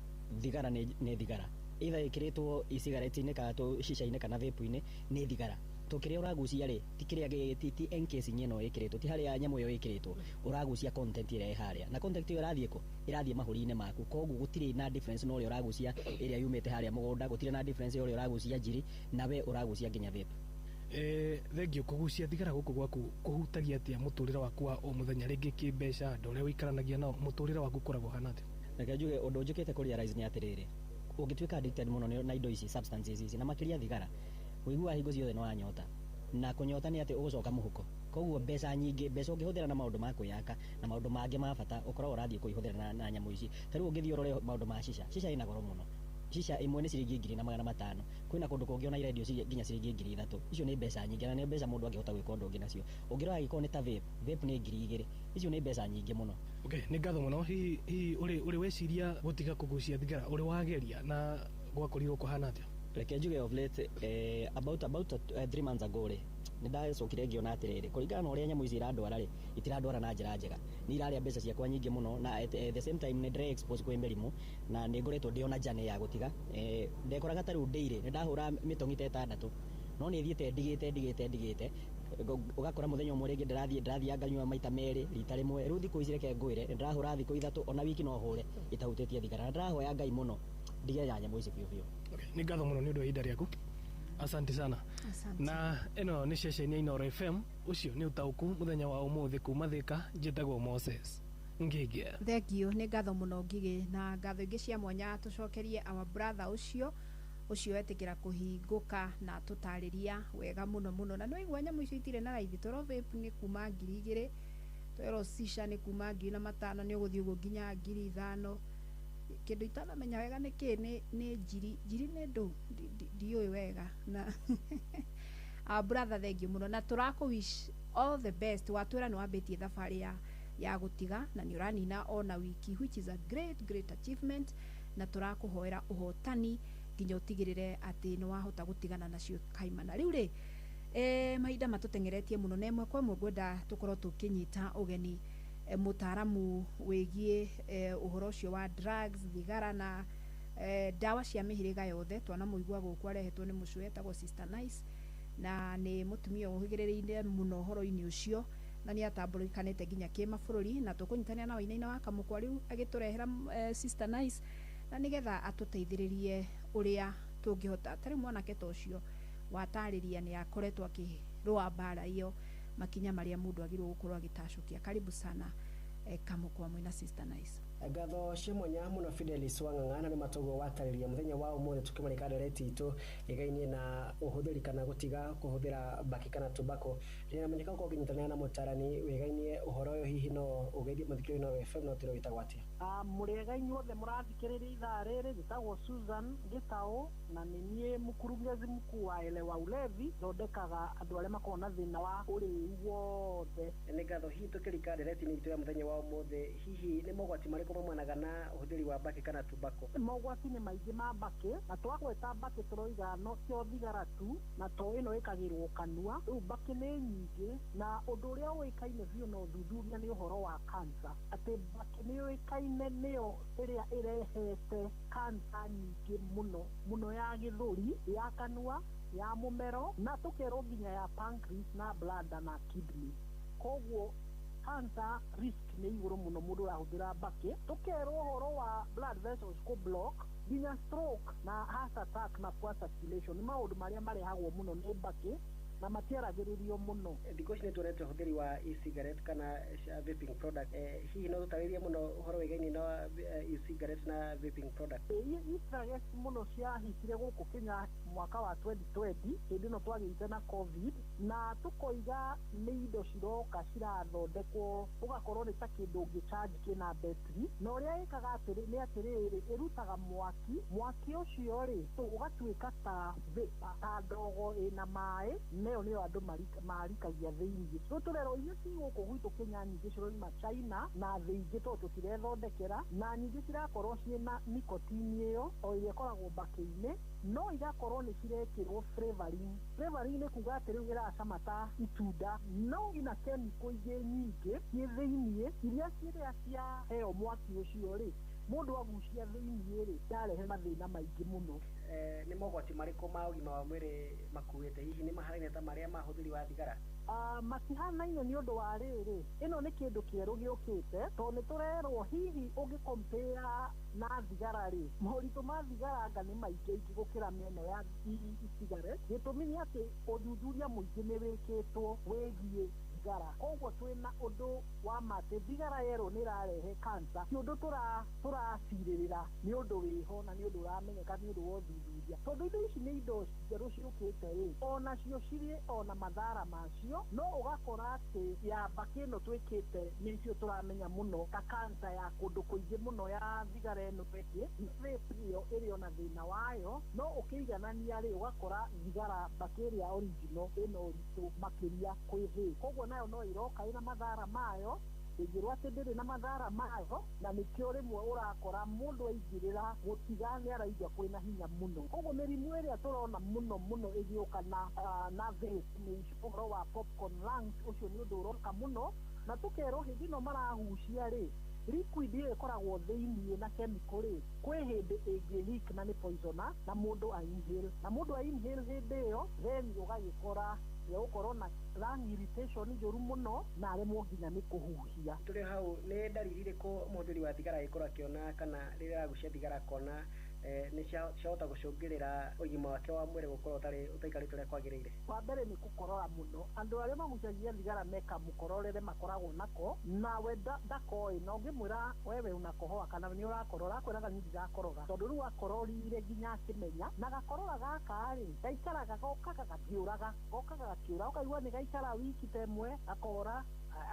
thigara nĩ thigara, either ĩkĩrĩtwo e-cigarette-inĩ kana shisha-inĩ kana vape-inĩ, nĩ thigara. To kĩrĩa ũragucia rĩ, ti kĩrĩa ti encasing ĩno ĩkĩrĩtwo, ti harĩa nyamũ ĩyo ĩkĩrĩtwo ũragucia, content ĩrĩa ĩ harĩa, na content ĩyo ĩrathiĩ kũ? Ĩrathiĩ mahũri-inĩ maku. Koguo gũtirĩ na difference na ũrĩa ũragucia ĩrĩa yumĩte harĩa mũgũnda, gũtirĩ na difference ya ũrĩa ũragucia njiri na we ũragucia nginya vape. Thengio, kũgucia thigara gũkũ gwaku kũhutagia atĩa mũtũrĩre waku wa o mũthenya, rĩngĩ kĩmbeca, andũ arĩa ũikaranagia nao, mũtũrĩre waku ũkoragwo ũhana atĩa? Reke njuge ũndũ njũkĩte kũ realize nĩ atĩrĩrĩ, ũngĩtuĩka addicted mũno na indo ici, substances ici, na makĩria thigara, ũiguaga hingo ciothe nĩ wanyota, na kũnyota nĩ atĩ ũgũcoka mũhuko. Koguo mbeca nyingĩ, mbeca ũngĩhũthĩra na maũndũ ma kwĩyaka na maũndũ mangĩ ma bata, ũkoragwo ũrathiĩ kũihũthĩra na nyamũ ici. Ta rĩu ũngĩthiĩ ũrore maũndũ ma shisha, shisha ĩna goro mũno. Shisha ĩmwe nĩ ciringi 1500. Kwĩna kũndũ kũngĩ ona irendio nginya ciringi 3000. Icio nĩ mbeca nyingĩ, na nĩ mbeca mũndũ angĩhota gwĩka ũndũ ũngĩ nacio. Ũngĩrora angĩkorwo nĩ ta vape, vape nĩ 2000. Icio nĩ mbeca nyingĩ mũno. Okay, nĩ ngatho mũno. Hihi ũrĩ weciria gũtiga kũgucia thigara? Ũrĩ wageria na gwakorirwo kũhana atĩa? Reke njuge of late, about 3 months ago rĩ, nĩ ndacokire ngĩona atĩrĩrĩ, kũringana na ũrĩa nyamũ ici irandwara rĩ, itirandwara na njĩra njega, nĩ irarĩa mbeca ciakwa nyingĩ mũno, na at the same time nĩ ndĩre expose kwĩ mĩrimũ, na nĩ ngoretwo ndĩ ona journey ya gũtiga. Ndekoraga ta rĩu ndĩirĩ nĩ ndahũra mĩtong'i ta 6, no nĩ thiĩte ndigĩte, ũgakora mũthenya ũmwe rĩngĩ ndĩrathiĩ nganyua maita merĩ rita rĩmwe. Rĩu thikũ ici reke ngwĩre nĩ ndĩrahũra thikũ 3, ona wiki no hũre itahutĩtie thigara, na ndĩrahoya Ngai mũno ndige ya nyamũ ici biũ biũ. Okay, nĩ ngatho mũno nĩ ũndũ wa ihinda rĩaku. Asante sana. Asante. Na ĩno nĩ ceceni ya Inooro FM, ũcio nĩ ũtaũku mũthenya wa ũmũthĩ kuma Thĩka. Njĩtagwo Moses Ngĩngĩ. Thengio, nĩ ngatho mũno Ngigĩ, na ngatho ingĩ cia mwanya tũcokerie our brother ũcio wetĩkĩra kũhingũka na tũtarĩria wega mũno mũno. Na nĩwaigua nyamũ icio itirĩ na raithi, toro vape nĩ kuma 2000, twerwo shisha nĩ kuma 1500, nĩ ũgũthiĩ ũguo nginya 5000. Kĩndũ itanamenya wega nĩ kĩ, nĩ njiri, njiri nĩ ndũ ndiũĩ wega. Na our brother, thengio mũno, na tũrakũ wish all the best. Watwĩra nĩ wambĩtie thabarĩ ya gũtiga na nĩ ũranina ona wiki, which is a great great achievement, na tũrakũhoera ũhotani nginya ũtigĩrĩre atĩ nĩ wahota gũtigana nacio kaimana. Rĩu rĩ, mahinda matũteng'eretie mũno, na ĩmwe kwa ĩmwe ngwenda tũkorwo tũkĩnyita ũgeni mũtaaramu wĩgiĩ ũhoro ũcio wa drugs, thigara na ndawa cia mĩhĩrĩga yothe. Twanamũigua gũkũ arehetwo nĩ mũcũĩ etagwo Sister Nice, na nĩ mũtumia ũhĩgĩrĩrĩire mũno ũhoro-inĩ ũcio, na nĩ atambũrĩkanĩte nginya kĩmabũrũri, na tũkũnyitanĩra na Wainaina wa Kamũkwa rĩu agĩtũrehera Sister Nice, na nĩgetha atũteithĩrĩrie ũrĩa tũngĩhota. Ta rĩu mwanake ta ũcio watarĩria nĩ akoretwo akĩrũa mbara ĩyo, makinya marĩa mũndũ agĩrĩirwo gũkorwo agĩtacũkia. Karibu sana Kamũkwa mwĩna Sister Nice. Ngatho cia mwanya muno Fidelis Wang'ang'a na nĩ matoguo watarĩria mũthenya wa ũmũthĩ tũkĩmũrĩka ndereti itũ ĩgainie na ũhũthĩri kana gũtiga kũhũthĩra mbakĩ kana tobacco. Ndĩramenyeka gũkorwo ũkĩnyitanĩra na mũtarani wĩgainie ũhoro ũyũ, hihi no ũgeithie mũthikĩrĩria no FM no tĩrwo wĩtagwo atĩa? Mũrĩega inyuothe mũrathikĩrĩria ithaa rĩrĩ, njĩtagwo Susan Gĩtaũ na nĩ niĩ mkurugenzi mkuu wa Elewa Ulevi, thondekaga andũ arĩa makoragwo na thĩna wa ũrĩu wothe. Nĩ ngatho. Hihi tũkĩrika ndereti-inĩ itũ ya mũthenya wa ũmũthĩ, hihi nĩ mogwati marĩkũ maumanaga na ũhũthĩri wa mbakĩ kana tobacco? Mogwati nĩ maingĩ ma mbakĩ, na twagweta mbakĩ tũroiga no tio thigara tu, na to ĩno ĩkagĩrwo kanua. Rĩu mbakĩ nĩ nyingĩ, na ũndũ ũrĩa ũĩkaine biũ na ũthuthuria nĩ ũhoro wa cancer, atĩ mbakĩ nĩ yũĩkaine nĩyo ĩrĩa ĩrehete cancer nyingĩ mũno mũno, ya gĩthũri, ya kanua, ya mũmero, na tũkerwo nginya ya pancreas na bladder na kidney. Koguo cancer risk nĩ igũrũ mũno mũndũ ũrahũthĩra mbakĩ. Tũkerwo ũhoro wa blood vessels kũ block, nginya stroke na heart attack na poor circulation nĩ maũndũ marĩa marehagwo mũno nĩ mbakĩ na matiaragĩrĩrio mũno. Thikũ ici nĩ tuonete ũhũthĩri wa e-cigarette kana vaping product. Hihi no tũtarĩrie mũno ũhoro wĩgainie na e-cigarette na vaping product? E-cigarettes mũno ciahitire gũkũ Kenya mwaka wa 2020, hĩndĩ ĩno twagĩte na COVID, na tũkoiga nĩ indo ciroka cirathondekwo ũgakorwo nĩ ta kĩndũ ũngĩcharge kĩna betri, na ũrĩa ĩkaga atĩrĩ nĩ atĩrĩrĩ, ĩrutaga mwaki, mwaki ũcio rĩ ũgatuĩka ta vapor, ta ndogo ĩna maĩ, nayo nĩyo andũ marikagia thĩiniĩ. Rĩu tũrerwo iria ci gũkũ gwitũ Kenya nyingĩ ciroima China na thĩ ingĩ tondũ tũtirethondekera, na nyingĩ cirakorwo ciĩna nicotine ĩyo o ĩrĩa ĩkoragwo mbakĩ-inĩ, no igakorwo nĩ cirekĩrwo flavoring. Flavoring nĩ kuga atĩ rĩu ĩracama ta itunda, no ina chemical ingĩ nyingĩ ciĩ thĩiniĩ iria cirĩa ciaheo mwaki ũcio rĩ, mũndũ agucia thĩiniĩ rĩ, yarehe mathĩna maingĩ mũno. Nĩ mogwati marĩkũ ma ũgima wa mwĩrĩ makuĩte? Hihi nĩ mahanaine ta marĩa ma ũhũthĩri wa thigara? Matihanaine nĩ ũndũ wa rĩrĩ, ĩno nĩ kĩndũ kĩerũ gĩũkĩte, tondũ nĩ tũrerwo hihi ũngĩcompare na thigara rĩ, moritũ ma thigara anga nĩ maingĩ aingĩ gũkĩra mĩena ya e-cigarette. Gĩtũmi nĩ atĩ ũthuthuria mũingĩ nĩ wĩkĩtwo wĩgiĩ thigara, koguo twĩna ũndũ wa ma atĩ thigara yerwo nĩ ĩrarehe cancer, ti ũndũ tũracirĩrĩra, nĩ ũndũ wĩho na nĩ ũndũ ũramenyeka nĩ ũndũ wa ũthuthuria. Tondũ indo ici nĩ indo njerũ ciũkĩte rĩ, onacio cirĩ ona mathara macio, no ũgakora atĩ ya mbakĩ ĩno twĩkĩte nĩcio tũramenya mũno ta cancer ya kũndũ kũingĩ mũno ya thigara ĩno ĩngĩ, vape ĩyo ĩrĩ ona thĩna wayo, no ũkĩiganania rĩ, ũgakora thigara mbakĩ ĩrĩa original ĩna ũritũ makĩria kwĩ vape. Koguo nayo no ĩroka ĩna mathara mayo, ndĩngĩrwo atĩ ndĩrĩ na mathara mayo, na nĩkĩo rĩmwe ũrakora mũndũ aingĩrĩra gũtiga nĩ araigua kwĩna hinya mũno. Koguo mĩrimũ ĩrĩa tũrona mũno mũno ĩgĩũka na vape nĩ ũhoro wa popcorn lungs, ũcio nĩ ũndũ ũroka mũno, na tũkerwo hĩndĩ ĩno marahucia rĩ, liquid ĩyo ĩkoragwo thĩiniĩ na chemical rĩ, kwĩ hĩndĩ ĩngĩ leak na nĩ poisonous, na mũndũ a inhale, na mũndũ a inhale hĩndĩ ĩyo then ũgagĩkora nĩegũkorwo na lung irritation njũru mũno na aremwo nginya nĩ kũhuhia. Tũrĩ hau, nĩ ndariri irĩkũ mũhũthĩri wa thigara agĩkorwo akĩona kana rĩrĩa aragucia thigara akona nĩ ciahota gũcũngĩrĩra ũgima wake wa mwĩrĩ gũkorwo ũtaikarĩte ũrĩa kwagĩrĩire? Wa mbere nĩ gũkorora mũno. Andũ arĩa magucagia thigara meka mũkororere makoragwo nako, nawe ndakoĩ, na ũngĩmwĩra wewe unakohoa kana nĩ ũrakorora, akwĩraga niĩ ndirakorora, tondũ rĩu akororire nginya akĩmenya. Na gakorora gaka rĩ, gaikaraga gokaga gakĩũraga, gokaga gakĩũraga, ũkaigua nĩ gaikara wiki ta ĩmwe gakora,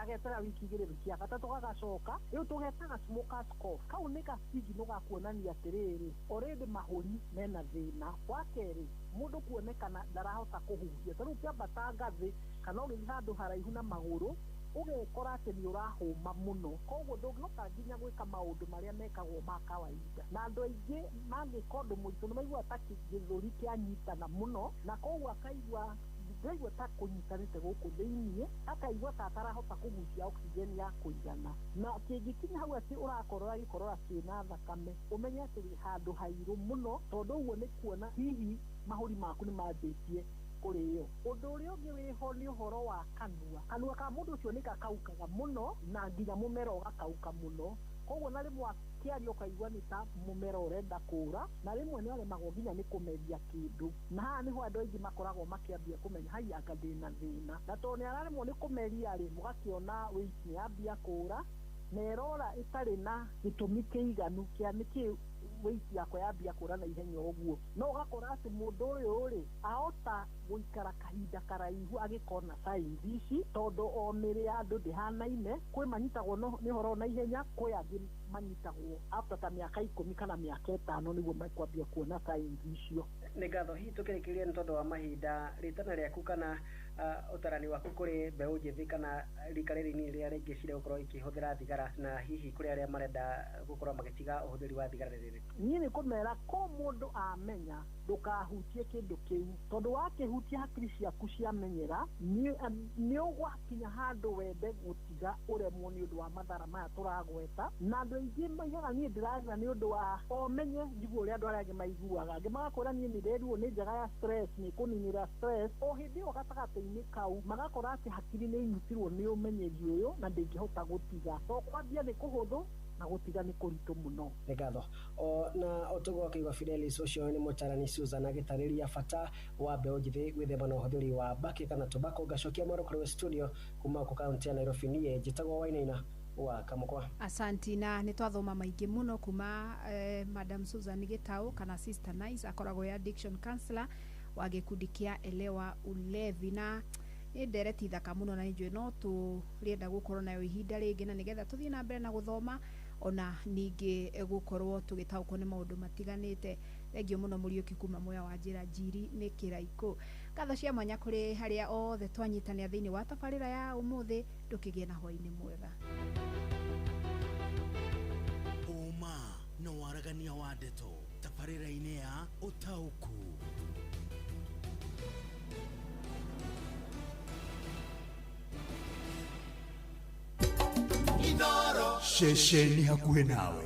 agetera wiki igĩrĩ, wiki ya gatatũ gagacoka. Rĩu tũgetaga smokers cough. Kau nĩ gasigino ga kuonania atĩrĩrĩ, already mahũri mena thĩna. Wa kerĩ, mũndũ kuonekana ndarahota kũhuhia, ta rĩu ũkĩambata ngathĩ kana ũgĩthiĩ handũ haraihu na magũrũ, ũgekora atĩ nĩ ũrahũma mũno, koguo ndũngĩhota nginya gwĩka maũndũ marĩa mekagwo ma kawaida. Na andũ aingĩ mangĩka ũndũ mũritũ nĩ maiguaga ta gĩthũri kĩanyitana mũno, na koguo akaigua ndaigua ta kũnyitanĩte gũkũ thĩiniĩ, akaigua ta atarahota kũgucia oxygen ya kũigana. Na kĩngĩkinya hau atĩ ũrakorora gĩkorora kĩna thakame, ũmenye atĩ wĩ handũ hairũ mũno, tondũ ũguo nĩ kuona hihi mahũri maku nĩ mambĩtie kũrĩo. Ũndũ ũrĩa ũngĩ wĩho nĩ ũhoro wa kanua. Kanua ka mũndũ ũcio nĩ gakaukaga mũno, na nginya mũmero ũgakauka mũno, koguo na rĩmwe akĩaria ũkaigua nĩ ta mũmero ũrenda kũra, na rĩmwe nĩ aremagwo nginya nĩ kũmeria kĩndũ. Na haha nĩho andũ aingĩ makoragwo makĩambia kũmenya hai anga ndĩna thĩna, na tondũ nĩ araremwo nĩ kũmeria rĩ, mũgakĩona weight nĩ yambia kũra. Na ĩrora ĩtarĩ na gĩtũmi kĩiganu kĩa nĩkĩ weight yakwa yambia kũra na ihenya ũguo. No ũgakora atĩ mũndũ ũyũ rĩ, ahota gũikara kahinda karaihu agĩkona signs ici, tondũ o mĩrĩ ya andũ ndĩhanaine. Kwĩ manyitagwo nĩ ũhoro na ihenya, kwĩ angĩ manyitagwo after ta mĩaka 10 kana mĩaka 5 nĩguo mekwambia kuona signs icio. Nĩ ngatho. Hihi tũkĩrĩkĩrĩria nĩ tondũ wa mahinda, rĩtana rĩaku kana ũtarani waku kũrĩ mbeũ njĩthĩ kana rika rĩrĩ inini rĩrĩa rĩngĩciria gũkorwo ikĩhũthĩra thigara, na hihi kũrĩ arĩa marenda gũkorwo magĩtiga ũhũthĩri wa thigara rĩrĩ? Niĩ nĩ kũmera ko mũndũ amenya ndũkahutie kĩndũ kĩu, tondũ wakĩhutia hakiri ciaku ciamenyera, nĩ ũgwakinya handũ wende gũtiga ũremwo nĩ ũndũ wa mathara maya tũragweta. Na andũ aingĩ maigaga niĩ ndĩragira nĩ ũndũ wa o menye njigue ũrĩa andũ arĩa angĩ maiguaga, angĩ magakwĩra niĩ nĩ ndĩruo nĩ njega ya stress, nĩ kũninĩra stress. O hĩndĩ ĩyo gatagatĩ-inĩ kau magakora atĩ hakiri nĩ inyitirwo nĩ ũmenyeri ũyũ na ndĩngĩhota gũtiga, to kwambia nĩ kũhũthũ na gũtiga nĩ kũritũ mũno. Nĩ ngatho. O na ũtũgo akĩigua Fidelis, ũcio nĩ mũtarani Susan agĩtarĩria bata wa mbeũ njĩthĩ gwĩthema na ũhũthĩri wa mbakĩ kana tobacco. Ngacokia mwaro kũrĩ we studio kuma gũkũ kaunti ya Nairobi. Niĩ njĩtagwo Wainaina wa Kamũkwa. Asanti, na nĩ twathoma maingĩ mũno kuma Madam Susan Gitau kana Sister Nice, akoragwo ya addiction counselor wa gĩkundi kĩa Elewa Ulevi, na nĩ ndereti thaka mũno, na nĩ no tũrĩenda gũkorwo nayo ihinda rĩngĩ, na nĩgetha tũthiĩ na mbere na gũthoma ona ningĩ gũkorwo tũgĩtaũkwo nĩ maũndũ matiganĩte. Thengio mũno Mũriũki kuma Mwea wa njĩra njiri nĩ kĩraikũ. Ngatho cia mwanya kũrĩ harĩa othe twanyitanĩra thĩinĩ wa tabarĩra ya ũmũthĩ. Ndũkĩgĩe na hwaĩ-inĩ mwega. Ũma na waragania wa ndeto tabarĩra-inĩ ya ũtaũku. Ceceni hakuhĩ nawe.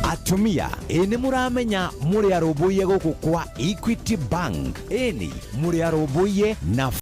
Atumia, ĩ nĩ mũramenya mũrĩ arũmbũiye gũkũ kwa Equity Bank? Ĩni mũrĩ arũmbũiye na